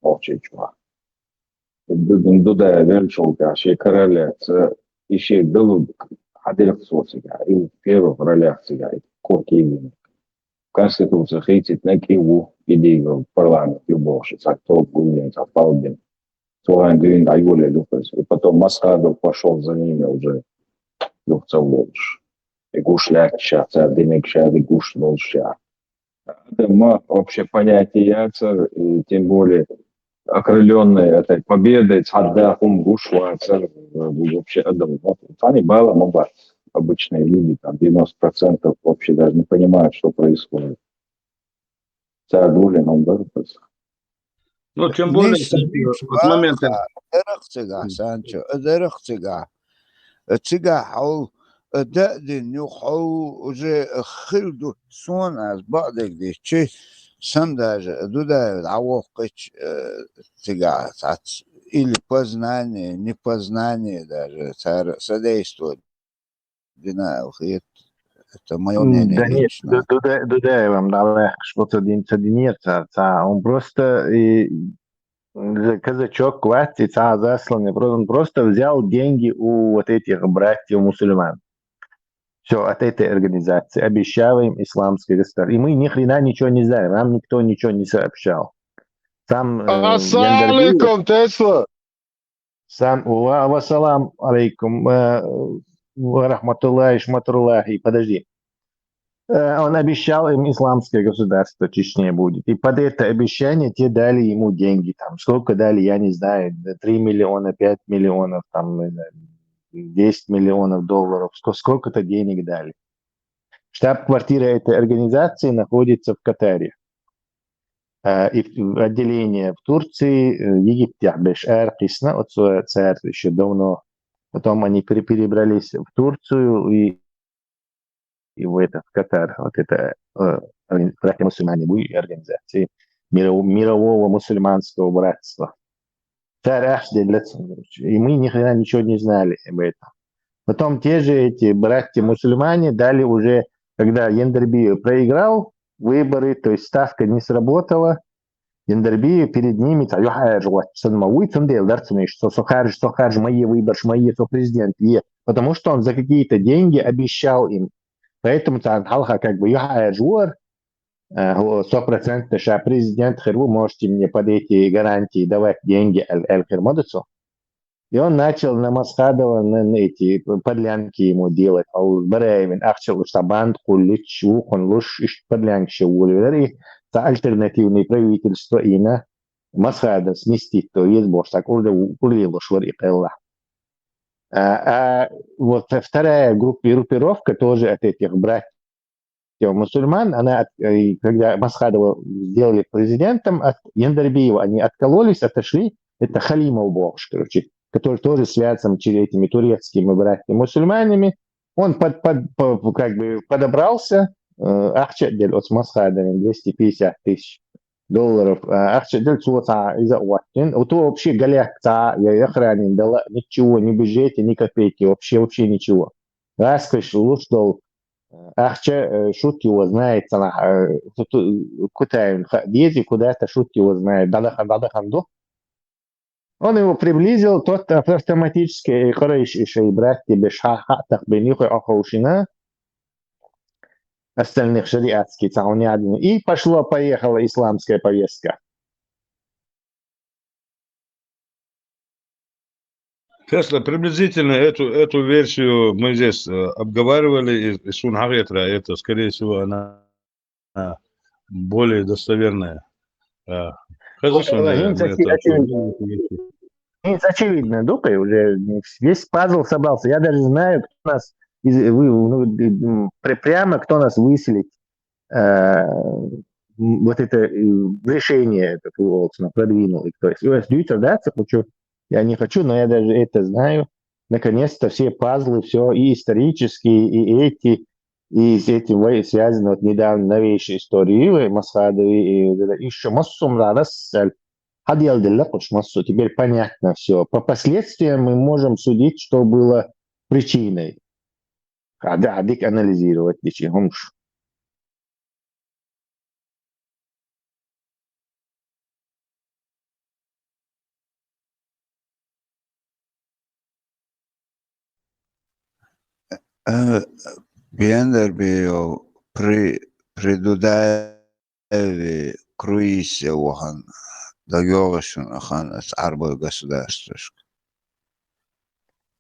нохчий чохь. Ду-, ду-, ду дай веллачул тӀаьхьа шен кара лаьцна, и шен далург хьан делахь цо цигахь, и в первых ролях цигахь, и Коркигин. Конституция хийцитинарг и ву, и Дигов парламент ю бохуш, цхьа тоба гулдина, цхьа палдина. Цо хьайн дуьйна дӀайолаелла ю иза. И потом Масхадов пошёл за ними уже, юха ца волуш. И гуш лаьтташ ша, цара динарг ша де гуш долуш ша. Адам ма вообще понятие яцара, и тем более окрылённый этой победой цхьа а хӀума гуш вацара, вообще адам. Цхьанна бала ма бац. Обычные люди, там, девяносто процентов вообще даже не понимают, что происходит. Цара гулдина хӀума дара иза. Ну, тем более, с момента... Дарах цигахь, Санчо, дарах цигахь. Цигахь хьол, даъдин юха хьол уже хила ду, суна ас бакъдерг дийцича, сам даже Дудаев дӀавоккхача, э, цигахь цхьацца или по знанию, не по знанию даже цара содействовать дина аьлла хета. Это моё мнение. Да нет, лично. Ду-, Дуда-, Дудаевым дӀаваьккхаш, вот один, один нет, ца, ца, он просто и за-, казачок вац, и ца засланный, про-, он просто взял деньги у вот этих братьев мусульман. Все, от этой организации. Обещал им исламское государство. И мы ни хрена ничего не знаем. Нам никто ничего не сообщал. Сам, э, Ассаламу Яндарбиев алейкум, Тесла! Сам, ва, ва салам алейкум, э, ва рахматуллахи, шматуллахи. Подожди. Э, он обещал им исламское государство в Чечне будет. И под это обещание те дали ему деньги. Там, сколько дали, я не знаю, три миллиона, пять миллионов, там, э, десять миллионов долларов. Ско-, сколько-то денег дали. Штаб-квартира этой организации находится в Катаре. Э, и в-, отделение в Турции, э, Египте беш аркисна, вот со-, царь ещё давно. Потом они пере-, перебрались в Турцию и, и в это, в Катар. Вот это, э, органи-, братья мусульмане, буй организации миров-, мирового мусульманского братства. Царь ахча делла, и мы ни хрена ничего не знали об этом. Потом те же эти братья мусульмане дали уже, когда Яндарбиев проиграл выборы, то есть ставка не сработала, Яндарбиев перед ними, ца, юхьӀаьржа гӀотташ санна ма вуй, цундела дар цунна иштта, со, со харжа, со харжа ма е выбораш, ма е со президент е, потому что он за какие-то деньги обещал им. Поэтому царна хьалха как бы юхьӀаьржа вора, э, хӀу, сто процентов ша президент хир ву, можете мне под эти гарантии давать деньги, аьл-, аьлла хир ма ду цо. И он начал на Масхадова, на, на эти подлянки ему делать. А у Бараевин ахча луш, ца банд кхуллич, вукхун луш, иштта подлянкаш волавелар, и ца альтернативное правительство ийна, Масхадов сместить то еза бохуш, ца кӀур-, кӀурле луш вара и кхеллахь. А, а вот вторая группи-, группировка тоже от этих братьев мусульман, она от-, и когда Масхадова сделали президентом, от Яндарбиева они откололись, отошли. Это Халимов бохуш, короче, который тоже связан с этими турецкими братьями мусульманами. Он под, под, по-, как бы подобрался, э, ахча делла оцу Масхадовна, двести пятьдесят тысяч долларов, а, ахча делла, цо ца иза а гӀоттина. Вот вообще голяк ца я охранин дала, ничего, ни бюджете, ни копейки, вообще, вообще ничего. ГӀаскаш луш долу, э, ахча, э, шут его знает, цанахь, э, ту-, ту-, Кутаевна ха-, дези, куда-то шут его знает, дӀадахан, дӀадахан ду. Он его приблизил, тот ав-, автоматически, и Курайш, и шай братья беш ха-, ха-, тахбин юххе оховшина, остальных шариатский ца он ядин. И пошло-поехало исламская повестка. Тесла, приблизительно эту, эту версию мы здесь, э, обговаривали, и, и сун хьагӀетра, это, скорее всего, она более достоверная. Э, хаза шуна, хӀинца мы это очи-, обсудили. ХӀинца очевидно, ду-кх, уже весь пазл собрался. Я даже знаю, кто нас из-, вы-, ну, м, пря-, прямо кто нас выселить, э, м, вот это, э, решение, это, продвинул, и кто. Если вы дуьйцур дац, я хочу, я не хочу, но я даже это знаю. Наконец-то все пазлы, все и исторические, и эти, и с этим во-, связаны вот недавно новейшие истории, и Масхадови, и вот это, ещё массо а раз, э, хьаделла делла кхуш массо, теперь понятно всё. По последствиям мы можем судить, что было причиной. А, да, дика анализировать дичи хӀумаш. Э, Бендер бе йо при-, при Дудаеве круисе вахана, дагайогӀу шуна хан ас Ӏарбой государствашка.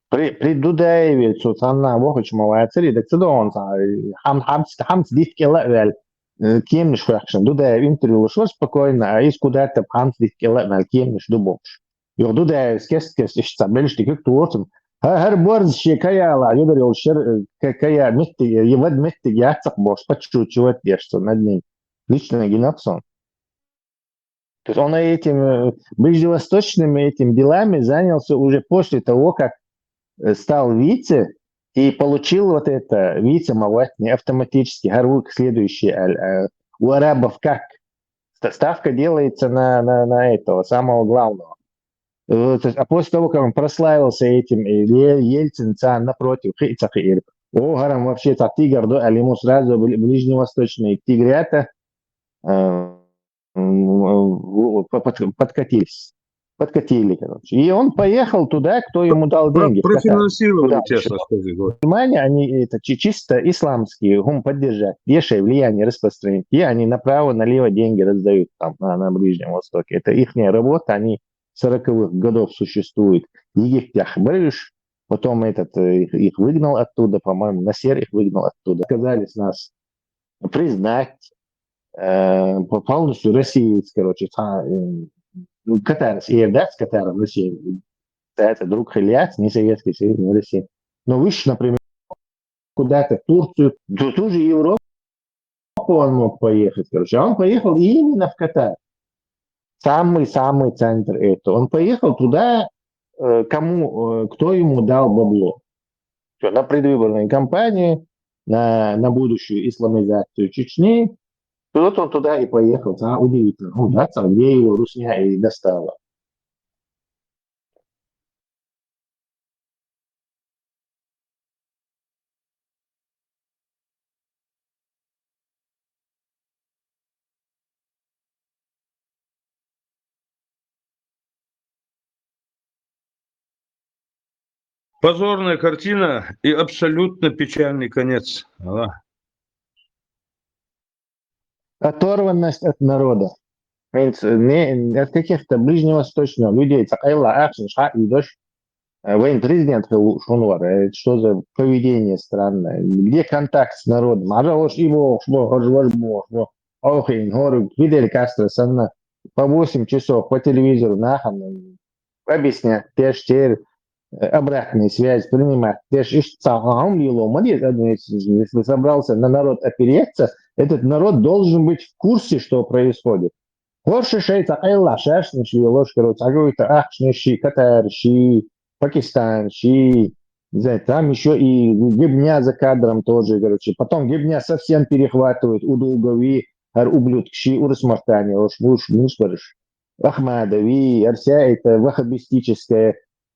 При, при Дудаеве цо цхьанна вохуьйтуш ма вацари, дак ца догӀун цхьа, хьам-, хьамц-, хьамц дитт кӀела а ваьлла, э, кеманаш хоьхкуш. Дудаев интервью луш вара спокойно, а иза куда-то хьамц дитт кӀела а ваьлла, кеманаш ду бохуш. Юха Дудаевс кест-кест иштта цхьа белш дика торцам. Хьа-, хӀара борз шен каяла, юдар йолу шер, э, ка-, кая меттиг, э, вад меттиг яццакх бохуш, подшучивать деш цо над ним. Лично гинаб сон. То есть он этим, э, ближневосточными этим делами занялся уже после того, как, э, стал вице и получил вот это вице ма ватни автоматически, хӀара ву следующий аль, э, у арабов как? Ста- Ставка делается на, на, на этого самого главного. Э, то есть, а после того, как он прославился этим, и Е- Ельцин цан напротив, хи- ца хи- о, гарам вообще так тигр, да, а ему сразу бли- ближневосточные тигрята э, м, э, под- подкатились. Подкатили, короче. И он поехал туда, кто ему дал деньги, в Катар. Профинансировали, честно сказать. Мусульмане, они это чи- чисто исламские, гум поддержать, вешая влияние распространить. И они направо-налево деньги раздают там на, на Ближнем Востоке. Это их работа, они с сороковых годов существуют. Египтях барыш, потом этот э, их, их выгнал оттуда, по-моему, Насер их выгнал оттуда. Отказались нас признать э, по- полностью России, короче, та- э, ну, Катар, с- э, да, с Катаром Россия, да, это друг Ильяс, не Советский Союз, не Россия. Но выше, например, куда-то в Турцию, ту, ту же Европу он мог поехать, короче, а он поехал именно в Катар. Самый-самый центр это. Он поехал туда, э, кому, э, кто ему дал бабло. Всё, на предвыборной кампании, на, на будущую исламизацию Чечни. И вот он туда и поехал. А, удивительно. Ну, да, там, где его русня и достала. Позорная картина и абсолютно печальный конец. Ала. Оторванность от народа. Мин ц- не, от каких-то ближневосточных людей, цакъайла ахшин ша идош, э, вайн президент хил шунвар, э, что за поведение странное? Где контакт с народом? Ара ош и бо, ош бо, ош бо, ош бо, ош бо. Ох, ин, хор, Фидель Кастро санна по восемь часов по телевизору нахан объяснять, теш тер, э, обратную связь принимать, теш иш цаам лило, молодец, если собрался на народ опереться, этот народ должен быть в курсе, что происходит. Хорше шей цакъайла шашниш лилош, короче, а какой-то ахшниш, катарши, пакистанши, не знаю, там еще и гибня за кадром тоже, короче. Потом гибня совсем перехватывает у долгови, ар ублюдкши, урыс мартани, ош буш, муш барыш. Ахмадови, ар вся эта ваххабистическая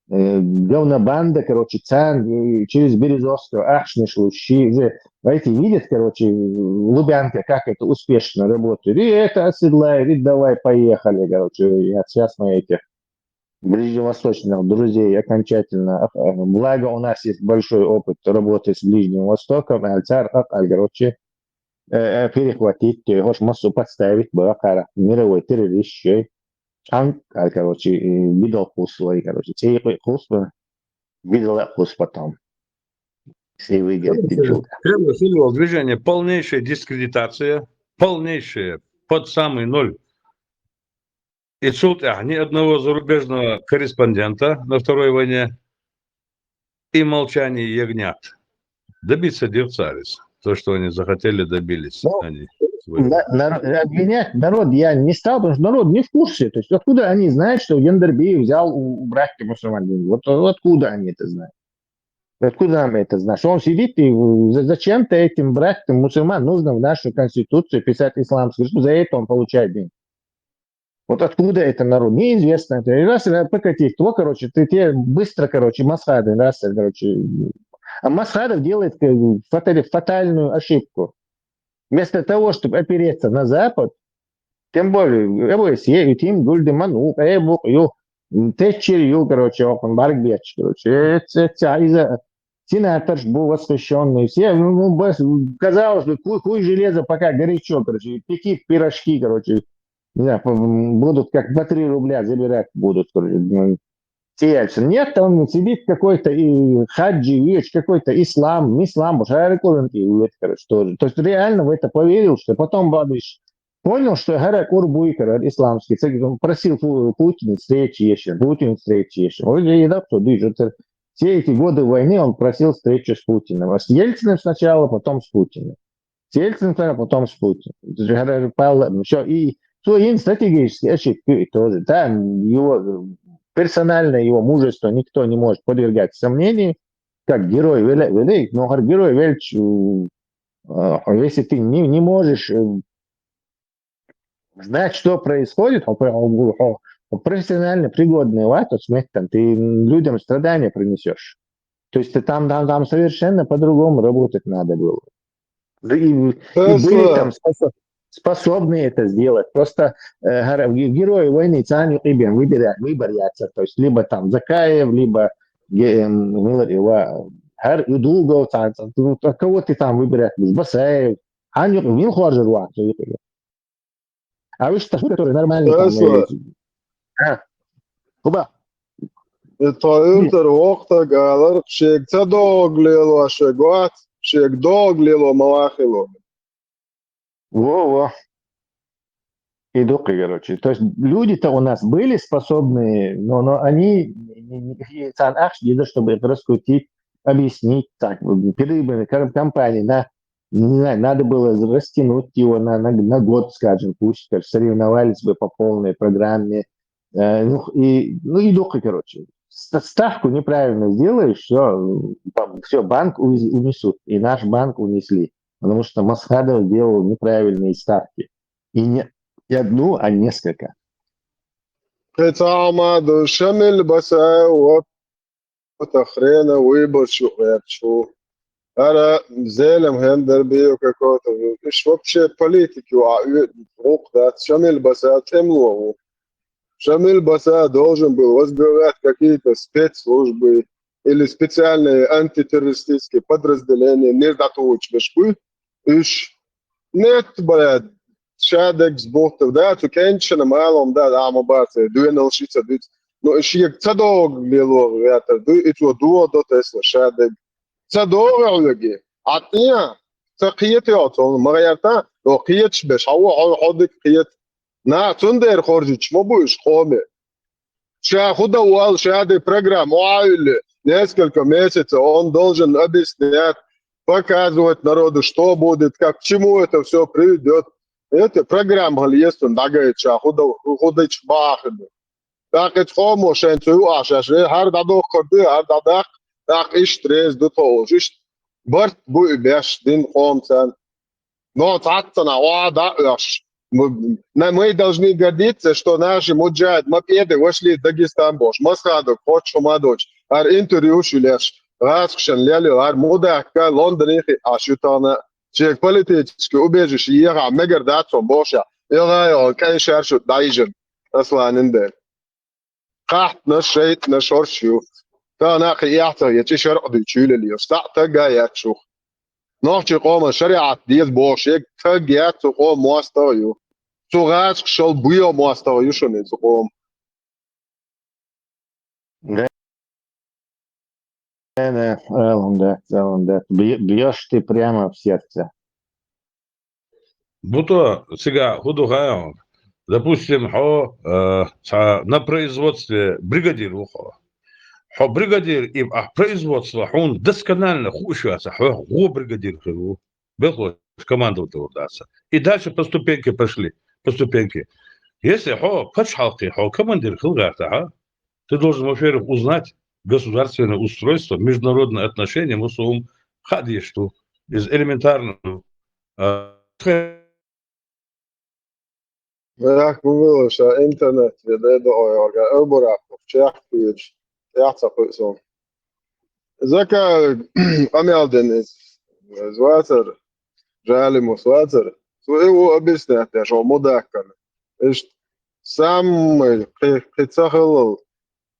э, говнобанда, короче, цан, э, через Березовского, ахшниш лучи, уже, знаете, видят, короче, Лубянка, как это успешно работает. И это оседлает, и давай, поехали, короче, я сейчас на этих ближневосточных друзей окончательно. Э, благо, у нас есть большой опыт работы с Ближним Востоком, альцар, ак, аль, короче, э, э, перехватить, э, хош массу подставить, была кара, мировой террорист, чей. Чанг, а, короче, э, видал хус свой, короче, цей хус, видал хус потом. Все выиграть течут. Первое, первое, движение, полнейшая дискредитация, полнейшая, под самый ноль. И тут, а, ни одного зарубежного корреспондента на Второй войне и молчание ягнят. Добиться дивцарис. То, что они захотели, добились. Ну, они своего. На- на- обвинять народ я не стал, потому что народ не в курсе. То есть откуда они знают, что Яндербеев взял у, у братьев мусульман деньги? Вот, вот откуда они это знают? Откуда нам это знать? Что он сидит и за- зачем-то этим братьям мусульман нужно в нашу конституцию писать исламскую, что за это он получает деньги. Вот откуда это народ? Неизвестно. Это. И раз э, покатить, то, короче, ты те быстро, короче, Масхадов, раз, короче. А Масхадов делает э, фатали- фатальную ошибку. Вместо того, чтобы опереться на Запад, тем более, э, ОБСЕ, и тем гульды ману, э, бу- ю, м, Тэтчер, ю, короче, окон баргбеч, короче, э, ц- ц- из-за сенаторш был восхищенный, все, ну, ну, бас- казалось бы, куй, куй железо, пока горячо, короче, пеки пирожки, короче, не знаю, по- м, будут как по три рубля забирать будут, короче, ну, Сеяльцин. Нет, он сидит какой-то и хаджи, вещь, какой-то ислам, ислам, вот, Гарри Кулин и вот, короче, тоже. То есть реально в это поверил, что потом Бабич понял, что Гарри Курбуйкер, исламский, кстати, он просил Пу- Путина встречи еще, Путин встречи еще. Вот и да, кто движет. Все эти годы войны он просил встречу с Путиным. А с Ельциным сначала, потом с Путиным. С Ельциным сначала, потом с Путиным. Все, и свои стратегические ошибки тоже. Да, его э, персонально его мужество никто не может подвергать сомнению, как герой велик, но герой велик, э, если ты не, не можешь э, Знать, что происходит, хо, хо, хо, хо, профессионально пригодный ватус меттан, ты людям страдания принесешь. То есть ты там, там, там совершенно по-другому работать надо было. Да и, и были там способ- способны это сделать. Просто э, герои войны цани ибн выбирать, выбор яца. То есть либо там Закаев, либо Милар Ива, Гар и Дугов, ну, кого ты там выбирать будешь? Басаев. Они вин хоржер ван. А вы что, который нормальный там? А, Куба. Тхо уьлтара воккха галар, шега ца догӀа лело шега вац, шега догӀа лело ма вахило. Во, во. И дукхи, короче. То есть люди-то у нас были способные, но, но они, цан ахш, чтобы их раскрутить, объяснить, так, перебыли компании, да, не знаю, надо было растянуть его на, на, на год, скажем, пусть, скажем, соревновались бы по полной программе. Э, ну, и, ну, и духи, короче. Ставку неправильно сделаешь, все, все, банк унесут, и наш банк унесли, потому что Масхадов делал неправильные ставки. И не и одну, а несколько. Кхы цхьа хӀума ду, Шамил Басаев, вот это хрена выборщик гӀерташ ву. ХӀара Зелимхан дара био какой-то, иш вообще политики ваӀа гӀулакх дац. Шамил Басаев тӀемло ву. Шамил Басаев должен был возглавлять какие-то спецслужбы или специальные антитеррористические подразделения, нир дӀатухучу беш буй уьш. Нет, блядь, шадерг сбухтал, да, цу кӀенташна малом, да, Ӏама бац, дуьнал ши ца дуьйцу. Ну, шега ца догӀа лело гӀертар дуй, и цо догӀа до Тесла шадерг. Ца догӀа хьоьге, Ӏа тӀе, ца кхета йоцу, ма гӀерта, но кхеташ беш, хьо, хьо, хьо дика кхета. На, цундела хоржуьйтуш ма бу уьш къоме. Ша хӀу дан вал, ша де программа, охьа а вилли, несколько месяцев он должен объяснять, показывать народу, что будет, как, к чему это все приведет. Эта программа хьалъестун дӀагайта ша хӀу дан, хӀу дича бахарна. ТӀаккха иза къомо шайн цу юкъахь шаьш, э, хӀара дӀадохкар ду, хӀара дӀадаккха, тӀаккха иштта реза ду тхо олуш. Иштта барт бу и беш, дин къоман царна. Но цхьаццанхьа охьа дӀа а оьхуш, мы должны гордиться, что наши муджахид, мы педы вошли в Дагестан бохуш, Масхадов кхоччуш хӀума доцуш, хӀара интервьюш ю леш, гӀазкхашна лелийла, хӀара мудакка Лондоне хиъна Ӏаш ю тахана, шега политически убежище ехахь мегар дац хьуна бохуш, и гӀайгӀа кӀайн шаьршутта дӀайижина, Асланин дела. Кхахьтанаш, шайтӀанаш хӀорш ю. Тахана а кхин эхь ца хеташ, и шарӀ дуьйцуш юьлале, схьа а таг а яц шух. Нохчийн къоман шариӀат деза бохуш, ерг таг яц цу къоман мостагӀа ю. Цу гӀазкхашал буйо мостагӀа ю шуна иза къома. Да, да, да, да, да. Бьешь ты прямо в сердце. Буто, цигахь хӀу ду хаьий хьуна? Допустим, хьо, э, цхьа на производстве бригадир ву хьо. Хьо бригадир, и ахь производство хьуна досконально хууш вац, хьо гӀо бригадир хир ву. Белхо командовать лур дац. И дальше по ступеньке пошли, по ступеньке. Если хьо пачхьалкхе, хьо командир хила гӀертахь, ты должен, во-первых, узнать государственное устройство, международные отношения, мусулм хаа дезаш ду. Из элементарно. Нах гугула ша интернет веде до ойга, обурак, чех пиеш, яца пусон. Зака амялден из, из вацар, жали мус вацар. Цу и ву объяснять, я шо мудаккана. Ишт самый кхи, кхи цахалал,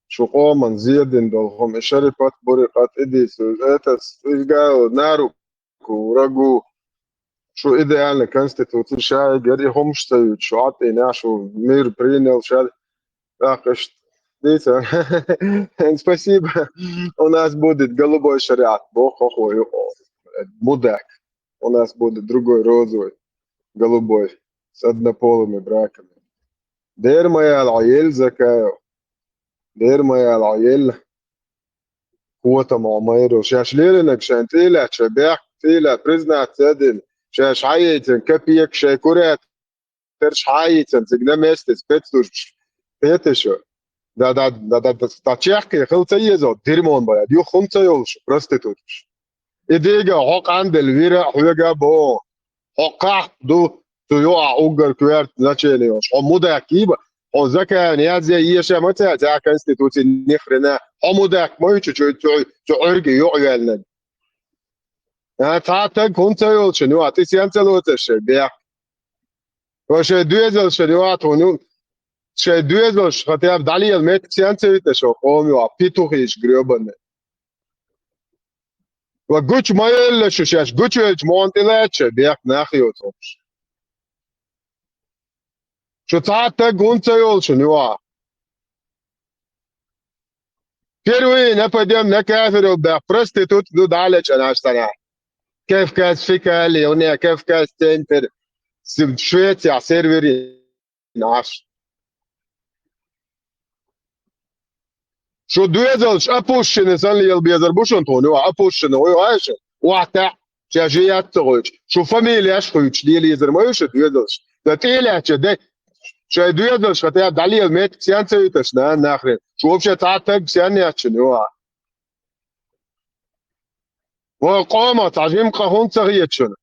шу къоман зедин дол, хум и шарипат бури къат идису, это, изгал, нару, ку, рагу, шу идеальный конституция, ша эгер и хумш цаюд, шу атина, шу мир принял, ша, так, ишт, дица. Спасибо. У нас будет голубой шариат. Бог хохлою. Мудак. У нас будет другой розовый, голубой, с однополыми браками. Дер моя лаел закаев. Дер моя лаел. Котам майру. Шаш леринаг шайн тилач, бяк тила, признаться один. Шаш хайетин, копеек шай курят. Терш хайетин, цигна месте спецслужб. Это что? Да, да, да, да, да, да, чехки, хыл ца езо, дерьмон, блядь, ю хун ца ёлш, проститутш. И дига, хо къандел вира, хьвега бо. Хо къахт ду, юкъахь уггар коьрта значение йолуш. Хьо мудак йийба, хьо закон язъе еша ма ца, цхьа конституци ни хрена. Хьо мудак ма ю чу, чу, чу, чу Ӏуьрга юкъаваьллинарг. А, цхьа таг хӀунда ца йолчун ю, а, тӀе сен ца лоцуш шайн бехк? Ва шайн доьзалш шайн ю, а, тхуна ю. Шайн доьзалш, хотя бы, дӀалела меттиг сен ца йита шо, къоман ю, а, петухиш грёбаный. Ва гучу ма йолла шу шаьш, гучуйолчу мохь тӀе лаьтташ шайн бехк нах йоцурш. Шу цхьа а таг хӀунда ца йолчун ю, а? Первый нападем на кафиров баьхна, проститутка ду далечкъанаш санна. Кавказ фекалий, у меня Кавказ центр, с-, Швецехь сервери наш. Шу доьзалш опущенный санна лела безар бу шуна тхуна, ю, а, опущенный, ой, ой, шу, охьатаьӀ, шаьш яц ца гӀойтуш. Шу фамилияш хуьйцуш лела езар ма ю шу доьзалш. Дан тӀе а лаьтташ, де, шайн доьзалш хотя бы дӀалела меттиг сен ца йиташ, нана нахрен. Шу вообще цхьа а таг сен яц шуна, ю, а. Вай къоман цхьа жимма къа хӀунда ца хета шуна?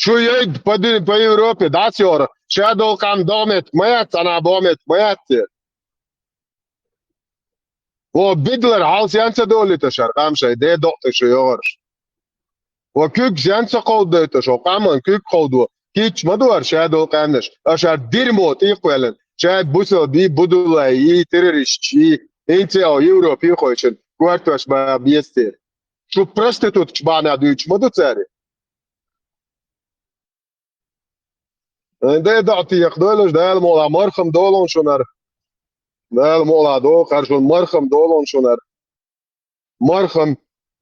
Шу яйда по ди-, по Европе дӀасайора, шадолу къам догӀметтиг ма яц, цхьана богӀметтиг ма яц те. Вай бидлар хьал сен ца долуьйтуш хӀара къам шайн де докъу тӀе шу йогӀурш? Вай куьг сен ца кховдадойтуш, вай къаман куьг кховдо, кийча ма ду хӀара шадолу къаьмнаш, аша хӀара дерьмо тӀе а кхоьллина, шайн бусалба и, будулай и, террористаш и, хӀинца а Европе а кхойчун, коьртош бан беза те. Шу проституткаш бахьана дуьйцуш ма ду цара? Ай, дай даӀа текхадойла аша, Дала мукъалахь мархам долун шунара. Дала мукъалахь доху хӀара шуна, мархам долун шунара. Мархам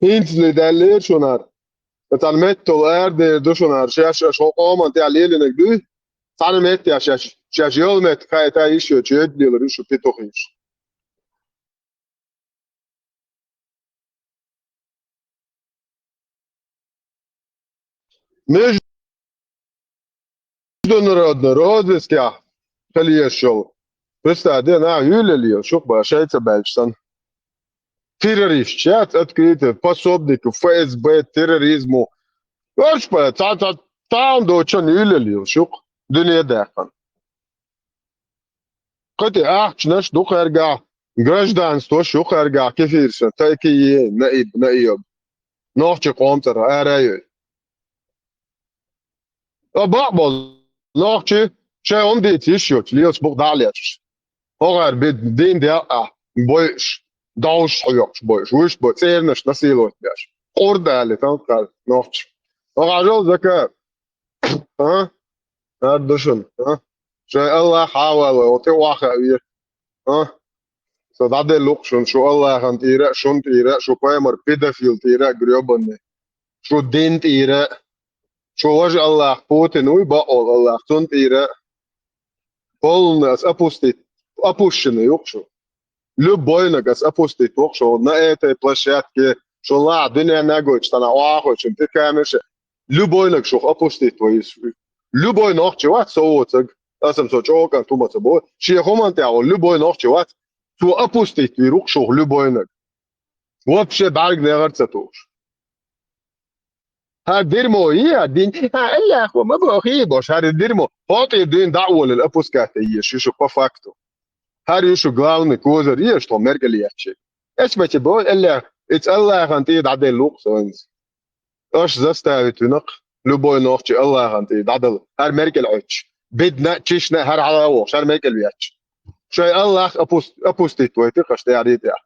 хӀинцале даьллера шунара. Цхьана меттала арадер ду шунара. Шаьш аша хӀокху къоман тӀехь лелийнарг дуй? Цхьана меттехь шаьш, шаьш йолу меттиг хаийта йиш йоцуш, йоьдда лелар ю шу, петухиш. Международный розыскехь хила езаш йолу. Представь, де, нах юьйлалла езаш ю-кх бан, шайн ца баьлча санна. Террористаш яц, открытый пособник ФСБ терроризму. Короче, бан, цхьа, цхьа, цхьа а доцчунна юьйлалла езаш ю-кх дуьне а даьккхина. Кхин тӀе ахчанаш ду кхергахь, гражданствош ю кхергахь, кефиршна, тайкийе, наиб, наиб. Нохчи къоман цӀарах ара а йой. Ткъа бакъ болу нохчи шайн хӀума дийца йиш йоцуш, лелаш бу-кх дӀа а лечкъаш. ХӀокхара би-, дин декъа бойуш, довш хьоькхуш бойуш, вуьш бой, цӀернаш насиловать беш. Къурда али, тан кхара нохчи. ХӀокху Ӏажал зака, а? Ар ду шуна, а? Шайн Аллах хьавалой, хӀо тӀе охьахаа вера, а? Со дӀаделла ву-кх шуна, шу Аллахана тӀера а, шуна тӀера а, шу пайхамар педофил тӀера а, грёбанный. Шу дин тӀера а. Шу важа Аллах Путин вуй, бакъволу Аллах, цунна тӀера а. Полный ас опустить, опущенный ю-кх шу. Любойнаг ас опустить ву-кх шу на этой площадке, шу лахьа дуьненна а гойтуш, цхьана охьахойтуш, тӀе камерша. Любойнаг шух опустить вай иза. Любой нохчи вац со воцург, аса-м со чӀогӀа кӀант ву ма ца боху. Шен хӀуманна тӀехь волу любой нохчи вац, цо опустить вийр ву-кх шух любойнаг. Вообще бӀаьрг негӀар ца тухуш. ХӀара дерьмо е а дин, хӀара Аллахо ма бохий бохуш, хӀара дерьмо хӀокху тӀера дуьйна дӀа а волийла, опускать а езаш ю шу по факту. ХӀара ю шу главный козырь езаш тхо меркӀал еттачийн. Эс ма ца бой, Аллах, иза Аллахана тӀера дӀаделла ву-кх со иза. Аша заставить вина-кх любой нохчи Аллахана тӀера дӀадала, хӀара меркӀал Ӏуьттуш. Бидна а, чишна а хӀара хьала а вохуш, хӀара меркӀал ветташ. Шайн Аллах опус-, опустить вайтира-кх аша тӀаьхьа дитӀехь.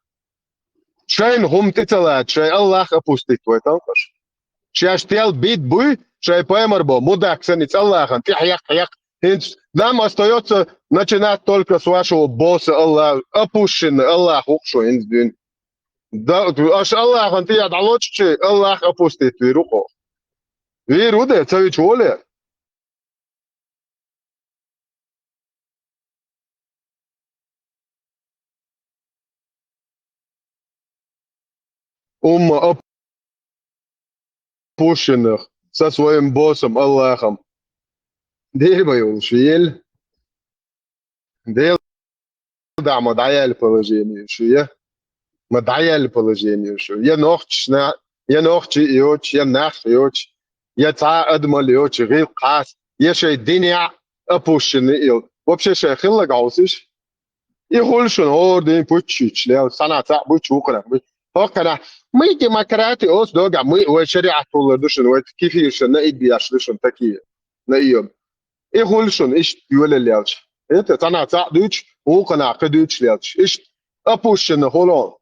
Шайна хӀума тӀе ца лаца, шайн Аллах опустить вайтан-кх аша. Шаьш тел бид буй, шайн пайхамар бо, мудак санна, иза Аллахана тӀе хьекх, хьекх. ХӀинца нам остаётся начинать только с вашего босса Аллах, опущенный Аллах ву-кх шу хӀинца дуьйна. Да, аша Аллахана тӀера дӀалоччий, Аллах опустить вийр ву-кх. Вийр ву де, ца вича воле? Умма опущенных со своим боссом Аллахом. Дерьмо йолуш ел. Дел да ма дӀаяьлла положение ю шу, я? Ма дӀаяьлла положение ю шу. Я нохчашна, я нохчи йоцу, я нах йоцу, я цхьа а адамал йоцу, гӀиллакхаш, я шайн динехь опущенный йолу. Вообще шайн хилларг хьовсийша. И хуьлу шуна хӀора дийнахь путчича лелла, схьанахь цхьаъ буьйцу, вукханахь буьйцу. ХӀокхунах, мы демократы, оцу догахь, мы, вай шариӀат хӀуллар ду шуна, вай кефирша наиб беш ду шуна такие, наиб. И хуьлу шуна иштта йолалла лелча. ХӀета, схьанахь цхьаъ дуьйцуш, вукханахь кхин дуьйцуш лелча. Иштта опущенный хуьлу хьуна.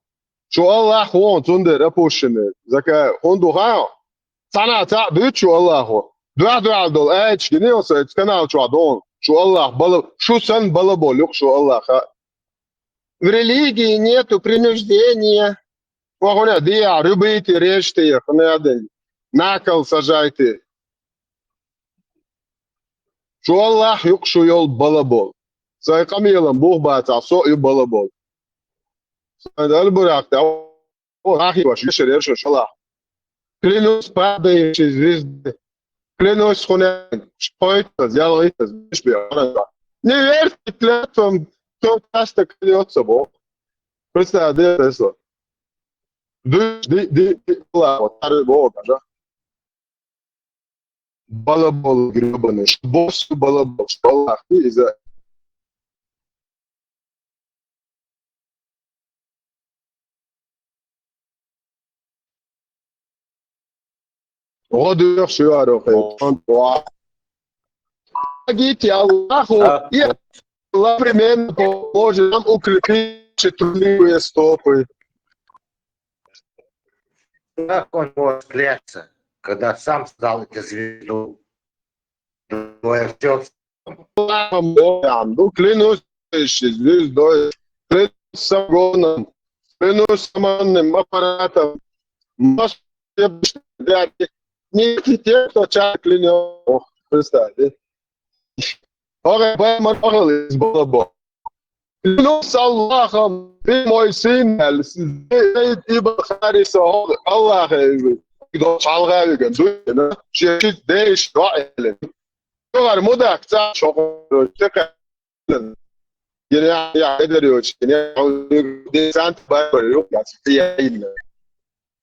Шу Аллах ву хьуна, цундела опущенный. Закай, хӀунда ду хаьий? Схьанахь цхьаъ дуьйцу шу Аллахо. Дуьхь-дуьхьал долу аяташ гина йо со, оцу канал чохь ду хьуна. Шу Аллах бала, шу санна бала болу юкъа шу Аллаха. В религии нету принуждения. Ва хӀуна дехьа, рубите, режьте, хӀуна ден, на кол сажайте. Шу Аллах юкъа шу йолу бала болу. Сайн къамелан бух бацахь, со а ю бала болу. Сайн Дала буракх тӀе, о, ахи ваша, вешар ерша шалахь. Клянусь падающей звезды. Клянусь хӀуна, шпойтаз, ялгӀитаз, виш бе, хӀуна. Не верьте клятвам, кто часто клянется Бог. Представь, да, это слово. Ди, ди, ди, ди, Аллах, вот, ары Бога, да? Балабол грёбаный, что босс балабол, что Аллах, ты из-за Помогите Аллаху, и Аллах непременно поможет нам укрепить трудолюбивые стопы. Как он может клясться, когда сам создал эту звезду? Двое всё. Аллахом, Богом, ну, клянусь звездой, клянусь самогоном, клянусь самогонным аппаратом. Может, я бы что, блядь, не те, кто чай клянёт. Ох, представь, да? Ох, я бы махал из балабо. Клянусь Аллахом, ты мой сын, Зейд ибн Хариса, Аллах, э, до шалгавиган, дуйна, чечит дейш, доэлен. Чогар мудак ца шо, короче, тека. Гене я эдер йоч, гене десант бар бар, я я.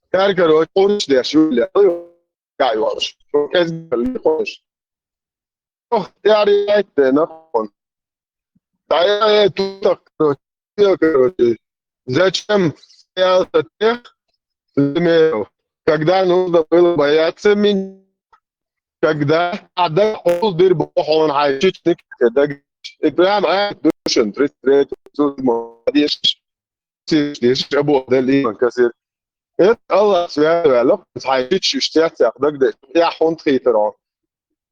Кар, короче, он шлеш, юля. Кай ваш. Эз ли хош. Ох, я ри айтте, нахон. Та я, я, тут так, короче, короче. Зачем стоял от тех, примеров, когда нужно было бояться меня, когда Адам холдыр бохун хайчичник, и прям, а, душен, тридцать третий, молодец. Сиш, диш, Абу Адель Иман Касир. Это Аллах святой, Аллах, хайчичиш, сяцах, дагде, я хунт хитро.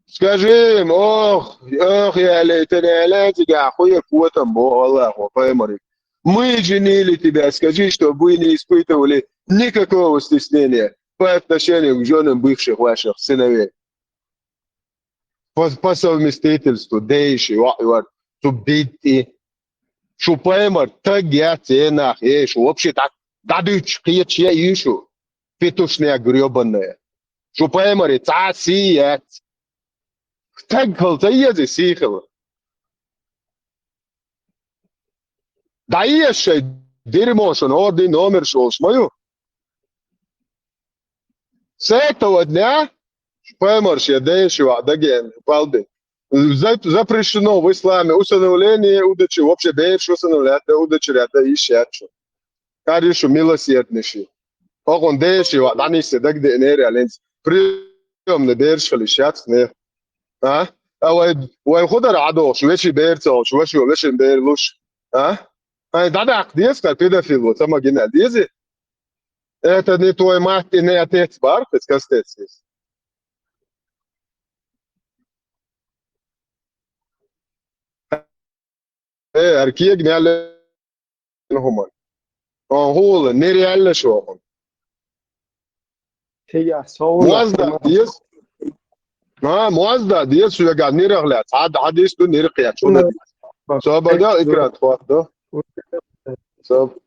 Скажи им, ох, ох, я лейтен, я лейтен, я хуя куатам бо, Аллах, ва паймари. Мы женили тебя, скажи, чтобы вы не испытывали никакого стеснения по отношению к женам бывших ваших сыновей. По, по совместительству, дейши, ва, ва, цу битти. Шу паймар, таг яц, э, нах, э, шу вообще так, дадуч, кхече, юшу. Петушня грёбаная. Шу паймари, ца си яц. Таг хал, ца ези си хал. Да и ещё дерьмо, что на орден номер шёл, шмаю. С этого дня поймарш я дальше ва даген палды. За-, запрещено в исламе усыновление удачи, вообще дальше усыновлять, да удачи ряд, да ищи ачу. Каришу милосерднейший. Ох, он дальше ва, да не все, да где энергия, ленц. Приёмный дальше лишаться, не. А? А вай, вай худар адолш, веши бер цолш, веши, веши бер луш. А? Ай, дадак дескар педофил, вот сама гина дези. Это не твой мать и не отец, бар, ты скажешь, здесь. Э, аркиег няли хуман. Он хула, нереально шо он. Тия, соула. Муазда, диес? А, муазда, диес, суяга нирах ля. Ад, адис ду нирах я, чуна. Собада икрат хват, да? Соб-,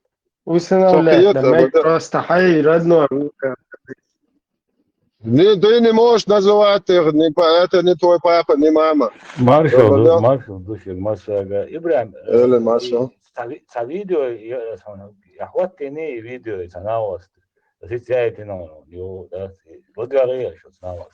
Усыновлять, собхиет, да, мать собада. Просто, хай, родной. Не, ты не можешь называть их, не па-, это не твой папа, не мама. Маршал, собада. Маршал, души, Маршага. Ибрахим, э, Эле Маршал. Ца ви-, ца видео, я, я, я, я, вот ты не видео, это на вас. Сицаетина, ну, да, лагаре, что с нами.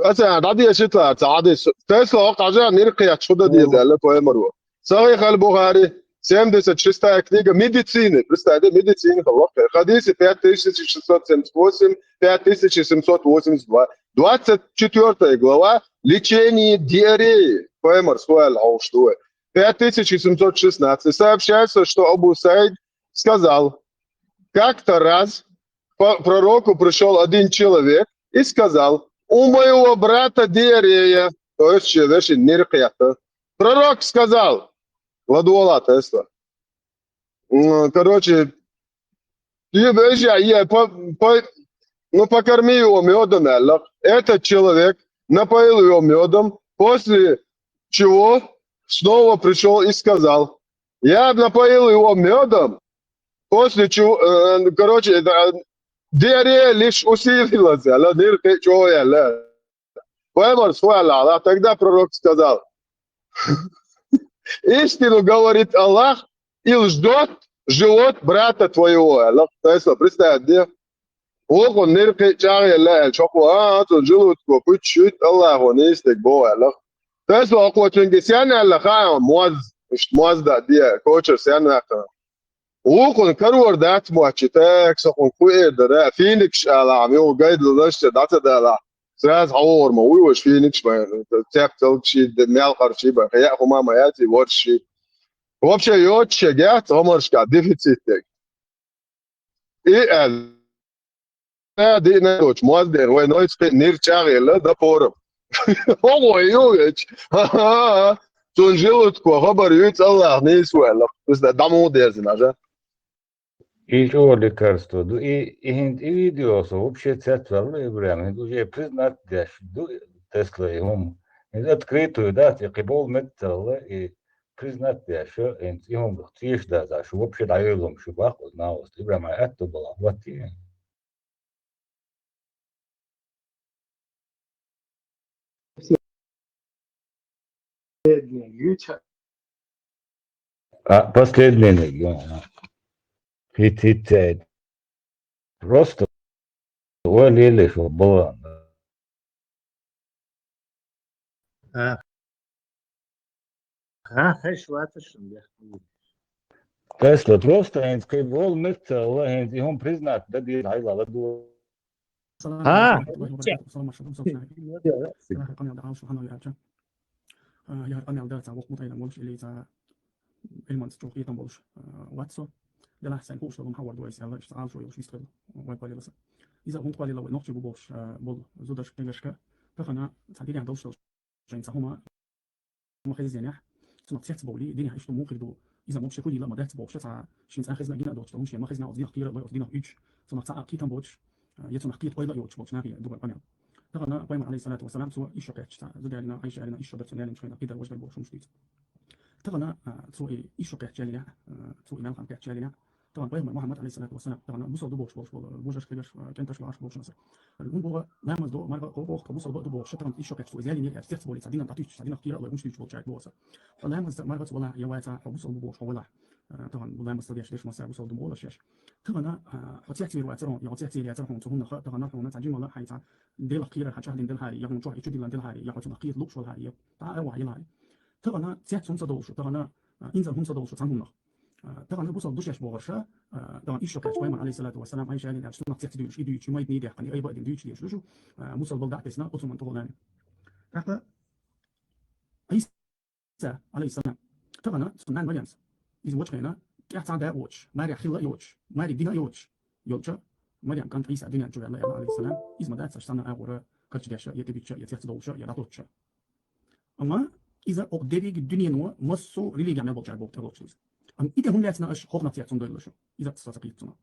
Аса, дӀадешита, ца хьадис. Тесла хьо хьажа, нир кхеташ хӀу дан деза аьлла пайхамаро. Сахих аль-Бухари, семьдесят шестая книга медицины. Представьте, медицина, хавах. Хадисы пять тысяч шестьсот семьдесят восемь, пять тысяч семьсот восемьдесят два. Двадцать четвёртая глава, лечение диареи. Пайхамар суал хьо хӀу ду. Пять тысяч семьсот шестнадцать. Сообщается, что Абу Саид сказал: как-то раз по пророку пришёл один человек и сказал: «У моего брата диарея». То есть, чья вещь нир кхета. Пророк сказал: «Ладуала Тесла». М, короче, ты бежа, я по, по, ну, покорми его мёдом, аьлла. Этот человек напоил его мёдом, после чего снова пришёл и сказал: «Я напоил его мёдом, после чего, э, короче, это, э, диарея лишь усилилась, аьлла, нир кхечо, аьлла». Пайхамар суал хьо хьажа, тогда пророк сказал: «Истину говорит Аллах, и лжёт живот брата твоего», аьлла. Тесла, представь, де. Вокхун нир кхеча аьлла, аьлла, чохо, а, цун желудко пуч шуьйт Аллахо нийса дерг бо, аьлла. Тесла, вокхо цуьнга сен аьлла, ха, моз, ишт моз да, де, кочар сен ваьккхина. Вукхун карор дац моч, так, со хӀун кху эр дара, финикаш ала, ам, йо, гайдла дашта, даца дала. Сразу хьавогӀур ма вуй ваша финикаш ма, цепцалг ши, де, мел кхар ши ба, хая хӀума ма яц, и ворш ши. Вообще, йоцуш яц, гӀомаршка дефицит дег. И аьлла. Э, диъна доцу, моз дер, вай нойц кхин нир чӀагӀъелла, да порам. ХӀо вай ю веч. Ха-ха-ха. Цун желудко хабар юьйцу Аллах нийса ваьлла. Иза дӀа муха дерзина аша? И чӀогӀа лекарство ду. И, и хӀинца и видео со вообще цецваьлла, Ибрахим. ХӀинца уже признать деш ду Тесла и хӀума. ХӀинца открытую дац, и кхин болу меттала, и признать деш, хӀинца и хӀума ду. Цеша даза, шу вообще дӀайоьллум шу бакъ, узнал ост. Ибрахим, аьтту бала, хӀоттий? Последний, ю ча- А, последний, ю, а. Хит, хит, э, просто валили, что было. А. ХӀа, хӀай шваташ шун бехк. Тесла просто хӀинца кхин болу меттала, хӀинца и хӀума признать дан деза хьайла ладу. Салам алейкум ва рахматуллахи ва баракатух. Салам алейкум. Салам алейкум. Къамел дахьал шу хьанал яьлча. А, я къамел дар ца вокх мутайна болуш или ца Ӏилманца чӀогӀа кхетам болуш, а, вац со. Делахь сайн хууш долу хьан вар ду айса аьлла, иштта Ӏалашо йолуш вистхила. Вай кхоллаласа. Иза хӀунда кхоллала вай нохчий бу бохуш, а, болу зударшка, кегашка. Тахана цхьа дерригаш долуш долуш. Шайн ца хӀума, хӀума хеззенехь, цунах цец бовли, динехь иштта мухир ду, иза мукши хуьлийла ма дац бохуша цхьа, шин цӀа хезна гина а доцуш, хӀума шен ма хезна оцу динах кхийра вай оцу динах уьч, цунах цхьа а кхетам боцуш, а, я цунах кхета ойла а йоцуш болчу нахе дугар къамел. Тахана пайхамар, алейхиссалату вассалам, цо ишо кхетча цхьа, зуда ялина, Айша ялина, ишо дар цунна ялина шайна кхидар важдар бохуш хӀумаш дуьйцу. Тахана, а, цо и ишо кхетча ялина, а, цо и мелхан кхетча ялина, Тахана пайхамар Мухаммад, алейхиссалату вассалам, тахана бусалба ду бохуш болуш болу, божарш, кегаш, кенташ лоарш болуш наса. Ун боху, ламаз до, марха, хо, хо, бусалба ду бохуш, тахана ишо кхетча цо, иза ялин яр, цец боли, ца динан татуьйчу, ца динах кхийра алай, муш дуьйчу болчаьрга боху аса. Ламаз ца, марха ца, хо вала, я вай ца, хо бусалба бохуш, хо вала. Э, тахана бу ламаз ца деш, деш маса, бусалба ду молаш яш. Тахана, э, хо цец вир вай царон, я хо цец вир я царон, цо хунна ха, тахана хьуна ца жимала хьайца, делах кхийра, ха чахдин делхари, я хьуна чохь ичу дилан делхари, я хьо цунах кхийра лукш валхари, я, та а вахь ялхари. Тахана цец хӀунца долуш, тахана, э, инза хӀунца долуш, цхьан хӀумнах. А, тахана бусалба ду шаьш бохурша, а, тахана ишо кхетча пайхамар, алейхиссалату вассалам, Айша ялин аьлча, сунах цец дуьйш, и дуьйчу, и майдни дехкани, ай баъдин дуьйчу деш, душу, а, бусалба бал даъ тесна, оцу ман тохол нами. ТӀаккха Иса, алейхиссалам, тахана цун нан Марьямс. Иза вочу хена, тӀехь цхьа да а воцуш, марехь хилла а йоцуш, мари дина а йоцуш, йолча, Марьям кӀант Иса дуьнен чу ваьлла, аьлла, алейхиссалам, иза ма дац, аш санна агӀора, карча деша, я тӀе бичча, я цец долуша, я даточча. Амма иза окъ деррига дуьнено массо религия мел болчара боху тӀелочу иза. Амма и де хӀун лаьцна аша хӀокхунах цецун дойла шу? Иза ца, ца кхийта цунах.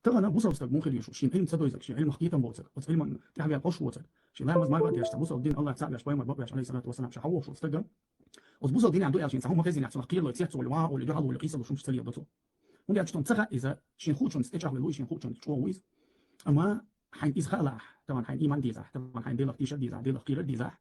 Тахана бусалба стаг мухир ю шу, шен Ӏилма ца дойзаг, шен Ӏилмах кхетам боцаг, оцу Ӏилман тӀехь вел къош воцаг, шен ламаз марха а деш, цхьа бусалба дин Аллах цхьаъ веш, пайхамар бакъ веш, алейхиссалату вассалам, ша хьан вохуш волу стага, оцу бусалба динехь ду аьлла шен цхьа хӀума хезинехь, цунах кхералой, цец волу, ван а волу, дуьхьал волу, къийсалуш хӀумаш ца леладо цо. ХӀунда аьлча тхуна ца хаьа иза, шен хуучунца тӀечӀагӀвелла ву и, шен хуучунца чӀогӀа ву иза. Амма хьайн иза хаалахь, тахана хьайн иман дезахь, тахана хьайн Делах тийшар дезахь, Делах кхийрар дезахь,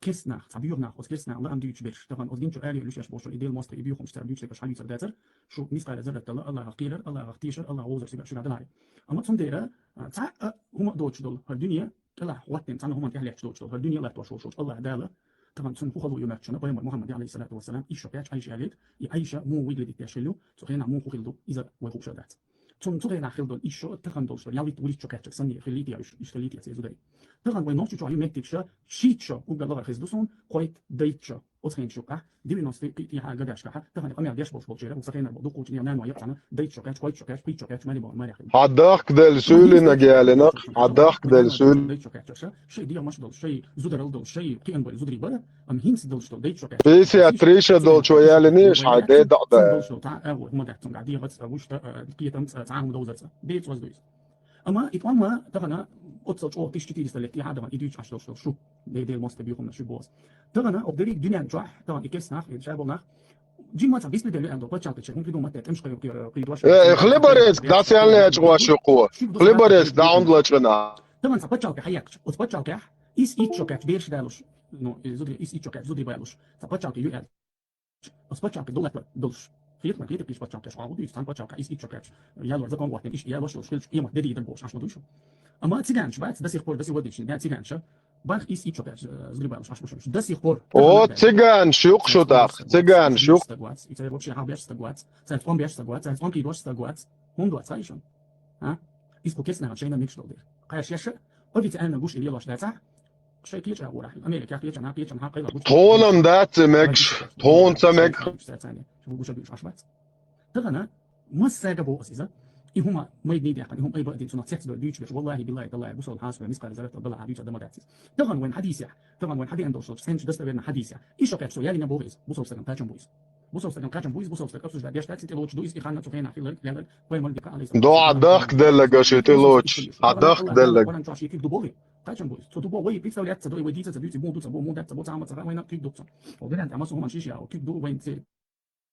керста нах, цхьа боьха нах, оцу керста наха лаам дуьйцуш берш, тахан оцу дин чу аьлла луш еш болчу и Делан мостагӀий и боьхамаш цара дуьйцуш дерг аша хьалуьйцур дацар, шу мискъала зарратал Аллахах кхерар, Аллахах тешар, Аллах вовзар цига шуьга далахь. Амма цундела, а, цхьа а хӀума а доцуш долу, хӀара дуьне кӀелахь хӀоттийна цхьана хӀуманна тӀехь летташ доцуш долу, хӀара дуьне латтош волуш волчу Аллах Дала, тахан цунна хӀун хало ю моьтту шуна, пайхамар Мухаммад, алейхиссалату вассалам, ишшо кхаьчча Айша ялийта, и Айша муха вуй гилдитта деш хилла ю, цу хенахь муха хилла ду, иза вай хууш дац. Цунна цу хенахь хилла долу ишшо, тахан долуш долу яллитта вурийтта шо кхаьчча санна хилла ю, иш-, ишта хилла ю те зударий. Тахан вай нохчи чохь ю меттиг ша, шийтта шо уггар лахара хеза ду суна, кхойтта, дейтта шо. Оцу хенаш юккъахь, девяностый кхи-, кхийтта гада шкахь, тахана къамел деш болуш болчеран, вукху сан хенара болу дуккхучу ненан ма яхцана, дейтта шо кхаьчча, кхойтта шо кхаьчча, пхийтта шо кхаьчча, мари боху, мари хилла. Хьан дахка делла суьйлинаг ялинах, хьан дахка делла суьйлинаг. Дейтта шо кхаьчча ша, шай дегӀамаш долуш, шай зударал долуш, шай кхиан бой зударий бара, амма хӀинца долуш долу дейтта шо кхаьчча. Пятьдесят три шо долчо ялине, хьан де даӀа да. Цун долуш долу, та, а, вот, хӀума дац цуьнга, дегӀаца, вуьшта, а, кхетамца, цхьа хӀума довзарца. Беца оз дуйса. Амма и тӀом ма тахана оццал чӀогӀа тысяча четыреста лет тӀехьа дахана и дуьйцуш Ӏаш долуш долу шу. Де-, Делан мостагӀий боьхамаш ю боху ас. Тахана окху дерриг дуьнен чохь, тахана и керста нах, и шаболу нах, жимма цхьа беспредел ю аьлла долу пачхьалкхе чу, хӀун придумать даьтта, тӀемаш кхайо, кхайо, кхайо дош. Э, хлеборезк, дас яьлла яьчу гӀош ю кхо. Хлеборезк, даун лачкъина. Тахана цхьа пачхьалкхе хьаяккхача, оцу пачхьалкхехь, ис итт шо кхаьчча бераш далуш, ну, и зударий, ис итт шо кхаьчча зударий балуш, цхьа пачхьалкхе ю аьлла. Оцу пачхьалкхе довлатла долуш. Хетта ма хетта, кхечу пачхьалкхе шу гӀо дуьйцу, цхьана пачхьалкхе ис итт шо кхаьчча, ялор закон вохтина, иштта ялош долуш хилча, къемат де дийр ду бохуш, Ӏаш ма дуй шу. Амма циган шу бац, до сих пор, до сегодняшний дня циган шу, бах ис итт шо кхаьчча, э, зударий балуш, Ӏаш ма шу. До сих пор. О, циган шу юкъ шу тӀаккха, циган шу юкъ. Стаг вац, и цаьрга вообще хьал беш стаг вац, цаьрца тӀом беш стаг вац, цаьрца тӀом кхийдош стаг вац. ХӀунда вац, хай шуна? А? Иза кху керста нахана шайна мегаш долу дела. Кхаьш еш, официально гуш и лелош дацахь, шайн кхечу агӀорахь, Америкехь кхечанхьа, кхечанхьа кхайла гуш. Тхуна-м дац и мегаш, тхуна ца мега. Шу гуш а буьйш Ӏаш бац. Тахана, массаьрга боху ас иза, и хӀума майдний дехкана, и хӀума айба а дина, цунах цец дой дуьйцуш берш, валлахи, биллахи, таллахи, бусалба хьасабе, мискъала зарратал далахь дуьйцур дан ма дац иза. Тахана вайн хьадийсехь, тахана вайн хьадеана долуш долчу цхьаьнчу достоверно хьадийсехь, иш шо кхаьчча со ялийна боху иза, бусалба стагана кхачам бу иза. Бусалба стагана кхачам бу иза, бусалба стаг обсуждать деш дац, и тӀелочу ду иза, и ханна цу хенахь хилла, лелла, пайхамар дика, алейхиссалату вассалам. ДуӀа дахка делла гаш и тӀелочу. Хьан дахка делла. Къуръан чохь шен куьг ду боху. Кхачам бу иза. Цо ду боху, вай представляться ца до, вай дийца ца дуьйцу, мун ду ца бо, мун дац ца бо, цхьа ма ца хаьа, вайна куьг ду ца. О, вариант, амма со хӀуман шиш яху, куьг ду, вайн ца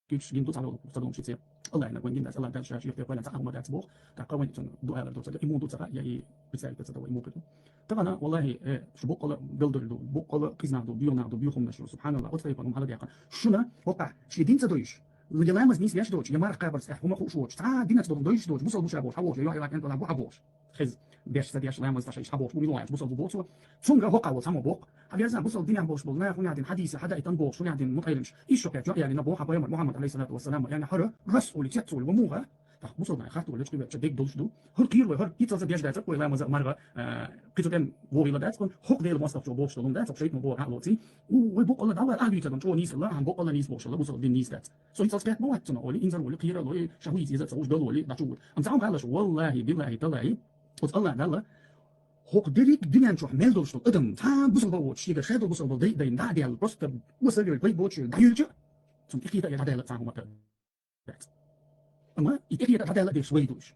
куьг гин ду ца лолу, ца долу ши ца. Аллахьна вайн гин дац, Аллах дац, шаш, йохте, вайна ца хӀума дац боху. ТӀаккха вайна цунна дуӀа ала ду ца, и мун ду ца хаьа, я и представиться ца до, вай мун ду. Тахана, валлахи, э, шу боккъала белдалла ду, боккъала кхизнах ду, буьйхнах ду, буьйхамнаш ю, субханаллах, оцу тайпа хӀума хьаладаьккхина. Шуна, хӀокхахь, шен дин ца дойуш, я ламаз нийса веш доцуш, я марха кхабарца тӀехь хӀума хууш воцуш, цхьа динца долу дойуш доцуш, бусалба шу бохуш, хьан бохуш, я йохьа ваьккхина, хьан бу хьан бохуш. Хеза, деш, ца деш, ламаз, ца ша, иштта хьан бохуш, бу мила ваьлча, бусалба бу боху цо. Цунга хӀокхахь волу цхьаммо боху. Хьан веза, бусалба динехь болуш болу нах, хӀун яхь дина хьадийса, хьадаийтан боху, шун яхь дина мутаилимаш. Иш шо кхаьчча ялийна боху, хьан пайхамар Мухаммад, алейхиссалату вассалам, яхьна хӀара, рас олий, цец олий, ва муха? ТӀаккха бусалба нах хатта олий, чкъи вечча, дег долуш ду. ХӀара кхийра вай, хӀара, кхин цалца деш дац, вай ламаза, маргӀа, а, кхин цу тӀем вогӀийла дац, хӀокху Делан мостагӀчо бохуш долун дац, хӀокху шайтано боху хьалоций. У, вай боккъала дӀавала, ахь дуьйцар дан, чӀо нийсалла, ахьа боккъала нийса бохуш, бусалба дин нийса дац. Со и цалца кхетта ма вац цунах олий, инзар олий, кхийрал олий, ша хӀун йийца еза ца гӀуш дал олий, дӀачу вур. Амма цхьа хӀума хаьллаш, валлахи, биллахи, таллахи, оцу Аллах Далла, хӀокху дерриг дуьнен чохь мел долуш долу адам, цхьа бусалба воцуш, шега шадолу бусалба дай, дайна дӀа а даьлла, просто оса вевлла, гай бочу, дӀаюьлча, цунна тӀехита я дӀадаьлла цхьа хӀума тара. Амма и тӀехита дӀадаьлла деш вай ду уьш.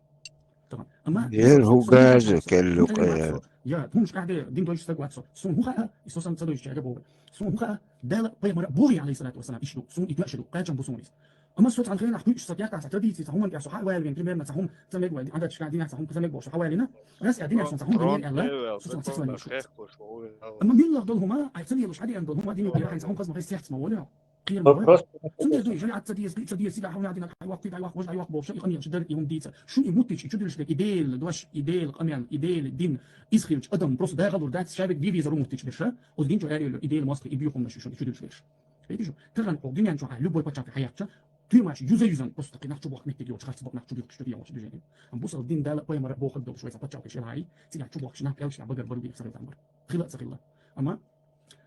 Тахана. Амма Ел хӀу газа келлу къера. Я, хӀумаш къаьхьде дин дойчу стаг вац со. Суна хӀун хаьа, и со санна ца дойчу чаьрга боху. Суна хӀун хаьа, Дала пайхамара боху, алейхиссалату вассалам, иштта ду. Суна и тоьаш ду, кхачам бу суна иза. Амма со цхьана хенахь кхуьйсуш, со кехкахь, цхьа традиция, цхьа хӀуманна тӀехь со хьа а ваьлла вен, примерно, цхьа хӀума ца мега вай, Ӏадаташка, динехь цхьа хӀума ца мега бохуш, хьа ваьллина. Рас а динехь суна цхьа хӀума дан аьлла, со цхьа ца ваьлла шу. Амма милла долу хӀума, ай ца лелаш, хьа деана долу хӀума, дин юкъера хьайна цхьа хӀума хазма хай сехц ма волу. Кхийра ма вай. Цундела ду, шариат ца деза, ца деза, сигахь хьуна дина, дӀайваккхий, дӀайваккхий, вож дӀайваккхий бохуш, и къамелаш дара, и хӀума дийца. Шуна и муттича, и чудуьллуш дерг, и Дела дош, и Дела къамел, и Дела дин, иза хилча адам просто дагӀалур дац, шаберг ве везар ву муттича берша, оцу дин чу аьлла йолу, и Дела мостагӀа, и буьйхамнаш ю шуна, и чудуьллуш берш. Видишь, тахана хӀокху дуьнен чохь любой пачхьалкх хьаяккхача, туьмаш юза-юзан просто кхин нах чу бохку меттиг йоцуш, харц боху нах чу бехкаш ду, дӀаяллаш движение. Амма бусалба дин Дала пайхамара бохург долуш вай цхьа пачхьалкхе шелахьий, цигахь чу бохкаш нах пӀелгаш багар бару бехк ца хилла. Хила а ца хилла. Амма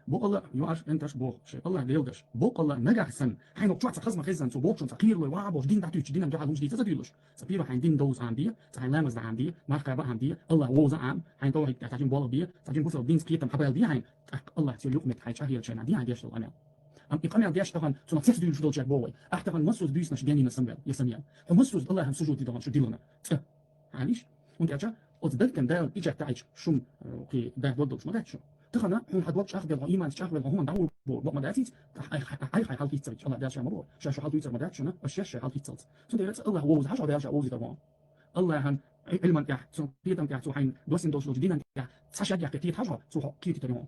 боккъала, юаш, энташ боху, шайн Аллах Дела даш. Боккъала, нагахь санна, хьайна чохь ца хазма хезна, цо бохучунца кхийралой ваха а бохуш, дин дӀатуьйчу, динан дуьхьал хӀумаш дийца ца дуьйлуш. Цхьа пира хьайна дин довза Ӏама де, цхьа хьайн ламаз дӀа Ӏама де, марха кхаба Ӏама де, Аллах вовза Ӏама, хьайн тавхьид тӀехь цхьа жин болх бе, цхьа жин бусалба динца кхетам хьабаьлла де хьайна, тӀаккха Аллах цо юкъаметтиг хьайн чӀагӀъелча шайна де хьайн деш долу къамел. Амма и къамел деш тахана, цунах цец дуьйлуш долчаьрга боху вай. Ахь тахана массоьза буьйсанаш денйина санвел, я санъял. Хьо массоьза Аллахьан сужуде дахана шу дилана. ЦӀа. Хьалиш? ХӀунда аьлча, оцу дагтан Дала печать таӀийча, шун, э, кхин дагадо долуш ма дац шу. Тахана хьуна хьан дог чӀагӀделла, хӀун иманца чӀагӀвелла, хӀун хӀуманна дӀа вур боху, боху ма дац иза, хьай, хьай, хьай, хьай хьал хийццарг, Аллах Дала ша ма боху. Ша шу хьал хийцар ма дац шуна, аш шаьш шай хьал хийццалц. Цундела цӀа Аллах вовза хьажа, Дала ша вовзийтар вон. Аллахьан Ӏилман тӀехь, цу кхетам тӀехь, цу хьайн доссина долуш долчу динан тӀехь, цхьа шаг яккхий кхета хьажа, цу хьо кхетийтар вон.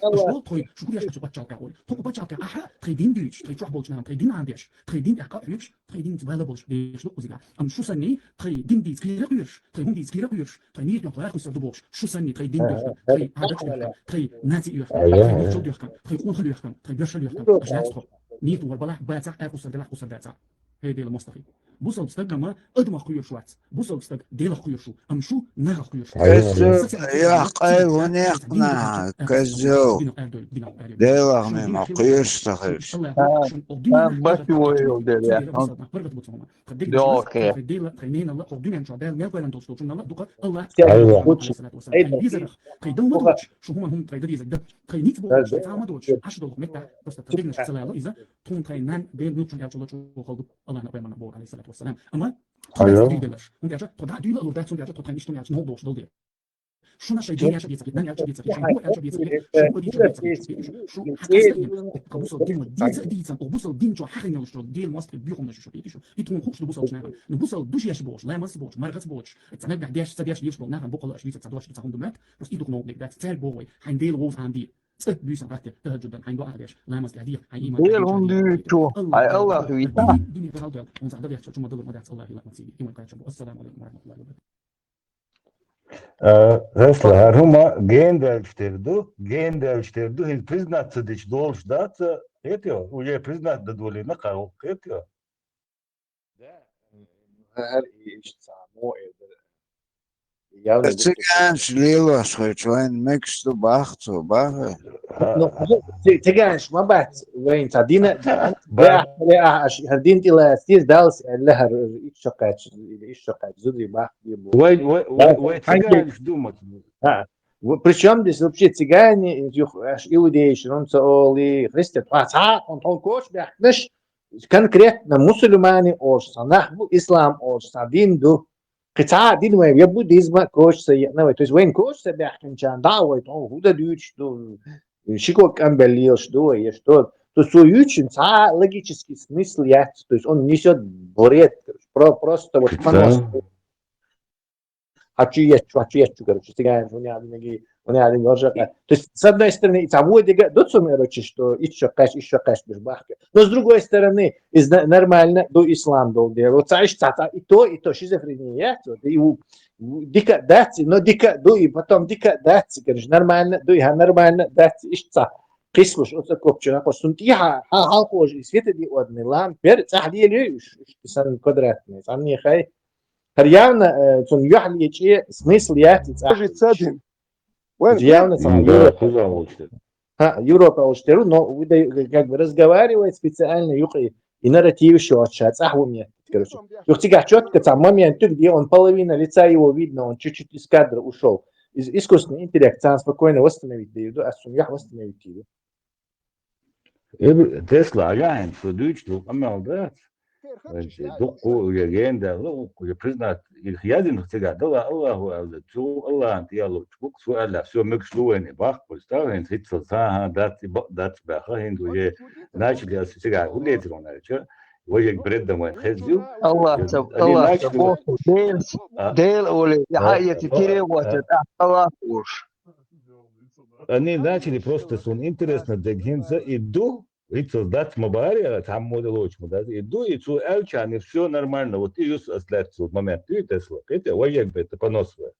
Аллах. Тхой шугуреш кача пачалка ой. Тхо пачалка аха, тхой дин дюч, тхой чух болчна, тхой дин андеш, тхой дин яка юч, тхой дин бала болш, деш лук узига. Ам шусани, тхой дин диц кира куйш, тхой гум диц кира куйш, тхой нир тон лах куйсар дубош. Шусани, тхой дин дюх, тхой адак юх, тхой наци юх, тхой чул дюх, тхой кунхал юх, тхой бешал юх, тхой жац тхо. Нир ту варбала, баца, а кусар дела кусар даца. Хей дела мостахи. Бусал стаг гама, адмах куйш вац. Бусал стаг делах куйш. Ам шу, нагах куйш. Козёл, я козёл, вон яхна, козёл. Делах мема куйш сахаш. Бати воел дел я. Дёке. Тхой нан бен мучун ячула чу холду Аллах на паймана бо, алейхи салату вассалам. Ама Алло. Тхо да дюйла лур да, цун дяжа, тхо тхайн иштун яч, нол дош дол де. Шуна шай дин яч бицак, нан яч бицак, шун бу яч бицак, шун бу яч бицак, шу хакастан. Кабусал дин, дица, дица, о бусал дин чо хакин ял шо, дин мост бихум на шо, шу. И тхун хуш бусал чна. Ну бусал душ яш бош, ламас бош, маргас бош. Цана да деш, са деш лиш бол, нахам бу кола аш дица, цадош дица хунду мат. Просто и дух нол да, цел богой, хайн дел вов анди. Цэ бюйсэн гатте, тахаджудан, хайн дуа деш, ламас да дих, хайн иман. Дел хун дю чо, ай Аллах вита. Дин да халдал, он сада деш, чума дал, мадат Аллах ила маци. Иман качам. Ассаламу алейкум ва рахматуллахи ва баракатух. Э, Ресла, гьар гьума генделчдер ду, генделчдер ду, хӀил признаться дич долуш дац, хетио, уже признать дадвалина кхару, хетио. Да, гьар и иш цамо эдер. Явно цыганш лилос хой, чвайн мекс ду бах, цо бах. Ну, ци-, цыганш ма бац, вайн ца дина, Ба- бля, бля, аш, хар дин тила стиз далс, ле хар иш шакач, иш шакач, зуди бах, ди бу. Вай, вай, вай, Да, вай, ханги- цыганш думать. А, в-, причём здесь вообще цыгане, юх, аш иудейш, рун ца оли, христиан, а, ца, он тон коч бяхнеш, конкретно мусульмане олш, са нах бу, ислам олш, са дин ду. Кхы ца дин вай, я буддизма коч са, я, ну, то есть вайн коч са бяхнчан, да, вай, тон худа дюч ду, шико камбелилш ду, я что. То есть цо ючун ца логический смысл яц, то есть он несёт бред, короче, про-, просто вот Да. Понос. Хочу ечу, хочу ечу, короче, цыгане, у меня, у меня, у меня один тоже. То есть, с одной стороны, и того дига, ду цу, короче, что ещё каш, ещё каш, без бахка. Но с другой стороны, из-, нормально, ду ислам дол дело. Вот, знаешь, ца, ца, и то, и то, шизофрения, вот, и у, у, дика даци, но дика ду, и потом дика даци, короче, нормально, ду, и ха, нормально, даци, ишца. Кислуш, оца копчена, косун, и ха, ха, ха, кожи, света ди одни, лам, пер, цахли, иш, иш, сан квадратный, сан не хай. Хар явно, э, цун юхьлечи смысл яц, цӀа. Тоже цадин. Вайн явно цӀа. Да, Европа. Куда лучше? Ха, Европа лучше, но вы да, как бы разговаривает специально, юхи, и нарратив ещё от ща, цӀа хумия, короче. Юх цигах чётко цӀа момент, где он половина лица его видно, он чуть-чуть из кадра ушёл. Из-, искусственный интеллект, цӀа спокойно восстановить, да, а сумьях восстановить его. Эб-, Тесла, агайн, со дуьйцу, къамел дац. Дуккху, уья генда, лу, уья признать, их язин цигахь, дала Аллаху аьлла, цу Аллахьан тӀе лучу, букъ цу аьлла, всё, мегаш лу вайна, баккхуй, став хӀинца хӀинца ца, хӀа, дац, и бакъ дац баха, хӀинца уже начали аз цигахь, хӀу лецар ван аьлча, вайга бредда вайн хезил. Аллах ца, Аллах ца, боху, Дел, а, Дел оле, а, хьаэти а, тире а, ватат, а, Аллах уж. Они начали просто сон интересно дегинца и ду, и цо дац ма баре, а там мода лоч ма дац, и ду, и цо аьлча, они всё нормально, вот и юс аслят цо момент, и Тесла, это вайга бета понос вай.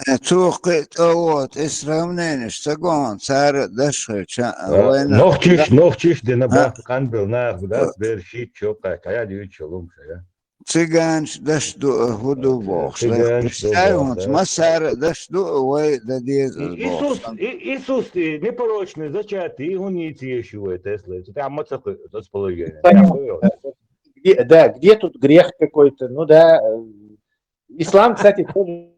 Э, цо кхе-, а вот, и сравнение, что гон, цара дашха, ча, а, война. Нохчиш, нохчиш, дина, а, бах, кандал, нах, дац, бер, шит, чё, кай, кая, дю, чё, лум, шая. Цыганаш даш ду, а, хӀу ду бохуш. Цыганаш ду бохуш, да. Массара а даш ду, а, вай дан деза бохуш. Иисус, и-, Иисус, и непорочное зачатие, и хӀун йийца езаш ю вай, Тесла? Цу тӀехь ма ца кхуьу, оцу положение. Понятно. Где, да, где тут грех какой-то? Ну да, э, ислам, кстати, тоже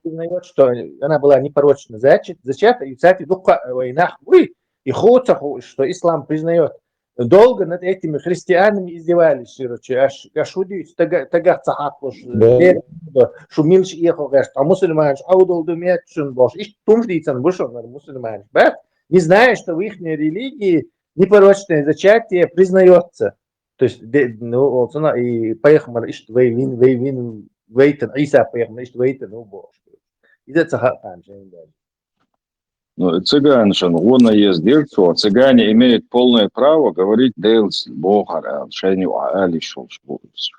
признает, что она была непорочно зачат-, зачата, и, кстати, дукха вай нах вуй, и ху ца ху, что ислам признает. Долго над этими христианами издевались, короче, аш, аш хӀу дуьйцу, тага-, тагах ца хьакхуш, да, лер, шу милш эхо гӀерта, а мусульманаш Ӏовдал ду метташун бош. Иштта тумш дийцан бу шуна мусульманаш, бац? Не зная, что в ихней религии непорочное зачатие признается. То есть, де-, ну, оцуна и пайхамар иштта вай вин, вай вин, вайтан, Ӏийса пайхамар иштта вайтан, ну, бохуш. Иза ца хаьа шайна даже. Ну, цыганашна гӀо еза деза цо. Цыгане имеют полное право говорить Делас бохар аьлла, шайна юкъахь ала йиш йолуш бу иза.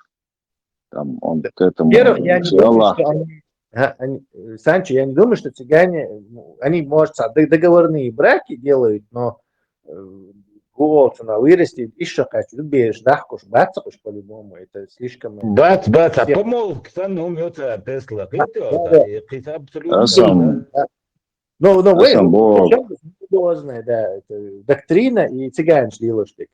Там он к этому, Во-первых, я не думаю, что они, а, они, э, Санчо, я не думаю, что цыгане, ну, они, может, ца-, д-, договорные браки делают, но, э, гуолчу на вырасти, ишшо кхаьчча, бераш дахкуш, бац кхуш по-любому, это слишком, э, Бац, бац, а всех помолвка санна хӀума йо цара, Тесла, кхетта, да, да, и кхин абсолютно, Асан, да. Ну, ну, вы, асан бо- причём здесь религиозная, да, это доктрина и цыганаш лилуш тик.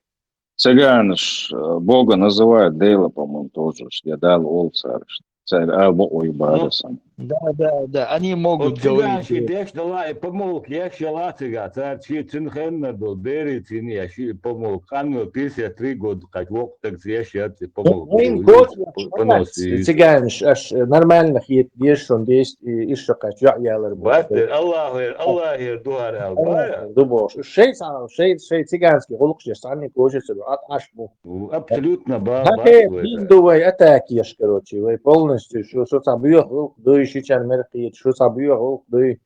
Цыганаш, э, Бога называют, Дела, по-моему, тоже, что я дал олсараш. Царь Алба ой, ну, барасан. Да, да, да, они могут говорить, цыганки, э, деш дала, и помолвка еш яла цыган, царь чи цин хеннар дол, бери цин еш, и помолвка, канно пятьдесят три года, как вок так еш яц, и помолвка. Ну, им говорит, кот, по-, понос, и цыганаш, аш, э, нормально хет, еш он десять, и ишшо кхач, я, ялар бу. Баттер, Аллахер, Аллахер, дуар ал, Аллахер, бая. Ду бош. Шей са-, шей, шей цыганский гӀуллакхаш, санни кожа су, ат аш бу. Абсолютно, ба-, ба-, дин ду вай атака еш, короче, вай полностью, шу, шу ца буьйха гӀуллакх дуй, шичан мер кхийта, шу ца буьйха гӀуллакх дуй,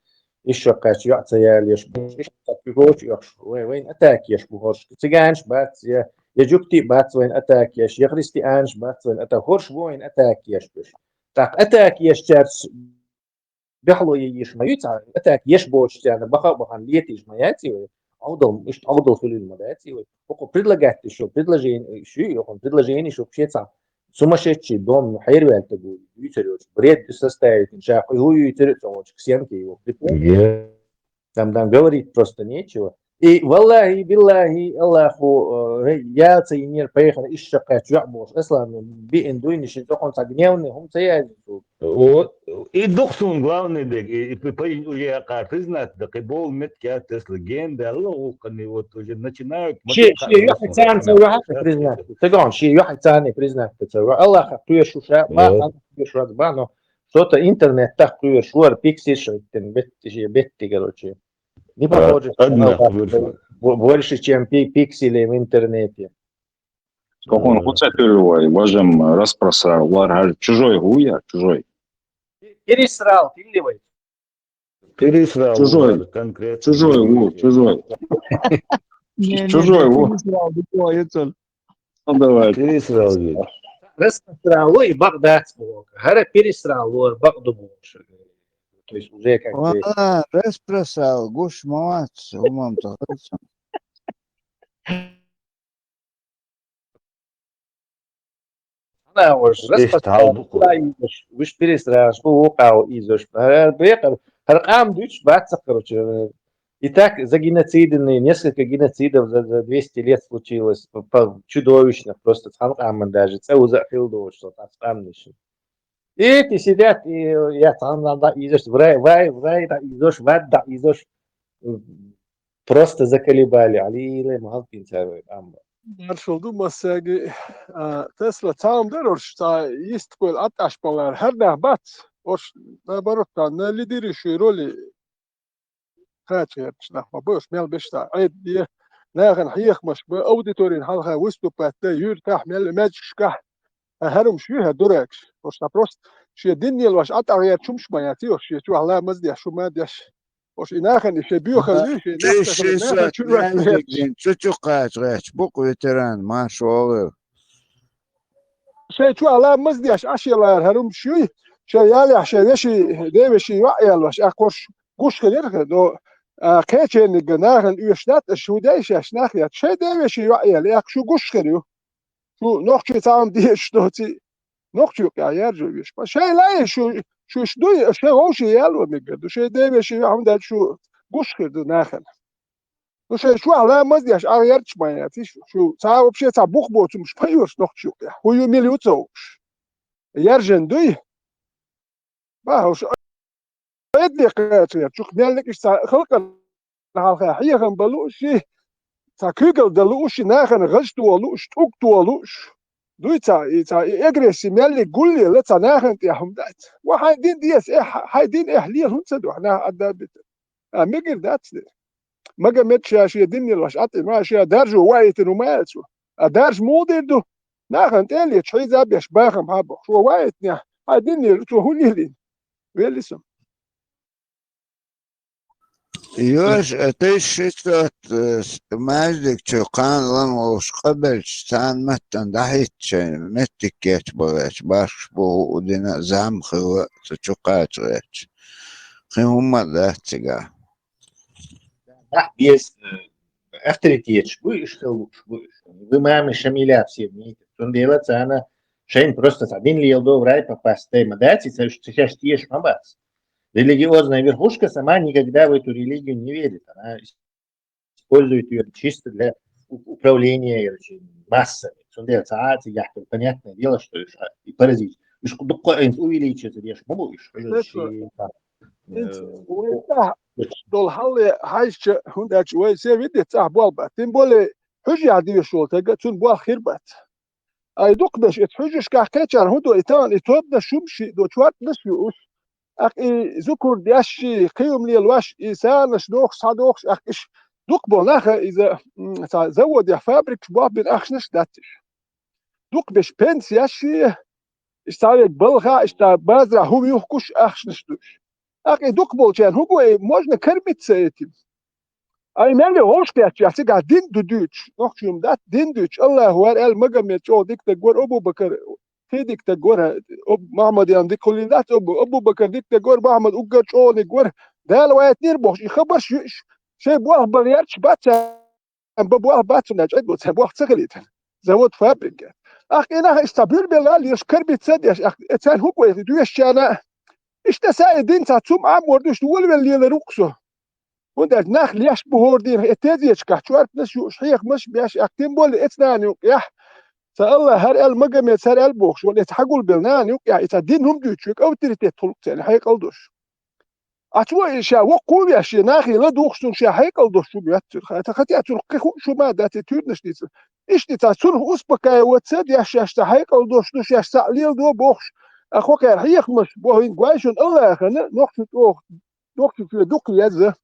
ишшо кхаьчча йоӀ ца ялеш, ишшо кхаьчча коча оьхуш, вай, вайна атака еш бу хӀорш. Цыганаш бац, я, я жугтий бац вайна атака еш, я христианаш бац вайна атака, хӀорш ву вайна атака еш беш. ТӀаккха атака еш цаьрца бехло е йиш ма ю, цхьа атака еш боцуш царна баха а бахана летийш ма яций вай, Ӏовдал, иштта Ӏовдал хуьлийла ма даций вай. ХӀокху предлагать деш йолу предложени, шу, хӀокхун предложени шу шен цхьа сумасшедший дом, ну, хьерваьлла стаг ву, дуьйцур йолчу, бред составить, ша кхин хӀу юьйцур а ца волчу, ксенки его, прикол. Е. Там, там говорить просто нечего. И валлахи, биллахи, Аллаху, э, я ца йинера пайхана ишша кхаьчча йоӀ бохуш, Аслан, биъна дуйна ши цӀокъун цхьа гневный хӀума ца яздина цо. Вот, и дукха суна главный дерг, и, и п-, п-, уже кхара признать да, кхин болу меттиг яц Тесла, ген даьлла гӀуллакхане, вот уже начинают. Ши, ши юьхьа царна ца ваьхьа признать. Тагон, ши юьхьа царна признать ца ваьхьа. Аллаха кхоьруш шу ша, ма, вот, кхоьруш вац, ба, но что-то интернет тах кхоьруш вара, пиксиш, бетти, бетти, короче. Не похоже, что она, одна, больше, чем пи-, пиксели в интернете. Сколько он хуца пирвой, божем, распросрал, вар, чужой гуя, чужой. Пересрал, ты или вы? Пересрал, чужой, вар, конкретно. Чужой, ву, чужой. Не, не, чужой, не, ву. Пересрал, другой, это. Ну, давай. Пересрал ведь. Распросрал и бакъ дац боху. ХӀара пересрал лор бакъ ду боху. То есть уже как бы. А, распросрал, гуш ма вац, умам то хӀуьцу. Ана уж распросрал, вуш пересрал, шу вукъа изуш. ХӀара бекъар, хӀара къам дуьйцуш бац, короче. И так за геноцидами, несколько геноцидов за, за двести лет случилось, п-, п-, чудовищных, просто цхьана къаман даже, цӀа уза а хила долуш, со цхьа къамнаш. И эти сидят, и я цхьана дӀа изош, врай, вай, врай дӀа изош, вад дӀа изош, м, просто заколебали, Али, Али, махал пинцар вай, амма. Маршал ду массаьрга, а, Тесла цхьа хӀума дара, орш цхьа йистхуьлу Ӏатташ палар, хӀара нах бац, орш, наоборот, цхьа, на лидирующую роль кхача гӀерташ нах ма бу, уьш мел беш цхьа Ӏедал де, нахана хьехамаш бан, аудиторина хьалха выступать дан, юьртахь мел маьждигашкахь, а хӀара хӀумаш ю хӀара дурагаш. Уьш цхьа просто шен дин лелош Ӏа тӀагӀерча хӀумаш ма яц, уьш шен чохь ламаз деш, хӀума деш. Уьш и нахана и шен боьхалла ю, шен нах тахана, нахана чу ваьхна ваьхна. Цу чу кхача гӀерташ бу-кх ветеран, марша вогӀийла. Шайн чохь ламаз деш Ӏаш ялара хӀара хӀумаш юй, шайн ялехь шайн вешин, девешин йоӀ аьлла, аьлла, кхорш гуш хир яра хӀара, но, а, кхеченниг нахана оьшуш дац, аша шу дай шаьш нах яц. Шайн девешин йоӀ аьлла, аьлла, шу гуш хир ю. Шу нохчий цхьа хӀума дезаш доций, Нохчий юкъе яржо веш. Ма шай лай шу, шу ш дуй, шай вовши яло мегар ду. Шай девеши хьамда шу гуш хир ду нахана. Ну, шай шух ла маздеш, а ярч ма яц, иш шу, ца вообще ца бух боцум шпайорш нохчий юкъе. Хую мил юцовш. Яржен дуй. Ба, уж эдли кхача, чух мелник иш ца халкъан халха хьехам балу ши, ца куьгал далу ши, нахана гъаж туолу ш, тӀуг туолу ш. Дуй ца, и ца, и агрессия мелли гуллела ца нахана тӀехьум дац. Ва хьайн дин диэс, э, хьай дин, э, лел хӀун ца ду, нах адда бит. А, мегир дац де. Магомед ша шия дин лаш атӀи, ма шия даржу ваитину ма яцу. А дарж мулдир ду. Нахана тӀеле чхьи забеш бахам хьабах. Шо ваитня, хьай дин лел, цо хӀун лелин. Велли сум. Йош, э, тысяча шестьсот, э, с-, маьждиг чу кхана лан вовш къабелч, царна маттан дахьитча, меттик кеч багъач, башх бу у дина зам хила, цу чу кхачгъач. Хин хӀумма дац цига. Нах без, э, авторитетш бу иш хилуш бу иш. Вы маме Шамиля все вместе. Цундела цана шайн просто са дин лел до в рай попасть. Тема дац, и ца, ца, ца, теш ма бац. Религиозная верхушка сама никогда в эту религию не верит. Она использует ее чисто для у-, управления, короче, массами. Цундел цаати яхтер, понятное дело, что и паразит. Иш дукха эйнс увеличится, деш, могу иш. Хорошо. Инц, э, вай о-, та, дол халле хайча, хундач, вай се видит, цах болба. Тем более, хужа дивишул, тега, цун бол хирбат. Ай дукъ даш, эт хужушках кечар, худо и тан, и тодна шумши, до чварт даш юус. Ах и зукур дящи, кыюм лел ваш, и санаш дохш, са дохш, ах иш дукъ бол наха, и за, м, са завод я фабрик, бахбин ахшнаш датиш. Дукъ беш пенсияши, иш савек балха, иш та базра хум юхкуш ахшнаш душ. Ах и дукъ бол чен, хуго и можно кормиться этим. Ай, мелли гъовш кхетча, цига дин ду дуьйч, нохчуем дат, дин дуьйч, Аллах вар, эл Магомед чӀо дик даг вар, Абу Бакар, ти дик даг вар, Аб-, Махмад ян дик хулин дат, Абу, Абу Бакар дик даг вар, Махмад уггар чӀони вар, Дала ваят нир бохш, и хабарш юш, шей буах бар ярч баца, ба буах бацун да чӀед буца, буах ца хилит. Завод, фабрика. Ах, и нах иш ца бюр бела, леш кормиться деш, ах, э, цан хук вай, дуеш чана. Ишта са и дин ца цум ам мордуш, вал вел лела руксо. Хунда нах леш бу хор дин, э, тезечка, чварпнаш юш, хехмаш беш, ах, тем более, эц нан юк, я. Ца Аллах, хар эл Магомед, сар эл бохш, вал эц хагул бел нан юк, я, и ца дин хум дючук, авторитет тулк цен, хай калдуш. А цо и ша воккху веш, я нахи ла духсун ша хай калдуш шум яцур. Ха-, ха-, хотя цур кхиху шума дати тюрнаш дица. Ишти ца цур успокаиваться, деш ша ша хай калдуш, душ ша ша лил до бохш. А хокер хехмаш, бохин гвайшун Аллахана, нохчу тох, нохчу чуя дук яза.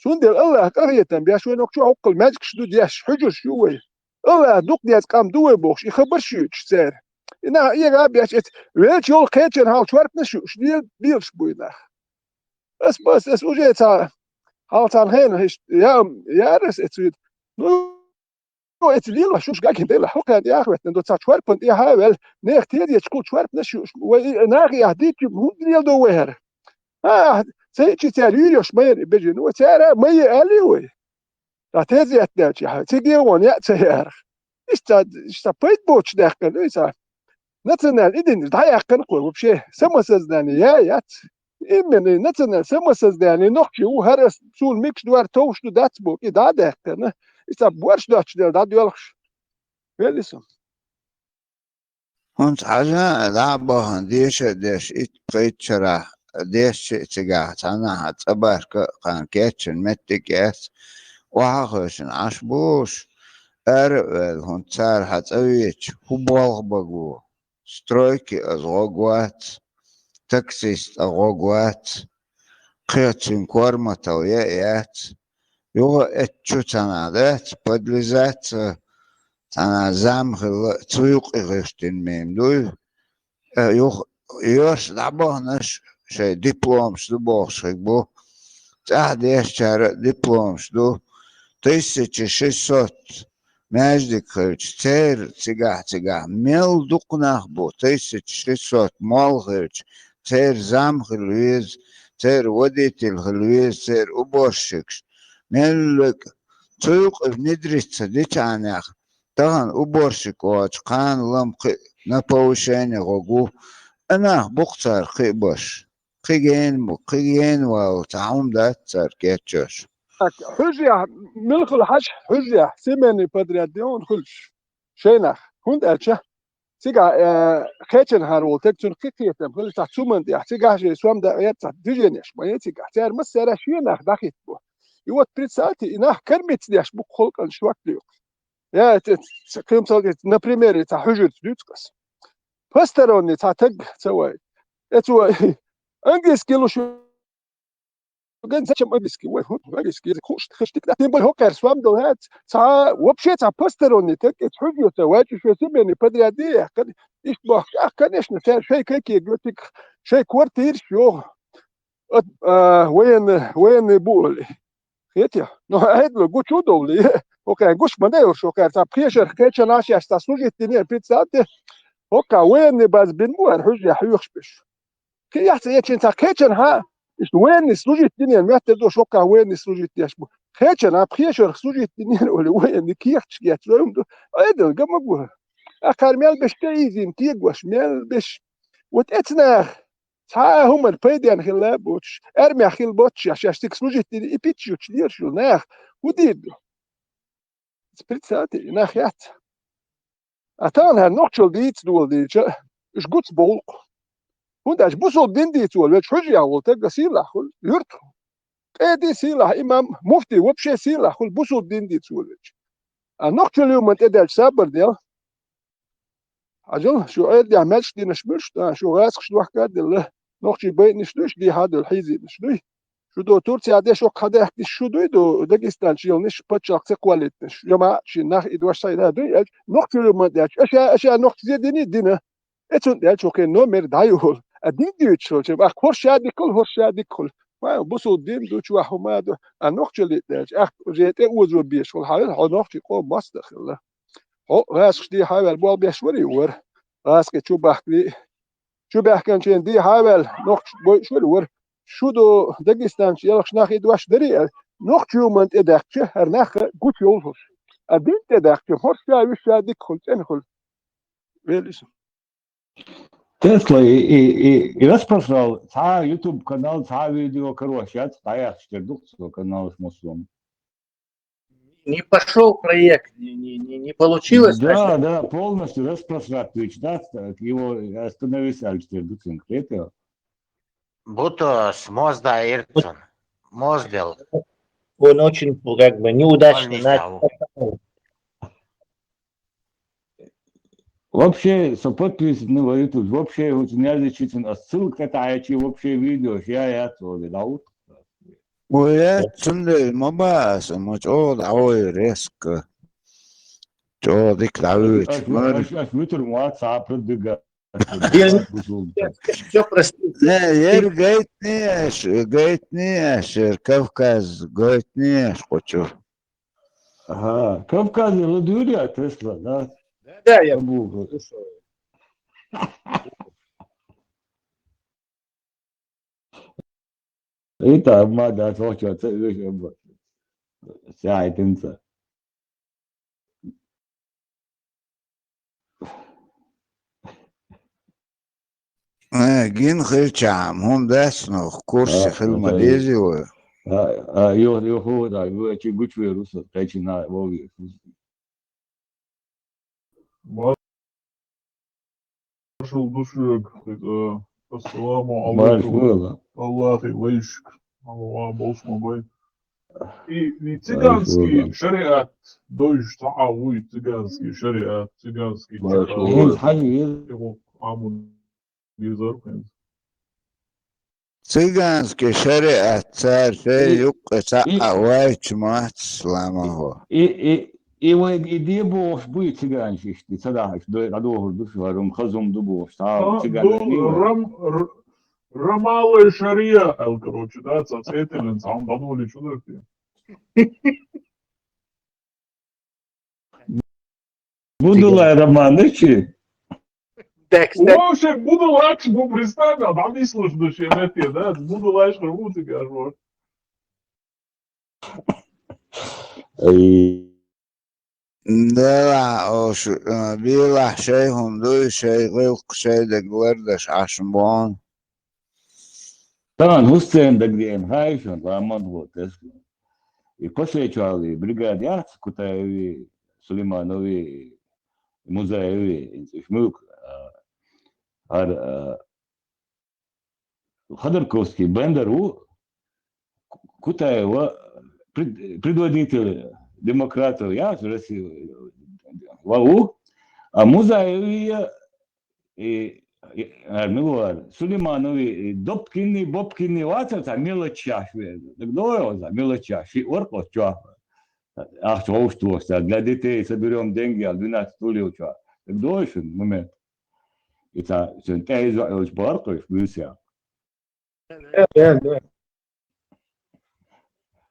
Цундел Аллах къахетам беш, вай нохчу хӀуккъал маьжгаш ду деш, хьуьжурш ю вай. Аллах дукъ дез къам ду вай бохш, и хабар шуьйч цер. И нах ига беш эц, велч йол кхечен хьал чварпна шу, ш дил, билш буй нах. Ас бас, ас уже ца, хьал цан хен, хиш, я, ярас эц вид. Ну, Ну, эци лила шуш гагин дела, хӀукхаьн тӀе ахветтан, до ца чварпан тӀе хьавел, нех тезечкул чварпна шуш, вай нах я дитю, хӀун лел до вай хӀара. А, цей чи цар юрьёш майр бежи, ну, цара май али вай. Та тезет дачи, ха, циге вон я цар. Ишта, ишта пайт боч дахкан, ну, иса. Национальный идин дӀаяьккхина кхо вообще самосознание я, яц. Именно национальное самосознание нохчи у хӀара сул микш дуар товш ду дац бу, и дӀадаьккхина. И ца борш доч дел дӀадоьлхуш. Велли со. ХӀунца хьажа дӀа а бахана деша а деш, ит пхайчара дешча а цигахь цхьанахьа цӀа барка а кхана кеччина меттиг а эц, охьа а хевшина Ӏаш буш, ара а ваьлла, хӀунца цара хьан цӀа веча, хӀу болх багу? Стройки аз гӀог вац, таксист а гӀог вац, кхечун корматал я а яц. Юха эцчу цхьана дац, подлизаться, цхьана зам хилла, цу юкъе гӀиштина мем дуй. Э, юха йош дӀабахнаш, шай дипломаш ду бохуш хиг бу. ЦӀахь дешчара а дипломаш ду. Тысяча шестьсот маьждиг хилча, церан цигахь-цигахь мел дукха нах бу, тысяча шестьсот молла хилча, церан зам хила веза, церан водитель хила веза, церан уборщикаш. Меллиг цу юкъа внедриться дичахьанех, тахана уборщик воцуш, кхана лам кхи-, на повышение гӀо гу. Нах бу-кх цар кхиабеш. Кхин гена бу, кхин гена вала, цхьа хӀума дац цар кечъеш. Так, хьуьжарехь мила хуьлу хьажа, хьуьжарехь, семейный подряд де хьуна хуьлуш, шайнах. ХӀунда аьлча, цигахь, э, кхечанхьара волу тег, цуьнан кхин кхетам хила, цхьа цу хӀуманна тӀехь, цигахь жай сом дан гӀерта цхьа движенеш ма яц цигахь. Цара массара шен нах дӀахӀиттабо. И вот представьте, и нах кормить деш бу-кх халкъана шорта лоькхуш. Я, ц-, ц-, кхин цхьа, на примере цхьа хьуьжарца дуьйцу ас. Посторонний цхьа таг ца вай. Э, цо английский луш ву, ган зачем английский? Вай, хӀун, английский язык хууш, хиш дика. Тем более хӀокхара сом дала хӀаьта, цхьа, вообще цхьа посторонний таг, эца хьуьжарца вай чу шен семейный подряд де яьккхина. Иштта бохуш, ах, конечно, ша-, шайн кайкега йоцург, шайн квартираш йоху. От, а, военный, военный бу олий. Хетий? Ну, Ӏедало гучу а довлий. ХӀокхара гуш ма дай уьш, хӀокхара цхьа пхьешарх кхечанхьа шаьш цхьа служить динера, представьте. ХӀокхара военный база бина бу хӀара хьуьжарехь хьоьхуш берш. Кхин яц эццахь цхьа кхечанхьа, иштта военный служить динера моьттур ду уьш, хӀокхара военный служить деш бу. Кхечанхьа пхьешарх служить динера олий, военный кехаташ гечдой хӀума ду. Ӏедал ган ма гу. Ахкхара мел берш тӀеийзийна кегош, мел берш. Вот эца наха цхьа а хӀуманна пайденна хилла а боцуш, армехь хилла боцуш, шаьш, шаьш цига служить дина и питча ючу лелаш йолу нах хӀун дийр ду? Представьте, и нах яц. А тахана хӀара нохчалла дийца доладийча, уьш гуц бовлу-кх. ХӀунда аьлча бусулба дин дийца волу велча хьуьжарехь волу таг сийлахь хуьлу, юьртахь. Къеди сийлахь, имам, муфти вообще сийлахь хуьлу бусулба дин дийца волу велча. А нохчалла юуман тӀедаьлча сабар дел. Хьажал, шу Ӏедалехь маьлш динарш муьлш ду, шу гӀазкхаш дохка а делла, нохчий байинарш дуьйш дийхьа а долу хьийзийнарш дуй. Шу ду Турцехь деш оккха хьадаьхкинарш шу дуй ду, Дагестанчу ялниш паччалкх ца кхоллийтинарш, я ма шен нах и дош сайна дуй, аьлча, нохчалла юуман тӀедаьлча, аша, аша нохчазе дина, эцунна тӀаьлча хӀокхуьнан номер дӀайолу. А дин дуьйцуш хилча, ахь хӀорш ша дика хуьлу, хӀорш ша дика хуьлу. Ма, бусулба дин ду, чохь хӀума а ду. А нохчалла тӀаьлча, ахь уже тӀе озо безаш хуьлу, хьан хьо нохчийн къоман мостагӀ хилла. Хьо гӀазкхаш дийхьа а ваьлла, болх беш варий вара? ГӀазкхий чу бахкалий? Чу баьхкинчийн дийхьа а ваьлла, нохчаш бойуш варий вара? Шу ду Дагестанчу ялхаш нах и дош дарий аьлла, нохчалла юуман тӀедаьккхича, хӀара нах гучу йовлуш. А дин тӀедаьккхича, хӀорш ша, уьш ша дика хуьлу, цӀена хуьлу. Вел иза. Тесла и, и, и, и распространял цхьа YouTube канал, цхьа видео, короче, яц, дӀаяхча тера ду-кх цо каналаш массо. Не пошёл проект, не, не, не, не получилось. Да, да, полностью распространить, да, так, его остановить аьлча тера ду цуьнга, кхетий? Будто с мозда ирцун. Моздел. Он очень, как бы, неудачно начал. Вообще, со подписчиков на YouTube, вообще, вот не различительно, а ссылка такая, чи вообще видео, я, я, то, да, вот. Ой, я, цундела ма бааса, ма чӀогӀа дӀавой резко. ЧӀогӀа дика дӀавоьдуш. Аш, аш, аш вуьтур ма вац, цхьа а продвигать. Всё, всё, простите. Не, ер гайтинехь, гайтинехь, ер Кавказ гайтинехь кху чу. Ага, Кавказе ладуьйр я Тесла, да? Да, да, я слушаю. И там, ма, да, слушай, это, э, э, сайтинца. Э, гина хилчахьа, хӀума дац нах, курсе хила ма дезий вай. А, а, йо, йо, хӀу, да, йо, чи гучувер ву со, кхечина вовер ву со. Маршалла ду шуьга, э, ассаламу алейкум. Маршалла. Аллахе вайшка. Аллах болуш ма бай. И, и цыганский шариат дойш цхьа а вуй, цыганский шариат, цыганский шариат. Амун дезар хӀинца. Цыганский шариат цара шайн юккъе цхьа а вайча мац, ламахо. И, и, и вай и де бохуш буй цыганаш иштта, ца дахьаш, дой, дӀадохур ду шу, хӀара хазум ду бохуш, цхьа а цыган ду, рам-, р-, Ромалой шариа аьлла, короче, да, цхьа цӀе тиллина, цхьа хӀума дӀадолийча хӀун дара те? Будулай роман, да чи? Так, так. Вообще, будулаш бу, представь, а там не слышно, что это, да? Будулаш, как будто, короче. Ай. Делахь ош, а, белахь шай хӀума дуй, шай гӀиллакх, шай даг лардаш Ӏаш ма боху. Тахана хӀусцен дагадеана хаий шуна, ламан гӀо тесна. И Кошайчоалий бригада яц, Кутаеви, Сулейманови, Музаеви, инца уьш муьлха, а, хӀара, а, Ходорковский Бендер ву, Кутаева пред-, предводитель демократов яц России ва ву, а Музаеви я, и, и, а, мила вара, Сулейманови, и Добкинни, Бобкинни вацара цхьа мелочаш веза. Так догӀу хьуна цхьа мелочаш, шиъ вара кху чохь. Ахча вовшахтоха цара, для детей соберём деньги аьлла, двенадцать стульев чохь. Так догӀу шуна момент? И цхьа шен тӀе иза йолчу бахара кхуьйш буьйса ян. Да, да, да.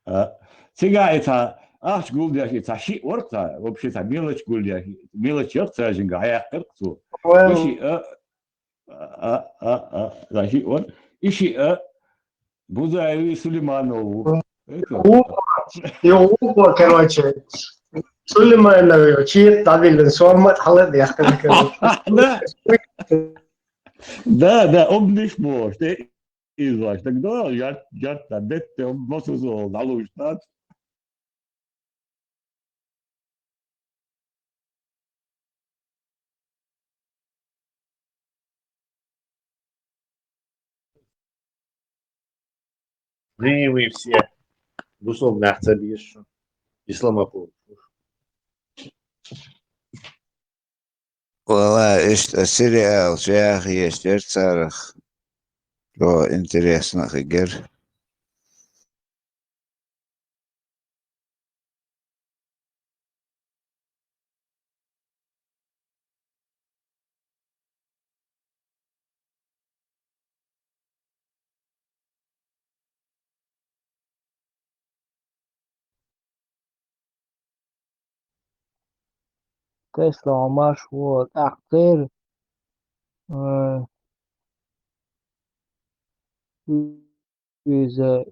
А, цигахь и цхьа ахча гулдеш, и цхьа шиъ вара цхьа, вообще цхьа мелочь гулдеш, мелочь яра цхьа жинга, хьаяккхира цо. Ой. И шиъ, а, а, а, а, цхьа шиъ вара. И шиъ, а, Бузаеви Сулейманову. Ой. Это. О, и о, короче, Сулейманову чиет давили, сомат халат яхтан, короче. Да. Да, да, обниш бо, что Иза вац, так догӀу, жарт, жарт, дан, детта, мосазол, дӀалуш дац. Ленивые все. Бусалба нах ца безаш. Исламофоб. Вала, иштта сериал чӀогӀа езаш яра царах. ЧӀогӀа интересно хир яра. Тесла хьо марш ву, тӀаккха церан, э, иза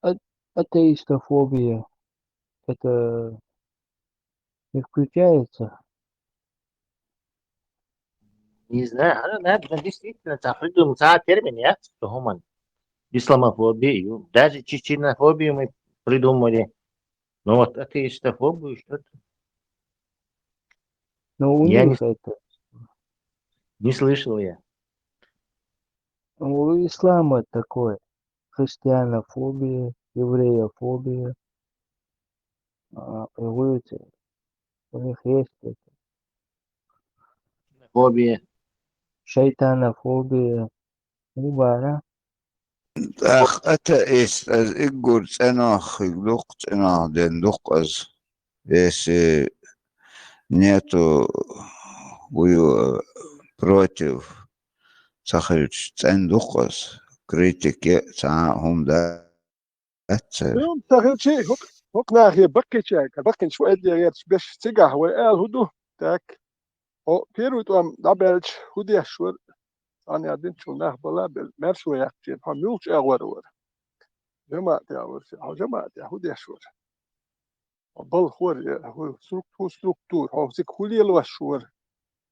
а-, атеистофобия. Это не включается? Не знаю, она, наверное, действительно, цхьа придумал, цхьа термин яц цу хӀуманна. Исламофобия ю. Даже чеченофобию мы придумали. Ну вот атеистофобию что-то. Ну, у Я не них с-, это не слышал я. У ислама такое. Христианофобия, евреофобия. А, и вот у них есть это. Фобия. Шайтанофобия. Мубара. Ах, атеист, аз иггур цӀенох хиг дукх, цӀенох ден дукх аз. Если нету, вуй, против, ца хилча, цӀен дукх аз. Критике цхьа хӀума да. Аццара. Ну, ца хилчи, хӀук-, хӀук нахе баккхича, баккхинчу вай дегӀерчу беш цигахь вай ала хӀун ду? Так. Хьо первый тӀом дӀабаьлча, хӀун деш вара? Цхьана яздинчул нах бала бел, маьрша вай яхчийна, хьо муьлхачу агӀор вара? ЖамаӀатехь вара, хьо жамаӀатехь хӀун деш вара? Хьо балхор я, хӀу струк-, хӀу структура, хьо цига хӀун лелош вара?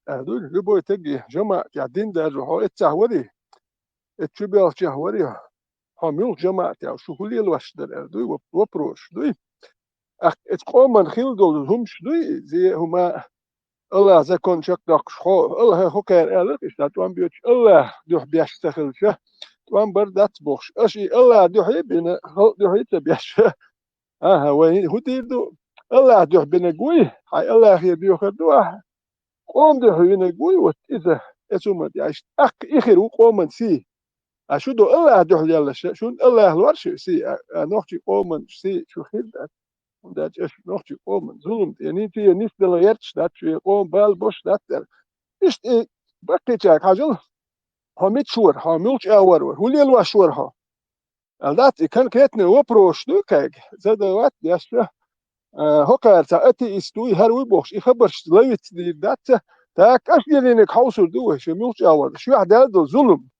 Аьлла дуй, любой теги жамаӀатехь дин даржо, хьо эццахь варий? Эцу чу белхчех варий? Хьо муьлхачу жамаӀатехь, шу хӀун лелош дара? Аьлла дуй, воп-, вопрос дуй. Ах, эцу къоман хила долу хӀумаш дуй, зе хӀума, АллахӀ закон чекхдоккхуш хьо, АллахӀа хӀокхара аьлларх иштта тӀом боьдуш, АллахӀ дуьхьа беш ца хилча, тӀом бар дац бохуш. Аша и АллахӀ дуьхьа бина, халкъ дуьхьа ца беш. Аха, вай хӀун дийр ду? АллахӀ дуьхьа бинарг вуй, хьайн АллахӀе доьхур ду ахьа. Къоман дуьхьа винарг вуй, вот иза, эцу ма тӀе, иштта тӀаккха и хир ву къоман сий. А шу ду АллахӀ дуьхьа леллаш, шуна АллахӀ лор шу сий, а, а нохчий къоман сий шу хир дац. ХӀунда аьлча аша нохчий къоман зулам тӀе, нин тӀе нисдала гӀерташ дац, шуьгахь къоман бала бош дац аьлла. Иштта и баккхийчаьрга хьажал, хьо мича вара, хьо муьлхачу агӀор вара, хӀун лелош вара хьо? Аьлла дац, и конкретный вопрос ду кхайга, задавать деш, а, хӀокхара цхьа атеист вуй, хӀара вуй бохуш, и хабарш ловить дийр дац, так, аша динниг хьовсур ду вай, шу муьлхачу агӀор, шуьгахь даьлла долу зулам.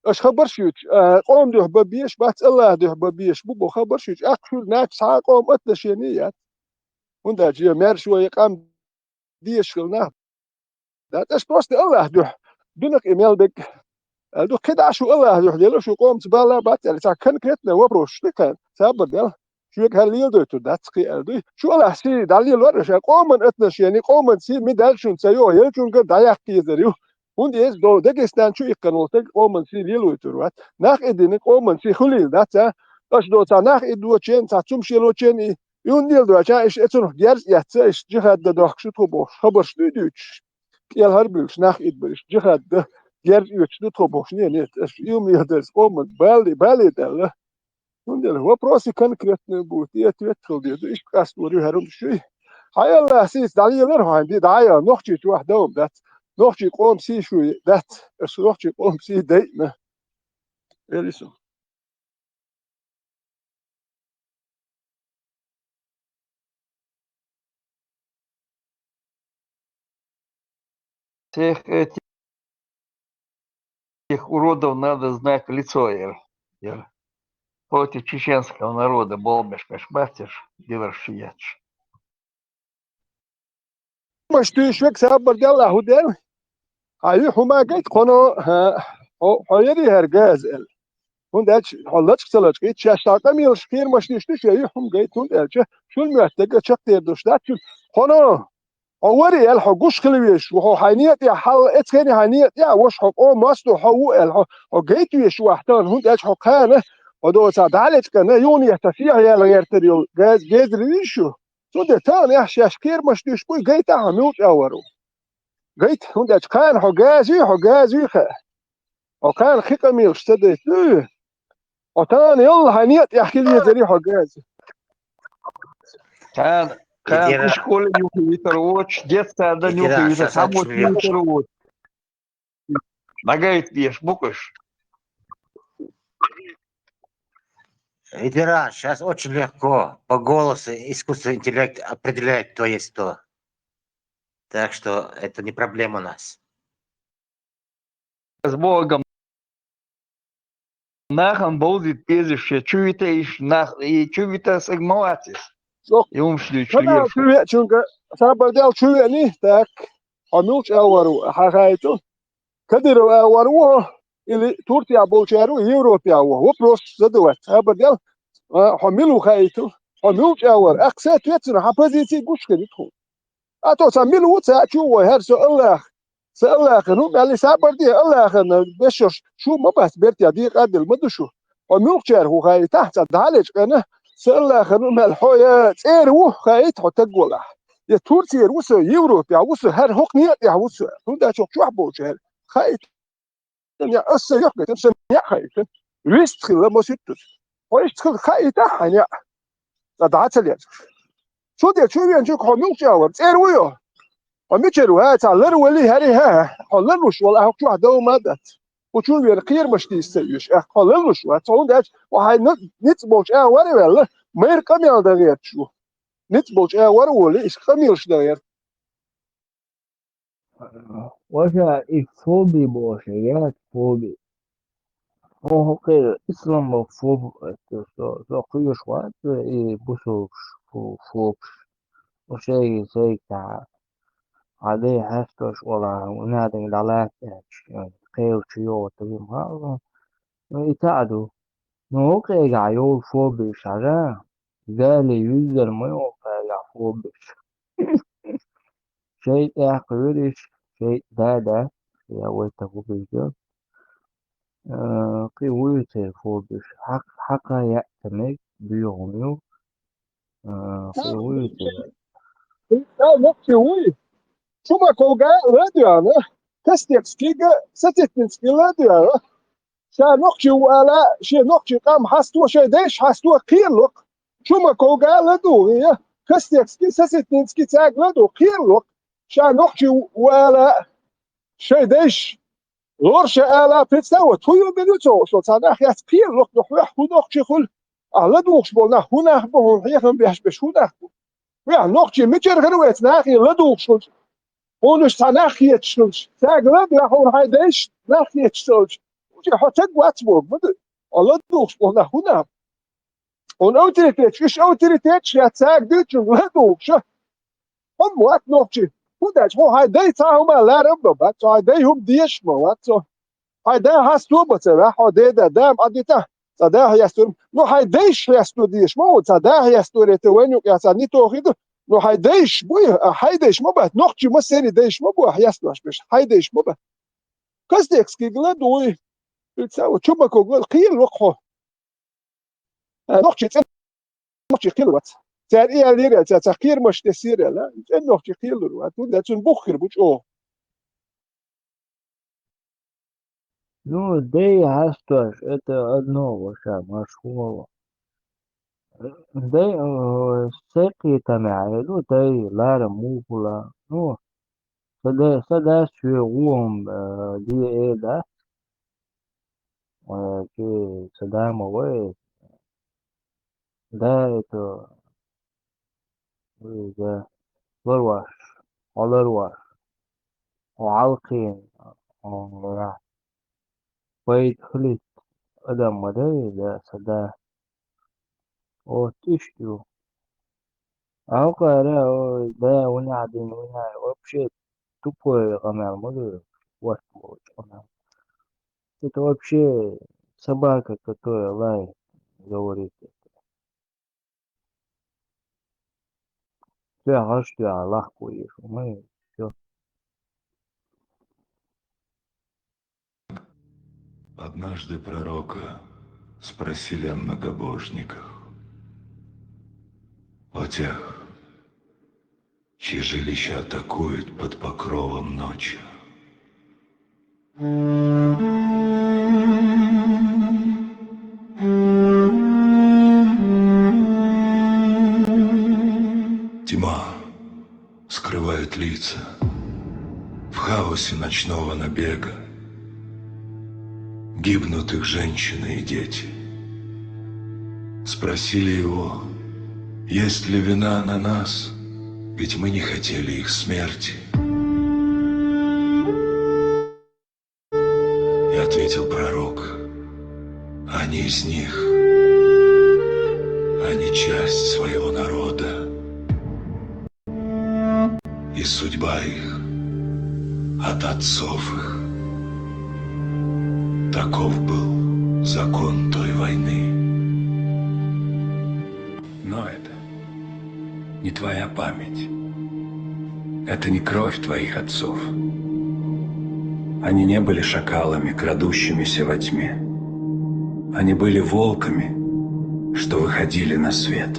Аша хабарш юьтуш, а, къоман дуьхьа бан безаш бац, АллахӀ дуьхьа бан безаш бу бо хабарш юьтуш, аккха шуьра нахаца цхьа а къоман отношение яц. ХӀунда аьлча, я маьрша вай къам дезаш хилла нах. Да, тӀаш просто Аллахь дуьхьа. Динах и мел дерг. Аьлла ду, кхидӀа шу Аллахь дуьхьа лела, шу къомца бала бац аьлла. Цхьа конкретный вопрос шу тӀекхаьчна. Сабар дел. Шуьга хӀара леладойтур дац кхин аьлла ду. Шу Аллахь сий дӀалелор, ша къоман отношение, къоман сий ми даьлла шуна ца йо, елчунгара дӀаяккха езар ю. ХӀунда эза до Дагестан чу иккхана волу стаг къоман сий лелойтур вац. Нах и дина къоман сий хуьлийла дац, а? Аша доцахь нах и дочен, цхьа цум шелочен и, и хӀунда леладойту, а? Иштта эцунах герз эцна, иштта джихад дан дохкуш ду тхо бохуш, хабарш дуй дуьйцуш. КӀел хӀара буьллуш нах идбараш, джихад дан герз оьцуш ду тхо бохуш. Не, не, аша и хӀума леладарца къоман бали, бали даьлла. ХӀунда аьлча вопросы конкретные будут, и ответ хила деза. Иштта къастор ю хӀара хӀума шуй. Хьай Аллахь сийца дӀалелар хьайн ди, дӀа а яла, нохчий чохь дан хӀума дац. Нохчий къоман сий шуй дац. Аса нохчий къоман сий дайна. Элису. Всех этих уродов надо знать в лицо, я, я против чеченского народа, болбеш, кошматиш, диверсиятиш. Маш туьйш век сабар делла, хӀу дел? Хьан юьхь хӀума гайта кхоно, хьо, хьо яри хӀара газа эл. ХӀунда аьлча хьо лачкъа ца лачкъийта, шаьш дӀа къамелаш кхерамаш деш ду, шен юьхь хӀума гайта, хӀунда аьлча шул моьттарга чекхдер долуш дац шуна. Кхоно, хьо вари аьлла, хьо гуш хила везаш ву, хьо хьайн некъа тӀехь хьал, эцхени хьайн некъа тӀехь а ваша, хьо къоман мостагӀа хьо ву аьлла, хьо, хьо гайта везаш ву ахь тахана, хӀунда аьлча хьо кхана, хьо доцахь дӀа а лечкъана, юханехьа сехьа яьлла гӀертар йолу газ-, гезар вийш ю. Цундела тахана ахь шаьш кхерамаш дуьйш буй, гайта ахьа муьлхачу а вар ву. Гайта, хӀунда аьлча кхана хьо газа юй, хьо газа юй хаьа. Хьо кхана кхин къамелаш ца дайта дуй. Хьо тахана йолла хьайн некъа тӀехь хила везари хьо газа. Кхана, кхана и школе юхавитар воцуш, детсадане юхавитар, цхьаммо юхавитар воцуш. Нагайта деш бу-кх уьш. Лидера, сейчас очень легко по голосу искусственный интеллект определяет, кто есть кто. Так что это не проблема у нас. С Богом. Нахана бовзийта безаш, шен чу витайша нах, и чу вита саг ма вац иза. Чо-, и хӀумаш дуьйцуш лела шу. Чу веачуьнга, сабар дел чу веани, так. Хьо муьлхачу агӀор ву, хьан хаийту? Кадыров агӀор ву хьо, или Турцехь болчара ву, Европехь ву? Вопрос задавать. Сабар дел, а, хьо мила ву хаийту? Хьо муьлхачу агӀор? Аккха соответственно хьан позици гуш хир ю тхуна. А то сан мила ву ца чу вой, хӀара со Аллах, сан Аллахана ву, мел и сабар де, Аллахана бешош шу ма бац бертехь, декъа а делла ма ду шу. Хьо муьлхачаьрга ву хаийтахь, цкъа дӀа а лечкъана, сан Аллахана ву мел хьо я цӀера ву хаийта хьо таг волахь. Я Турцера ву со, Европехь ву со, хӀара хӀокху некъа тӀехь ву со, хӀунда аьлча хӀокху чохь болчара хаийта. Сан яа, аса сан юххе, сан яа хаийтина. Вист хилла масуьттаза. Хьо иштта хила хаийтахь хьайн яа. Ца дӀа а ца лецуш. Цу де чу веанчуьнга хьо муьлхачу агӀор? ЦӀера ву йо? Хьо мичара ву? ХӀа, цхьа лар вали хӀара, хӀа, хӀа. Хьо ларлуш вала, ахь хӀокху чохь дов ма дац. Хьо чу веана кхерамаш тийса ца оьшу. Ахь хьо ларлуш вац. Хьо хӀунда аьлча, хьо хьайн ниц болчу агӀор а ваьлла, майра къамел дан гӀерташ ву. Ниц болчу агӀор а волий, иштта къамелаш дан гӀерта. Ваша, и фоби бохуш, яц фоби. Оха кхера исламо фоб, со, со кхоьруш вац, и бусулбаш фо-, фобаш. Шайга, шайга тӀехь. Хьан дай хьаьсташ вала, унаданга дӀалаца аьлча, кхелча йогӀу тагим хаалу. Ну, и таӀа ду. Ну, хӀокхуьнгахь йолу фобиш хьажа, Дала юьззина ма йолу хӀокхуьнгахь фобиш. ШайтӀа кхоьру иш, шайтӀа да, я вай тахана хӀун бийр ду? Э, кхин вуй церан фобиш? Хьакъ-, хьакха яа ца мега, боьха хӀума ю. Э, кхин вуй церан? Ша нохчи вуй. Чумаковга ладоьгӀна, Костецкига, Сосетинский ладоьгӀна. Ша нохчи ву ала, шен нохчи къам хьасто, шайн дайш хьасто кхералуш. Чумаковга ладугӀу я, Костецкий, Сосетинский цаьрга ладугӀу кхералуш. Ша нохчи ву ала, шайн дайш лорша ала, представь, вот, хӀун ю мила ю цо, со цхьа нах яц кхералуш, но хьоьх хӀун нохчи хуьлу? Ахь ладугӀуш болу нах хӀун нах бу, хьуна хьехам беш, беш хӀун нах бу? Вехь нохчи мичара хир вайца нахе ладугӀуш хуьлуш? Хьуна уьш цхьа нах хеташ хуьлуш? Цаьрга ладугӀу хьуна хьайн дайш нах хеташ ца олуш. Уьш хьо таг вац боху, ма ду? Хьо ладугӀуш болу нах хӀун нах бу? Хьуна авторитеташ, уьш авторитеташ яц цаьрга дуьйцучуьнга, ладугӀуша, ма вац нохчи. ХӀунда аьлча хьо хьайн дай цхьа хӀума ларам бан бац, хьо хьайн дай хӀума дезаш ма вац хьо. Хьайн да хьасто а ма ца ваьхьа хьо, деда, да ма Ӏадита, цхьа да хьестур. Ну, хьайн дайш хьесто дезаш ма ву, цхьа да хьесторе те вайна юкъе цхьа нитохи ду. Ну, хьайн дайш буй, а хьайн дайш ма бац, нохчи массерий дайш ма бу, а хьестош беш, хьайн дайш ма бац. Казтекскийгала дуй. Ил ца ву, чумакогла кхийла вакха хьо. А, нохчи цӀен нохчи кхийла вац. Цар и аьллера, цар ца кхерамаш тесира аьлла, цӀен нохчи кхийла вац. ХӀунда цун бух хир бу чӀогӀа. Ну, дай хьастош, это одно вообще, машхула. Дай, э, сакхетамехь, ну, дай ларам мухула. Ну, са да, са дас шоьгӀум, э, де э дац. Э, ки са да ма вай. Да, это, э, да, ларваш, хьо ларваш. Хьо хьалкхийна, хьо ра. Пайда хилийта адам ма дай, да, са да. О, тӀишт ю. Алкара, ой, да, ванахь дина, ванахь, вообще тупой къамел ма ду, васт волчу къамел. Это вообще собака, которая лает, говорит. Тоьхаш, тоьхаш, лахкуеш, мы всё. Однажды пророка спросили о многобожниках, о тех, чьи жилища атакуют под покровом ночи. Тьма скрывает лица. В хаосе ночного набега гибнут их женщины и дети. Спросили его, есть ли вина на нас, ведь мы не хотели их смерти. И ответил пророк: они из них, они часть своего народа, и судьба их от отцов их. Таков был закон той войны. Но это не твоя память. Это не кровь твоих отцов. Они не были шакалами, крадущимися во тьме. Они были волками, что выходили на свет.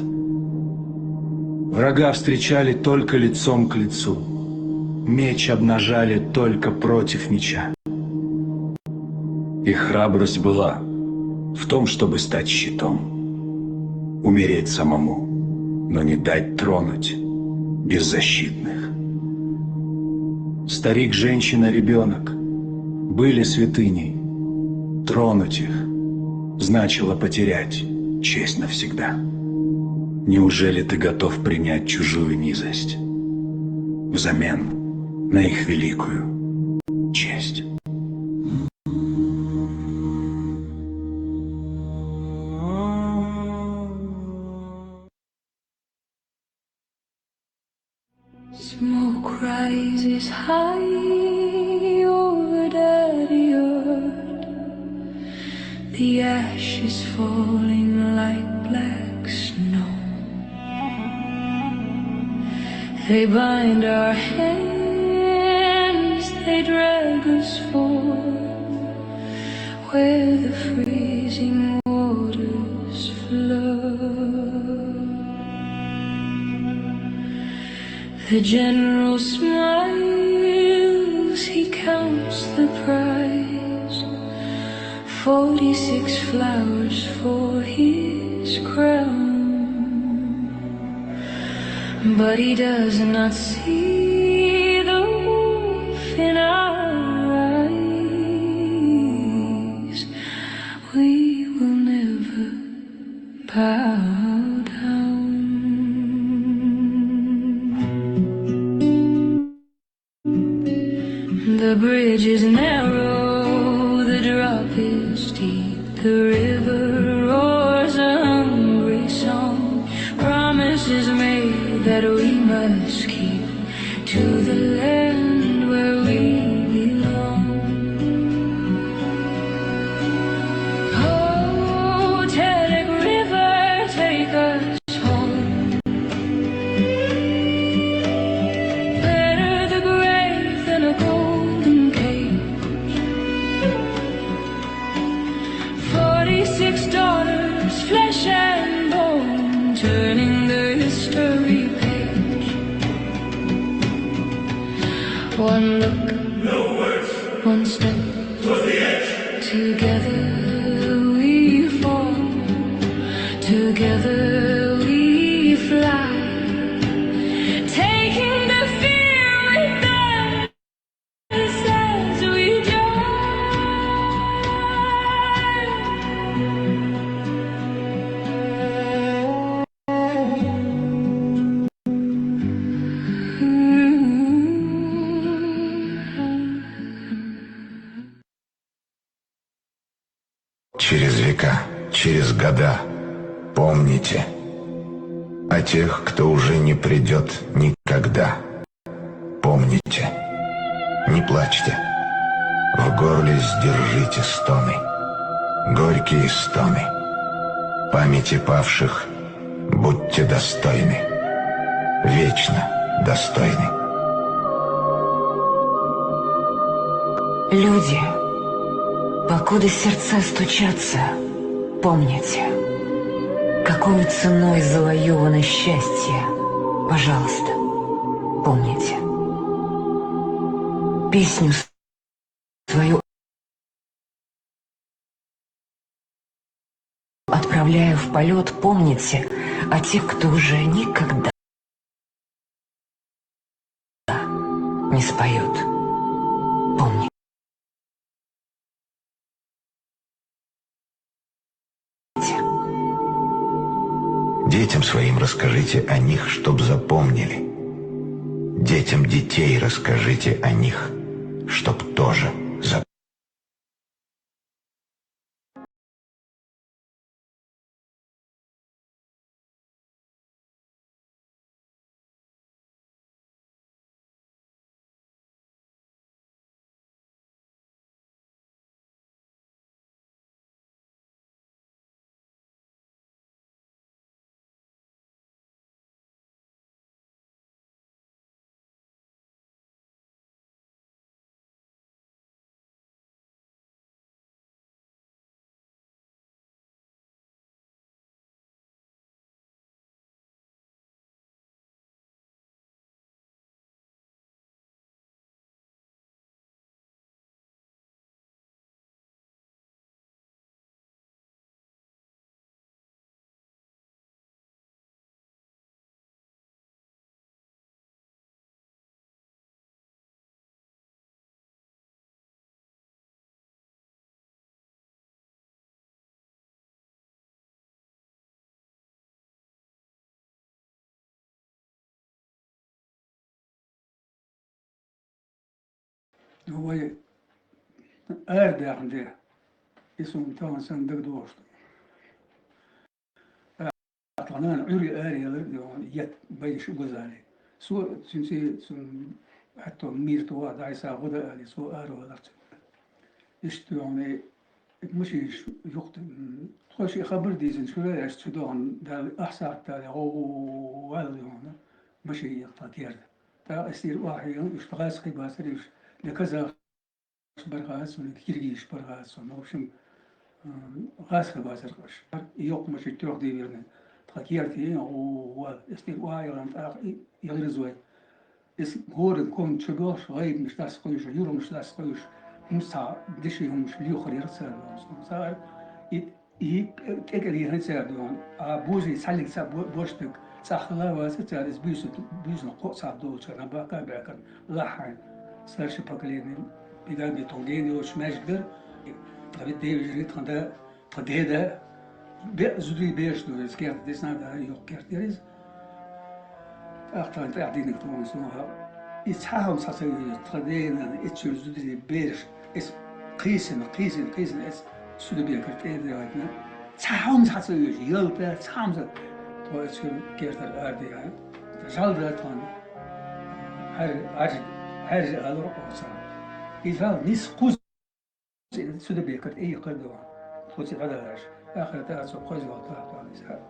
Врага встречали только лицом к лицу. Меч обнажали только против меча. Их храбрость была в том, чтобы стать щитом, умереть самому, но не дать тронуть беззащитных. Старик, женщина, ребенок были святыней. Тронуть их значило потерять честь навсегда. Неужели ты готов принять чужую низость взамен на их великую честь? Smoke rises high over Daddy Earth. The ash is falling like black snow. They bind our hands, they drag us forth where the freezing waters flow. The general smiles, he counts the prize. Forty-six flowers for his crown. But he does not see the wolf in our eyes. We will never bow down. The bridge is narrow, the drop is deep, the river roars a hungry song. Promises made that we must keep. To the land where we belong. Potomac River, take us home. Better the grave than a golden cage. Forty-six daughters, flesh and bone, turning the history page. One look, no words, one step, to the edge. Together we fall, together we fly, taking the fear with us. Через века, через года помните о тех, кто уже не придет никогда. Помните, не плачьте, в горле сдержите стоны, горькие стоны. Памяти павших будьте достойны, вечно достойны. Люди, покуда сердца стучатся, помните, какой ценой завоевано счастье, пожалуйста, помните. Песню свою отправляю в полет, помните о тех, кто уже никогда не споет. Помните. Детям своим расскажите о них, чтоб запомнили. Детям детей расскажите о них, чтоб тоже запомнили. Вай, арадаьхна де, и суна тахана санна дагадоагӀаш да. Тхо нана Ӏуьйре араелар, йоӀ, етт, бай шу гузали. Со цуьнца, цун хӀетто мийра тоха дӀайса гӀо дан аьле, со аравалар цу. Иштта, йоӀ, машинаш юхта, м, тхо ши хабар дийзина, шура аьлча, цу догӀан дали, ахсахьат дали, гӀо-, гӀо-, гӀо-, ваьлла, йоӀ, машин яхта керда. ТӀаккха эсир охьайилла, уьш гӀазкхий бацар, уьш, де казах бархӀаза, киргизаш бархӀаза, ну, в общем, м, гӀазкхий бацар уьш. И йоккха машин трёх дверный. Тха керте, о, ва, эс тӀера охьайилла, тӀаккха и, и гӀирзой. Эс гӀоран ком чу боьлхуш, гӀайбанаш дӀасакхуьйсуш, юрмаш дӀасакхуьйсуш, хӀумаш цхьа деши хӀумаш лоьхур яра цара. Цара и И тӀекӀел яхьан цара дуьхьал. А божий цхьаллиг цхьа бо-, бош дерг цӀахь хила вац цара, иза буьйса, буьйсанна кхоъ цхьа долчара, баккха а баьккхина, лахьхьайна. Старшее поколение, бигами тхо гена йоцуш маьждиг дара. Тха вид девижри, тхан да, тха деда. Бе-, зударий бераш ду, иза керта дисна, да, юха керта яра иза. ТӀаккха тхан тӀаьхьа динарг тхуна сона хаьа. И цхьа хӀума схьа ца веза, тха дена, и чуьра зударий бераш, эс кхийсина, кхийсина, кхийсина, эс суда бекар тӀе а дагӀайтина. Цхьа хӀума схьа ца веза, ялта, цхьа хӀума ца, тхо эс кертара арадигахь. ЖӀалда тхуна. Хьар-, хьарж-, хьаржа алур оцу. Иза нийса кхузза цу де бекхар, и кхар ду. Кхузза дӀадалаш. Ахарта цо кхозлагӀа тӀаккха иза.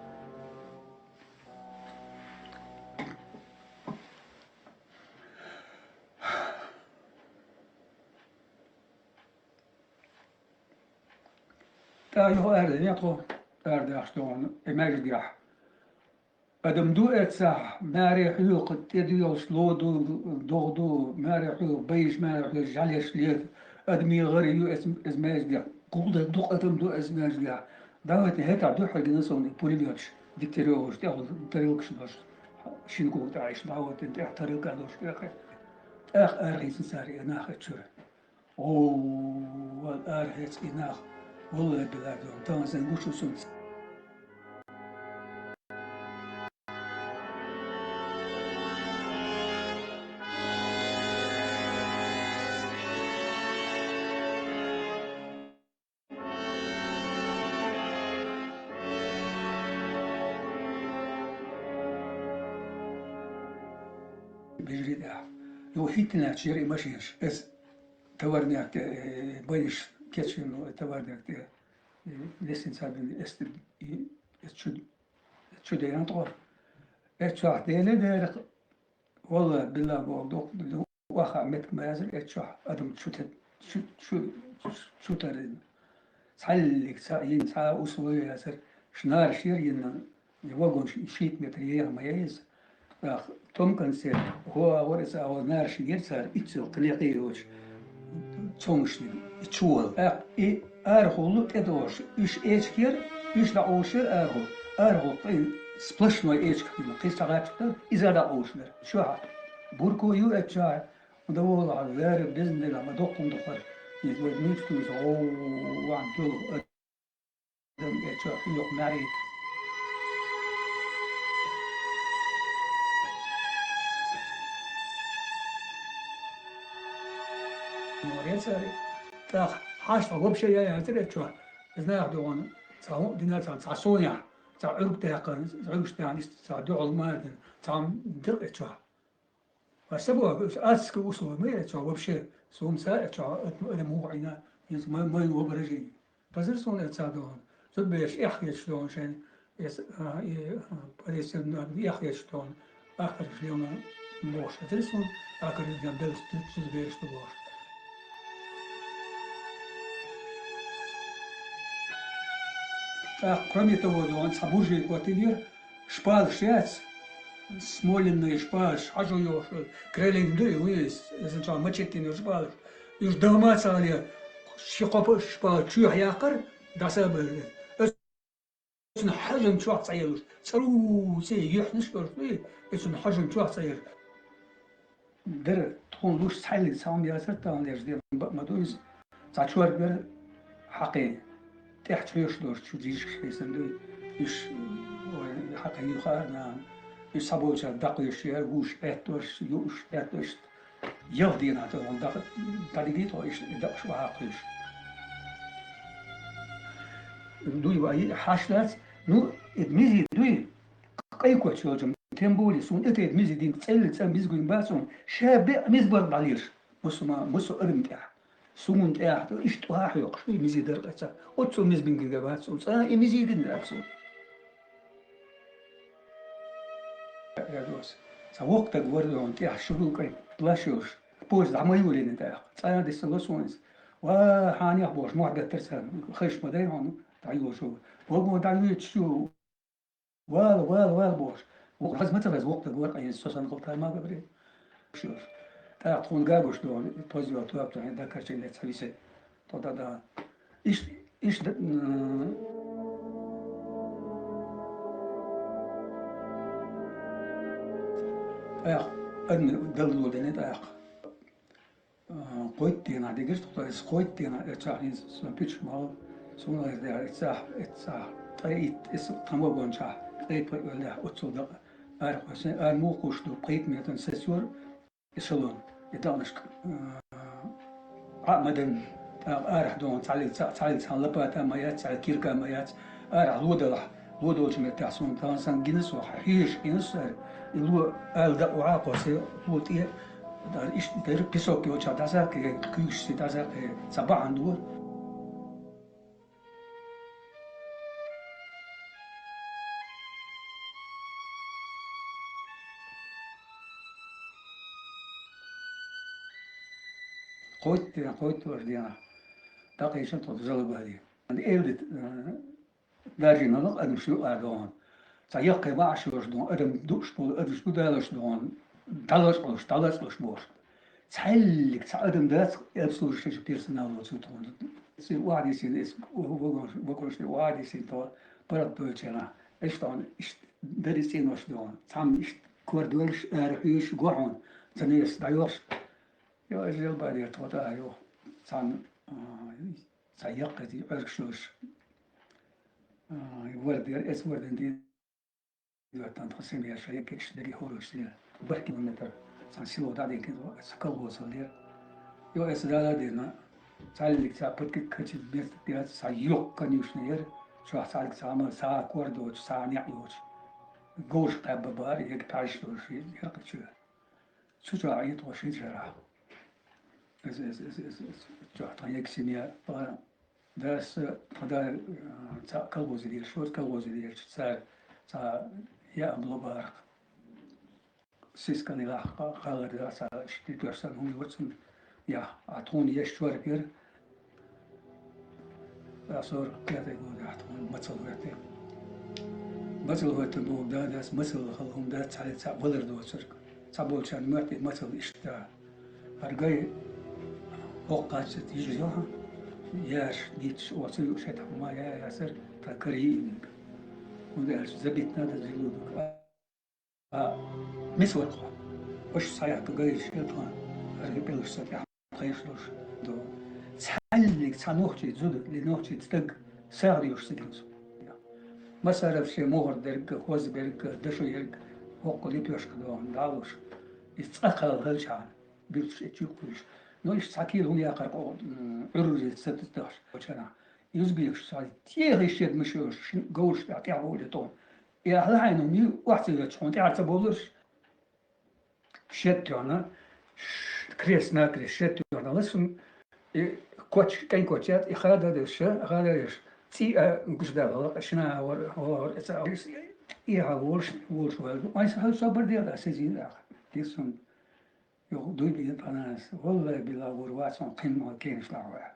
ТӀаккха юха арадаьннад тхо, арадахаш тхуна, э, маьждигехь. Адам ду эццахь, маьре хьоькху, тӀедоьлхуш ло ду, догӀа ду, маьре хьоькху, байш маьре хьоькху, жӀалеш лету. Адамийн гӀара ю эц-, эц маьждигехь. Гулдерг дукха адам ду эц маьждигехь. Давайте хӀетахь дуьххьал гина суна и пулемёташ, Дегтярёхаш, тӀехула тарелкаш долуш, шина кога тӀехь иштта дӀахӀоттина, тӀехь тарелка долуш тӀехь. ТӀаккха арахийцина цара и нах эцу чуьра. Валла, арахецна и нах, валлахӀи-биллахӀи, тахана сайн гучу сунца. Бежарий тӀехь. Юха хӀиттина лаьтташ яра и машинаш. Эс товарнех тӀе, э, байнаш кечвина, товарнех тӀе, э, лестница бина, эс, и, эс чу, эс чу деран тхо. Эс чохь деле дера, валла, билла боху, дукха, дукха охьа меттиг ма яцара, эс чохь адам чу те-, чу, чу, чу тарина. Цхьаллиг ца йина, цхьа а условие яцара, шнараш яра йина, И вагон ш-, шийтта метр еха ма яй иза. ТӀаккха том конце, хӀо агӀор иза агӀор нара ши гира цара, иццул кхин некъий йоцуш, цомгушниг, и чу волу. ТӀаккха и арахула тӀедогӀуш, уьш эчкера, уьш дӀакъовшера арахула. Арахула кхин сплошной эчка хилла, кхин схьагӀатташ дара, иза дӀакъовшнера. Чохь бурко ю эцчахь, ма дан волахь, лара безна дела, ма доккхун дукхара. Иза вай муьйцу туьйса, гӀовван туьлху. Дам эцо хьоькху маьрий. Море цари. ТӀаккха хьаштагӀ вообще яй хьаьтира эцо. Знах догӀун, цхьа хӀун дина цхьа, цхьа сонехь, цхьа Ӏуьрг даьккхина, Ӏуьргаш тахана иштта цхьа дуьхьал ма дина, цхьа хӀун дира эцо. Ва са боху, адские условия ма яц, вообще, сумца, чо, это, это муха Ӏина, хӀинца ма, ма воображение. Хазар суна эца дохун. Зудбеш эхь хеташ дохун шайн, эс, а, и, а, парисен, а, эхь хеташ дохун. Ахкараш левна бохуш. Хазар суна, ахкараш левна белс, зудбеш ду бохуш. А, кроме того, дохун, цхьа буржий котилер, шпалаш яц, смоленные шпалаш, хьажо йохуш, крелин ду, и вуьйс, иза чохь мачеттина йолу шпалаш. Уьш дахма ца хиле, ши кхо шпала чоьхьа яккхар, дӀасабар. Оцунна хьажан чохь ца елуш, цӀару цӀе юьхьнаш йолуш дуй, оцунна хьажан чохь ца елуш. Дара, тхуна луш цхьаьллиг цхьа хӀума яцара тахана леш ден бакъ ма ду иза. Цхьа чорбар хьакхий, тӀехь чхьоьш долуш чу жижигаш хьийсан дуй. Уьш, ой, хьакхий юха а нахана. Уьш цхьаболчара дакхоьш яра, вуш Ӏеттош, юуш Ӏеттош. Ялх дийнахь тӀе вон дакъа, дӀадигий тхо иштта, и дакъаш охьа кхуьйсуш. Дуй вай, хьаш дац, ну, и мизи дуй, кхайкхоч йолчун, тем более, суна тӀе мизи динг цӀелли цӀа мизгуьн бац суна, ша беа миз бар дӀалеш, мусума, мусу адам тӀехь. Суна тӀехь, иштта тӀохьа хьоькхуш, и мизи дар къаьца. Оццул миз бингинга бац суна, цӀа и мизи дин дац суна. Ца воккха даг вара дон, тӀехь шугулкъай лаш йолуш, поезд дӀа ма юлийна тӀаккха. ЦӀа дисса ло суна иза. Ва, хьанех бохуш, мохь беттара царна, хезаш ма дай хьуна, дӀайолуш ву. Вагон дӀавоьдуш ю, вала, вала, вала бохуш. Вукху хаза ма ца хаза, воккха даг вара, къайна со санна гӀалта ма габри. ТӀаккха тхуна габуш дон, позио топ тхуна, дакарчий лец хьависай. Тхо дӀа-дӀа. Иш, иш д-, м, тӀаккха, адми далло дина тӀаккха. А, кхойтта дийнахь дигира тхо, иза кхойтта дийнахь, эцахь хӀинца сан пичча ма хала, суна иза дера, эцахь, эцахь, ткъе итт, иза тхан вагончахь, ткъе пхиъ веллехь, оццул дакъа, ара кхоьссина, ара муха кхуьйсуш ду, пхийтта метр сес йора, эшелон, и дакъанашка, а, Ӏа а ма дан, тӀаккха арахь догӀун цхьаллиг ца-, цхьаллиг цхьана лопата а ма яц, цхьаллиг кирка а ма яц, арахь ло далахь, ло долчу меттехь суна, тахана сан гина со, хьоьжуш гина со ара, и ло, ала дакъа охьа а кхоьссина, ло тӀе, Дар иштта дерриг песок йолча дӀасаккхе, куьйгашца дӀасаккхе, цхьа бахьана ду. Кхойтта ден, кхойтта важа ден. ДӀакхайшан тхо Зелабаде. Ан элдит, э, даржина лакъ адамаш юкъа догӀун. Цхьа яккхий ваӀаш йолуш догӀун, адам дууш болу, адамаш дудалуш догӀун, дӀалоцкъалуш, дӀалоцкъалуш бохуш. Цхьаьллиг цхьа адам дац, обслуживающий персонал воцу тхуна. Ци ваӀдисина, эс вагонаш, вагонаш ваӀдисина тхо, паргӀат дойлучарна. Эш тхуна иштта дари цӀенош догӀун. Цхьамма иштта кор дойлуш, ара хьоьжуш, гохьун, ца нес дӀайохуш. Йо, эс Зелабаде тхо тӀа а йо. Цхьамма, а, Цхьа яккхий Ӏергаш йолуш, а, вордера, эс ворден дийр, тхан тхан семья шайн кегаш дерриг хӀоруш дийр. Барх километр цхьана село дӀадийкина, эс колхозал дера. Йо, эс дала а дина, цхьаьллиг цхьа пакет кхача бертак яц, цхьа йоккха конюшня яра, чохь цхьаьллиг цхьа ма-, цхьа кор доцуш, цхьа некъ йоцуш. Говш кхаьбба бара, яга пхьаьжаш долуш яра кхечуьра. Цу чохь Ӏе тхо ши шарахь. Эс, эс, эс, эс, эс, чохь тхан яга семья, тхан дас, тхан да, а, цхьа колхозе деш, шозза колхозе деш, цара, цхьа яа ло бара. Сискан йилахь кхалар да, цхьа ши-доьш санна хӀума йора цунна, яхь, а тхуна еш чорпера. Ткъа сорок пятый годехь тхуна мацалла хӀоьттира. Мацалла хӀоьттина боху да-дас мацалла хала хӀума дац, цхьаьлла цхьаъ валар доцург. Цхьаболчарна моьтту и мацалла иштта. ХӀара гай хӀокху кхаччалц йижа йохьа, яш, гиташ, оцу юкъа шетахь хӀума я, ясар, тхан кара йиъниг. ХӀунда аьлча забит надо желудок. А, мис вара тхо. Аша схьаяккха гайш хӀара тхо, хӀара хӀипӀелаш сан тӀехь тхайш долуш ду. Цхьаьллиг цхьа нохчий зуда, ли нохчий стаг сагӀа доьшуш ца гина со. Масаров шен могӀар дерг, хоза берг, дашо ерг, хӀокху лепешка догӀун, дӀалуш. Иза цкъа кхалла хилчахьана, билгаш эчу кхуьйш. Но иштта цхьа кийла хӀума яхар кхо, м, Ӏуьрриза ца дахьаш, вачарахь. Юзбекаш цхьа тӀехий шед ма шоьшу, шин говраш тӀехь тӀехь бовле тхуна. И ахьа лахьайна хӀума ю, охьа ца йоьцуш, хьуна тӀаьхьа ца бовларш. Шед тоьхна, ш-, крест-накрест шед тоьхна ласун, и коч, кӀайн коч яц, и хада деш, хада деш. ЦӀий а гуш даьлла, шина а вар, вар, вар, и ца, и хьа волуш, волуш ваьлла. Вайн са хьал собар дела, а сезин а. Дисун, юха дуй бина панас, валлай била вур вацун, кхин ма кенаш лахьа.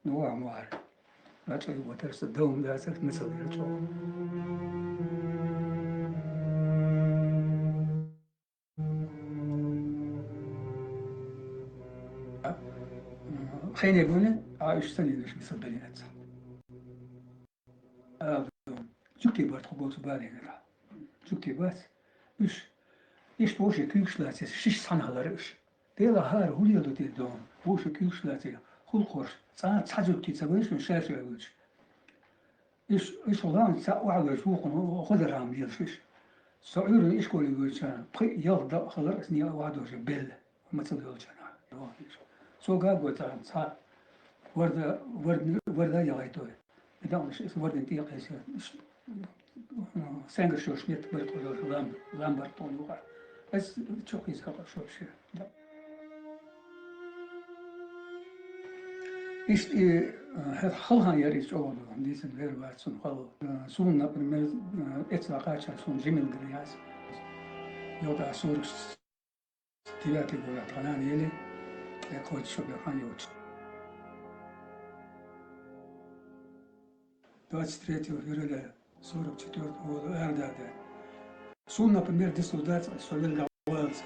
Ну, а муар. Рачай ватарса, дом дацар, мисал я чо. Хене буне, а уьш санилаш мисал беринца. А, чукки барт хубоцу баринера. Чукки бац. Уьш. Иштта вовше куьйгаш лацийса, шиш цхьаьна хилар уьш. Дела хӀара хӀун леладо те дона, вовше куьйгаш лацийса, хӀуллакхаш, цкъа цхьа зудчий ца вайша, ша-ша вуьйцуш. Иш, иш хӀуллан цхьа охьавоьжуш вукхун хӀу-, хӀу-, хӀу-, дархьама лелаш иш. Со Ӏуьйранна ишколе воьдучарна, пхи-ялх дакъа хилар ас не охьадожа белла, ма ца долчарна. Цо гагой царна цхьа варда, варда, варда яхайтой. И даьллаш иза вардин тӀекхайса, ш-, сенгаш йолуш метта бара тхо йолуш лам, лам бара тхуна юкъара. Ас чу кхийса хьакъ шо ши. Да. Иштта и, э, хӀара халхана яра иза чӀогӀа ду, дийцина вер вац цунна хала. Э, суна, например, э, эцла кхаччалц суна жимил гина яц. Йода суракаш Девятый год тханан ели, тӀе кхочуш шо бехан йоцуш. Двадцать третьего февраля сорок четвёртого года аьрда де. Сун, например, дислудац, со велла валца.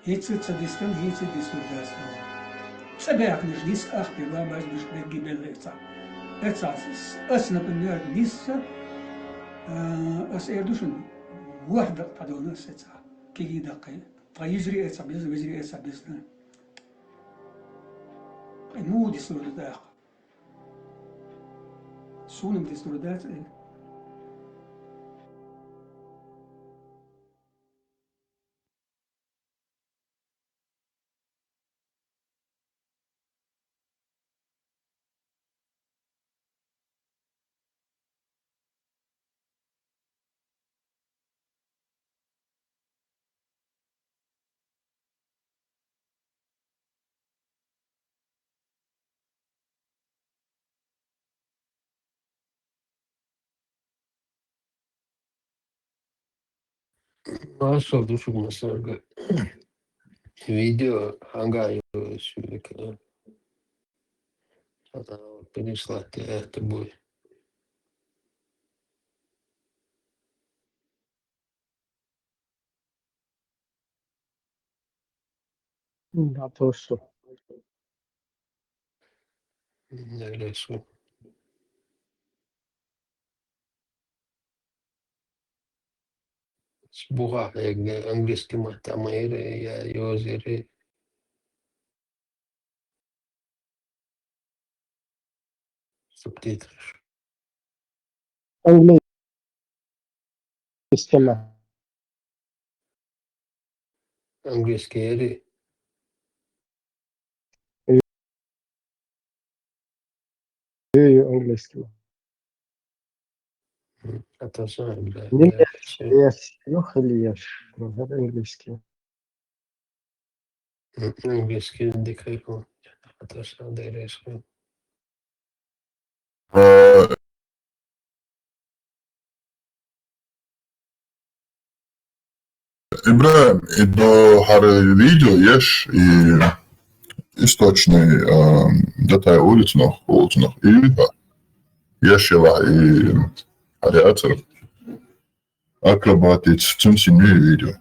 ХӀинца ца дистан, хӀинца дислудац. ЦӀа баьхнаш дис ахпе, ва баш душ бегги белла эца. Эца, ас, например, нисса, а, ас эр душин, вахь дакъ тхьадона ас эца. Киги даккхай. Тха йижари эца беза, вежари эца беза. Кхин муха дисур ду тӀаккха? Суна-м дисур дац, э. Масса душуг масарга. Видео ханга йо сюлика. Ата переслать это будет. Да, то что. Интересно. Буга, э, английский мат, а мои, э, я, йозери. Субтитры. Английский мат. Английский ери. Ю, ю, английский. М, это же, да, не да, еш, всё. Еш, ну, или еш. Ну, это английский. М, английский язык, это же, да, резко. Э, Ибрагим, и до хӀара видео еш, и источный, а, датай улицунах, улицунах, и еш яла, и хӀара яцар. Акробатица, цун синюю видео.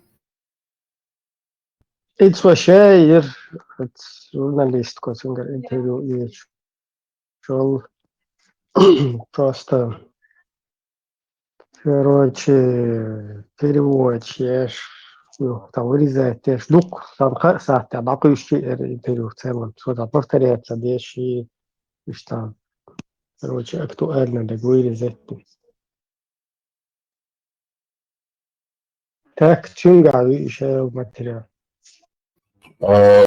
Ицвашаир, журналистка, цунгар интервью ечул. Просто, короче, переводчик еш, ну, там вырезать еш, дук, там ха-, сахта, бакующий эр интервью в целом, что-то повторяется, деши, и что, короче, актуально, так вырезать. Так, цунгахь ю иша материал. А,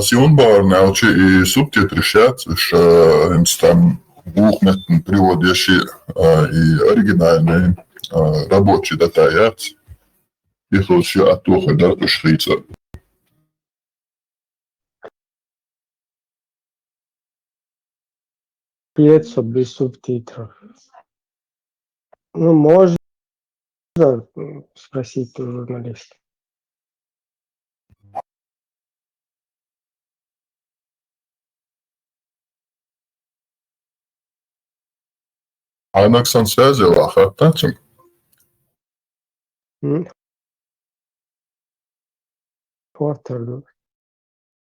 сиун барна алчи и субтитры шац, ш-, а, им стам бух меттан приводиши, а, и оригинальный, а, рабочий дата яц. И хулши аттуха дар уж хийца. Пьеца без субтитров. Ну, можно, м, спросить у журналиста. Анаксан связи лаха, тачим. М. Портер, да.